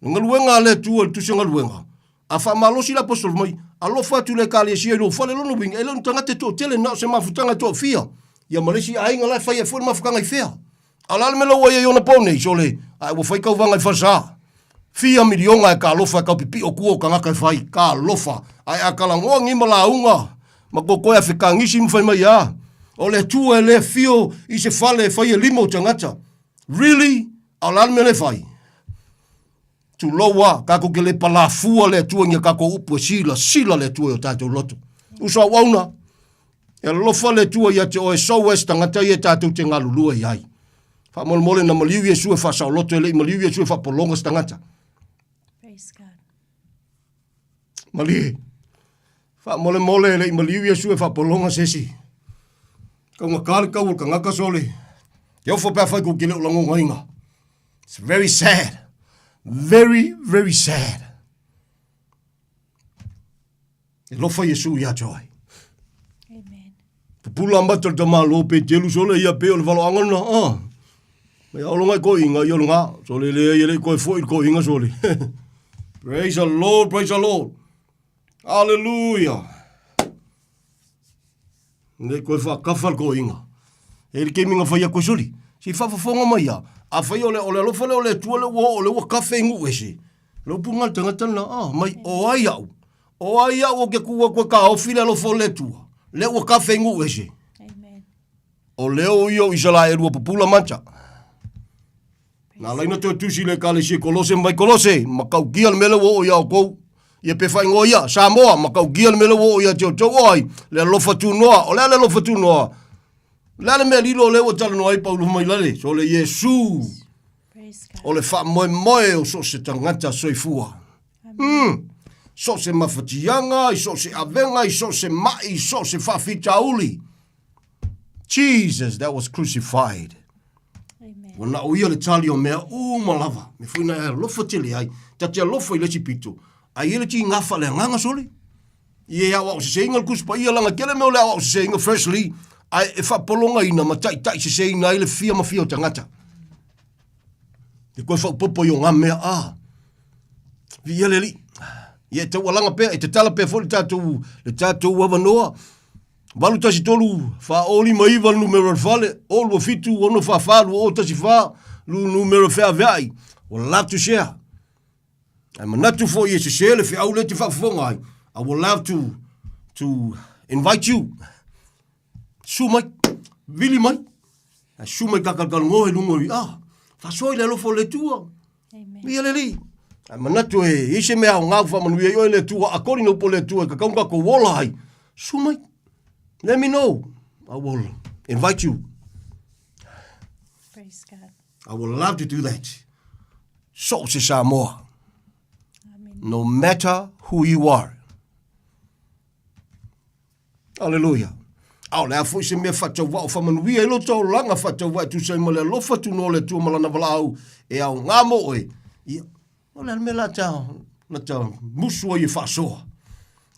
S8: Le galuega a le Atua i le Tusi o Galuega, a faamalosi le aposetolo mai, alofa atu i le Ekalesia i lou fale, lona uiga, e le o ni tagata e toatele, na o se mafutaga e toafia, ia ma le isi aiga la e fai ai foi le mafutaga i fea. A o le a le mea la ua i ai ona po nei, sole, ae ua fai tauvaga i falesa. Fia miliona e ka alofa e taupipio tua o tagata e fai, ka alofa. Ae a talanoa ni ma lauga, ma toe toe afekagisi ma fai mai, a, o le Atua e le afio i se fale e fai e lima o tagata. Really? A o le a le mea lea e fai? Tulou a, tatou te le palafua le Atua i ni a tatou upu e silasila le Atua i o tatou loto. Uso auauna, e alofa le Atua ia te oe, so as tagata ia tatou te galulue i ai. Faamolemole na maliu Iesu e faasaoloto e le i maliu Iesu e faapologa se tagata.
S2: Praise God.
S8: Malie. Faamolemole e le i maliu Iesu e faapologa se isi. Kaugata le tau o le tagata sole. Te ofo pe afai kou te le o lagonaina. It's very sad. Very, very sad. E lofa Iesu ia te oe.
S2: Amen.
S8: Pupula mata le tamalo pe telu sole ia pe o le valoanga na. Ah. Mai ao longa i koinga i o longa. Sole le ia le koe foi i koinga sole. praise the Lord, praise the Lord. Hallelujah. Nei koe whaakafa le koinga. E le kemi nga whai a koe soli. Si whaafafonga mai ia. A whai o le, o le alofa le o le atua le ua o le ua kafe ngu ese. Le upu nga le tangata na, ah, mai o ai au. O ai au o ke kua koe ka ofi le alofa o le atua. Le ua kafe ngu ese.
S2: Amen.
S8: O leo ia o Isaraelu ua pupula mata. Na laina toe tusi le ekalesia i Kolose mai Kolose, matautia le mea lea ua oo ia outou. Ia pe faaigoa ia, Samoa, matautia le mea lea ua oo ia te outou. O ai? Le alofa tunoa. O le a le alofa tunoa? O le a le mea lilo lea ua talanoa ai Paulo mai lale? So le Iesu. O le faamoemoe o so o se tagata soifua. Mm. So o se mafatiaga, i so o se avega, i so o se mai, i so o se faafitauli. Jesus that was crucified.
S2: Amen.
S8: Ua na o ia le tali o mea uma lava. Me foi na e alofa tele ai. Ta te alofa i le isi pito. Ai e le ti ngafa le agaga sole. I e au au seseinga le kusi paia langa tele mea o le au au seseinga firstly. Ai e faapologaina ma taitai seseina ai le fia ma fia o tagata. E koe faaopoopo i o ngā mea a. Viia le Alii. Ia e taualaga pea, e tatala pea foi le tatou, le tatou avanoa. 8 1 3 4 0 5 9 le numera o le fale, 0 2 7 6 4 4 2 0 1 4 le numera feaveai. Would love to share. Ae manatu foi e sese le feau lea e te faafofoga ai. I would love to, to invite you. Su mai, vili mai. Ae su mai kakalakalogoa i luga i, ah, faasoa i le alofa o le Atua. Ia le Alii. Ae manatu e i ai se mea aoga ua faamanuia ai oe le Atua, according na upu a le Atua e tatau ona tatou ola ai. Su mai. Let me know. I will invite you.
S2: Praise God.
S8: I would love to do that. So se Samoa.
S2: Amen.
S8: No matter who you are. Aleluia. A o le a foi se mea faatauvaa o faamanuia i lo ta olaga faatauvaa e tusa ai ma le alofa tunoa o le Atua ma Lana valaau e aoga mo oe, ia, o le a le mea la ta, na ta musu ai e faasoa?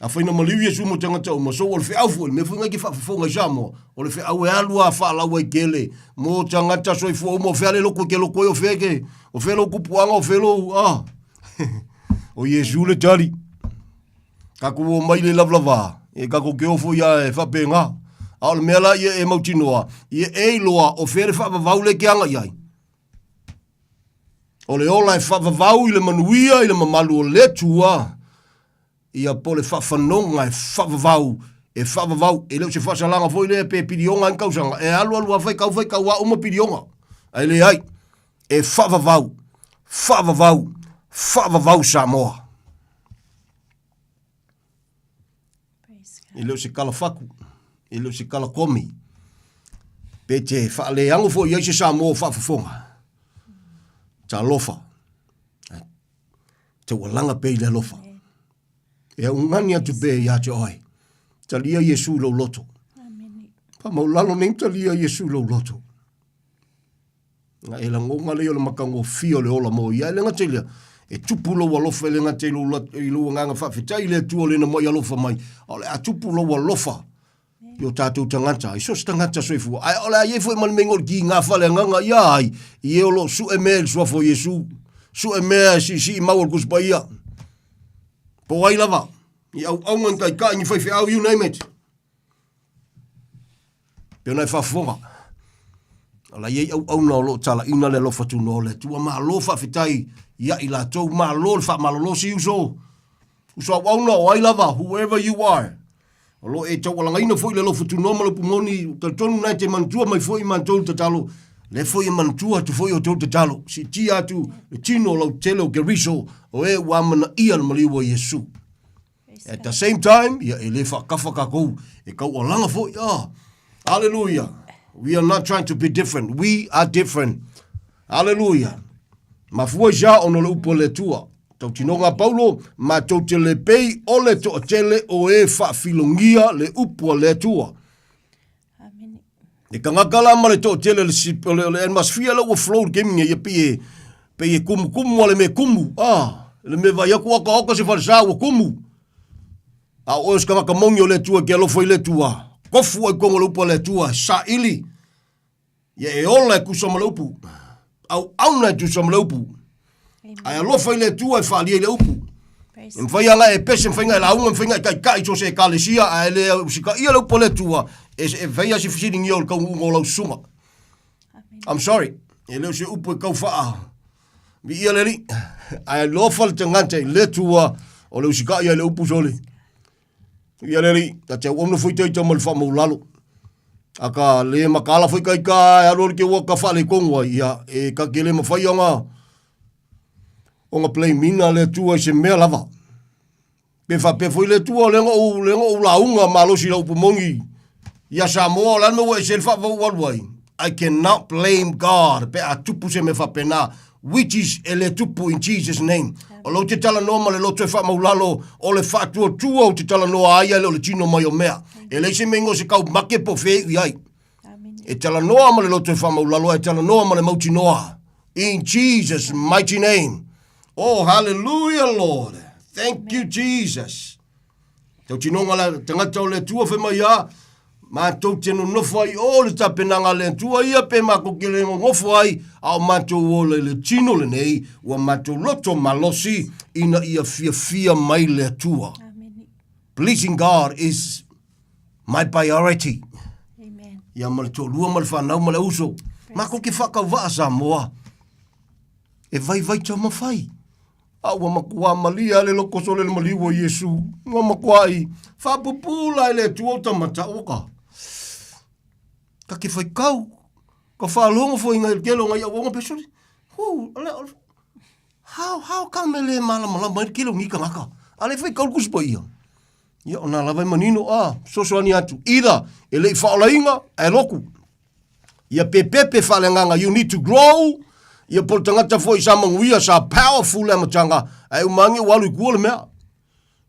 S8: Afai na maliu Iesu mo tagata uma, so o le feau foi, le mea foi ngai ke faafofoga i Samoa, o le feau e alu a faalauaitele mo tagata soifua uma, o fea le loko e ke loko ai, o fea ke, o fea lou kupuaga, o fea lou, ah. O Iesu le tali. Kakou o mai le lavalava, e kakou ke ofo ia e faapena. A o le mea la ia e mautinoa, ia e iloa o fea le faavavau le ke aga i ai. O le ola e faavavau i le manuia i le mamalu o le Atua, ia po o le faafanoga e faavavau, e faavavau, e le o se faasalaga foi lea pe piliona ai ni tausaga, e alu alu lava faitau faitau lava uma piliona, ae leai, e faavavau, faavavau, faavavau Samoa. E le o se kala faku, e le o se kala komi. Pe te faaleago foi i ai se Samoa o faafofoga. Talofa. Taualaga pea i le alofa. E augani atu pea ia te oe. Talia Iesu i lou loto. Faamaulalo nei talia Iesu i lou loto. Na e lagona lea o le matagofie o le ola mo ia. E le gata i lea, e tupu lou alofa e le gata i lou, i lou agaga faafetai i le Atua o lena mai alofa mai, a o le a tupu lou alofa i o tātou tagata, i so o se tagata soifua. Ae o le a i ai foi ma le mea o le kiga faaleagaga ia ai, i e o lo o sue mea i le suafa o Iesu, sue mea e siisii mau o le Tusi Paia. Po o ai lava, ni auauna, ni taitai, ni faifeau, you name it. Pei ona e faafofoga, o la e i ai auauna o lo o talaiina le alofa tunoa o le Atua. Malo faafetai ia i latou, malo le faamalolo. Si uso, uso auauna o ai lava, whoever you are, o lo o e taualagaina foi le alofa tunoa ma le upu moni, talitonu na e te manatua mai foi matou le tatalo, lea foi e manatua atu foi outou tatalo, siitia atu le tino lautele o Keriso, o e ua amanaia le maliu o Iesu. At the same time, ia e le faakafa kakou e kaualaga foi. Ah, hallelujah. We are not trying to be different. We are different. Hallelujah. Mafua i sea ona o le upu a le Atua. Tautinoga a Paulo, matou te le pei o le toatele o e faafilogia le upu a le Atua. E tagata la ma le toatele o le, o le, o le atmosphere la ua flow le taimi nei, ia pei e, pei e kumukumu a le mea kumu. Ah, le mea vai aku oka oka se falesa ua kumu. A o oe o se tagata moni o le Atua e ke alofa i le Atua, kofu ai totonu o le upu a le Atua, saili, ia e ola e tusa ma le upu. Auauna e tusa ma le upu. Ae alofa i le Atua e faaalia i le upu. E mafai lava ona e pese, e mafai ona e lauga, e mafai ona e taitai i so o se ekalesia, ae le usitaia le upu a le Atua, e, e fai lava si fesiligia o le taunuuga o lau susuga. I'm sorry, e le o se upu e tau faa viia le Alii. Ae alofa le tagata i le Atua o le usitaia i le upu sole. Ia le Alii, ta te auauna foi taita ma le faamaulalo. A ka le makaala foi taita e alu alu ke ua ka faaletonu ai, ia e ka ke le mawhai ona ona blame ina le Atua i se mea lava. Pe faapea foi le Atua, le ona ou, le ona ou lauga malosi i lau upu moni ia Samoa, o le a le mea ua ese ai le faavavau ua alu ai? I cannot blame God pe a tupu se mea faapena, which is e le tupu in Jesus name. O lou te talanoa ma le loto e faamaulalo, o le faatuatua ou te talanoa ai, ae le o le tino mai o mea. E leai se mea ingoa o se kaumake po o fea e iu i ai. E talanoa ma le loto e faamaulalo, ae talanoa ma le mautinoa. In Jesus mighty name. Oh, hallelujah, Lord. Thank you, Jesus. Tautinoga la tagata o le Atua fai mai a, matou te nonofo ai o le tapenaga a le Atua ia pe matou te le nonofo ai, a o matou ola i le tino lenei, ua matou loto malosi ina ia fiafia mai le Atua. Pleasing God is my priority. Amen. Ia ma le toalua ma le whanau ma le uso. Matou te whakauvaa Samoa. E vaivai taumafai. A ua matua malie a le loko sole le maliu o Iesu. Ua matuai faapupula la e le Atua o tamata ua ka. Ka ke whaikau. Ka whaalogo fo inga i le tele o ngai auaunga pe sole. Hu, ale, how, how come e le malamalama ai le tele o ni tagata? A le whaikau le Tusi Paia. Ia, o nā lava e manino, a, fesoasoani atu. Either, e le i faaolaina, ae loku. Ia pepepe faaleagaga, you need to grow, ia po o le tagata foi sa manuia, sa powerful le amataga, ae uma ane ua alu i tua le mea.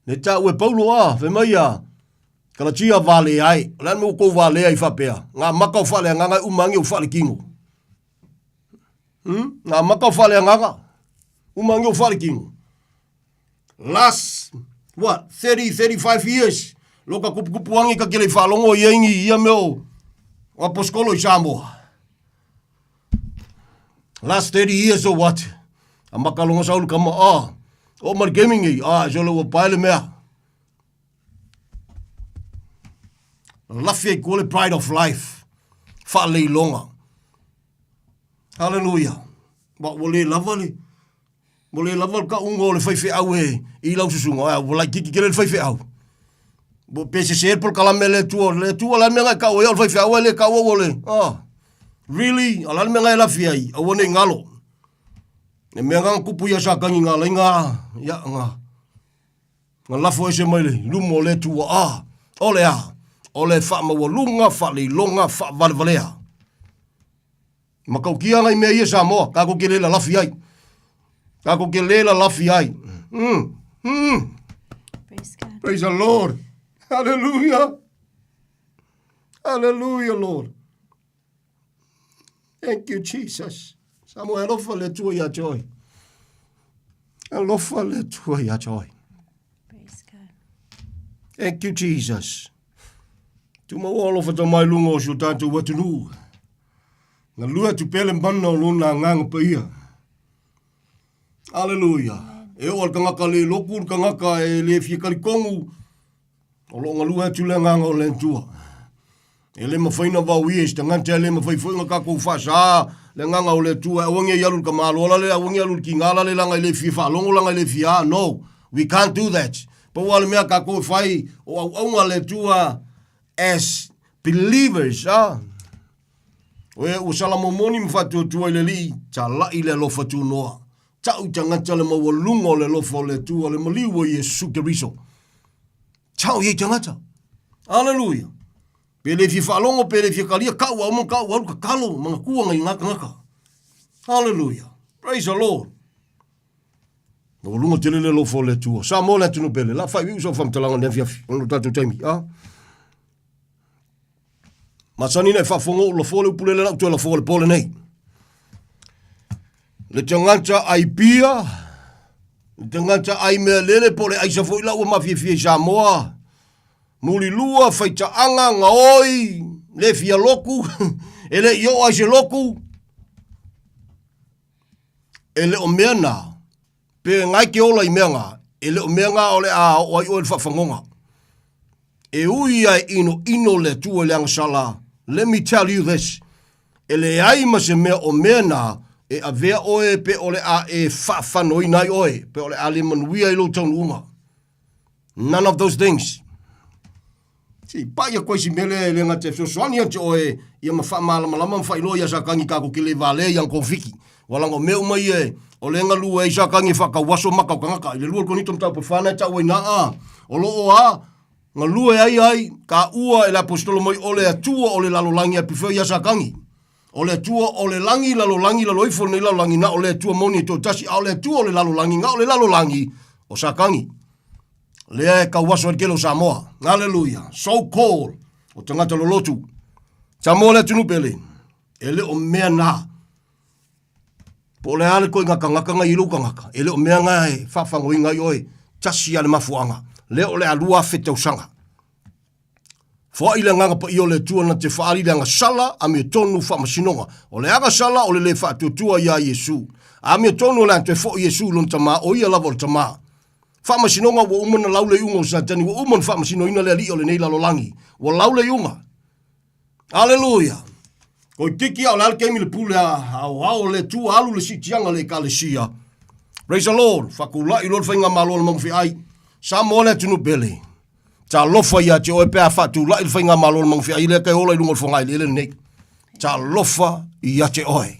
S8: Le taua e Paulo, a, fai mai a, Kalatia vale ai. O le a le mea ua tou valea ai faapea? Ngā maka o faaleagaga e uma agi o faalekino. Hmm? Ngā maka o faaleagaga, uma agi o faalekino. Last, what, 30, 35 years, lo ka kupukupu angi ka kele i faalogo i ai ni ia mea o aposkolo i Samoa. Last 30 years or what? A maka longa saulu kama, ah, o ma le gaming ei, ah, so le ua pae le mea. Lafi ai kua le pride of life. Faaleiloga. Hallelujah. Wa ua le lava le ua le lava le kauga o le faifeau e i lau susuga. Ai, ua laitiiti tele le faifeau. Ua pe sese le polokalame a le Atua. Le Atua la le mea na e kau ai o le faifeau ae le kau au o le. Ah. Really? O le a le mea na e lafi ai? Aua ne i galo. Le mea na kupu ia Satani nga lainga, ia nga Na lafo ese mai le luma o le Atua, a, o le a? O le faamaualuga, faaleiloga, faavalevalea. Matautia nai mea ia Samoa, tatou te le lalafi ai. Tatou te le lalafi ai. Mm. Mm.
S2: Praise God.
S8: Praise the Lord. Hallelujah. Hallelujah, Lord. Thank you, Jesus. Samoa, alofa le Atua ia te oe. Alofa le Atua ia te oe.
S2: Praise God.
S8: Thank you, Jesus. Tumaua alofa ta mai lunga o si o tātou atunuu. Na lua atu pea le mana o lona agaga paia. Aleluia. E oo al tagata le loku, le tagata e le fia talitonu, O lo o galue atu le agaga o le Atua. E le mafai ona vaoia i se tagata, e le mafai foi ona tatou faasa le agaga o le Atua. Aua ne i alu i le tamaloa la le, aua ne i alu i le tiga la le, leaga e le fia faalogo, leaga e le fia a. No, we can't do that. Pau lava le mea a tatou e fai, o auauna a le Atua as believers, ah. O ea ua salamomoni ma faatuatua i le Alii, talai le alofa tunoa. Tau i tagata le maualuga o le alofa o le Atua, le maliu o Iesu Keriso. Tau i ei tagata. Aleluia. Pe le fia faalogo, pe le fia kalia, kau a uma kau alu kakalo, manatua ngai ngā tagata. Aleluia. Praise the Lord. Maualuga tele le alofa o le Atua. Samoa le atunuu pele. La faaiuiu sau faamatalaga i le afiafi. Ona o tatou taimi. Ah. Masani na e faafofoga ou lafoa le upu lele lau toe lafoa le po lenei. Le tagata ai pia, le tagata ai mea lele po le aisa foi lau ua mafiafia i Samoa. Mulilua, faitaaga, gaoi, le fia loku, e le i oo ai se loku. E le o mea na, pe ngai ke ola i mea nga, e le o mea nga o le a oo ai oe le faafagoga. E ui a e inoino le Atua i le agasala, let me tell you this, e leai ma se mea o mea na e avea oe pe o le a e faafanoina ai oe, pe o le a le manuia ai lou taunuuga. None of those things. Se i pai atu ai si mea lea e le gata e fesoasoani ia te oe ia ma faamalamalama ma faailoa ia Satani tatou te le valea i ana kofiki. Ua laga o mea uma ia e, o le galue ai Satani e faatauaso maka o tagata. I le lua o le Korinito mataupu e fa na e tau ai na a, o lo o a, galue ai ai ka ua e le aposetolo mai o le Atua o le lalolagi ae pefea ia Satani. O le Atua o le lagi, lalolagi, lalo ifo lenei lalolagi, na o le Atua moni e toatasi, a o le Atua o le lalolagi, na o le lalolagi o Satani. Lea e tauaso ai le tele o Samoa. Hallelujah. So called o tagata lolotu. Samoa le atunuu pele. E le o mea na. Po o le a le koiga tagata na i lou tagata. E le o mea na e faafagoina ai oe. Tasi a le mafuaaga. Lea o le a 2000 tausaga. Foai le agaga paia o le Atua na te faaali le agasala, amiotonu, faamasinoga. O le agasala o le le faatuatua iā Iesu. Amiotonu o le a toe foi Iesu i lona Tama, o ia lava o le Tama. Faamasinoga ua uma ona lau le iuga o Satani, ua uma ona faamasinoina le alii o lenei lalolagi. Ua lau le iuga. Aleluia! Koitiki a o le a le taimi le pule a aoao o le Atua alu le siitiaga le Ekalesia. Praise the Lord! Faatulai loa le faigamalo a le Magufeai. Samoa le atunuu pele. Talofa ia te oe pe a faatulai le faigamalo a le Magufeai lea ka e ola i luga o le fogaeleele lenei. Talofa ia te oe.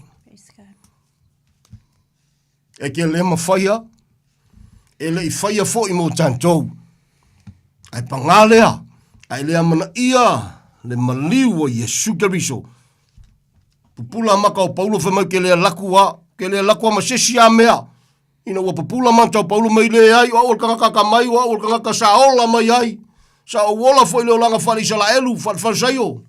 S8: E te le mafaia, e le i faia foi mo tatou. Ae pagā lea, ae le amanaia le maliu o Iesu Keriso. Pupula maka o Paulo fai mai ke le alaku a, ke le alaku a ma se isi a mea. Ina ua pupula mata o Paulo mai leai, o au o le tagata akamai, o au o le tagata sa ola mai ai. Sa ou ola foi i le olaga faale-Isalaelu, faale-Farisaio.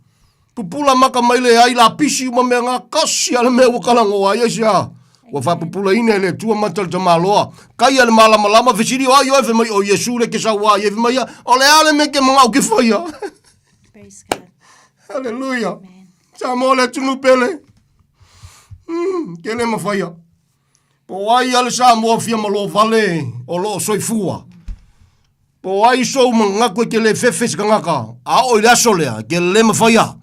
S8: Pupula maka mai le ai lapisi uma mea ngā kasi a le mea ua kalagoa ai aisea. Ua faapupulaina e le Atua mata o le tamaloa. Kai a le malamalama fesili o ai oe fai mai o Iesu le ke sauā i fai mai ia, o le a le mea ke mangao ke faia.
S2: Praise God.
S8: Hallelujah. Samoa le atunuu pele. Ke le mafaia. Po o ai a le Samoa fia malo vale o loo soifua. Po o ai sou manatu e te le fefe se tagata, a oo i le aso lea, e te le mafaia.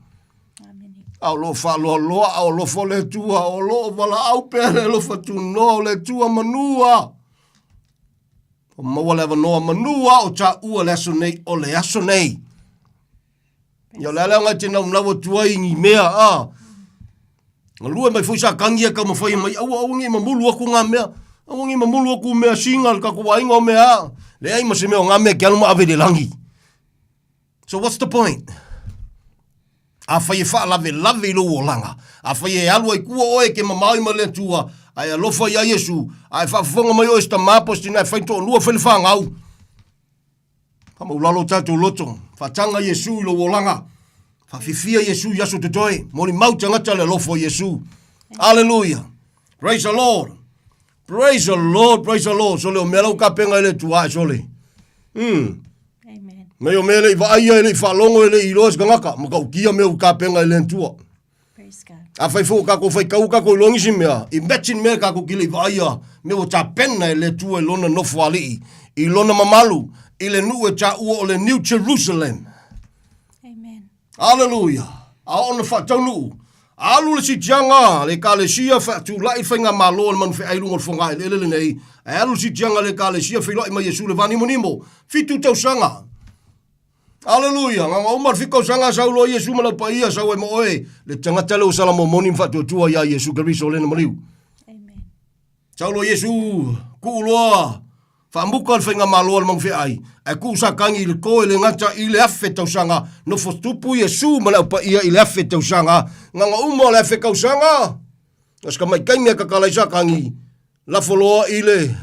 S8: A o loo faaloaloa, a o alofa o le Atua, o loo valaau pea le alofa tunoa o le Atua manua. O maua le avanoa manua o taua le aso nei, o le aso nei. Ia o le a le aoga e te naunau atu ai i ni mea, a. Galue mai foi sa kagi e taumafai mai, aua aua ne i mamulu atu ngā mea, aua ne i mamulu atu mea singa a le tatou aiga o mea a. Leai ma se mea o ngā mea ke alu ma ave i le lagi. So what's the point? Afai e faalavelave i lou olaga, afai e alu ai tua oe e ke mamao i ma le Atua, a e alofa iā Iesu, a e faafofoga mai oe i se tama po o se tina e fai toalua fai le fanau, Faamaulalo o tatou loto, faataga Iesu i lou olaga, faafifia Iesu i aso totoe, molimau tagata le alofa o Iesu. Aleluia. Praise the Lord. Praise the Lord, praise the Lord. Sole o mea lau kapenga i le Atua ae sole.
S2: Amen.
S8: Mei o mea le i vaaia, e le i faalogo, e le i iloa se tagata, matautia mea u kapenga i le Atua.
S2: Praise God.
S8: Afai foi ua tatou faitau tatou iloa nisi mea, imagine mea tatou te le i vaaia, mea ua tapena e le Atua i Lona Nofoalii, i Lona mamalu, i le nuu e taua o le New Jerusalem.
S2: Amen.
S8: Hallelujah. A oo na faataunuu, alu le sitiaga a le Ekalesia faatulai faigamalo a le manufeai i luga o le fogaeleele lenei, ae alu le sitiaga a le Ekalesia feiloai mai Iesu i le vanimonimo, fitu tausaga. Aleluia! Gaga uma le fitu tausaga sau loa Iesu ma lau paia sau ai ma oe, le tagata lea ua sala momoni ma faatuatua iā Iesu Keriso lena maliu.
S2: Amen.
S8: Sau loa Iesu, kuu loa, faamuka le faigamalo a le Maufeai, ae kuu Satani i le to e le gata i le afe tausaga, nofo tupu Iesu ma le au paia i le afe tausaga. Gaga uma o le afe tausaga, na se tamaitai mea tatala ai Satani, Lafo loa i le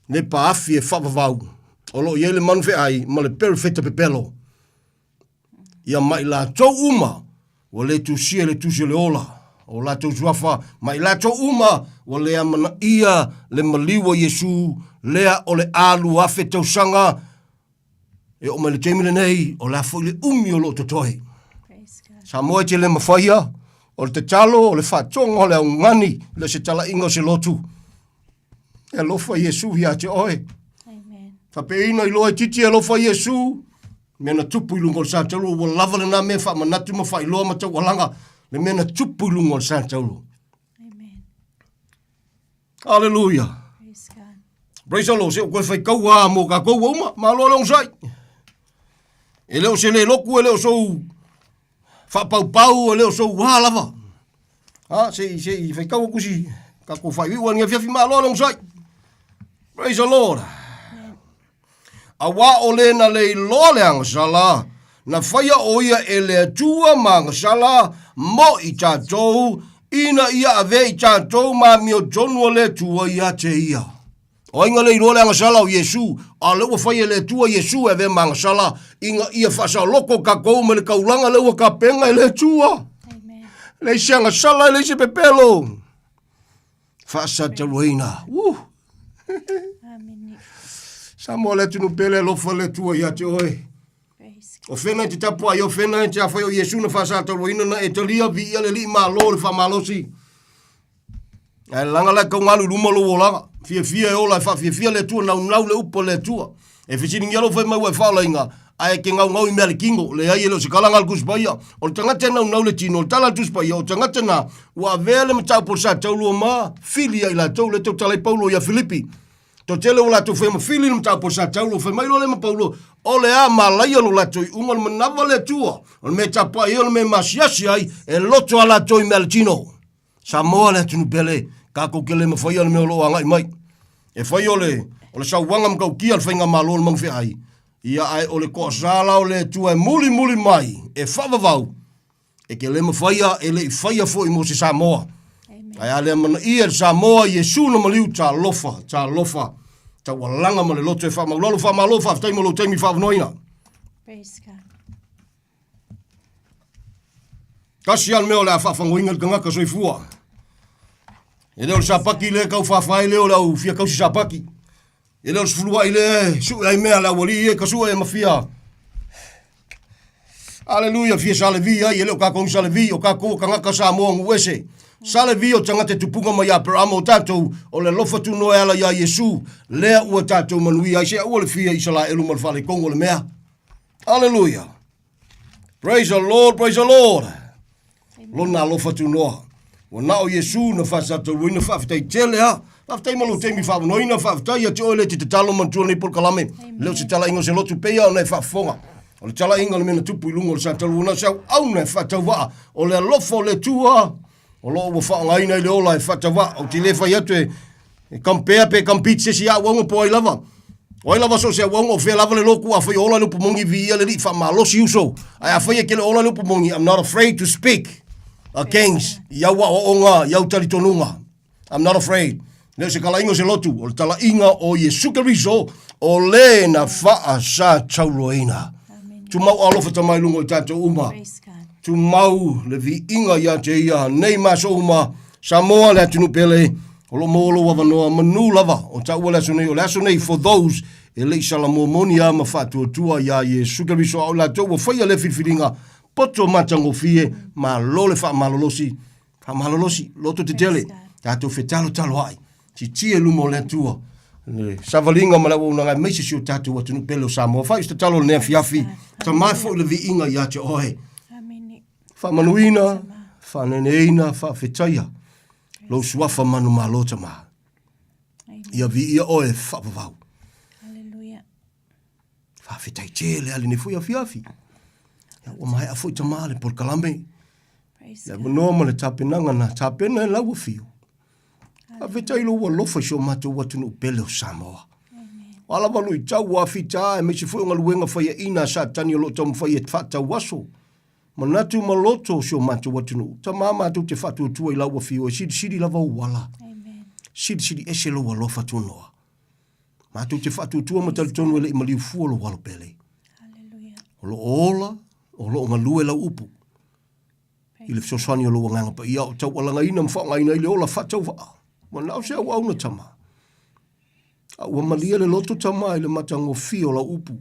S8: lepa afi e faavavau o lo o i ai le manu feai ma le perofeta pepelo. Ia ma i latou uma ua le tusia i le tusi o le ola o latou suafa, ma i latou uma ua le amanaia le maliu a Iesu lea o le alu afe tausaga E oo mai le taimi lenei, o le a foi le umi o lo o totoe. Samoa e te le mafaia, o le tatalo, o le faatoga, o le augani, le o se talaiga o se lotu. E alofa Iesu ia te oe. Fapeina iloa e titi e alofa Iesu, mea na tupu i luga o le Satauro, ua lava lena mea faamanatu ma faailoa ma taualaga, le mea na tupu i luga o le Satauro. Aleluia.
S2: Praise God.
S8: Praise the Lord. Se o koe whaikau a mō kākou ua uma. Malo le onosai. E le o se le loku, e le o sou whaapaupau, e le o sou wā lava. Ha, se i, se i whaikau aku si kākou whaiwiu a ni afiafi malo le onosai. Praise the Lord. Auā o le na le iloa le agasala, na faia ʻo ia e le Atua ma agasala mo i tatou, ina ia avea i tatou ma amiotonu a le Atua ia te ia. O ai na le iloa le agasala o Iesu, a o lea ua faia e le Atua Iesu e avea ma agasala, ina ia faasaoloko tatou mai le taulaga lea ua tapena e le Atua. Leai se agasala, leai se pepelo. Faasataluaina. Woo! Samoa le atunuu pele alofa le Atua ia te oe. O fena e te tapuai, o fena e te afai o Iesu na faasataluaina na e talia viia le Alii Malo le faamalosi. Ae laga la e taugalu i luma lou olaga. Fiafia e ola e faafiafia le Atua, naunau le upu a le Atua. E fesiligia lou fai mai ua e faaolaina, ae e te gaugau i mea a le tino. Leai, e le o se kalaga a le Tusi Paia. O le tagata e naunau le tino, o le tala a le Tusi Paia, o tagata na, ua avea le mataupu o le sa taulua ma fili ia i latou, lea e tautala ai Paulo ia Filipi. Toatele ua latou faia ma fili le mataupu o le sa taulua, fai mai loa lea ma Paulo, o le a malaia lo latou iuga, o le manava le Atua, o le mea e tapaai ai, o le mea e masiasi ai, e loto a latou i mea a le tino. Samoa le atunuu pele, tatou te le mafaia le mea o lo o agai mai. E fai o le, o le sauaga matautia a le faigamalo o le Manufeai, ia ae o le toasa la o le Atua e mulimuli mai, e faavavau, e te le mafaia, e le i faia foi mo se Samoa. Ae a le amanaia e le Samoa, Iesu na maliu, talofa, talofa, taualaga ma le loto e faamaulalo, faamalo, faafetai mo lou taimi faavanoaina.
S2: Praise God.
S8: Tasi lava le mea o le a faafagoina le tagata soifua. E le o le sapaki lea e tau faafa ai lea o le au fia tausi sapaki. E le o le sefuluai lea e sue ai mea a le aualii ia e tasue ma fia Aleluia, fia salevi ai, e le o tatou ni salevi, o tatou o tagata Samoa nuu ese. Salevi o tagata e tupuga mai Aperama o tatou, o le alofa tunoa e ala iā Iesu, lea ua tatou manuia ai, se aua le fia Isalaelu ma le faaletonu o le mea. Aleluia. Praise the Lord, praise the Lord. Lona alofa tunoa. Ua na o Iesu na faasatauluina, faafetai tele ha. Faafetai ma lou taimi faavanoaina, faafetai ia te oe le te tatalo manatua lenei polokalame. Le o se talaiga o se lotu peia ona e faafofoga. O le talaiga o le mea na tupu i luga o le satalu ona o se auauna e faatauvaa. O le alofa o le Atua o lo o ua faaaogaina i le ola e faatauvaa. Ou te le fai atu e E compare pe compete se isi auaunga po o ai lava. O ai lava so o se auaunga o fea lava le lotu afai o ola le upu moni viia le Alii faamalosi uso. Ae afai e te le ola le upu moni I'm not afraid to speak against i au aoaoga i au talitonuga. I'm not afraid. Le o se talaiga o se lotu, o le talaiga o Iesu Keriso o le na faasatauroina. Tumau alofa tama i luga o i tatou uma. Tumau le viiga ia te ia nei ma aso uma. Samoa le atunuu pele, o lo o maua lou avanoa manu lava o taua le aso nei, o le aso nei for those e le i salamua moni a ma faatuatua iā Iesu Keriso a o latou ua faia lea filifiliga poto matagofie, malo le faamalolosi, faamalolosi, loto tetele, tatou fetalotaloai, titie i luma o le Atua, le savaliga ma le auaunaga aemaise si o tatou atunuu pele o Samoa. Faaiu se tatalo i lenei afiafi, tama foi le viiga ia te oe. Faamanuina, faaneneina, faafetaia lou suafa manumalo tama. Ia viia oe faavavau. Faafetai tele a lenei foi afiafi. Ia, ua maea foi tama le polokalame. Le avanoa ma le tapenaga na tapena e lau afio. Faafetai lou alofa i si o matou atunuu pele o Samoa. O a lava luitau ua afita aemaise foi o galuega faiaina a Satani o lo o taumafai e faatauaso manatu ma loto o si o matou atunuu. Tama matou te faatuatua i lau afio e silisili lava ou ala. Silisili ese lou alofa tunoa. Matou te faatuatua ma talitonu e le i maliu fua lou alo pele. O lo o ola, o lo o galue lau upu. I le fesoasoani o lou Agaga Paia o taualagaina ma faaaogaina ai le ola faatauvaa. Ua na o se auauna tama. A ua malie le loto tama i le matagofie o lau upu.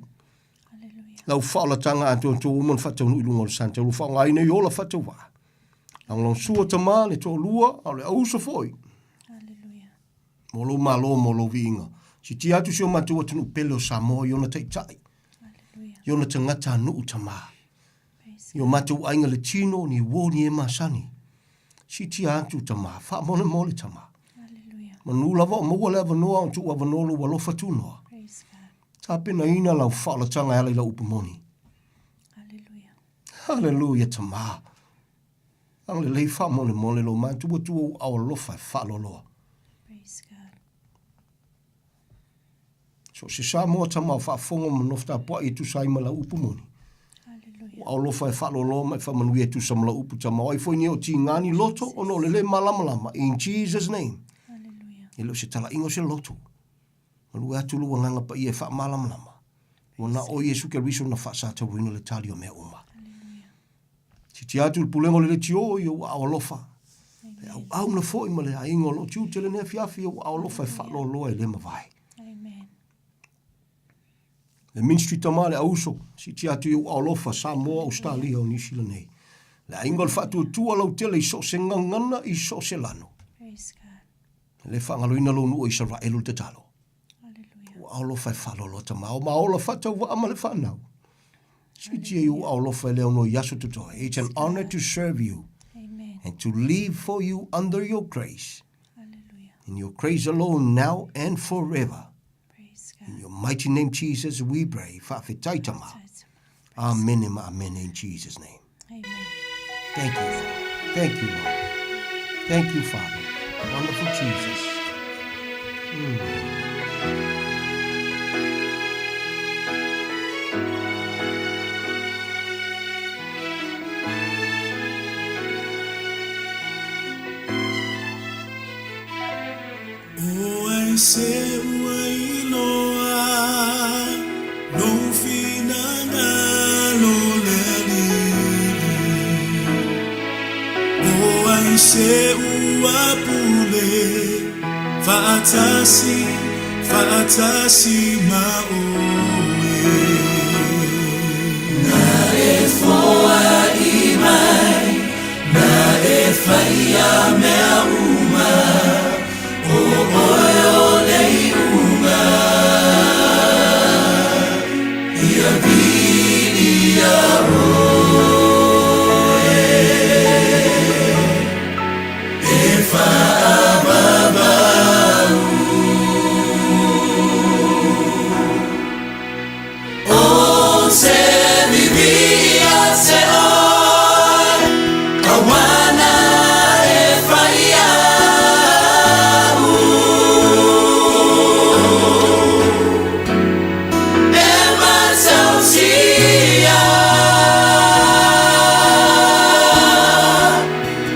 S8: Lau faaolataga atoatoa ua uma ona faataunuu i luga o le santa ua faaaogaina i ola faatauvaa. Lagolagosua tama le toalua a o le auuso foi. Mo lou malo mo lou viiga. Sitia atu si o matou atunuu pele o Samoa i ona taitai. I ona tagata nuu tama. I o matou aiga le tino, ni uo ni e masani. Siitia atu tama, faamolemole tama. Manu lava o maua le avanoa o tuu avanoa lou alofa tunoa. Tapenaina lau faaolataga e ala i lau upu moni. Haleluia tama. Agalelei faamolemole lo matou Atua ou ao alofa e faaloaloa. So o se Samoa tama o faafofoga ma nofo tapuai e tusa ai ma lau upu moni. Ua alofa e faaloaloa ma e faamanuia e tusa ma lau upu tama. O ai foi nei o tiga ni loto ona o le le malamalama. In Jesus name. E le o se talaiga o se loto. Malue atu lou agaga paia e faamalamalama. Ua na o Iesu Keriso na faasatauina le tali o mea uma. Sitia atu le pulega o le leitio i ou aao alofa. Le auauna foi ma le aiga o lo o tiute lenei afiafi i ou aao alofa e faaloaloa e le mavae. Le ministry tama le auso, sitia atu i ou aao alofa Samoa, Australia o Niu Sila nei. Le aiga o le faatuatua lautele i so o se gagana i so o se lano. Le faagaloina lou nuu o Isaraelu le tatalo. Ua aolofa e faaloloa tama o maola faatauvaa ma le fanau. Siitia i ou aolofa e le ono i aso totoe. It's an honor to serve you. Amen. And to live for you under your grace. Hallelujah. In your grace alone now and forever. Praise God. In your mighty name Jesus we pray. Faafetai tama. Amene ma amene in Jesus name. Amen. Thank you, Lord. Thank you, Lord. Thank you, Father. Wonderful Jesus.
S9: O ai se ua iloa lou finagalo.
S1: te ua pule Faatasi, faatasi ma oe Na e foai mai, na e whaia mea uma O oe o le iuga Ia viia oe E faavavau O te vivi ia te oe Awana e whai au E matautia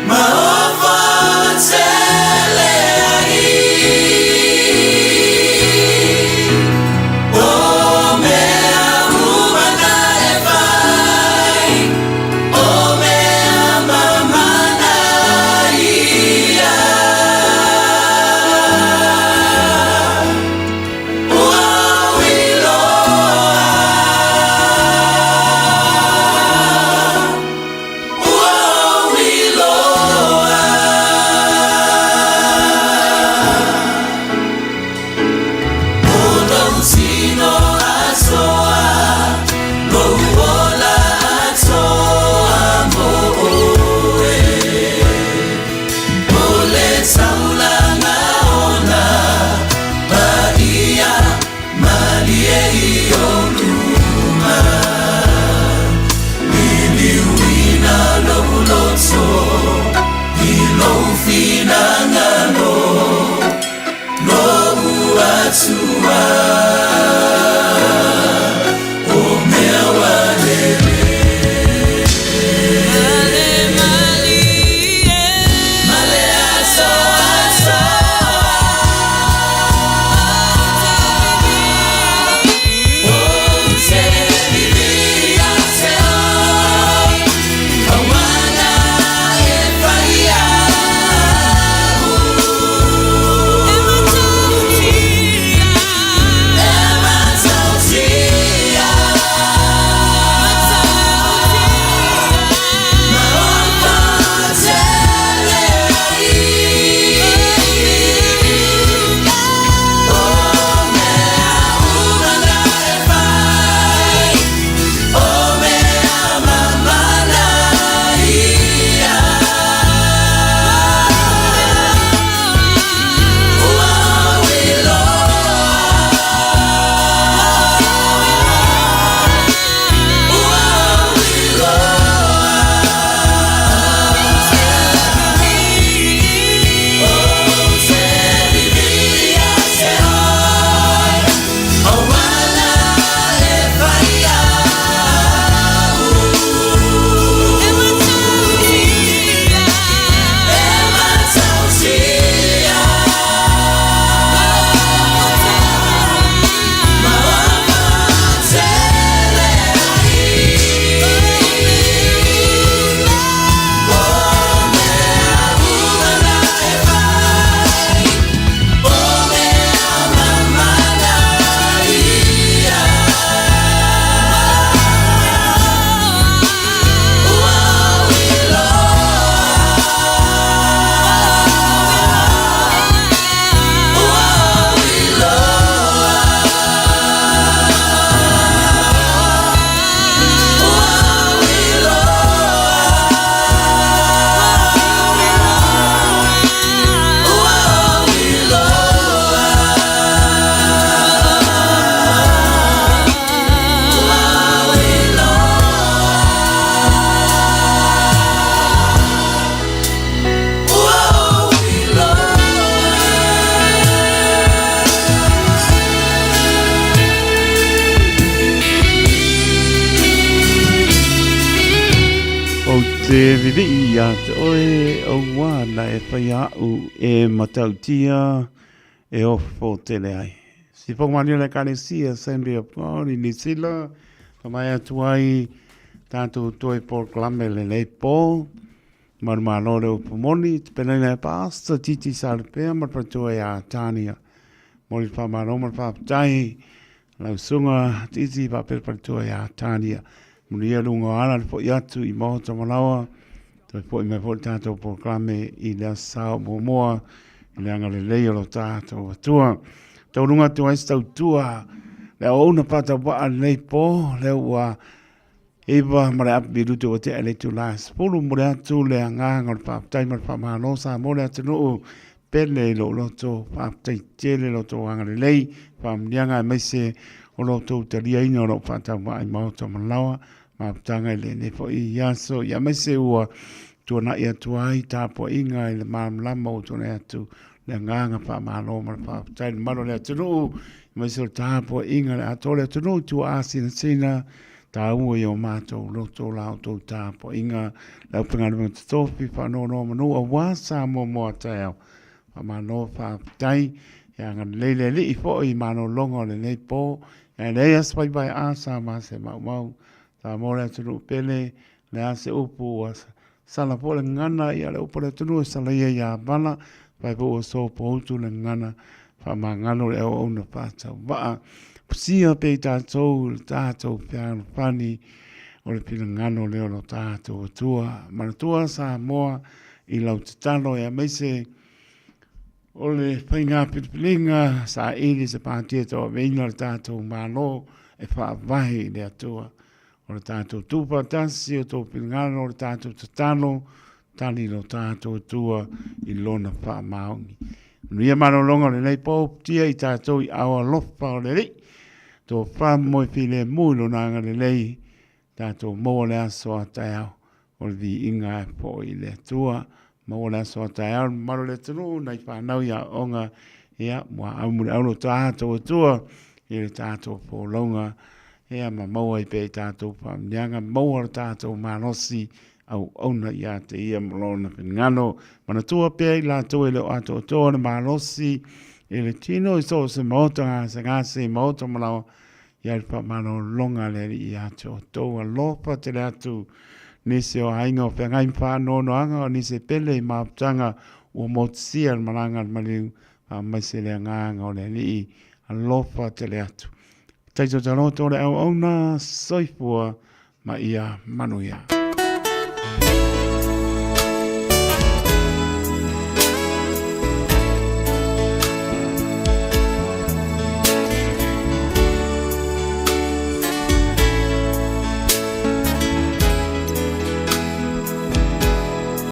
S1: Ma ofa tele ai O mea uma na e fai O mea mamana ia Ua ou iloa Ua ou iloa O lou tino atoa Lou ola atoa mo oe O le taulaga ona Paia malie i ou luma Liliuina lou loto I lou finagalo Lou Atua O mea ua lelei Ma le aso atoa Ou te vivi ia te oe Auana e fai au E matautia E matautia Ma ofa tele ai O mea uma na e fai O mea mamana ia Ua ou iloa Ua ou iloa Ou te vivi ia te oe Auana e fai au E matautia E matautia Ma ofa tele ai O mea uma na e fai O mea mamana ia Ua ou iloa Ua ou iloa Ua ou iloa Ua ou iloa Ua ou iloa Ua ou iloa
S3: Ou te vivii ia te oe aua na e whai a'u e matautia e ofo tele ai. Si whakamani o le Ekalesia Assembly of God i New Zealand, ka mai atu ai tātou toe polokalame lenei pō. Manumalo le upu moni, tapenaina e Pastor Titi Salupea ma le faletua ia Tania. Mo le faamalo ma le faafetai lau susuga Titi faapea le faletua ia Tania. Manuia luga o ala le foi atu i Maota Malaoa, toe foi mai foi le tatou polokalame i le Aso Sa o muamua i le agalelei o lo tatou Atua. Taualuga atu ai se tautua le auauna faatauvaa lenei po, lea ua 9 ma le apu minute ua tea i le itula e 10. Momoli atu le agaga o le faafetai ma le faamalo Samoa le atunuu pele i lou loto. Faafetai tele lo outou agalelei, faamanuiaga aemaise o lo outou taliaina o lou faatauvaa i maota ma laoa. Mafutaga i lenei foi aso, ia aemaise ua tuanai atu ai tapuaiga i le malamalama ua tuanai atu le agaga faamalo ma le faafetai i le mamalu o le atunuu, aemaise o le tapuaiga i le atoa o le atunuu i tuaasinasina taua i o matou loto la outou tapuaiga, le aufaigaluega totofi faanonomanu aua Samoa mo a taeao. Faamalo faafetai, ia agalelei le Alii foi i malologa o lenei po, ia leai lava se vaivai a sa ma se maumau. Samoa le atunuu pele, le a se upu ua sala foi le gagana, ia le upu a le atunuu e salaia ia vala, fai foi ua sopoutu le gagana, faamagalo le auauna faatauvaa. Fusia pea i tatou i le tatou fealofani o le finagalo lea o lo tatou Atua. Manatua Samoa i lau tatalo aemaise o le faiga filifiliga saili se pāti e tauaveina le tatou Malo e faavae i le Atua. O le tatou tuufaatasi, o tou finagalo, o le tatou tatalo, tali lo tatou Atua i lona faamaoni. Manuia malologa o lenei po, tia i tatou i ao alofa o le Alii, tofa moe filemu i lona agalelei, tatou maua le aso a taeao o le viiga e foi i le Atua. Maua le aso a taeao le mamalu o le atunuu, nai fanau i aoga, ia, ua aumuliau lo tatou Atua i le tatou folauga, ia, ma maua ai pea i tatou faamanuiaga, maua lo tatou malosi auauna ia te ia ma lona finagalo. Manatua pea i latou e le o atoatoa le malosi i le tino i so o se maota gasegase, maota malaoa, Ia le faamalologa a le Alii ia te outou. Alofa tele atu nisi o aiga o feagai ma faanoanoaga o nisi e pele i mafutaga ua motusia le malaga a le maliu, faamaise le agaga o le Alii. Alofa tele atu. Taito taloto le auauna, soifua ma ia manuia.